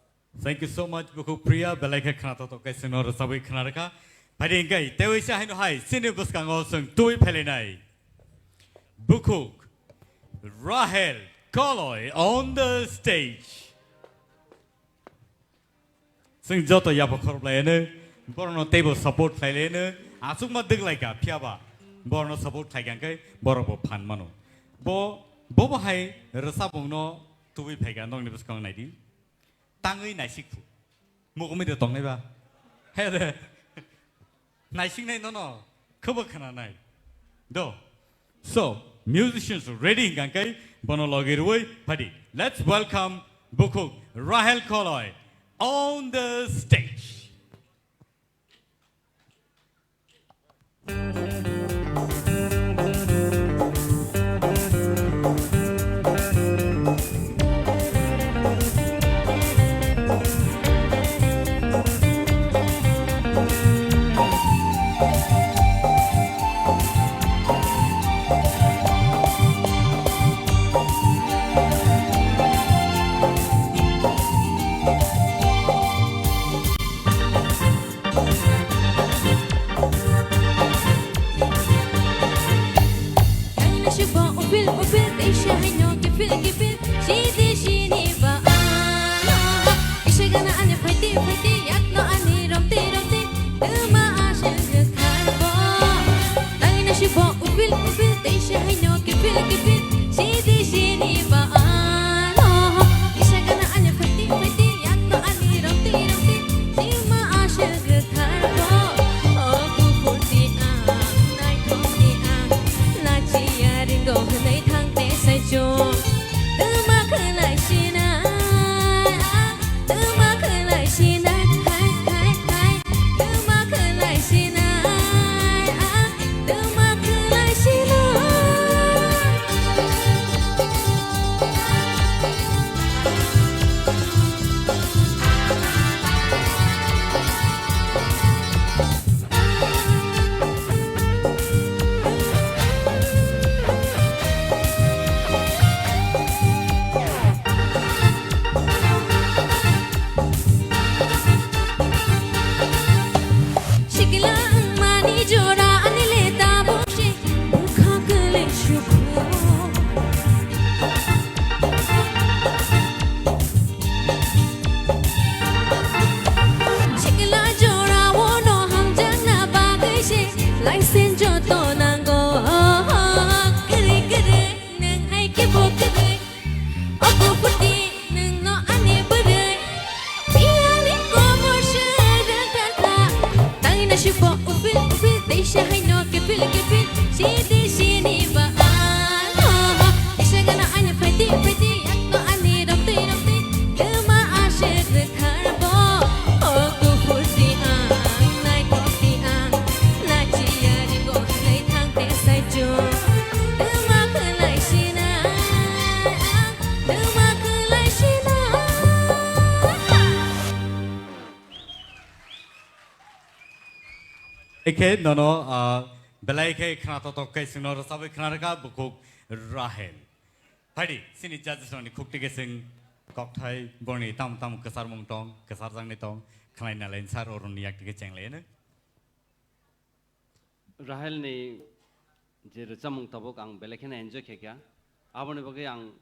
Thank you so much, Bukhuk Priya. Belai khe khna totok khe chwngno rwchabwi khna rwkha. Phaidi hwnkhe teiwi se haino hai chini bwskango chwng twi phailainai. Bukhuk Rahel Koloi on the stage. Chwng joto yapha khoroplaiano, borokno teibo support khlailaiano, achukma dwglaikha, phiyaba borokno support khlaikha hwnkhe borokbo phan mano. Bo, bobo hai rwchapmungno tubui phaikha, nokni bwskango naidi. Tangwi naisik phu. Mugumi de tongnai ba. He de. Naisingnai nono. Khabo khwnanai. Do. So, musicians ready hingkha khe bono logi rwui phadi. Let's welcome Bukhuk Rahel Koloi on the stage. Nangni shubo upil upil, teisa haino kipil kipil, sidi sini ba ano. Kisa gana ani phaiti phaiti, yakno ani romti romti, tuma aswk rwkharbo. Nangni shubo upil upil, teisa haino kipil kipil, sidi sini ba ano. Kisa gana ani phaiti phaiti, yakno ani romti romti, tuma aswk rwkharbo. O kuphurti ang, naithokni ang, nachiya ringo hwnwi thangte saichung. Tuma khwlai sinai ang, tuma khwlai sinai, hai, hai, hai. Tuma khwlai sinai ang, tuma khwlai sinai. Sikla wngmani jora ani le tabuk se bwkha kwlwi sukhu. Sikla jora o no hamjakna bagwi se license joto nango. Kwrwi kwrwi nwng hai khe bo kwrwi. O kuphurti nwngno ani bwrwi. Biyani komor se rwngthar kha. Tangwi naisingbo upil upil, teisa haino kipil kipil. Sidi sini ba ano. Kisa gana ani phaiti phaiti, yakno ani romtwi romtwi. Tuma aswk rwkharbo. O kuphurti ang, naithokti ang. Nachiya ringo hwnwi thangte saichung. Tuma khwlai sinai ang. Tuma khwlai sinai. Ekhe nono, ah, belai khe khna totok khe chwngno rwchabwi khna rwkha Bukhuk Rahel. Phaidi, chini judges rokni khukti khe chwng kokthai borni tamo tamo kwcharmung tong, kwcharjaknai tong, khlai nalai sar oroni yak tike chenglaiano. Rahel ni je rwchapmung tabuk ang belai kheno enjoy khe kha. Aboni bagwi ang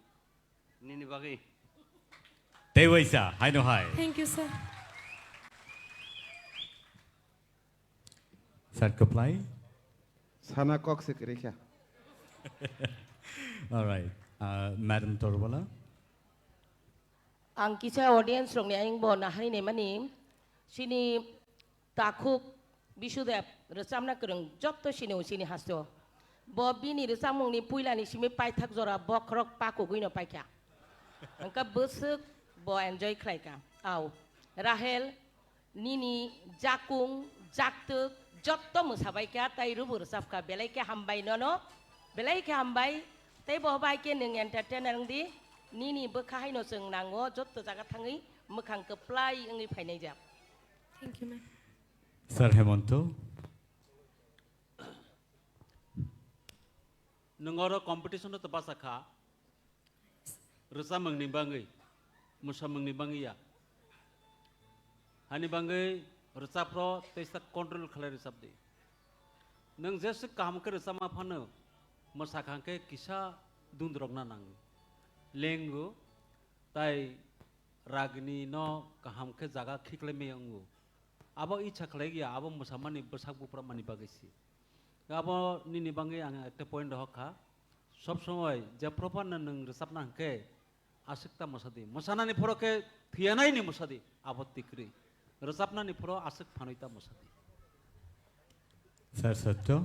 nini bagwi. Tei waisa, haino hai. Thank you, sir. Sir, kwplai. Sana kok se kwrwi kha. All right. Uh, Madam Torbala. Ang kisa audience rokni ayang bo nahari naimani, chini takhuk Bisudev rwchapna kwrwng jotto sini o chini haste o. Bo bini rwchapmungni puilani simi paithak jora bokhorok pakugwino paikha. Hwnkhe bwswk bo enjoy khlaikha. Au, Rahel, nini jakung, jaktwk jotto mwsabaikha tai rwbo rwchapkha, belai khe hambai nono. Belai khe hambai, tei bo bai khe nwng entertainer wng di, nini bwkha haino chwng nango, jotto jaga thangwi mwkhang kwplai wngwi phainai jak. Thank you, ma'am. Sir Hemonto. Nwng oro competition-o to basa kha, rwchapmungni bangwi, mwsamungni bangwi ya. Hani bangwi rwchapro teisa control khlai rwchap di. Nwng jeswk kaham khe rwchapma phano mwsakha khe kisa dundrokna nango. Lengo, tai ragni no kaham khe jaga khiklai maya wngo. Abo icha khlai ya, abo mwsamani bwsak buphra mani bagwi si. Abo nini bangwi ang ekta point rohor kha. Sob somoi je proper no nwng rwchapna hwnkhe aswk ta mwsa di. Mwsanani phoro khe thwiyanai ni mwsa di, abo tikri. Rwchapnani phoro aswk phanwi ta mwsa di. Sir Satya.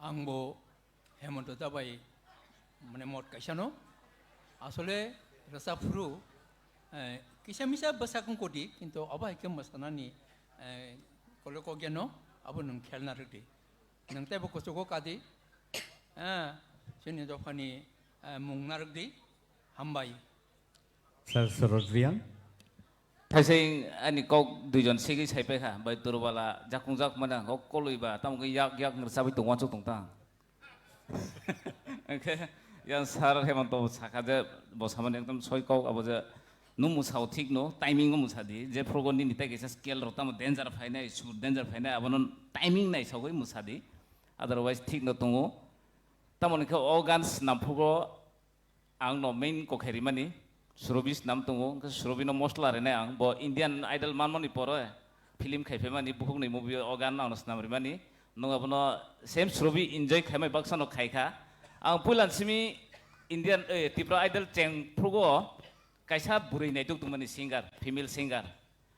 Ang bo Hemonto da bai mane mot kaisa no. Asole rwchap phuru, eh, kisa misa bwsak wng kodi, kintu obo hai khe mwsanani, eh, kolo kok ya no, abo nwng khel narwk di. Nwng teibo kuchugo kadi, eh, chini dophani, eh, mung narwk di, hambai. Sir Sorot Riang. Thaising ani kok duijon segwi saipai kha, bai Turbala jakungjak mane kok kolwi ba, tamo khe yak yak nrwchabwi tong uansuk tong ta. Hwnkhe yang Sir Hemonto sakha je bo samani ekdom soi kok abo je nung mwsao thik no, timing o mwsa di, je phrugo nini tai kaisa scale rok tamo danger phainai, sur danger phainai, abono timing nai sagwi mwsa di, otherwise thik no tongo. Tamo hwnkhe o gan swnam phrugo ang no main kokhe rimani, Surobi swnam tongo, hwnkhe Surobi no mosla rinai ang, bo Indian Idol manmani pore film khai phaimani, bukhukni movie o gan ang no swnam rimani, nwng abono same Surobi enjoy khaimai baksa no khai kha. Ang puilan simi Indian, eh, Tripura Idol cheng phrugo kaisa bwrwi naituk tongmani singer, female singer.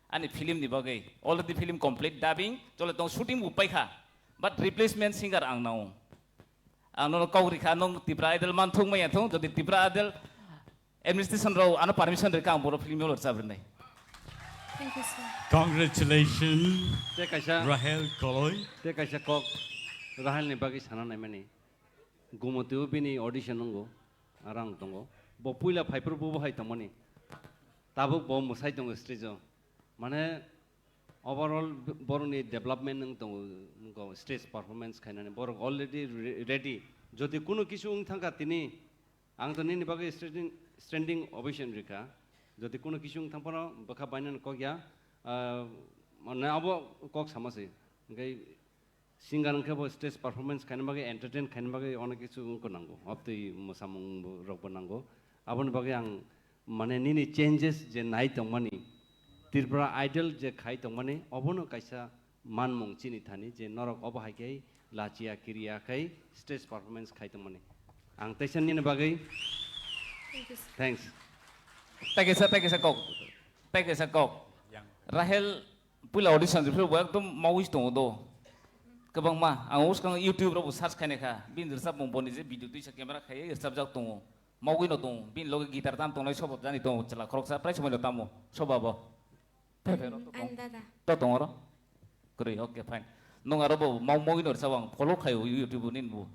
Ani film ni bagwi already film complete dubbing chole tong, shooting bo paikha, but replacement singer ang nao. Ang nono kok rikha, nung Tripura Idol man thung maya thung, jodi Tripura Idol administration rao ano permission rikha, ang boro film hall rwchap rinai. Thank you, sir. Congratulations, Te kaisa, Rahel Koloi. Te kaisa kok Rahel ni bagwi sana naimani. Gumotio bini audition nungo, arang tongo. Bo puila phaiphuru bo hai tongmani. Tabuk bo mwsai tongo stage o. Mane overall borokni development wng tongo, wngkha stage performance khainani. Borok already re-, ready. Jodi kuno kisu wng thangkha tini, ang to nini bagwi standing, standing ovation rikha. Jodi kuno kisu wng thangphano bwkha bainani kok ya, ah, mane abo kok sama se. Hwnkhe singer wngkhe bo stage performance khaina bagwi, entertain khaina bagwi onek kisu wngkha nango. Obtwi mwsamung bo, rokbo nango. Aboni bagwi ang mane nini changes je nai tongmani, Tripura Idol je khai tongmani, obono kaisa manmung chini thani je norok obo hai khe lachia kiriya khai stage performance khai tongmani. Ang teisa nini bagwi Thank you, sir. Thanks. Thank you, sir. Thank you, sir. Kok. Thank you, sir. Kok. Yang. Rahel puila audition riphu bo ekdom mawi tongo do. Kwbangma ang uskang YouTube robo search khaina kha. Bini rwchapmung boni je video tuisa camera khai rwchapjak tongo. Mawi no tongo. Bini loge guitar tam tongnai sobo jani tongo chwla khoroksa prai somoi no tamo. Soba bo. Phai phai ro to tong. Ang dada. To tong oro. Kwrwi, okay, fine. Nwng aro bo mau mawi no rwchap ang follow khai o YouTube nini bo.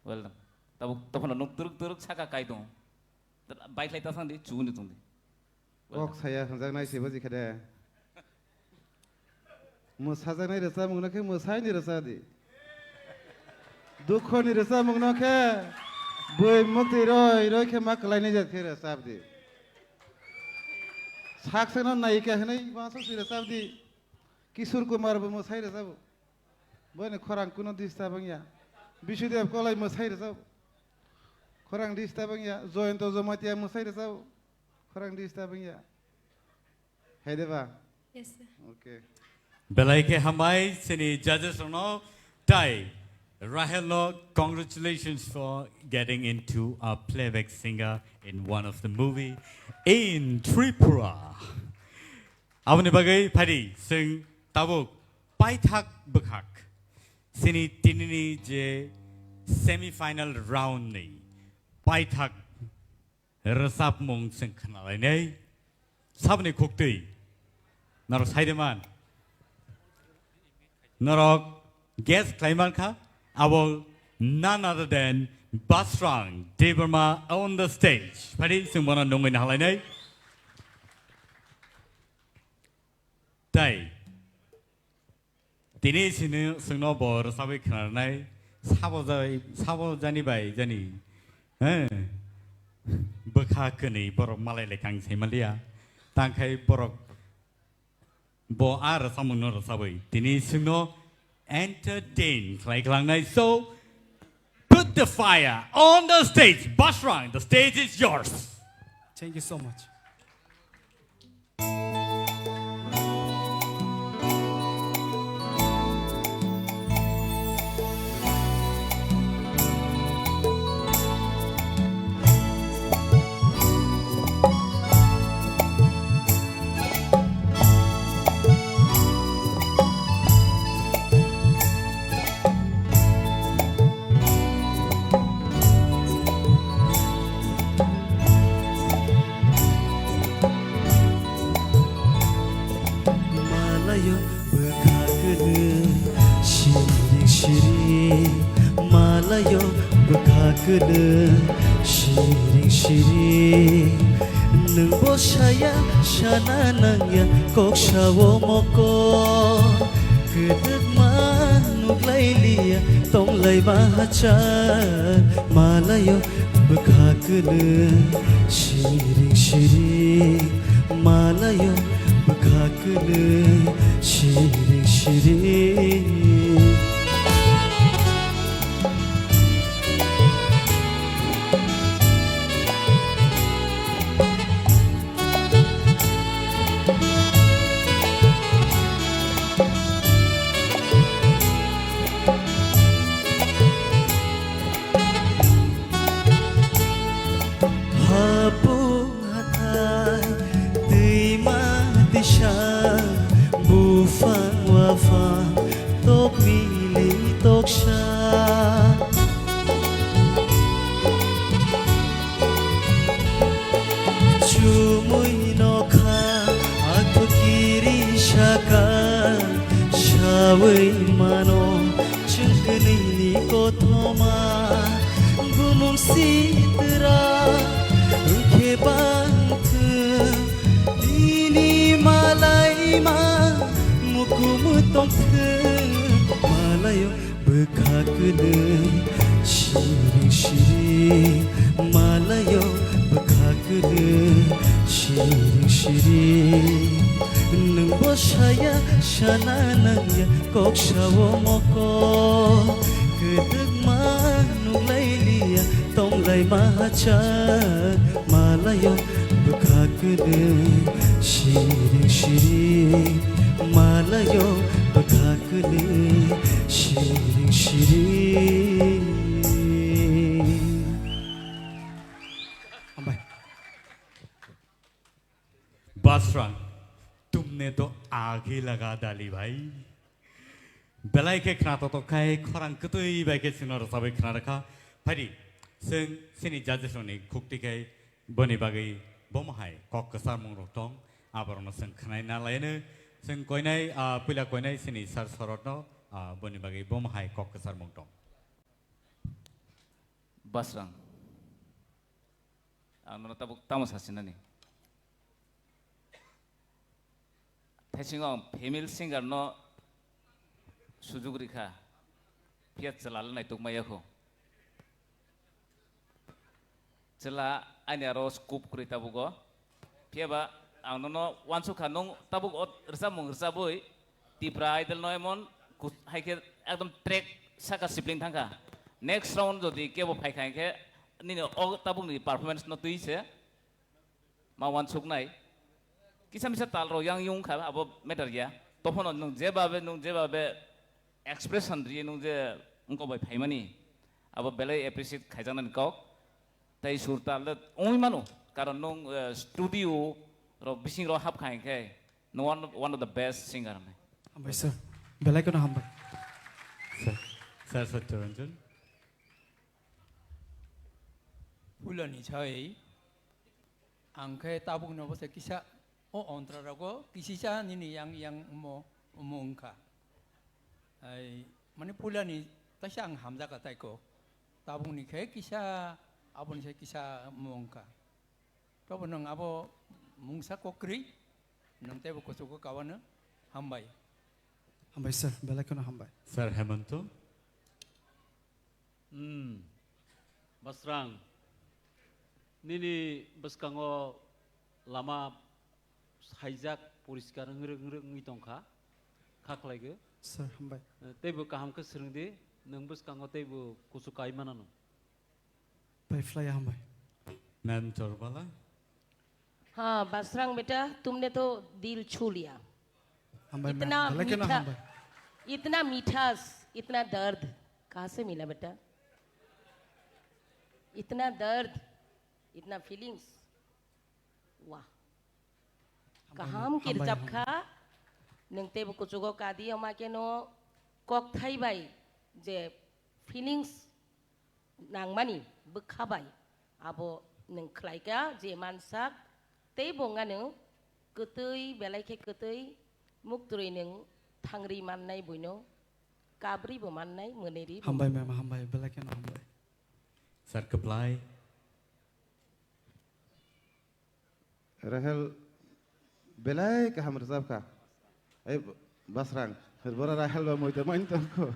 Well done. Tabuk tophano nwng twrwk twrwk saka kai tongo. Bike lai ta sang di, chuguni tong di. Kok saya hwnjaknai se bo jikha de. Mwsajaknai rwchapmung no khe mwsai ni rwchap di. Dukho ni rwchapmung no khe bui muktwi roi roi khe ma kwlai ni jat khe rwchap di. Saksa no nayika hwnwi ma sok si rwchap di. Kishore Kumar bo mwsai rwchabo. Boini khorang kuno disturb wngya. Bisudev Koloi mwsai rwchabo. Khorang disturb wngya. Joyonto Jamatia mwsai rwchabo. Khorang disturb wngya. Hai de ba? Yes, sir. Okay. Belai khe hambai chini judges rokno. Tai Rahel no congratulations for getting into a playback singer in one of the movie in Tripura. Aboni bagwi phaidi chwng tabuk paithak bwkhak chini tinini je semi final round ni paithak rwchapmung chwng khnalainai. Saboni khuktwi norok saireman, norok Guest khlai mankha, abo none other than Basrang Debbarma on the stage. Phadi chwng bono nungwi nahalainai. Tai. Tini sini sungno bo rwchabwi khwnarnai. Sabo jai, sabo jani bai jani. He. Bwkha kwnwi borok malai lekang saimanliya. Tangkhai borok Bo a rwchapmungno rwchabwi tini chwngno entertain khlai khwlangnai. So, put the fire on the stage. Basrang, the stage is yours. Thank you so much. Malayo bwkha kwlwng siring siring, malayo bwkha kwlwng siring siring. Nwng bo saya sana nangya kok sao mokol, kwdwkma nuklailiya tonglaiba hachal. Malayo bwkha kwlwng siring siring, malayo bwkha kwlwng siring siring. Hapung hathai twima tisa, buphang waphang tok mili toksa. Chumui nokha athukiri saka, sawi mano chwng kwnwini kothoma. Bumung sitra wngkhe bangthwng, nini malaima mukumu tongthwng. Malayo bwkha kwlwng siring siring, malayo bwkha kwlwng siring siring. Nwng bo saya sana nangya kok sao mokol, kwdwkma nunglailiya tonglaima hachal. Malayo bwkha kwlwng siring siring, malayo bwkha kwlwng siring siring. Hambai. Basrang, tumne to aag hi laga dali bhai. Belai khe khna totok khai khorang kwtwi bai khe chwngno rwchabwi khna rwkha. Phaidi, chwng chini judges rokni khukti khai boni bagwi bomo hai kok kwcharmung rok tong, aborokno chwng khwnai na laino. Chwng koinai, ah, puila koinai chini sir Sorotno, ah, boni bagwi bomo hai kok kwcharmung tong. Basrang. Ang nono tabuk tamo sasinani. Thaisingo ang female singer no sujuk rikha. Phiya chwla le naituk maya kho. Chwla ani aro scope kwrwi tabugo. Phiya ba ang nono uansukha nwng tabuk o rwchapmung rwchabwi Tipra Idol no emon kus-, hai khe ekdom track saka sibling thangkha. Next round jodi kebo phaikha hinkhe nini o tabukni performance no twi se ma uansuknai. Kisa misa tal rok yang yung kha abo matter ya. Tophono nwng jebabe, nwng jebabe expression riye nwng je wngkok bai phaimani, abo belai appreciate khaijaknani kok. Tei sur tal le wngwi mano, karon nwng, eh, studio rok bising rok hap kha hinkhe nwng one of, one of the best singer hwnwi. Hambai sir, belai kheno hambai. Sir, Sir Satyaranjan. Phuloni chai, ang khe tabuk no bo se kisa o ontra rogo kisisa nini yang yang omo omo wngkha. Ai Mane puilani taisa ang hamjakha taiko. Tabukni khe kisa, aboni se kisa mung wngkha. Tobo nwng abo mungsa kok kwrwi, nwng teibo kuchugo kawano. Hambai. Hambai sir, belai kheno hambai. Sir Hemanto. Hmm. Basrang, nini bwskango lama saijak poriskar wngwi wngwi tongkha, kha khlaigo. Sir, hambai. Eh, teibo kaham khe swrwng di, nwng bwskango teibo kuchuk kai manano. Pai phlai hambai. Ma'am Chorbala. हाँ, बासरांग बेटा, तुमने तो दिल छू लिया। Hambai, इतना ma'am. Belai kheno मीठा, hambai. इतना मिठास, इतना दर्द कहाँ से मिला बेटा? इतना दर्द, इतना फीलिंग्स, वाह। Hambai, kaham ma'am. Hambai, kirjap hambai. Kha, nwng teibo kuchugo kadi, omakeno kokthai bai je feelings nangmani bwkha bai abo nwng khlaika je mansak, tei bo wngano kwtwi, belai khe kwtwi, muktwrwi nwng thangri mannai buino, kabrwi bo mannai, mwnwi ri bo. Hambai mannai. Ma'am, hambai, belai kheno hambai. Sir, kwplai. Rahel belai kaham rwchap kha. Ei, Basrang, bora Rahel ba moita mani tongkho.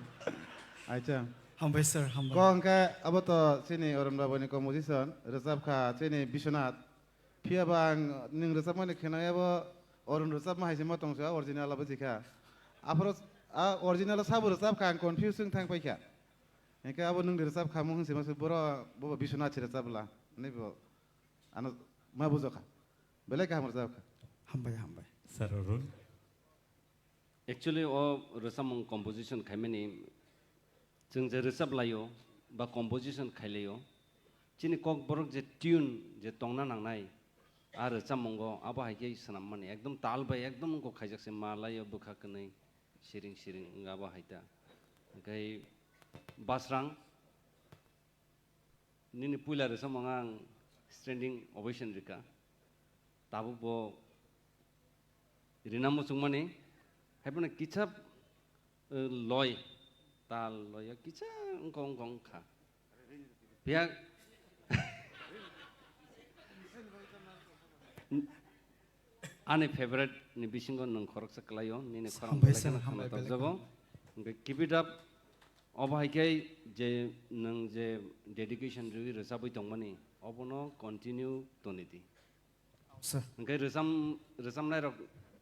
Acha. Hambai sir, hambai. Ko hwnkhe abo to chini Arun Babani composition, rwchap kha chini Biswanath. Phiya ba ang nwng rwchapmani khenai abo Arun rwchapma hai se ma tong se, original abo se kha. Aphuru a original sabo rwchap kha, ang confuse wng thang pai kha. Hwnkhe abo nwng rwchap kha mung se ma se boro bo Biswanath se rwchap la. Ani bo Ano ma bujokha. Belai kaham rwchapkha. Hambai, hambai. Sir Arun. Actually, o rwchapmung composition khaimani, chwng je rwchap laio ba composition khai laio, chini kokborok je tune je tongna nangnai, a rwchapmungo abo hai khe swnammani ekdom tal bai ekdom wngkok khaijak se ma laio bwkha kwnwi siring siring wng abo hai ta. Hwnkhe Basrang, nini puila rwchapmung ang standing ovation rika. Tabuk bo rina muchungmani, haiphano kisa, eh, loi, tal loi kisa wngkha, wngkha, wngkha. Phiya ani favorite ni bisingo nwng khoroksa kwlaio, nini khorang hambai belai sir, kheno hambai kheno belai tokjago. Kheno. Hwnkhe keep it up. Obo hai khe je nwng je dedication rwi rwchabwi tongmani, obono continue toni di. Sir. Hwnkhe rwcham-, rwchamnairok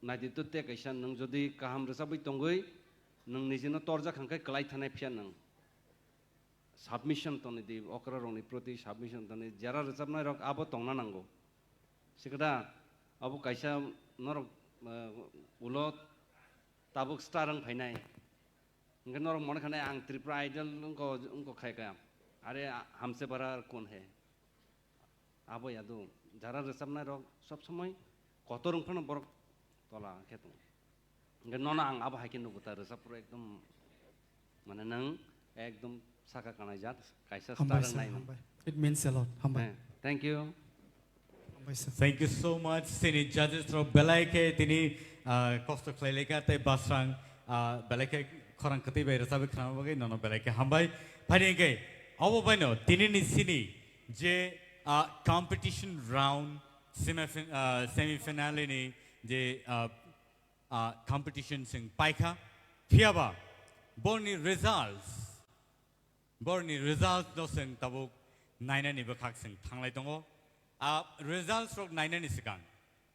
naidi to tei kaisa nwng jodi kaham rwchabwi tongwi nwng nijino torjak hwnkhe kwlai thanai phiya nwng. Submission toni di, okrarokni proti submission toni, jera rwchapnairok abo tongna nango. Sikada abo kaisa norok, eh, ulo tabuk star wng phainai. Hwnkhe norok mone khanai ang Tripura Idol wngko, wngko khai kha. Are, a-, hamse bara kon he. Abo yadu, jara rwchapnairok sob somoi kotor wng phano borok tola khe tongo. Hwnkhe nono ang abo hai khe nugo ta rwchapro ekdom, mane nwng ekdom saka kanai jat, kaisa hambai star sir, wng nai nwng. Hambai. It means a lot. Hambai. Eh, thank you. Hambai sir. Thank you so much. Chini judges rok belai khe tini, ah, kosto khlai laikha tei Basrang, ah, belai khe khorang kwtwi bai rwchabwi khwnama bagwi nono belai khe hambai. Phaidi hwnkhe obo baino tinini chini je, ah, competition round, semifin-, ah, semi finale ni je, ah, ah, competition chwng paikha, phiyaba borni results, borni results no chwng tabuk nainani bwkhak chwng thanglai tongo. Ah, results rok nainani swkang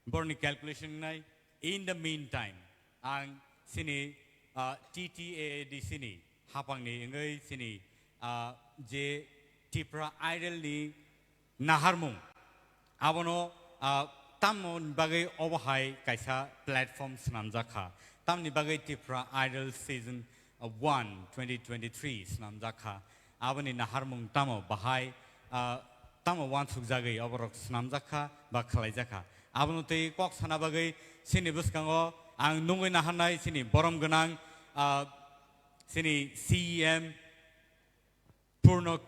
borni calculation wngnai. In the meantime, ang chini, ah, T T A A D C ni hapangni wngwi chini, ah, je Tipra Idol ni naharmung. Abono, ah, tamoni bagwi obo hai kaisa platform swnamjak kha. Tamni bagwi Tipra Idol Season, ah, one twenty twenty-three swnamjak kha. Aboni naharmung tamo bahai, ah, tamo uansukjagwi oborok swnamjak kha ba khwlaijak kha. Abono twi kok sana bagwi chini bwskango ang nungwi naharnai chini borom gwnang, ah, chini C E M, Purno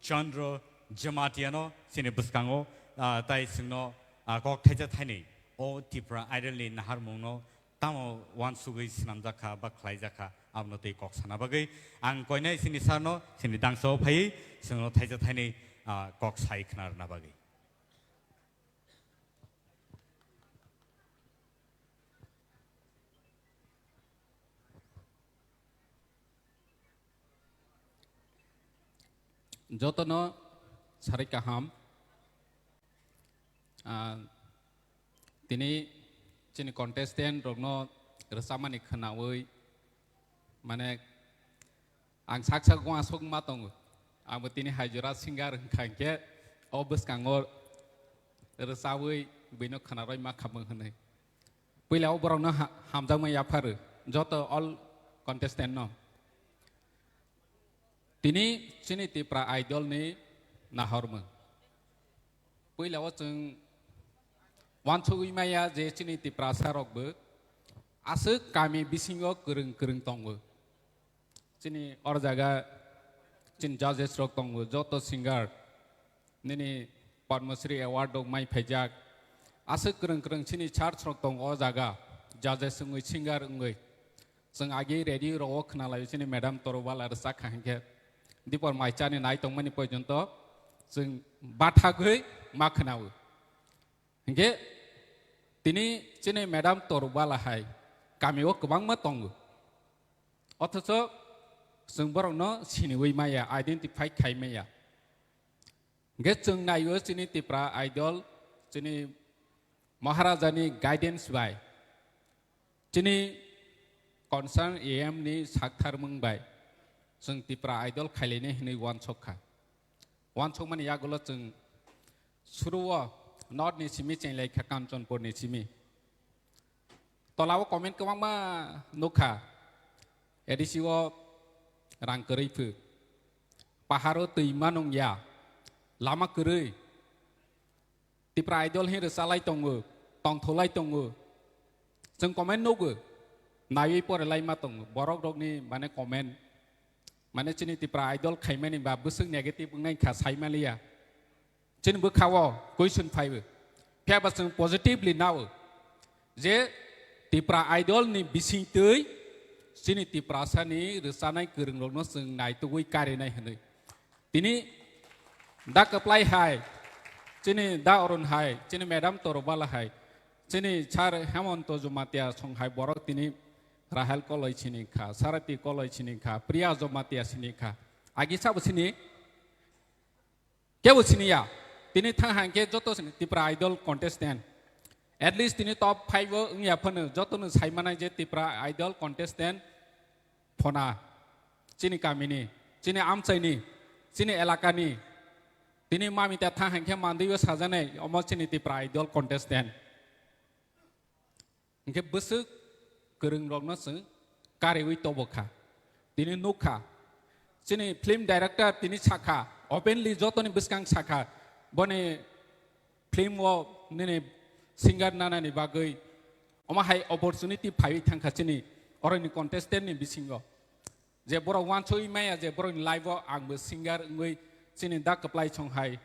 Chandra Jamatia no chini bwskango, ah, tai chwngno, ah, kok thaisa thainwi o Tipra Idol ni naharmung no tamo uansugwi swnamjak kha ba khlaijak kha, abono tei kok sana bagwi ang koinai chini sir no chini dangsa o phaiwi chwngno thaisa thainwi, ah, kok sai khna rwna bagwi. Jotono sarai kaham. Ah, tini chini contestant rokno rwchapmani khwnawi, mane, ang sak sak uansuk ma tongo. Abo tini hai jora singer wngkha hinkhe o bwskango rwchabwi buino khwnarwi ma khamung hwnwi. Puila o borokno ha-, hamjakma yapharu joto all contestant no. Tini chini Tipra Idol ni nahormung. Puila o chwng uansugwi maya je chini Tiprasa rokbo aswk kami bisingo kwrwng kwrwng tongo. Chini or jaga chini judges rok tongo, joto singer, nini Padma Shri Award rok mai phaijak. Aswk kwrwng kwrwng chini church rok tongo o jaga, judges wngwi, singer wngwi. Chwng agi radio rok o khwnalaio chini madam Torobala rwchak kha hinkhe dipor mai chani nai tongmani porjonto chwng bathagwi ma khwnao. Hinkhe tini chini madam Torobala hai kami o kwbangma tongo. Othocho chwng borokno siniwi maya, identify khai maya. Hinkhe chwng naio chini Tipra Idol, chini Maharajani guidance bai, chini concern A M ni saktharmung bai chwng Tipra Idol khailainai hwnwi uansuk kha. Uansukmani yagulo chwng suruo North ni simi chenglai kha, Kanchanpur ni simi. Tolao comment kwbangma nukha, A D C o rang kwrwi phu, paharo twi ma nung ya, lama kwrwi. Tipra Idol hin rwchalai tongo, tongtholai tongo. Chwng comment nugo, naiwi porelai ma tongo. Borok rokni mane comment, mane chini Tipra Idol khaimani ba bwswk negative wngnai kha saimaliya. Chini bwkhao question phaibo. Phiya ba chwng positively nao je Tipra Idol ni bisingtwi chini Tiprasa ni rwchanai kwrwng rokno chwng naitugwi karinai hwnwi. Tini da kwplai hai, chini da Arun hai, chini madam Torobala hai, chini sir Hemonto Jamatia song hai borok tini Rahel Koloi sini kha, Sarati Koloi sini kha, Priya Jamatia sini kha. Agi sabo sini? Kebo sini ya. Tini thang hang khe joto sini Tipra Idol contestant. At least tini top five o wngya phano jotono sai manai je Tipra Idol contestant phona chini kamini, chini amchaini, chini elakani, tini mamita thang hang khe mandwi o sajanai omo chini Tipra Idol contestant. Hinkhe bwswk kwrwng rokno chwng kariwi tobo kha. Tini nuk kha. Chini film director tini sakha, openly jotoni bwskang sakha, boni film o nini singer nanani bagwi omo hai opportunity phaiwi thangkha chini oroni contestant ni bisingo. Je borok uansugwi maya je borokni life o angbo singer wngwi chini da kwplai song hai,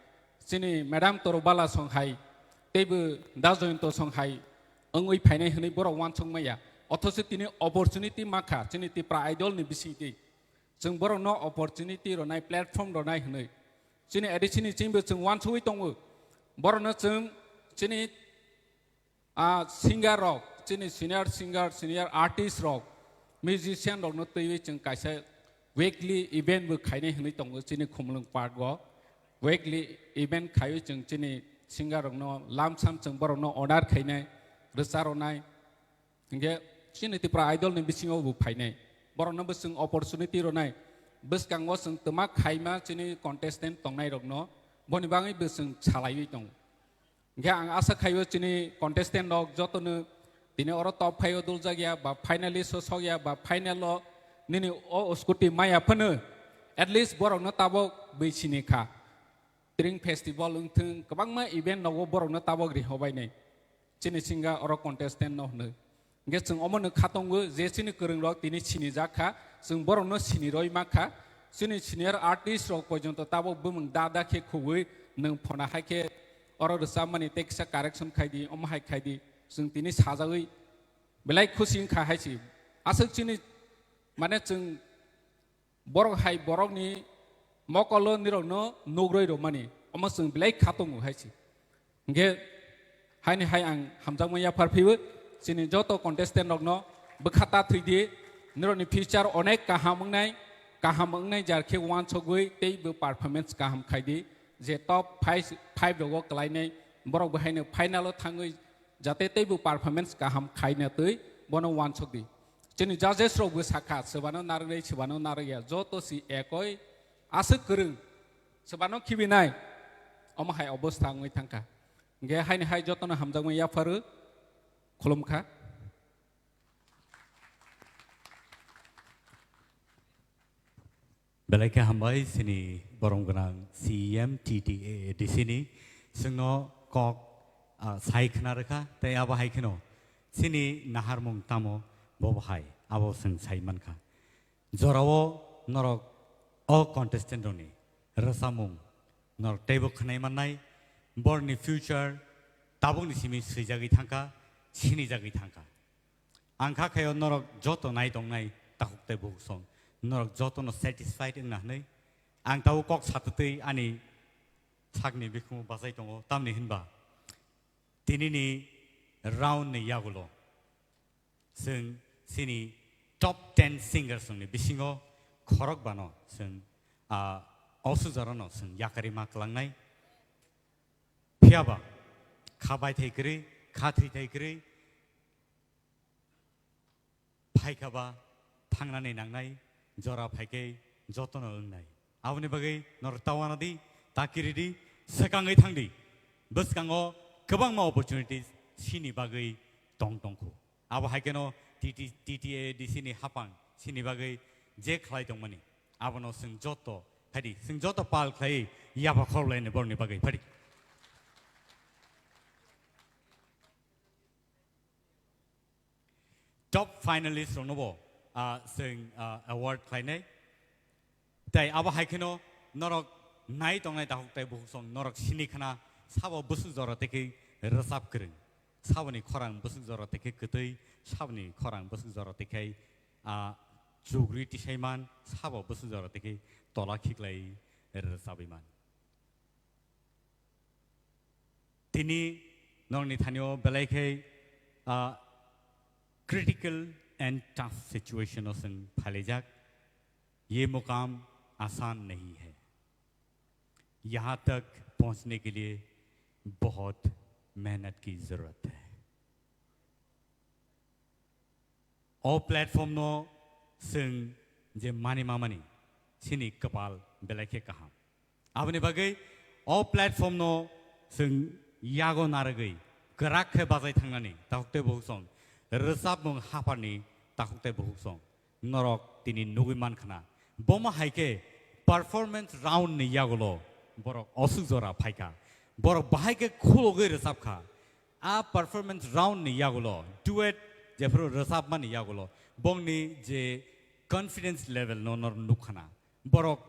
chini madam Torobala song hai, teibo da Joyonto song hai wngwi phainai hwnwi borok uansuk maya. Othocho tini opportunity mankha chini Tipra Idol ni bisingtwi. Chwng borokno opportunity rwnai, platform rwnai hwnwi. Chini A D C ni chwngbo chwng uansugwi tongo. Borokno chwng chini, ah, singer rok, chini senior singer, senior artist rok, musician rokno twiwi chwng kaisa weekly event bo khainai hwnwi tongo chini Khumulwng Park o. Weekly event khaiwi chwng chini singer rokno lamsam chwng borokno honor khainai, rwcha rwnai. Hinkhe chini Tipra Idol ni bisingo bo phainai. Borokno bo chwng opportunity rwnai. Bwskango chwng twma khaima chini contestant tongnai rokno boni bagwi bo chwng salaiwi tongo. Hinkhe ang asa khaio chini contestant rok jotono tini oro top five o duljak ya ba finalist o sok ya ba final o nini o scooty maya phano at least borokno tabok bwi sini kha. Tring festival wngthwng kwbangma event nogo borokno tabok rihobainai. Chini singa oro contestant no hwnwi. Hinkhe chwng omono khatongo je chini kwrwng rok tini sinijak kha, chwng borokno siniroi ma kha. Chini senior artist rok porjonto tabok bumung da da khe khugwi nwng phona hai khe oro rwchapmani tei kisa correction khai di, omo hai khai di. Chwng tini sajagwi Belai khusi wngkha hai se. Aswk chini, mane, chwng borok hai borokni mokolo nirokno nugroi rwmani, omo chwng belai kha tongo hai se. Hingke haini hai ang hamjakma yaphar phiyo, chini joto contestant rokno bwkha ta thwidi, nirokni future onek kaham wngnai, kaham wngnai jar khe wansogwi teibo performance kaham khaidi, je top five, five rogo kwlainai borok bo haino final o thangwi jate teibo performance kaham khaina twi bono wansokdi. Chini judges rok bo sakha, swbano narwknai, swbano narwkya, joto si ekoi aswk kwrwng, swbano khibinai, omo hai obostha wngwi thangkha. Hingke haini hai jotono hamjakmani yapharo khulumkha. Belai khe hambai chini borom gwnang C E M T T A A D C ni. Chwngno kok, ah, sai khna rwkha, tei abo hai kheno chini naharmung tamo bobo hai, abo chwng sai mankha. Jorao norok o contestant rokni rwchapmung norok teibo khwnai mannai, borni future tabukni simi swijagwi thangkha, sinijagwi thangkha. Ang kha khaio norok joto nai tongnai takhuk tei bukhuk song, norok jotono satisfied wngna hwnwi ang tabuk kok satutwi ani sakni bikhumu bachai tongo, tamni hinba tinini round ni yagulo chwng chini top ten singers ni bisingo khorokbano chwng, ah, o sujarano chwng yakarima kwlangnai. Phiyaba kha baithai kwrwi, kha thwithai kwrwi, phaikha ba thangnani nangnai, jora phaikhe jotono wngnai. Aboni bagwi norok ta uanadi, ta kiridi, swkangwi thangdi. Bwskango kwbangma opportunities chini bagwi tong tongkhu. Abo hai kheno T T, T T A D C ni hapang chini bagwi je khlai tongmani, abono chwng joto phaidi, chwng joto pal khlai yapha khorlaini borokni bagwi phaidi. Top finalist rokno bo, ah, chwng, ah, award khlainai. Tei abo hai kheno norok nai tongnai takhuk tei bukhuk song norok sini khna sabo bwswk jora tei khe rwchap kwrwng, saboni khorang bwswk jora tei khe kwtwi, saboni khorang bwswk jora tei khe, ah, chugri tisai man, sabo bwswk jora tei khe tola khiklai rwchabwi man. Tini nongni thanio belai khe, ah, critical and tough situation o chwng phailaijak. Ye mukam asan nahi hai. Yahan tak pahunchne ke liye bahut mehnat ki zarurat hai. O platform no chwng je mani mamani chini kwpal belai khe kaham. Aboni bagwi o platform no chwng yago narwgwi kwrak khe bachai thangnani takhuk tei bukhuk song, rwchapmung hapharni takhuk tei bukhuk song norok tini nugwi mankhna. Bomo hai khe performance round ni yagulo borok osuk jora phaikha. Borok bahai khe khulogwi rwchapkha. A performance round ni yagulo duet jephru rwchapmani yagulo bongni je confidence level no nor nukkhana. Borok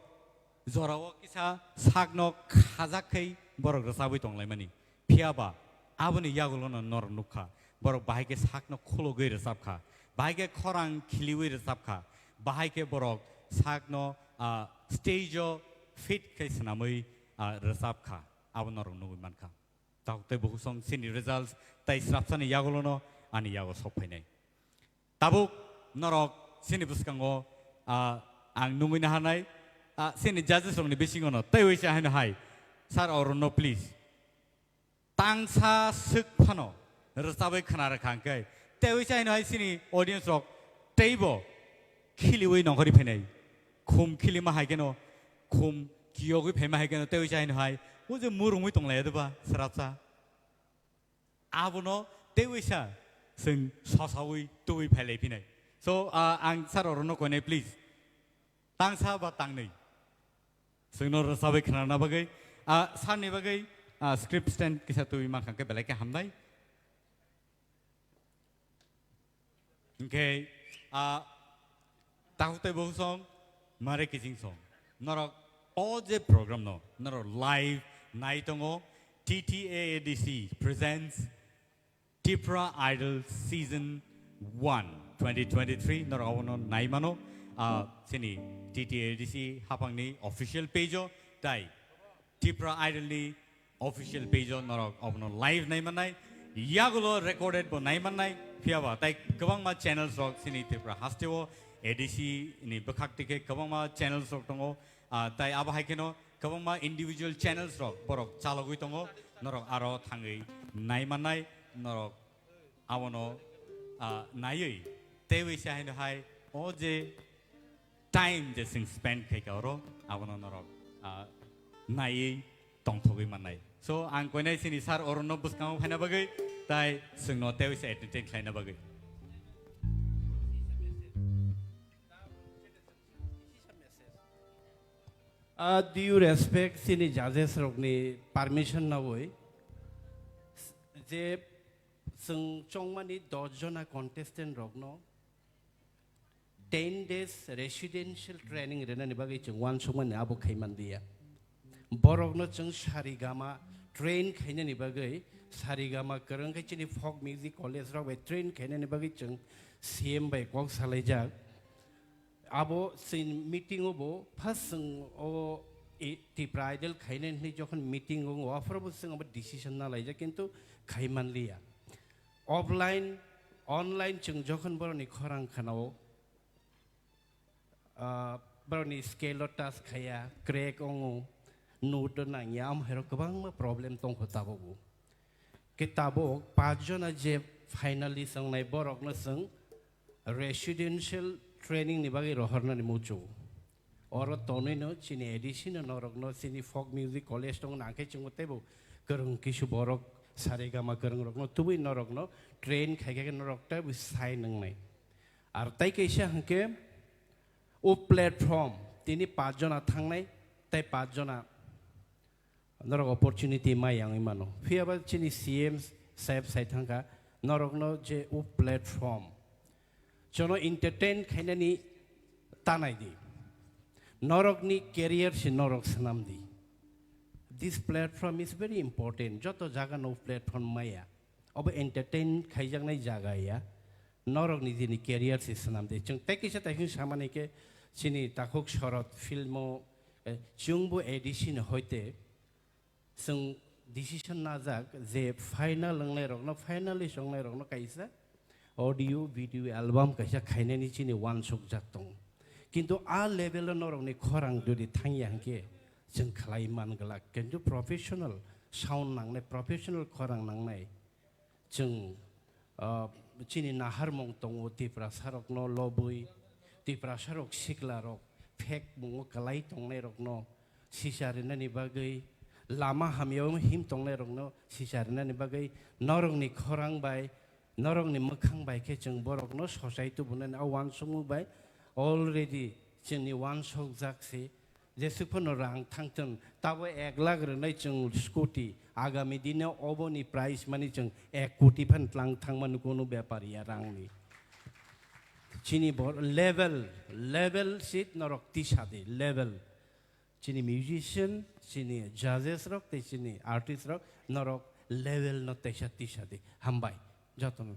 jorao kisa sakno khajak khai borok rwchabwi tonglaimani. Phiyaba aboni yagulono nor nukha. Borok bahai khe sakno khulogwi rwchapkha. Bahai khe khorang khiliwi rwchapkha. Bahai khe borok sakno, ah, stage o fit khai swnamwi, ah, rwchapkha. Abo norok nugwi mankha. Takhuk tei bukhuk song chini results tei srapsani yagulono ani yago sok phainai. Tabuk norok chini bwskango, ah, ang nungwi naharnai, ah, chini judges rokni bisingono tei uisa haino hai, sir, orono please. Tangsa swk phano rwchabwi khna rwkha hwnkhe tei uisa haino hai chini audience rok teibo khiliwi nongkhorwi phainai. Khum khilima hai kheno, khum kiyogwi phaima hai kheno tei uisa haino hai, o je murungwi tonglai doba srapsa. Abono tei uisa chwng sosawi tubui phailai phinai. So, ah, ang sir orono koinai, please. Tangsa ba tangnwi. Chwngno rwchabwi khnana bagwi, ah, sir ni bagwi, ah, script stand kisa tubui mankha khe belai khe hamnai. Hingkhe, ah, takhuk tei bukhuk song, mare kiching song. Norok o je program no, norok live nai tongo, T T A A D C presents Tipra Idol Season one twenty twenty-three norok abono nai mano, ah, chini T T A D C hapangni official page o, tai Tipra Idol ni official page o norok abono live nai mannai, yagulo recorded bo nai mannai, phiyaba tai kwbangma channels rok chini Tripura haste o A D C ni bwkhak tike kwbangma channels rok tongo, ah, tai abo hai kheno kwbangma individual channels rok borok chalogwi tongo, norok aro thangwi nai mannai, norok abono, ah, naiwi teiwi se haino hai o je time je chwng spend khaika oro abono norok, ah, naiwi tongthogwi mannai. So ang koinai chini sir Arun no bwskango phaina bagwi tai chwngno teiwi se entertain khlaina bagwi. Ah, due respect chini judges rokni permission nawi je chwng chongmani dos jona contestant rokno ten days residential training rwnani bagwi chwng uansukmani abo khai manliya. Borokno chwng Sarigama train khainani bagwi, Sarigama kwrwng khe chini folk music college rok bai train khainani bagwi chwng C M bai kok salaijak. Abo chini meeting o bo first chwng o i-, Tipra Idol khainani hwnwi jokhon meeting o, aphuru bo chwng abo decision na laijak, kintu khai manliya. Offline, online chwng jokhon borokni khorang khanao, ah, borokni scale o touch khaiya, crack ongo, note o nangya, amo hai rok kwbangma problem tongkho tabuk o. Khe tabuk paanch jona je finalist wngnai borokno chwng residential training ni bagwi rohornani muchungo. Oro tonwino chini A D C no norokno chini folk music college tong nangkhe chwngbo teibo kwrwng kisu borok Saregama kwrwng rokno tubui norokno train khaikhe norok teibo sign wngnai. Ar tai kaisa hwnkhe o platform tini paanch jona thangnai tei paanch jona norok opportunity mai yangwi mano. Phiyaba chini C M saheb sai thangkha, norokno je o platform, jono entertain khainani tanai di. Norokni career se norok swnam di. This platform is very important. Joto jaga no platform maya. Obo entertain khaijaknai jaga ya. Norokni jini career se swnam di. Chwng tei kisa tei samani khe chini takhuk Shorod film o, eh, chwngbo A D C ni hoite chwng decision najak je final wngnairokno, finalist wngnairokno kaisa audio video album kaisa khainani chini uansukjak tongo. Kintu a level o norokni khorang jodi thangya hwnkhe chwng khlai man glak. Kintu professional sound nangnai, professional khorang nangnai. Chwng, ah, chini naharmung tongo, Tiprasarokno lobwi, Tiprasarok siklarok phek mungo kwlai tongnairokno sisa rinani bagwi, lama hamyao him tongnairokno sisa rinani bagwi, norokni khorang bai, norokni mwkhang bai khe chwng borokno sochai tubunani a uansukmung bai already chwngni uansukjak se. Jesuk phano rang thangthun, tabo ek lakh rwnai chwng scooty, agami dino oboni price mani chwng ek koti phan tlang thangmani kunu bepar ya rangni. Chini bor level, level seat norok tisa di, level. Chini musician, chini judges rok, tei chini artist rok, norok level no teisa tisa di. Hambai, jotono.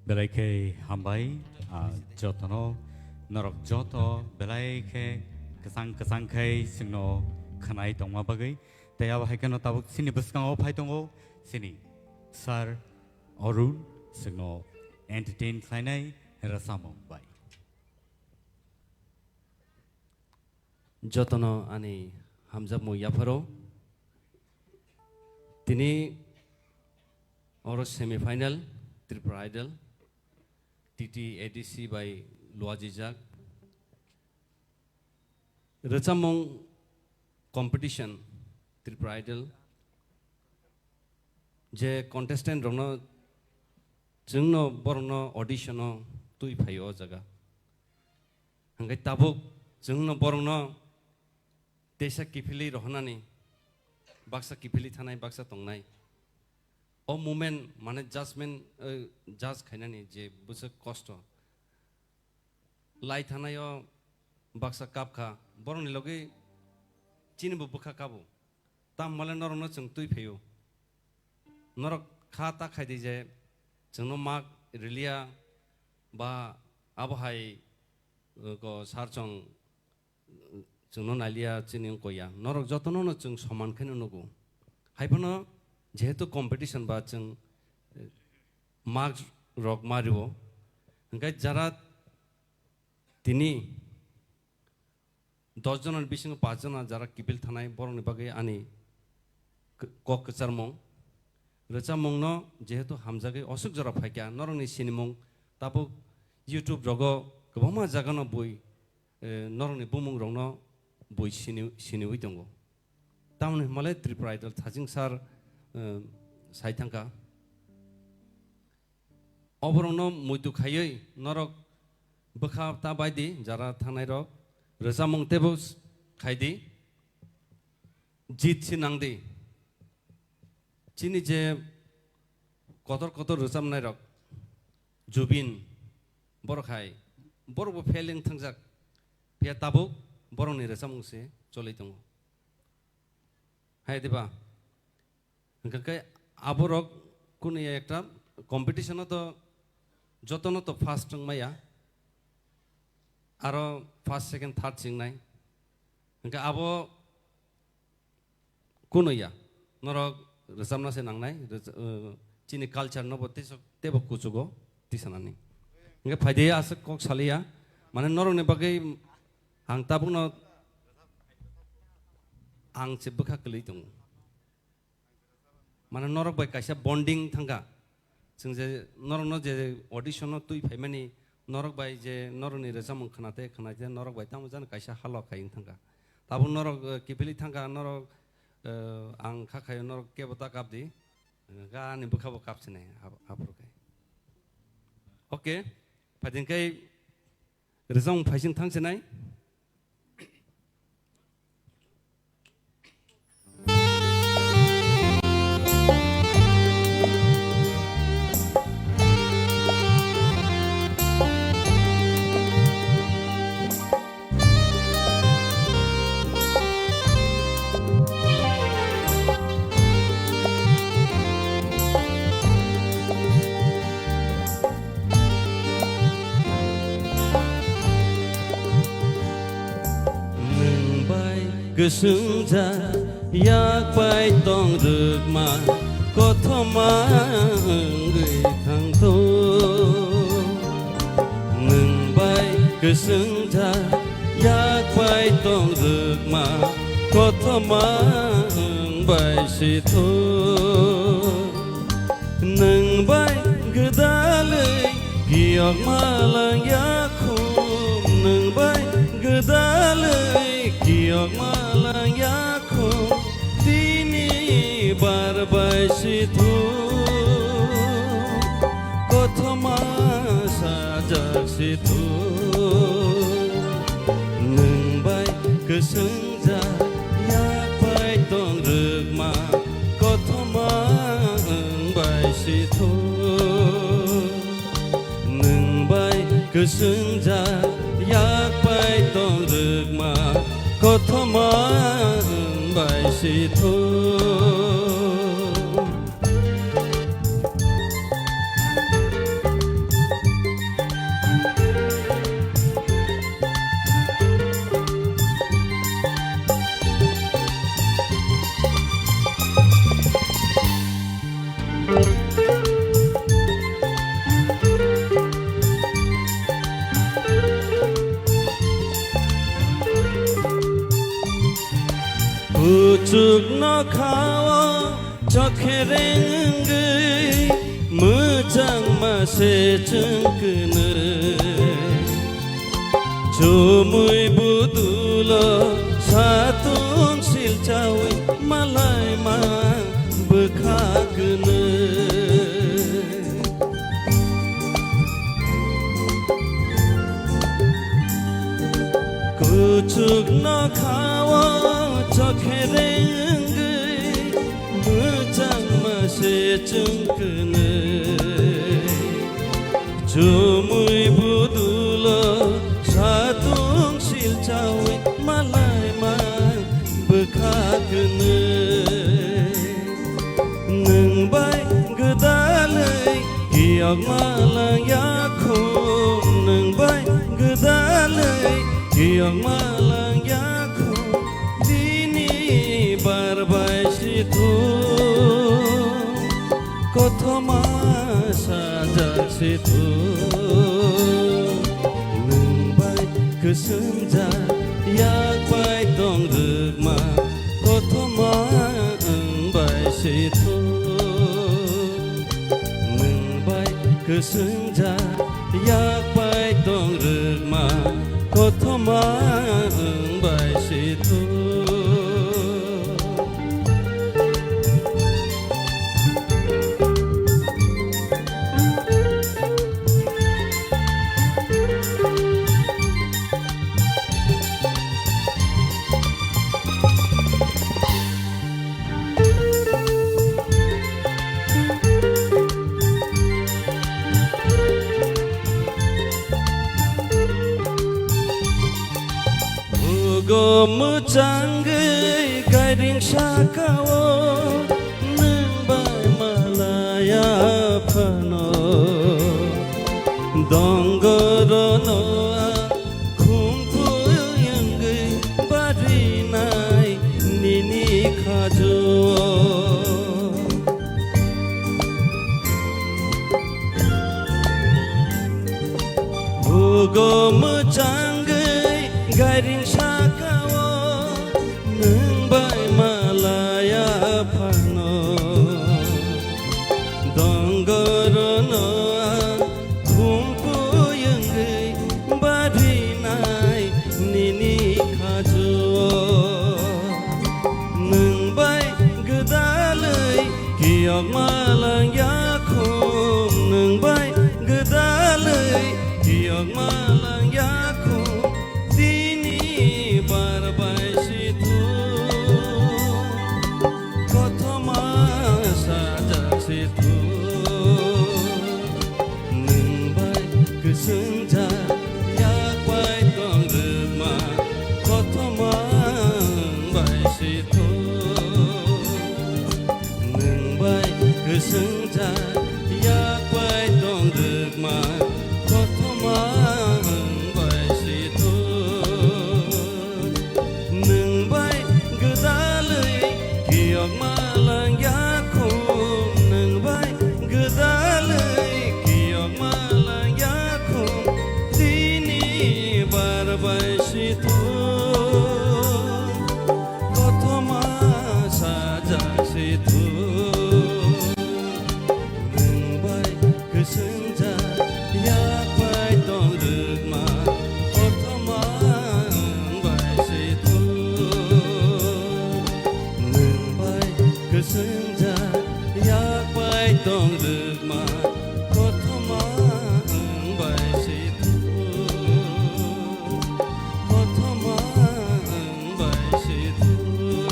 Belai khe hambai, ah, jotono, norok joto belai khe kwchang kwchang khai chwngno khwnai tongma bagwi. Tei abo hai kheno tabuk chini bwskango phai tongo chini sir Arun, chwngno entertain khlainai rwchapmung bai. Jotono ani hamjakmung yapharo. Tini oro semi final Tripura Idol, T T A D C bai luajijak. Rwchapmung competition Tripura Idol. Je contestant rokno, chwngno borokno audition o twi phaio o jaga. Hwnkhe tabuk chwngno borokno teisa kiphilwi rohornani, baksa kiphilwi thanai, baksa tongnai. O moment mane judgment, eh, judge khainani je bwswk kosto. Lai thanai o baksa kap kha, borokni logi chini bo bwkha kabo. Tamo le norokno chwng twi phaio. Norok kha ta khai di je chwngno mak riliya ba abo hai, eh, ko sar chwng chwngno naliya, chini wngkha ya. Norok jotono no chwng soman khe nugo. Hai phano jehetu competition ba chwng, eh, marks rok ma rio. Hwnkhe jara tini dos jona ni bisingo paanch jona jara kiphil thanai borokni bagwi ani k-, kok kwcharmung. Rwchapmungno jehetu hamjagwi oswk jora phaikha, norokni sinimung tabuk YouTube rogo kwbangma jagano bui, eh, norokni bumungrokno bui sini-, siniwi tongo. Tamoni hwnmale Tripura Idol Thajing sir, eh, sai thangkha. Oborokno muitu khaiwi norok bwkha ta bai di, jara thangnairok rwchapmung teibo s-, khai di. Jit si nang di. Chini je kotor kotor rwchapnairok, Jubin, borok hai, borokbo fail wng thangjak. Phiya tabuk borokni rwchapmung se choli tongo. Hai diba? Hwnkhe khe aborok kunu ekta competition-o to jotono to first wng maya. Aro first, second, third se wngnai. Hwnkhe abo kunu ya. Norok rwchapna se nangnai. Rwcha-, uh, chini culture no bo teibo kuchugo tisanani. Hwnkhe phaidi aswk kok saliya. Mane norokni bagwi ang tabukno ang se bwkha kwlwi tongo. Mane norok bai kaisa bonding thangkha. Chwng je norokno je audition-o twi phaimani, norok bai je norokni rwchapmung khwnate khwnate norok bai tamo jani kaisa halo khai wng thangkha. Tabuk norok, eh, kiphilwi thangkha, norok, eh, ang kha khaio norok kebo ta kap di. Ga ani bwkha bo kap sinai ap-, aphuru khai. Okay, phaiding khai rwchapmung phaising thang sinai. Nwng bai kwswngjak yak bai tong rwkma kothoma wngwi thangtong. Nwng bai kwswngjak yak bai tong rwkma kothoma wng bai sithok. Nwng bai gwdalwi kiyokma langya khum, nwng bai gwdalwi kiyokma langya khum, tini bar bai sithok, kothoma sajak sithok. Nwng bai kwswngjak yak bai tong rwkma kothoma wng bai sithok. Nwng bai kwswngjak yak bai tong rwkma kothoma wng bai sithok. Kuchuk nokhao chokhereng wngwi mwchangma se chwng kwnwi. Chumui budulo satung silchaui malaima bwkha kwnwi. Kuchuk nokhao chokhereng wngwi mwchangma se Chwng kwnwi chumui budulo satung silchaui malai mai bwkha kwnwi. Nwng bai gwdalwi kiyokma lang yakhung, nwng bai gwdalwi kiyokma lang yakhung, bini bar bai si thung, kothoma sajak si thung. Nwng bai kwswngjak yak bai tong rwkma, kothoma wng bai si thung. Nwng bai kwswngjak yak bai tong rwkma, kothoma wng bai si thung. Bugo mwchangwi gairing sakao nwng bai malaya phano. Dongorono ang khumkhu wngwi barinai nini khajuo. Bugo mwchangwi gairing sakao nwng bai malaya phano. Dongorono ang khumkhu wngwi barinai nini khajuo. Nwng bai gwdalwi kiyokma lang yakhung, nwng bai gwdalwi kiyokma lang yakhung, tini bar bai si thung, kothoma sajak si thung. Nwng bai kwswngjak yak bai tong rwkma, kothoma wng bai si thung. Nwng bai kwswngjak yak bai tong rwkma, kothoma wng bai si thung. Nwng bai gwdalwi kiyokma lang yakhung, nwng bai gwdalwi kiyokma lang yakhung, tini bar bai si thung, kothoma sajak si thung. Nwng bai kwswngjak yak bai tong rwkma, kothoma wng bai si thung. Nwng bai kwswngjak yak bai tong rwkma, kothoma wng bai si thung, kothoma wng bai si thung,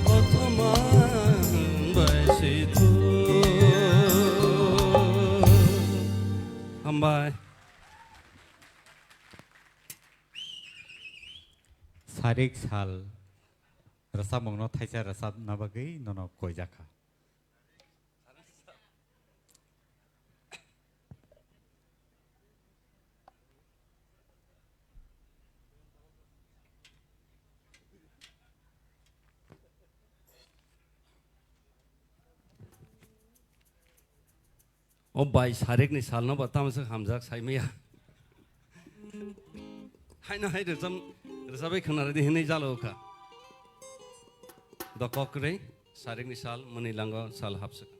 kothoma wng bai si thung. Hambai. Sarik sal rwchapmungno thaisa rwchapna bagwi nono koijak kha. O bai, sarikni salno bo tamo se hamjak saimaya. Haino hai rwcham-, rwchabai khwnaradi hinwi jalo kha. Dokok kwrwi, sarikni sal, mwnwi lango sal hapswk.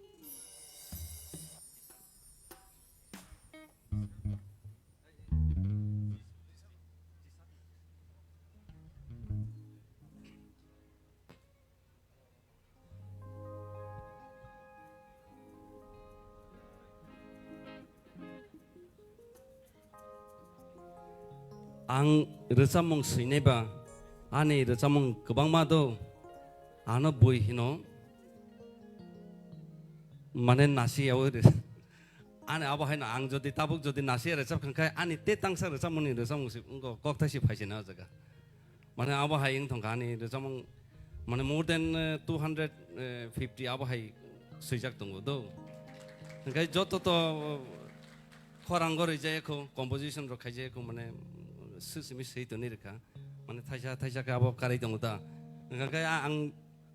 Ang rwchapmung swinai ba, ani rwchapmung kwbangma do, ano bui hino. mane nasi yawi re. Ani abo hai no ang jodi tabuk jodi nasi rechap khankhe ani te tangsa rechapmani rechapmung si wngkha kokthai si phaisina o jaga. Mane abo hai wng thangkha ani rechapmung mane more than, eh, two hundred fifty abo hai swijak tongo do. Hingkhe joto to khorang gori jaya kho, composition rok khai jaya kho, mane swi simi swi toni rikha. Mane thaisa thaisa khe abo karwi tongo ta. Hingkhe a-, ang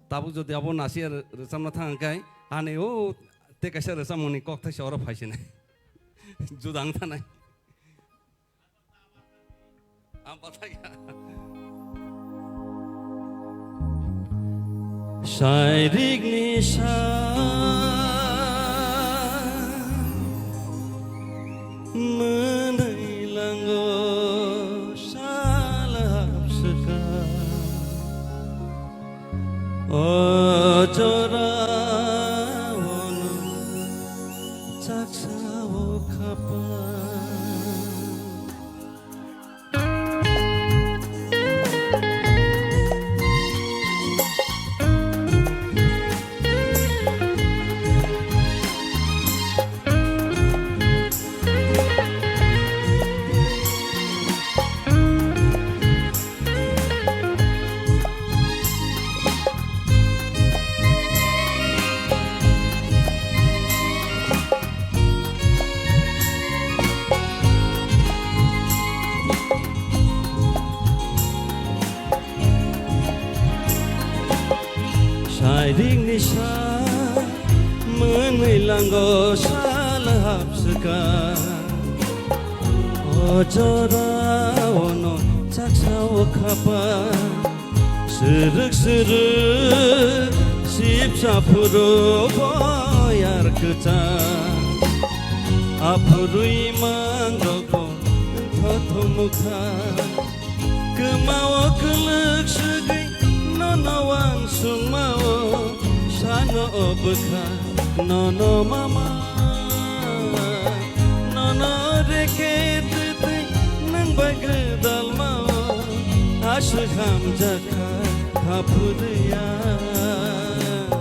tabuk jodi abo nasi re-, rechapna thang khe ani o te kaisa rechapmani kok thaisa oro phaisinai. Juda wng thanai. Ang pathai ya. Sairik ni sa mwnwi lango sal hapswka. O jora ono chaksa o khapa. Sairing ni sa mwnwi lango sal hapswka. O jora ono chaksa o khapa. Srwk srwk sipsa phuru boyar kwchang. Aphurwi mangrokbo wngthothomukha. Kwmao kwlwk swgwi nono wansukmao sano o bwkha nono mama. Nono reke twtwi nwng bai gwdalmao aswk hamjakha khaphurwi ang.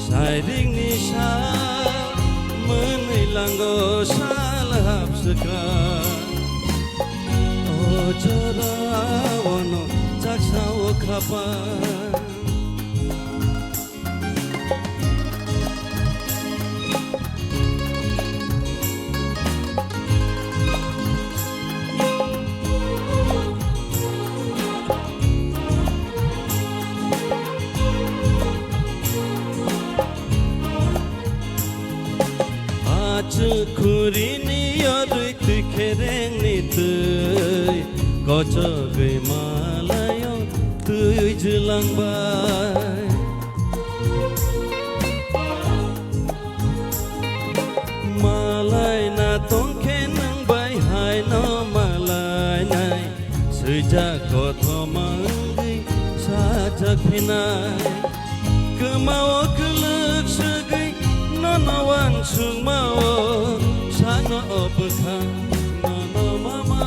Sairing ni sal mwnwi lango sal hapswka. O jora ono chaksa o khapa. Achuk khuri ni yorwi twi khereng ni twi, kochogwi malayo twi jwlangbai. Malai na tongkhe nwng bai haino malai nai. Swijak kothoma wngwi sajak phinai. Kwmao kwlwk swgwi nono wansukmao sano o bwkha nono mama.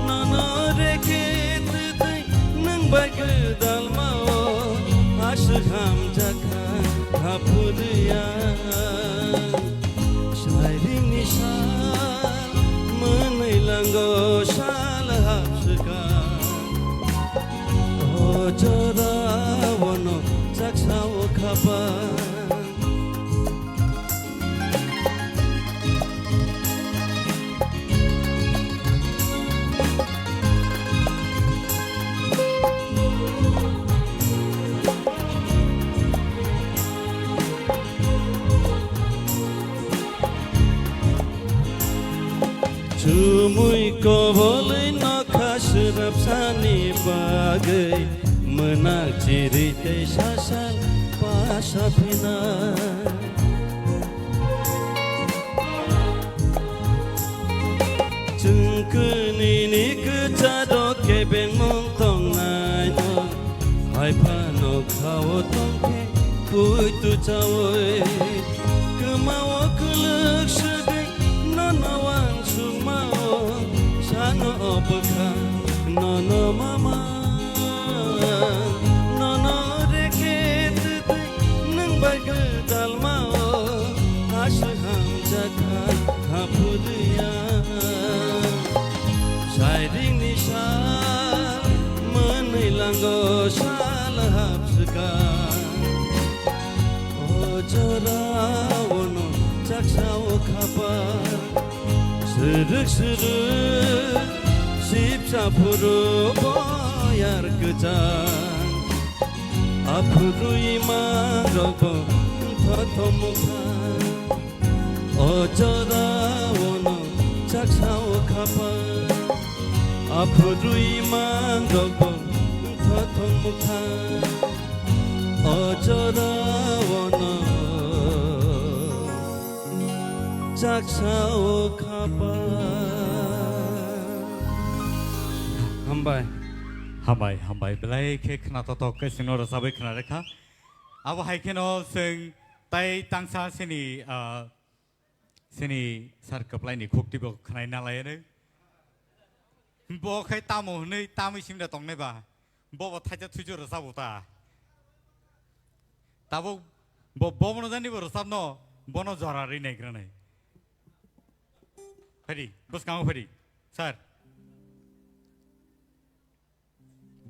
Nono reke twtwi nwng bai gwdalmao aswk hamjakha khaphurwi ang. Sairing ni sal mwnwi lango sal hapswka. O jora ono chaksa o khapa. Chumui kobolwi nokha swrapsani bagwi mwnak chiri tei sasal pasa phinai. Chwng kwnwini kwcharo kebengmung tongnaino, hai phano khao tongkhe puitu chaui. Kwmao kwlwk swgwi nono wansukmao, sano o bwkha nono mama. Nono reke twtwi nwng bai gwdal Hamjakha haphuriya, sairingni sal mwnwi lango sal hapswka. O jorao no chaksa o khapar, swrwk swrwk sipsa phuru boyar kwchang. Aphurwi mangrokbo wngthothom wngkha. O jorao no chaksa o khapar, aphurwi mangrokbo wngthothom wngkha. O jorao no chaksa o khapar. Hambai. Hambai, hambai. Belai khe khna totok khe chwngno rwchabwi khna rekha. Abo hai kheno chwng tai tangsa sini, ah, sini sar kwplaini khukti bo khwnai na lai ani. Bo khai tamo hwnwi tamwi simda tongnai ba. Bo bo thaisa thuisu rwchabo ta. Tabuk bo, bo bono jani bo rwchabno, bono jora ri nai granai. Phadi, bwskango phadi. Sir.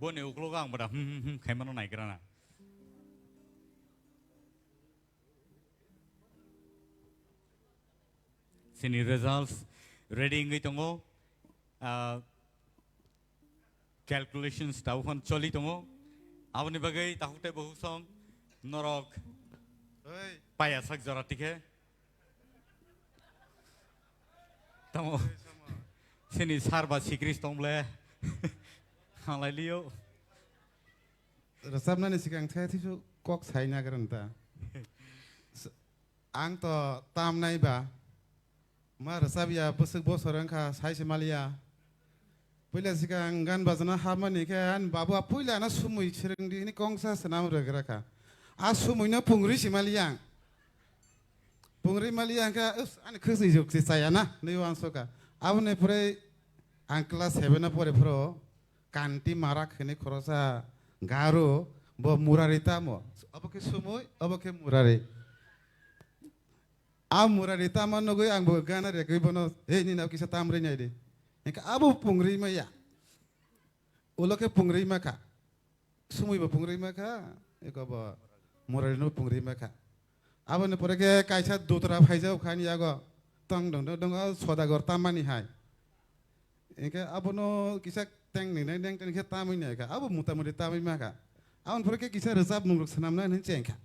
Boni uklogo ang bada hmm hmm hmm khaimano naigrana. Sini results ready wngwi tongo. Ah, calculations tabukhan choli tongo. Aboni bagwi takhuk tei bukhuk song norok Oi. Paya sak jora tikhe. Tamo. Sini sar ba sikris tong ble. Halai liyo. Rwchapnani sikang the thisu kok sai nagrang ta. S-, ang to tamnai ba. Ma rwchap ya bwswk bosor wngkha sai se maliya. Puila sikang gan bajana hapmani khe ani babu a puila no sumui swrwng di hini kongsa swnam rwgra kha. A sumui no pungri si maliya ang. Pungri maliya hwnkhe, "Us, ani khwsni juk se chaya na," hwnwi uansukha. Aboni pore ang class seven o pore phuru Kanti Marak hwnwi khoroksa Garo, bo Murari tamo. Obo khe sumui, obo khe Murari. A Murari tamo nugwi ang bo gana rekwi bono, "Hey, nini kisa tamrwi nai di." Hwnkhe abo pungri maya. Ulo khe pungri ma kha. Sumui bo pungri ma kha, eko bo Murari no pungri ma kha. Aboni pore khe kaisa dutra phaijak kha ani yago. Tong dong dong dong, o Sodagar tamani hai. Hwnkhe abono kisa teng ni nai neng teng khe tamwi nai kha. Abo mota moti tamwi ma kha. Aboni pore khe kisa rwchapmung rok swnamna hinwi cheng kha.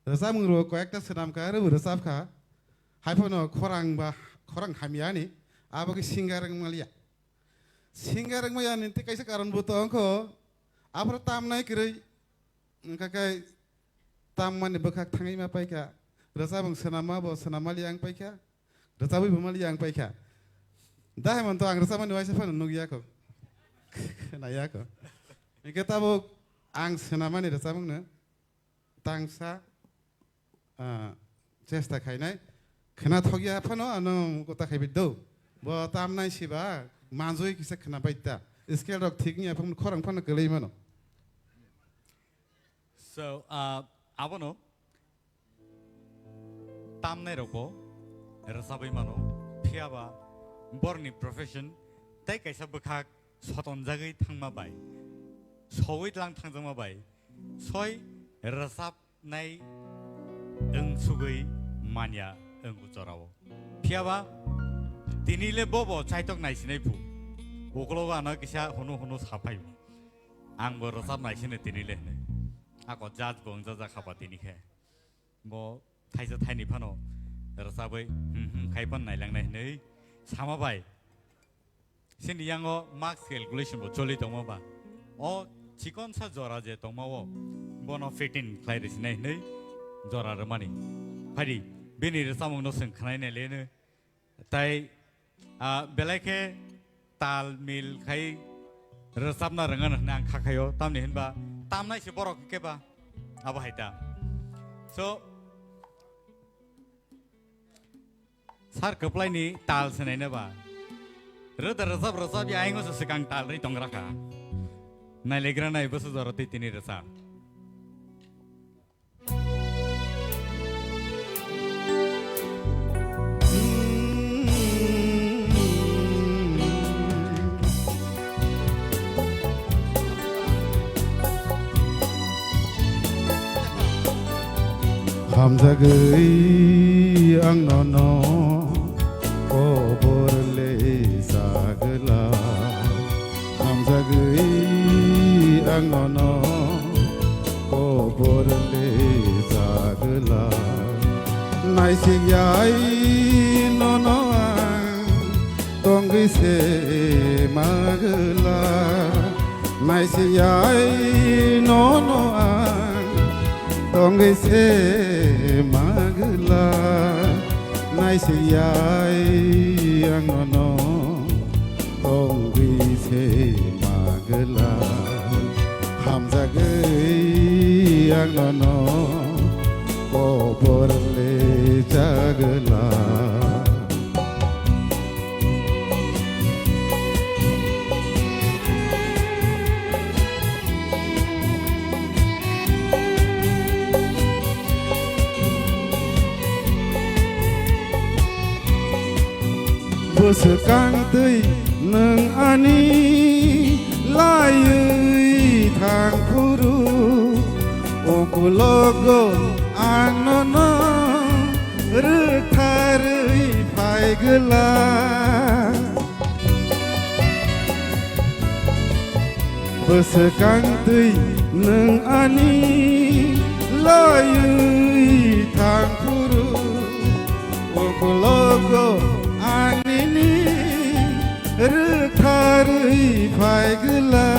Rwchapmung rok koyekta swnam kha, aro bo rwchap kha. Haiphano khorang ba, khorang hamya ni. Abo khe singer wng maliya. Singer wngmaya ni tei kaisa karon bo tong kho. Aphuru tamnai kwrwi wngkha khe tammani bwkhak thangwi ma paikha. Rwchapmung swnamma bo swnam maliya wng paikha. Rwchabwi bo maliya wng paikha. Dahai man to ang rwchapmani waisa phano nukya kho. Khwnaya kho. Hwnkhe tabuk ang swnamani rwchapmungno tangsa, ah, chesta khainai. Khwnathokya phano ano kota khaibai do. Bo tamnai siba manjui kisa khwnabai ta. Scale rok thik wngya phano khorang phano kwlwi mano. So, ah, abono tamnai rokbo rwchabwi mano. Phiyaba borni profession tei kaisa bwkhak sotonjagwi thangma bai, sowui tlang thangjakma bai, soi rwchapnai wng sugwi manya wng o jorao. Phiyaba tini le bobo chaitok naisinai phu. Ukologo ano kisa hunu hunu saphai. Ang bo rwchap naisino tini le hwnwi. Ako judge bo wngjajakha ba tini khe. Bo thaisa thaini phano rwchabwi hmm hmm khai phano nailangnai hwnwi sama bai. Chini yango marks calculation bo choli tongma ba. O chikonsa jora je tongma o, bono fifteen khlai rwsinai hwnwi jora rwmani. Phaidi, bini rwchapmungno chwng khwnai nai le hwnwi. Tai, ah, belai khe tal mil khai rwchapna rwngano hwnwi ang kha khaio. Tamni hwnba tamnai se borok hwnkhe ba abo hai ta. So, Sar kwplaini tal se naina ba. Rwda rwchap rwchap ya aingo se swkang tal rwi tongra kha. Nailegra nai bwswk jora twi tini rwchap. Hamjagwi ang nono kobor le sagwla. Hamjagwi ang nono kobor le sagwla. Naisik yai nono ang tongwi se magwla. Naisiyai nono ang tongwi se magwla. Naisiyai ang nono tongwi se magwla. Hamjagwi ang nono kobor le chagwla. Bwswkang twi nwng ani laiwi thang phuru, ukulogo ang nono rwktharwi phai gwla. Bwswkang twi nwng ani laiwi thang phuru, ukulogo ang nini rwktharwi phai gwla.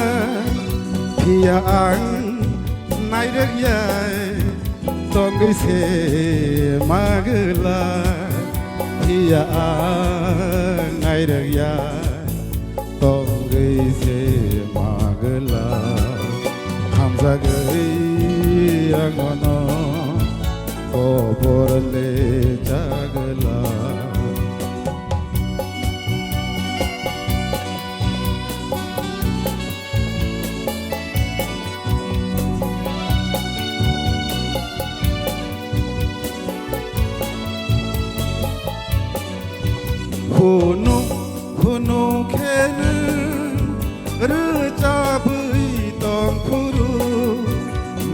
Phiya ang nairwk yai tongwi se magwla, phiya ang nairwk ya tongwi se magwla. Hamjagwi ang nono kobor le chagwla. Hunu hunu khe nwng rwchabwi tong phuru,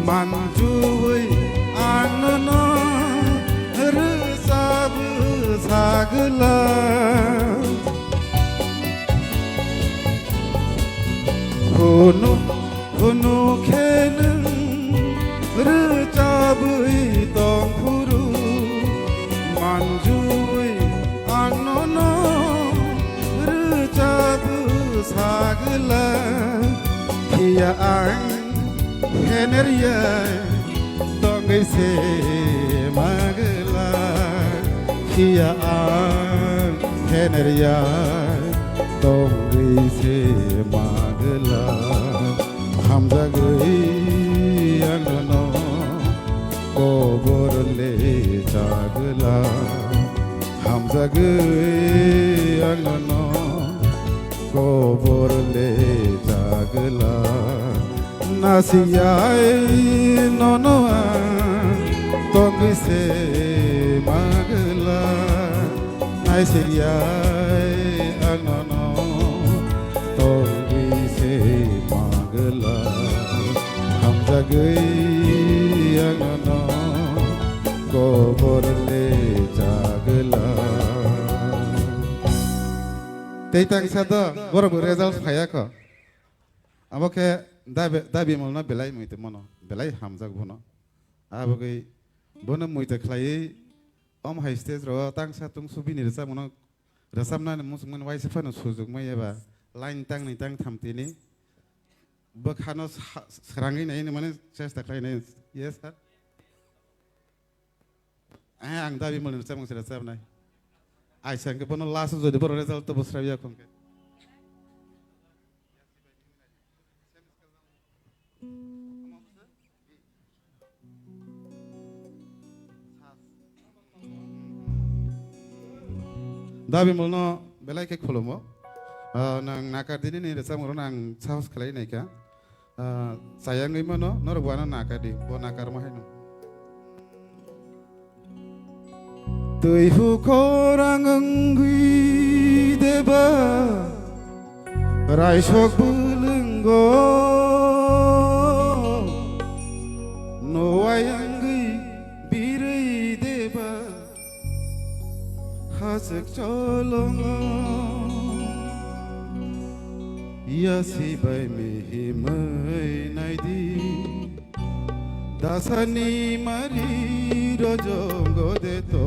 manjuwi ang nono rwchabwi sagwla. Hunu hunu khe nwng rwchabwi tong phuru, manjuwi ang nono rwchabwi sagwla. Phiya ang henerya tongwi se magwla, phiya ang henerya tongwi se magwla. Hamjagwi ang nono kobor le chagwla. Hamjagwi ang nono kobor le chagwla. Nasiyai nono ang tongwi se magwla. Naisiyai ang nono tongwi se magwla. Hamjagwi ang nono kobor le chagwla. Tei tangsa do borok bo result phaiya kho. Abo khe dabi, dabi molno belai mui tongmano, belai hamjak bono. Abogwi bono mui ta khlaiwi om hai stage ro tangsa tungsu bini rwchapmano, rwchapnani muchungmani waisa phano sujukmai eba line tangni tangtham tini bwkhano sa-, srangwi naini mane chesta khlai nai. Yes, sir. Eh, ang dabi mani rwchapmung se rwchapnai. Aisa hwnkhe bono last o jodi borok result to bo sraiya khon khe. Dabi molno belai khe khulumo. Ah, nang nakar dini ni rwchapmung rok nang sahos khlai nai kha. Ah, chayangwi mano, norok bo ano nakar di, bo nakarma haino. Twi hukhorang wngwi deba, raisok bwlwngo, nowai wngwi birwi Khachwk cholongo, yasi bai mihimwi naidi. Dasani mari rojongo de to,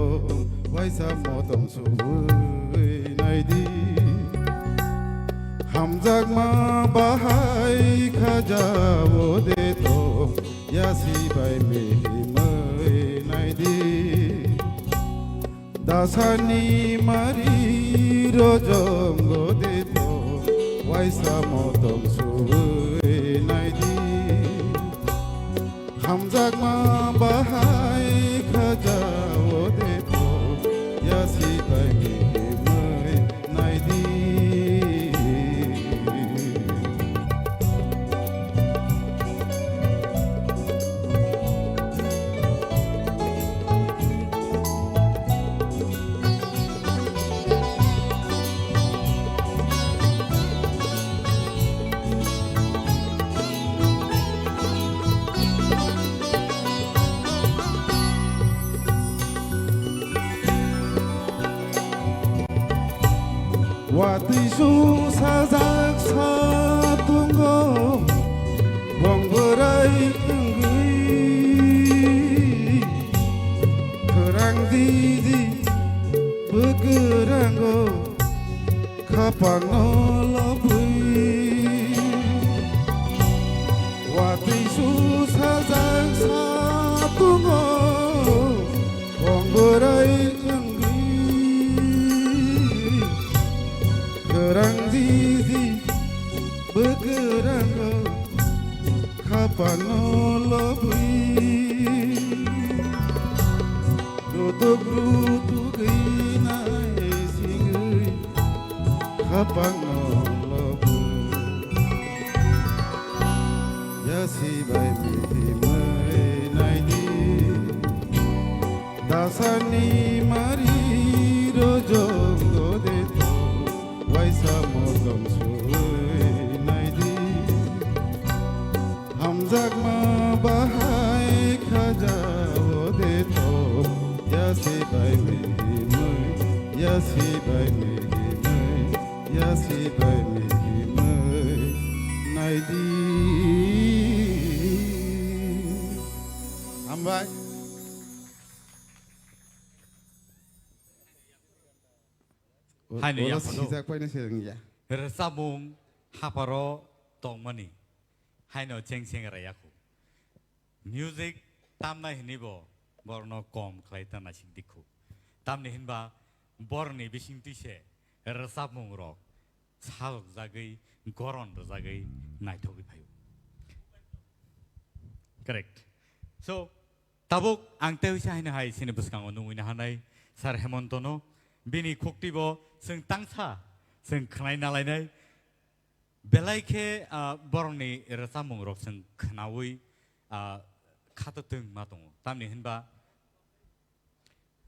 waisa motom subui naidi. Hamjakma bahai khajao de to, yasi bai mihimwi naidi. Dasani mari rojongo de to, waisa motom subui naidi. Hamjakma bahai khajao de to, yasi bai mihimwi naidi. Watwi sung sajak satungo, bong bwrai wngwi. Kwrang didi bwkwrango, khapangno lobwi. Watwi sung sajak satungo, bong bwrai wngwi. Kwrang didi bwkwrango, khapangno lobwi. Rutuk rutuk wngnai singwi, khapangno lobwi. Yasi bai mihimwi naidi. Dasani mari rojongo de to, waisa motom subui naidi. Hamjakma bahai khajao de to, yasi bai mihimwi, yasi bai mihimwi, yasi bai mihimwi naidi. Hambai. Haino oro yaphano sijak paina se wngya. Rwchapmung haparo tongmani haino cheng cheng rayakhu. Music tamnai hwnwibo borokno kom khlai ta naisik dikhu. Tamni hwnba borokni bisingtwi se rwchapmungrok salokjagwi, goron rwjagwi naithogwi phaio. Correct. So, tabuk ang tei uisa haino hai chini bwskango nungwi nahanai Sir Hemontono, bini khuktibo chwng tangsa, chwng khwnai nalainai. Belai khe, ah, borokni rwchapmungrok chwng khwnaui, ah, khato twng ma tongo. Tamni hwnba,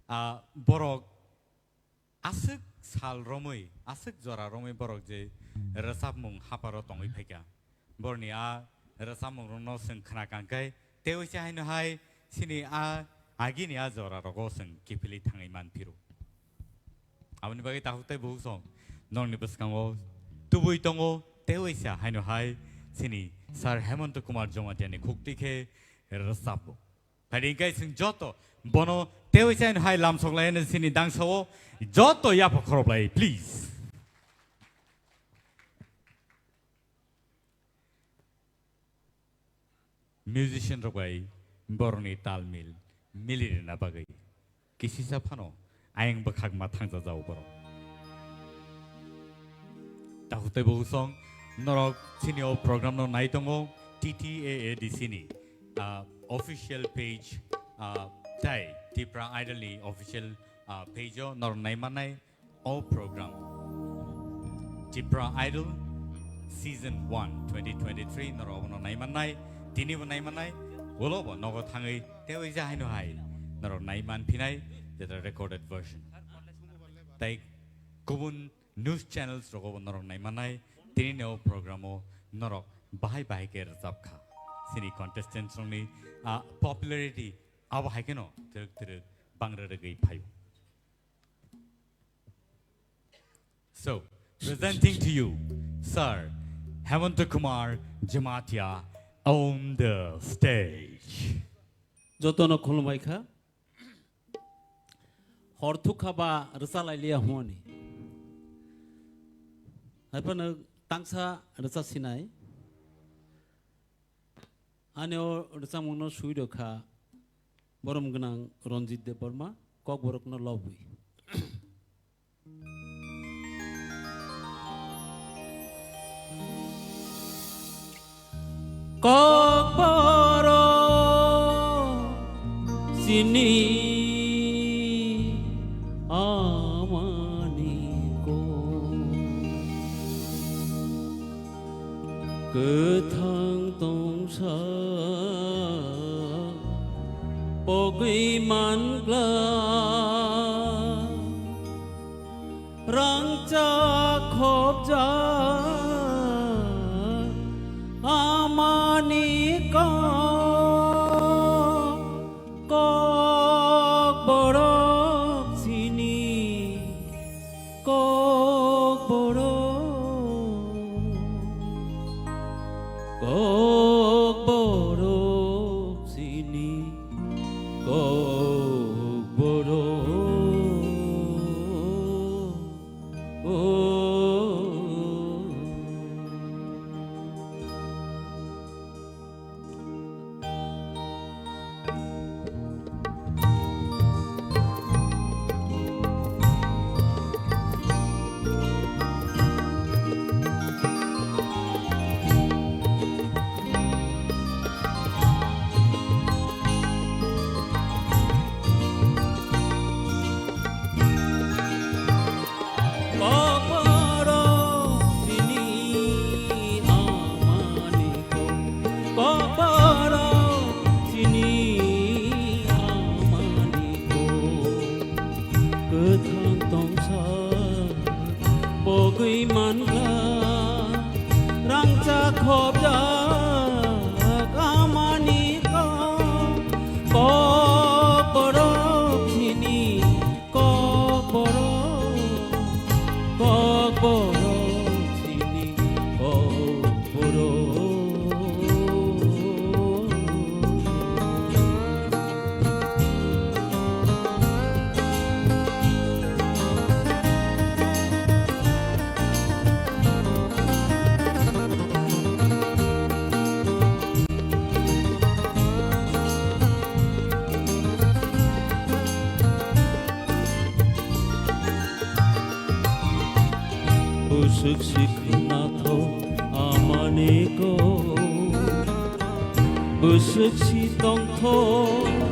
ah, borok aswk sal romwi, aswk jora romwi borok je rwchapmung haparo tongwi phaikha. Borokni a rwchapmungrokno chwng khna kangkhai, tei uisa haino hai chini a agini a jorarogo chwng kiphilwi thangwi man phiro. Aboni bagwi takhuk tei bukhuk song norokni bwskango tubui tongo, tei uisa haino hai chini Sir Hemonto Kumar Jomatiani khukti khe rwchapmung. Phaidi hwnkhe chwng joto bono tei uisa haino hai lamsok lainani chini dangsao joto yapha khoroplai, please. Musician rok bai borokni tal mil mili rwna bagwi kisisa phano ayang bwkhak ma thangsa jao borok. Takhuk tei bukhuk song norok chini o program no nai tongo T T A A D C ni, ah, official page, ah, tei Tipra Idol ni official, ah, page o norok nai mannai o program. Tipra Idol Season one twenty twenty-three norok abono nai mannai, tini bo nai mannai, ulo bo nogo thangwi tei uisa haino hai norok nai man phinai, jeta recorded version. Tei kubun news channels rogo bo norok nai mannai, tini ni o program o norok bahai bahai khe rwchap kha. Chini contestants rokni, ah, popularity abo hai kheno twrwk twrwk bangra rwgwi phaio. So, presenting to you, Sir Hemanta Kumar Jamatia on the stage. Jotono khulumbai kha. Hor thuk kha ba rwcha lai liya hwnwi. Hai phano tangsa rwcha sinai. Ani o rwchapmungno swi rw kha borom gwnang Ranjit Debbarma, Kokborokno lobwi. Kokborok chini amani kok. Kwthang tongsa pogwi mangla, rangchak khopjak amani kok. Kokborok chini, Kokborok, Kokborok chini, Kokborok. Kokborok chini amani kok, Kokborok chini amani kok. Kwthang tongsa pogwi mangla, rangchak khopjak amani kok. Kokborok chini Kokborok, Kokborok chini Kokborok. Bwswk si khwnathok amani kok, bwswk si tongthok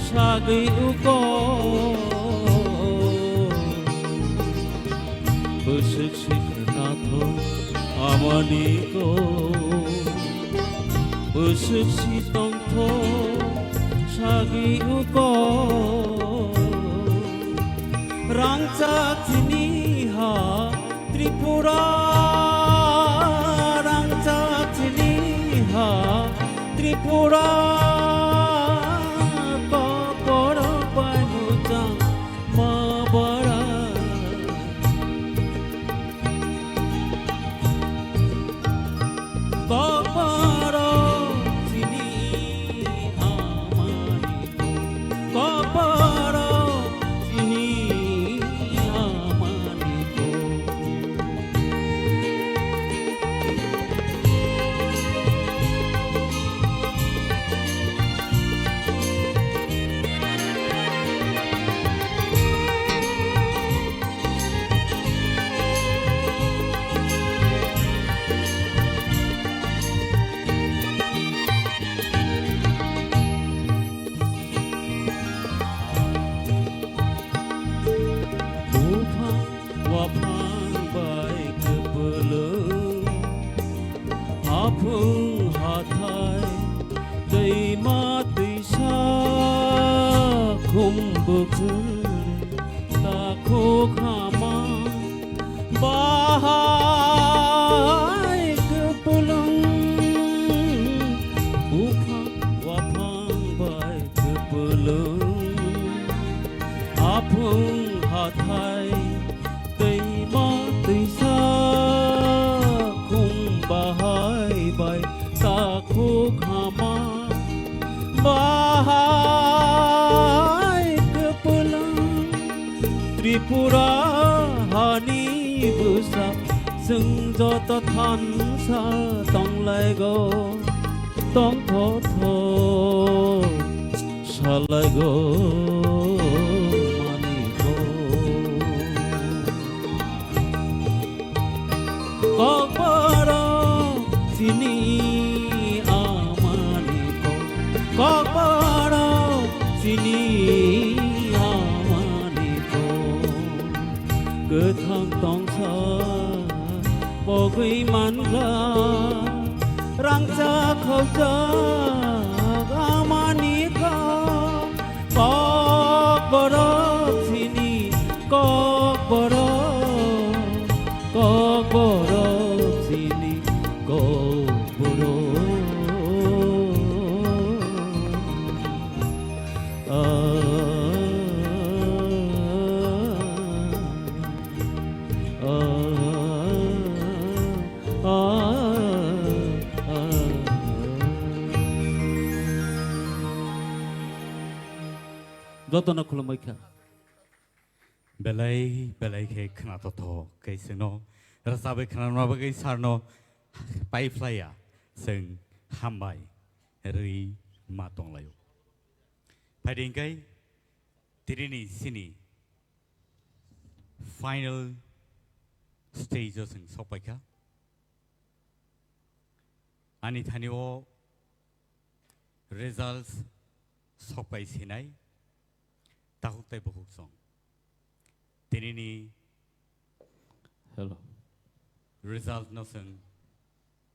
sagwi ukok. Bwswk si khwnathok amani kok, bwswk si tongthok sagwi ukok. Rangchak chini ha Tripura, rangchak chini ha Tripura, Kokborok bai muchang ma bara. Kokborok chini amani kok, Kokborok chini amani kok. Buphang waphang bai kwpwlwng, aphung hathai twima twisa khum bukhuk. Takhuk hama bahai kwpwlwng, buphang waphang bai kwpwlwng, aphung hathai twima twi Ani bwsa chwng joto thansa tonglaigo, tongthotho salaigo maniko. Kokborok chini amani kok, kokborok chini amani kok. Kwthang tongsa pogwi mankha, rangchak khokjak amani kok. Kokborok chini kokborok, kokborok chini kokborok. Ah, ah, ah, ah, ah. Jotono khulumwi kha. Belai belai khe khwnathothok khe chwngno rwchabwi khwnarwna bagwi sarno paiphlaiya chwng hambai rwi ma tonglaio. Phaidi hwnkhe tinini chini final stage-o chwng sokpaikha. Ani thani o results sokpai sinai takhuk tei bukhuk song. Tinini Hello. Result no chwng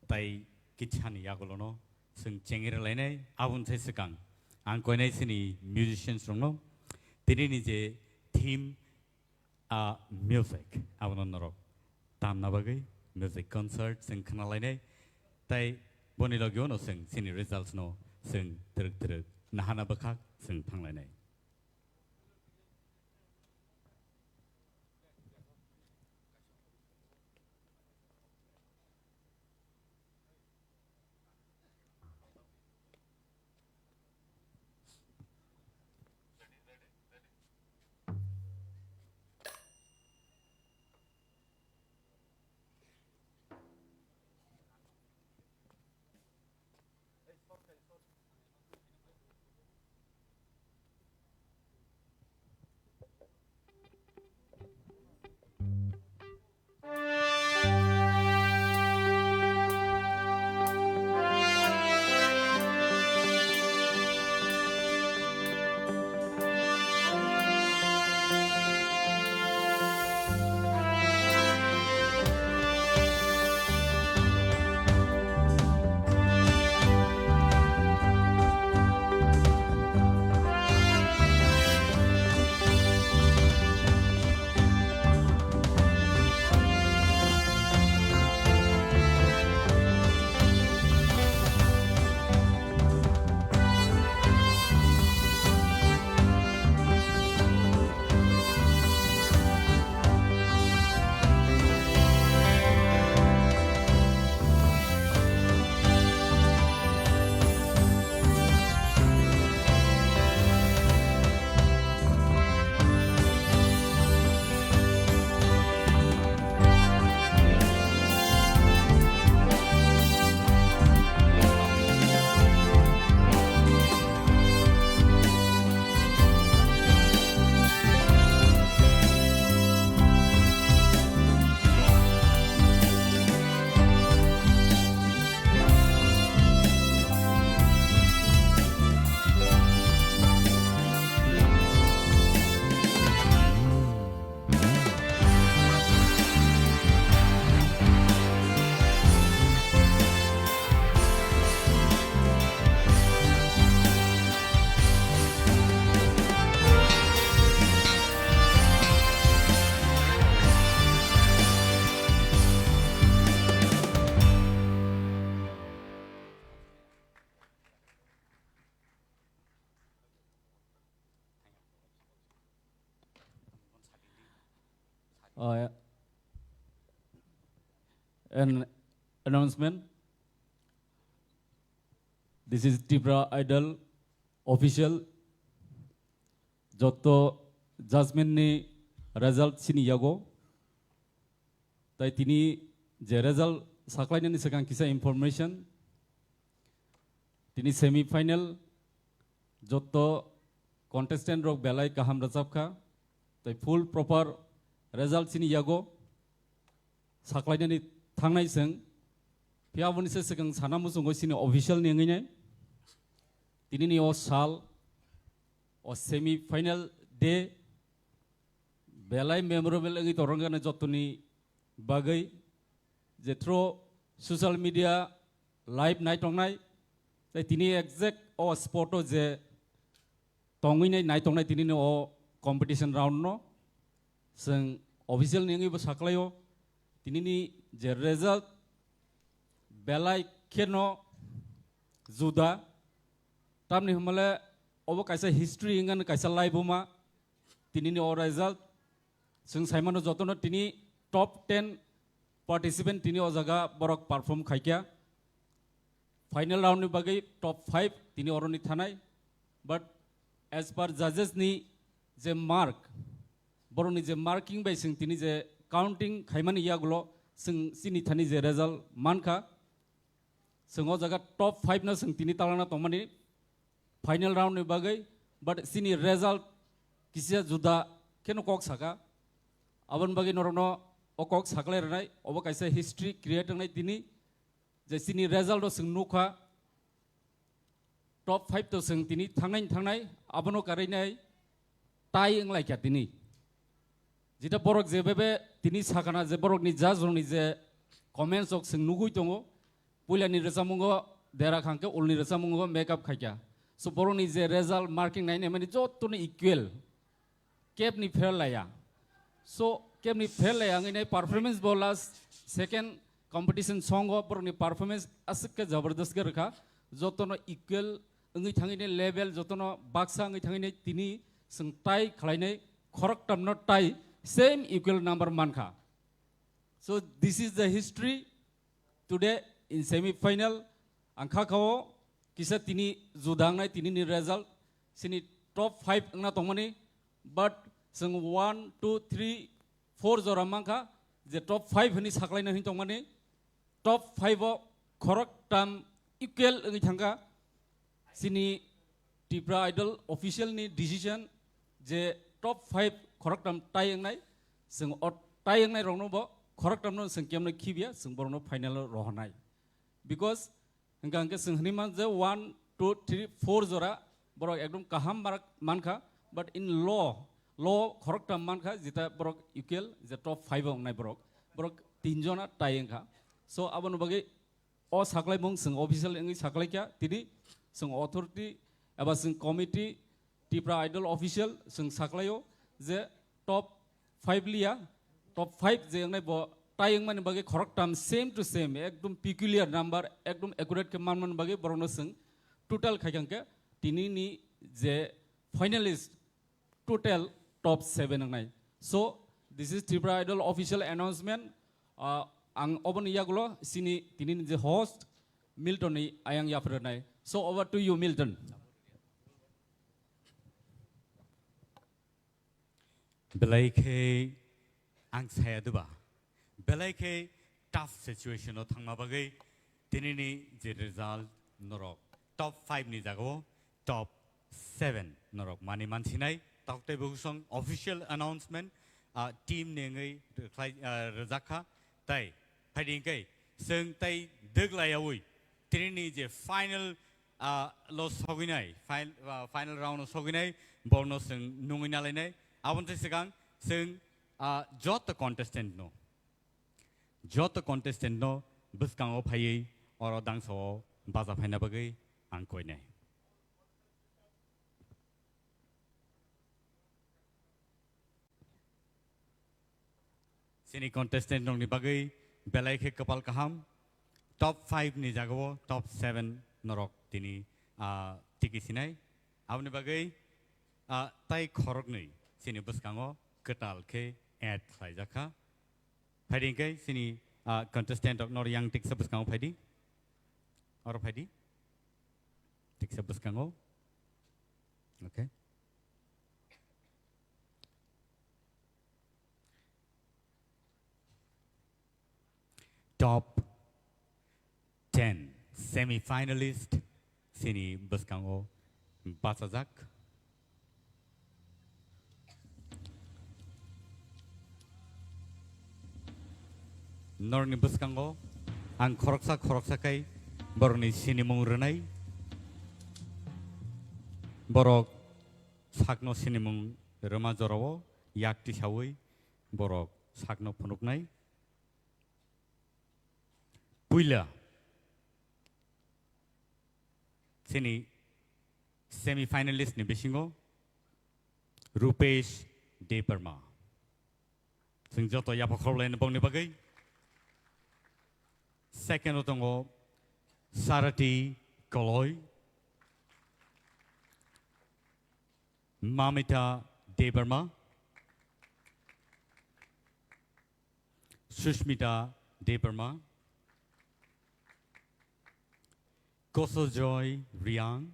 tai kitsani yagulono chwng chengri lainai aboni sai swkang ang koinai chini musicians rokno tinini je theme a music abono norok tamna bagwi music concert chwng khna lainai tei boni logi uno chwng chini results no chwng twrwk twrwk nahana bwkhak chwng thanglainai. Uh, an announcement. This is Tripura Idol official. Joto judgment ni result sini yago. Tai tini je result saklainani swkang kisa information. Tini semi final jotto contestant rok belai kaham rwchapkha. Tai full proper result chini yago saklainani thangnai chwng. Phiya aboni se swkang sana muchungo chini official ni wngwi nai. Tinini o sal, o semi final day belai memorable wngwi torongkha jottoni bagwi, je through social media live nai tongnai, tai tini exact o spot o je tongwi nai nai tongnai tinini o competition round no chwng official ni wngwi bo saklaio. Tinini je result belai kheno juda, tamni hwnmale obo kaisa history wngkha, kaisa laibuma. Tinini o result chwng saimano jotono tini top ten participant tini o jaga borok perform khaikha. Final round ni bagwi top five tini oroni thanai. But as per judges ni je mark, borokni je marking bai chwng tini je counting khaimani yagulo chwng chini thani je result mankha. Chwng o jaga top five no chwng tini talana tongmani final round ni bagwi, but chini result kisa juda kheno kok saka. Aboni bagwi norokno o kok saklai rwnai, obo kaisa history create wngnai tini, je chini result o chwng nukha top five to chwng tini thangnai thangnai, abono karwi nai tai wnglaikha tini. Jeta borok je bebe tini sakana je borokni judge rokni je comments rok chwng nugui tongo, puilani rwchapmungo dera khangkhe ulni rwchapmungo make up khaikha. So borokni je result marking nainai mani jottoni equal, kebni fail laya. So kebni fail laya wngwi nai performance bo last second competition songo borokni performance aswk khe jabardast khe rwkha, jotono equal wngwi thangwi nai level, jotono baksa wngwi thangwi nai tini chwng tai khlainai khoroktamno tai same equal number mankha. So this is the history today in semi final. Ang kha khao kisa tini juda wngnai tini ni result, chini top five wngna tongmani, but chwng one, two, three, four jora mankha je top five hwnwi saklaina hwnwi tongmani. Top five o khoroktam equal wngwi thangkha. Chini Tipra Idol official ni decision je top five khoroktam tai wngnai, chwng o tai wngnai rokno bo khoroktamno chwng kemno khibya, chwng borokno final o rohornai. Because hwnkha hwnkhe chwng hwnwi man je one, two, three, four jora borok ekdom kaham mark mankha, but in low, low khoroktam mankha, jeta borok equal je top five o wngnai borok, borok tinjona tai wngkha. So aboni bagwi o saklaimung chwng official wngwi saklaikha, tini chwng authority eba chwng committee, Tipra Idol official chwng saklaio je top five liya, top five je wngnai bo tai wngmani bagwi khoroktam same to same, ekdom peculiar number, ekdom accurate khe manmani bagwi borokno chwng total khaikha hwnkhe tinini je finalist total top seven wngnai. So this is Tripura Idol official announcement. Uh, ang oboni yagulo chini tinini je host Milton ni ayang yapharnai. So over to you, Milton. Belai khe ang saya duba, belai khe tough situation o thangma bagwi tinini je result norok top five ni jagao top seven norok mani mansinai, tok tei bwswng official announcement, ah, team ni wngwi rwkhlai, ah, rwjak kha. Tai phaidi hwnkhe chwng tai dwglaiyaui tinini je final, ah, lo sogwinai, fin-, ah, final round o sogwinai borokno chwng nungwi nalainai. Aboni swkang chwng, ah, joto contestant no, joto contestant no bwskango phaiwi oro dangsa o baja phaina bagwi ang koinai. Chini contestant rokni bagwi belai khe kwpal kaham. Top five ni jagao top seven norok tini, ah, tiki sinai. Aboni bagwi, ah, tai khoroknwi chini bwskango kwtal khe add khlaijak kha. Phaidi hwnkhe chini, ah, contestant rok nor yang tiksa bwskango phaidi. Oro phaidi. Tiksa bwskango. Okay. top ten semi-finalist chini bwskango bachajak. Norokni bwskango ang khoroksa khoroksa khe borokni sinimung rwnai. Borok sakno sinimung rwma jorao yak tisaui borok sakno phunuknai. Puila chini semi-finalist ni bisingo Rupesh Debbarma. Chwng joto yapha khorokhlaini bongni bagwi. Second o tongo Sarati Koloi, Mamita Debbarma, Sushmita Debbarma, Kosojoy Riang,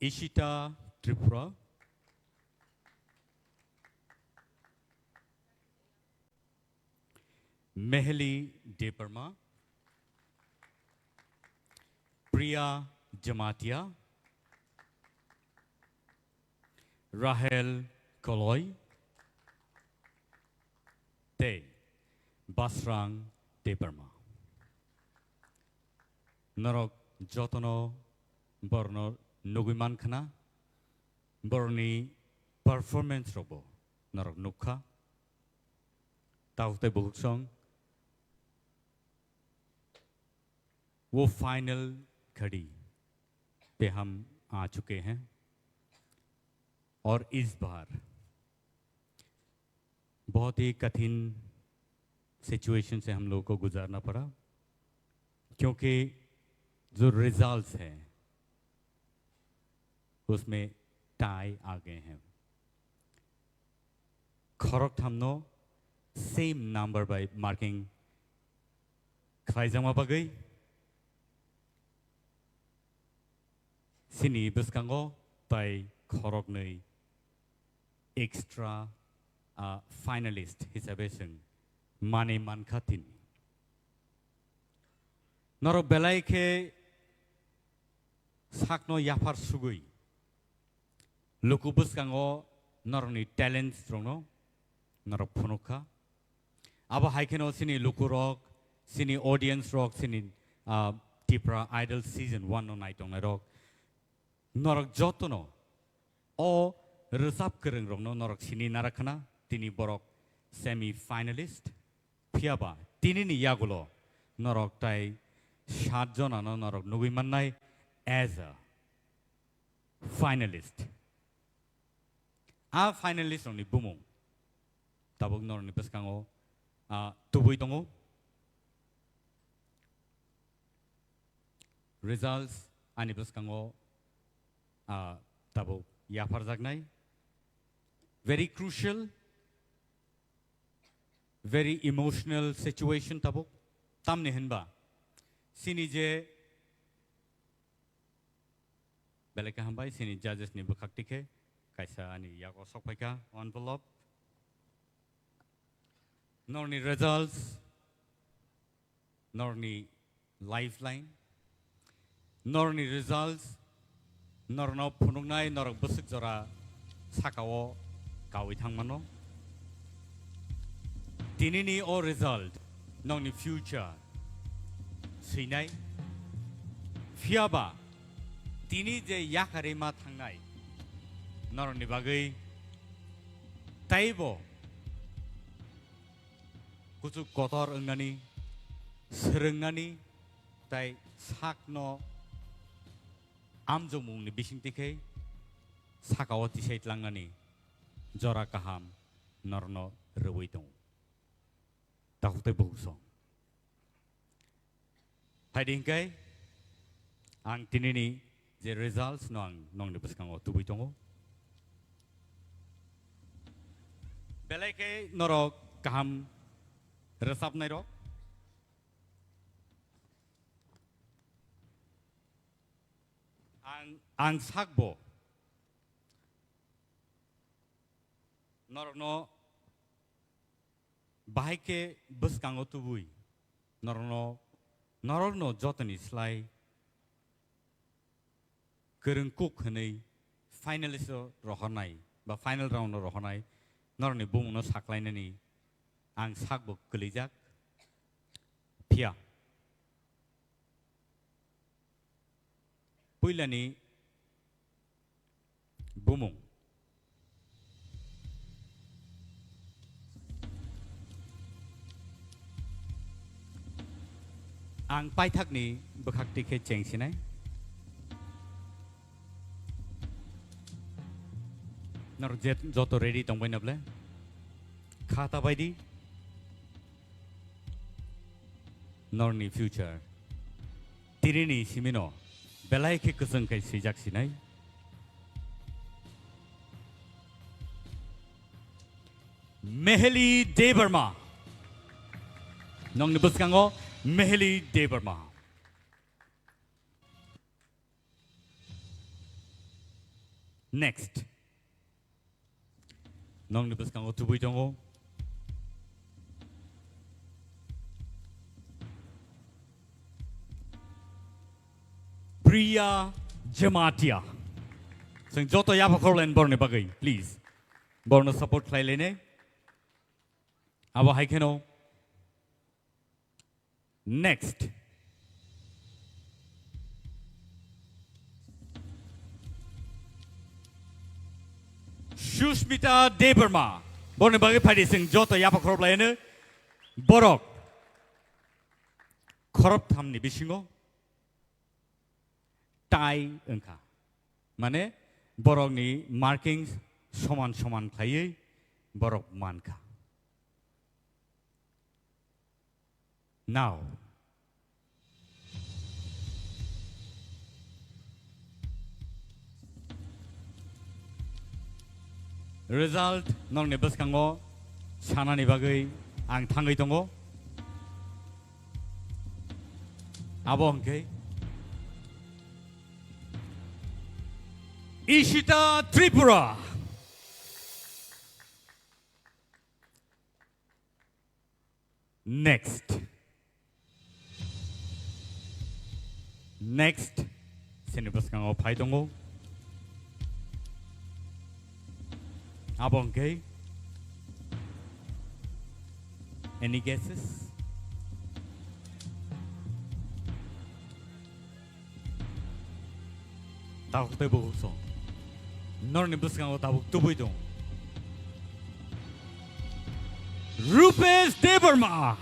Ishita Tripura, Meheli Debbarma, Priya Jamatia, Rahel Koloi, tei Basrang Debbarma. Norok jotono borno nugui mankha na, borni performance rokbo norok nukha. Tabuk tei bukhuk song, वो फाइनल घड़ी पे हम आ चुके हैं और इस बार बहुत ही कठिन सिचुएशन से हम लोगों को गुजारना पड़ा, क्योंकि जो रिजल्ट्स हैं, उसमें टाई आ गए हैं। Khorok thamno same number by marking khlaijakma bagwi chini bwskango tai khoroknwi extra, ah, finalist hisabe chwng manwi mankha tini. Norok belai khe sakno yaphar sugwi luku bwskango norokni talents rokno norok phunukha. Abo hai kheno chini lukurok, chini audience rok, chini, ah, Tipra Idol season one no naitongnai rok, norok jotono o rwchap kwrwng rokno norok sini narakhana, tini borok semi finalist. Phiyaba tinini yagulo norok tai sat jonano norok nugui mannai as a finalist. A finalist rokni bumung tabuk norokni bwskango, ah, tubui tongo. Results ani bwskango, ah, tabuk yapharjaknai. Very crucial, very emotional situation tabuk. Tamni hinba chini je Belai khe hambai, chini judges ni bwkhak tikhe kaisa ani yago sok phaikha envelope. Norni results, norni lifeline, norni results, norno phunuknai norok bwswk jora sakao kawi thangmano. Tinini o result nokni future swinai. Phiyaba tini je yakarwi ma thangnai norokni bagwi taibo kuchuk kotor wngnani, swrwngnani, tai sakno amjokmungni bisingtwi khe sakao tisai tlangnani jora kaham norokno rwui tongo. Takhuk tei bukhuk song. Phaidi hinkhe ang tinini je results no ang nokni bwskango tubui tongo. Belai khe norok kaham rwchapnai rok. Ang, ang sakbo norokno Bahai khe bwskango tubui norokno, norokno jotoni slai kwrwng kuk hwnwi finalist o rohornai ba final round o rohornai norokni bumungno saklainani ang sakbo kwlijak. Phiya puilani bumung. Ang paithakni bwkhak tikhe chengsinai. Nor jet-, joto ready tongbai na ble? Kha ta bai di. Norni future. Tirini simino belai khe kwchwng khai swijak sinai. Meheli Debbarma. Nongni bwskango Meheli Debbarma. Next. Nongni bwskango tubui tongo. Priya Jamatia. Chwng joto yapha khorlaini borni bagwi, please. Borno support khlai laini. Abo hai kheno. Next. Sushmita Debbarma. Borni bagwi phaidi chwng joto yapha khorop laino. Borok khorop thamni bisingo tie wngkha. Mane borokni markings soman soman khlaiwi borok mankha. Now. Result nongni bwskango sanani bagwi ang thangwi tongo. Abo hwnkhe Ishita Tripura. Next. Next. Sini bwskango phai tongo. Abo hwnkhe. Any guesses? Tabuk tei bukhuk song. Norni bwskango tabuk tubui tong. Rupesh Debbarma.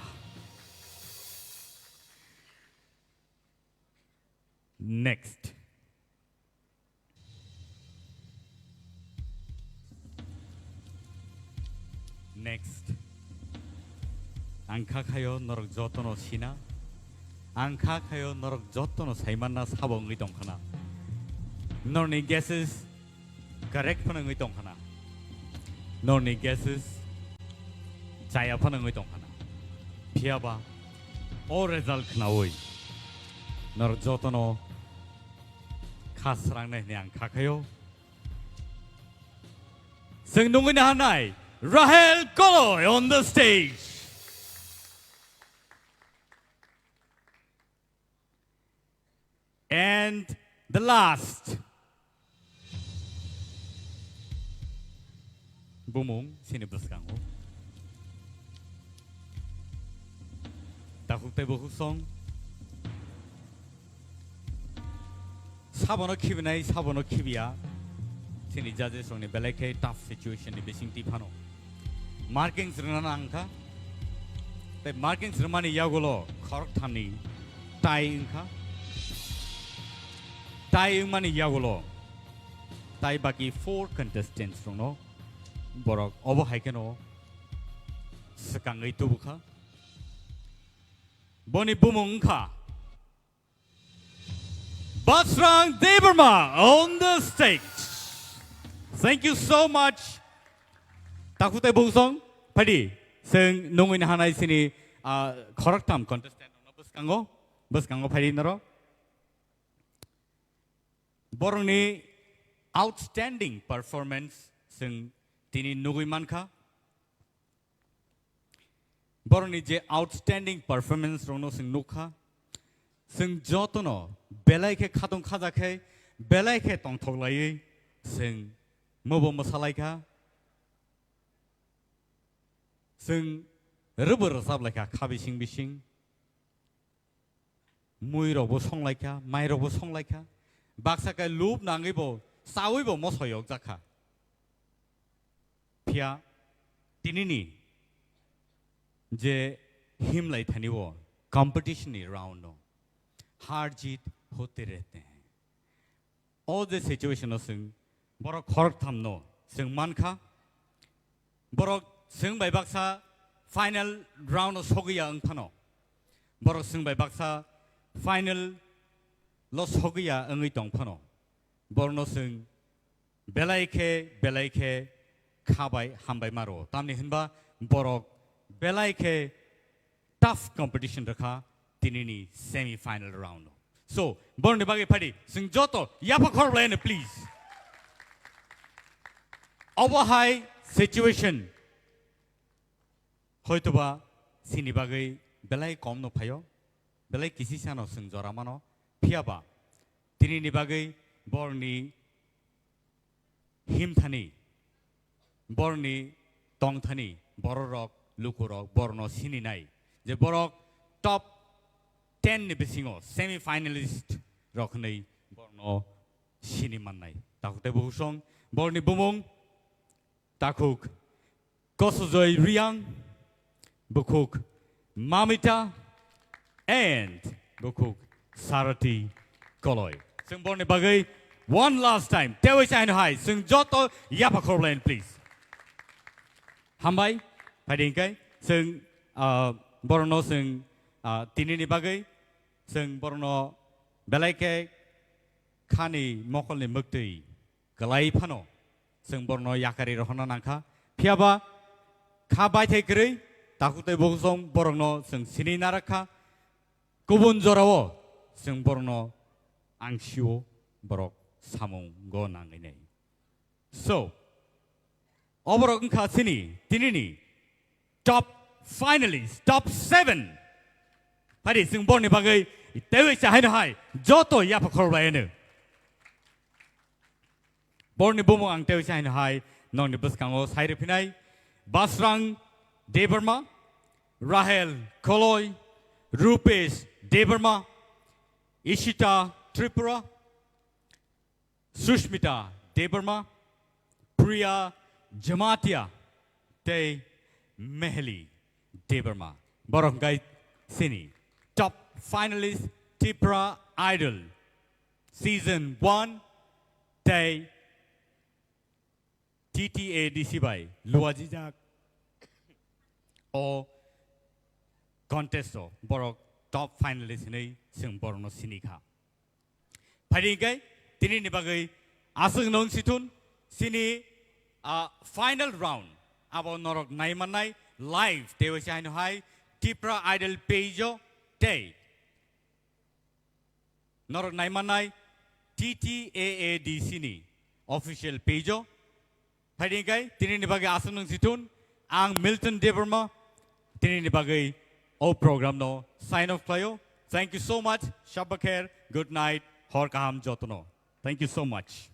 Next. Next. Ang kha khayo norok jotono sina. Ang kha khayo norok jotono saimanna sabo wngwi tongkhana. Norni guesses correct phano wngwi tongkhana. Norni guesses chaya phano wngwi tongkhana. Phiyaba o result khnaui norok jotono kha srangnai hwnwi ang kha khayo. Chwng nungwi naharnai Rahel Koloi on the stage. And the last. Bumung sini bwskango. Takhuk tei bukhuk song. Sabono khibinai, sabono khibiya. Chini judges rokni belai khe tough situation ni bising twi phano. Markings rwna nang kha. Tei markings rwmani yagulo khorok thamni tie wngkha. Tie wngmani yagulo tai baki four contestants rokno borok obo hai kheno swkangwi tubukha. Boni bumung wngkha Basrang Debbarma on the stage. Thank you so much. Takhuk tei bukhuk song, phaidi. Chwng nungwi naharnai chini, ah, khoroktham contestant rokno bwskango, bwskango phaidi norok. Borokni outstanding performance chwng tini nugwi mankha. Borokni je outstanding performance rokno chwng nukha, chwng jotono belai khe khatung khaja khe, belai khe tongthok laiwi chwng mobo mwsalaikha, chwng rwbo rwchap laikha kha bising bising. Mui rokbo songlaikha, mai rokbo songlaikha. Baksa khe lub nangwibo, chawibo mosoyok jakha. Phiya tinini je himlai thani o competition ni round no, har jeet hote rehte hain. O je situation o chwng borok khoroktham no chwng mankha. Borok chwng bai baksa final round o sogwi ya wng phano. Borok chwng bai baksa final lo sogwi ya wngwi tong phano. Borokno chwng belai khe, belai khe kha bai hambai ma rwo. Tamni hwnba borok belai khe tough competition rwkha tinini semi final round o. So, borokni bagwi phaidi, chwng joto yapha khorok laino, please. Obo hai situation hoitoba chini bagwi belai kom no phaio, belai kisi sano chwng jora mano, phiyaba tinini bagwi borokni himthani, borokni tongthani, bororok, lukurok, borokno sininai. Je borok top ten ni bisingo semi finalist rok hwnwi borokno sini mannai. Takhuk tei bukhuk song, borokni bumung, takhuk Kosojoy Riang, bukhuk Mamita, and bukhuk Sarati Koloi. Chwng borokni bagwi one last time, tewi chaino hai, chwng joto yapha khorok laino, please. Hambai, phaidi hwnkhe, chwng, ah, borokno chwng, ah, tinini bagwi, chwng borokno belai khe khani mokolni mwktwi kwlai phano chwng borokno yakari rohorna nangkha. Phiyaba kha baithai kwrwi takhuk tei bukhuk song borokno chwng sini narakha. Kubun jorao chwng borokno angsio borok samungo nangwi nai. So, oborok wngkha chini tinini top finalist, top seven. Phaidi chwng borokni bagwi tewi chahaino hai joto yapha khorok laino. Borokni bumung ang tewi chahaino hai nokni bwskango sai rwphinai Basrang Debbarma, Rahel Koloi, Rupesh Debbarma, Ishita Tripura, Sushmita Debbarma, Priya Jamatia, tei Meheli Debbarma. Borok hwnkhe chini top finalist Tipra Idol season one tei T T A D C bai luajijak o contest o borok top finalist hinwi chwng borokno sinikha. Phaidi hwnkhe tinini bagwi aswk nung sithun chini, ah, final round abo norok naimannai live tewi se haino hai Tipra Idol page o tei norok naimannai T T A A D C ni official page o. Phaidi hwnkhe tinini bagwi aswk nung sithun ang Milton Debbarma tinini bagwi o program no sign off khlaio. Thank you so much. Shabba kher. Good night. Hor kaham jotono. Thank you so much.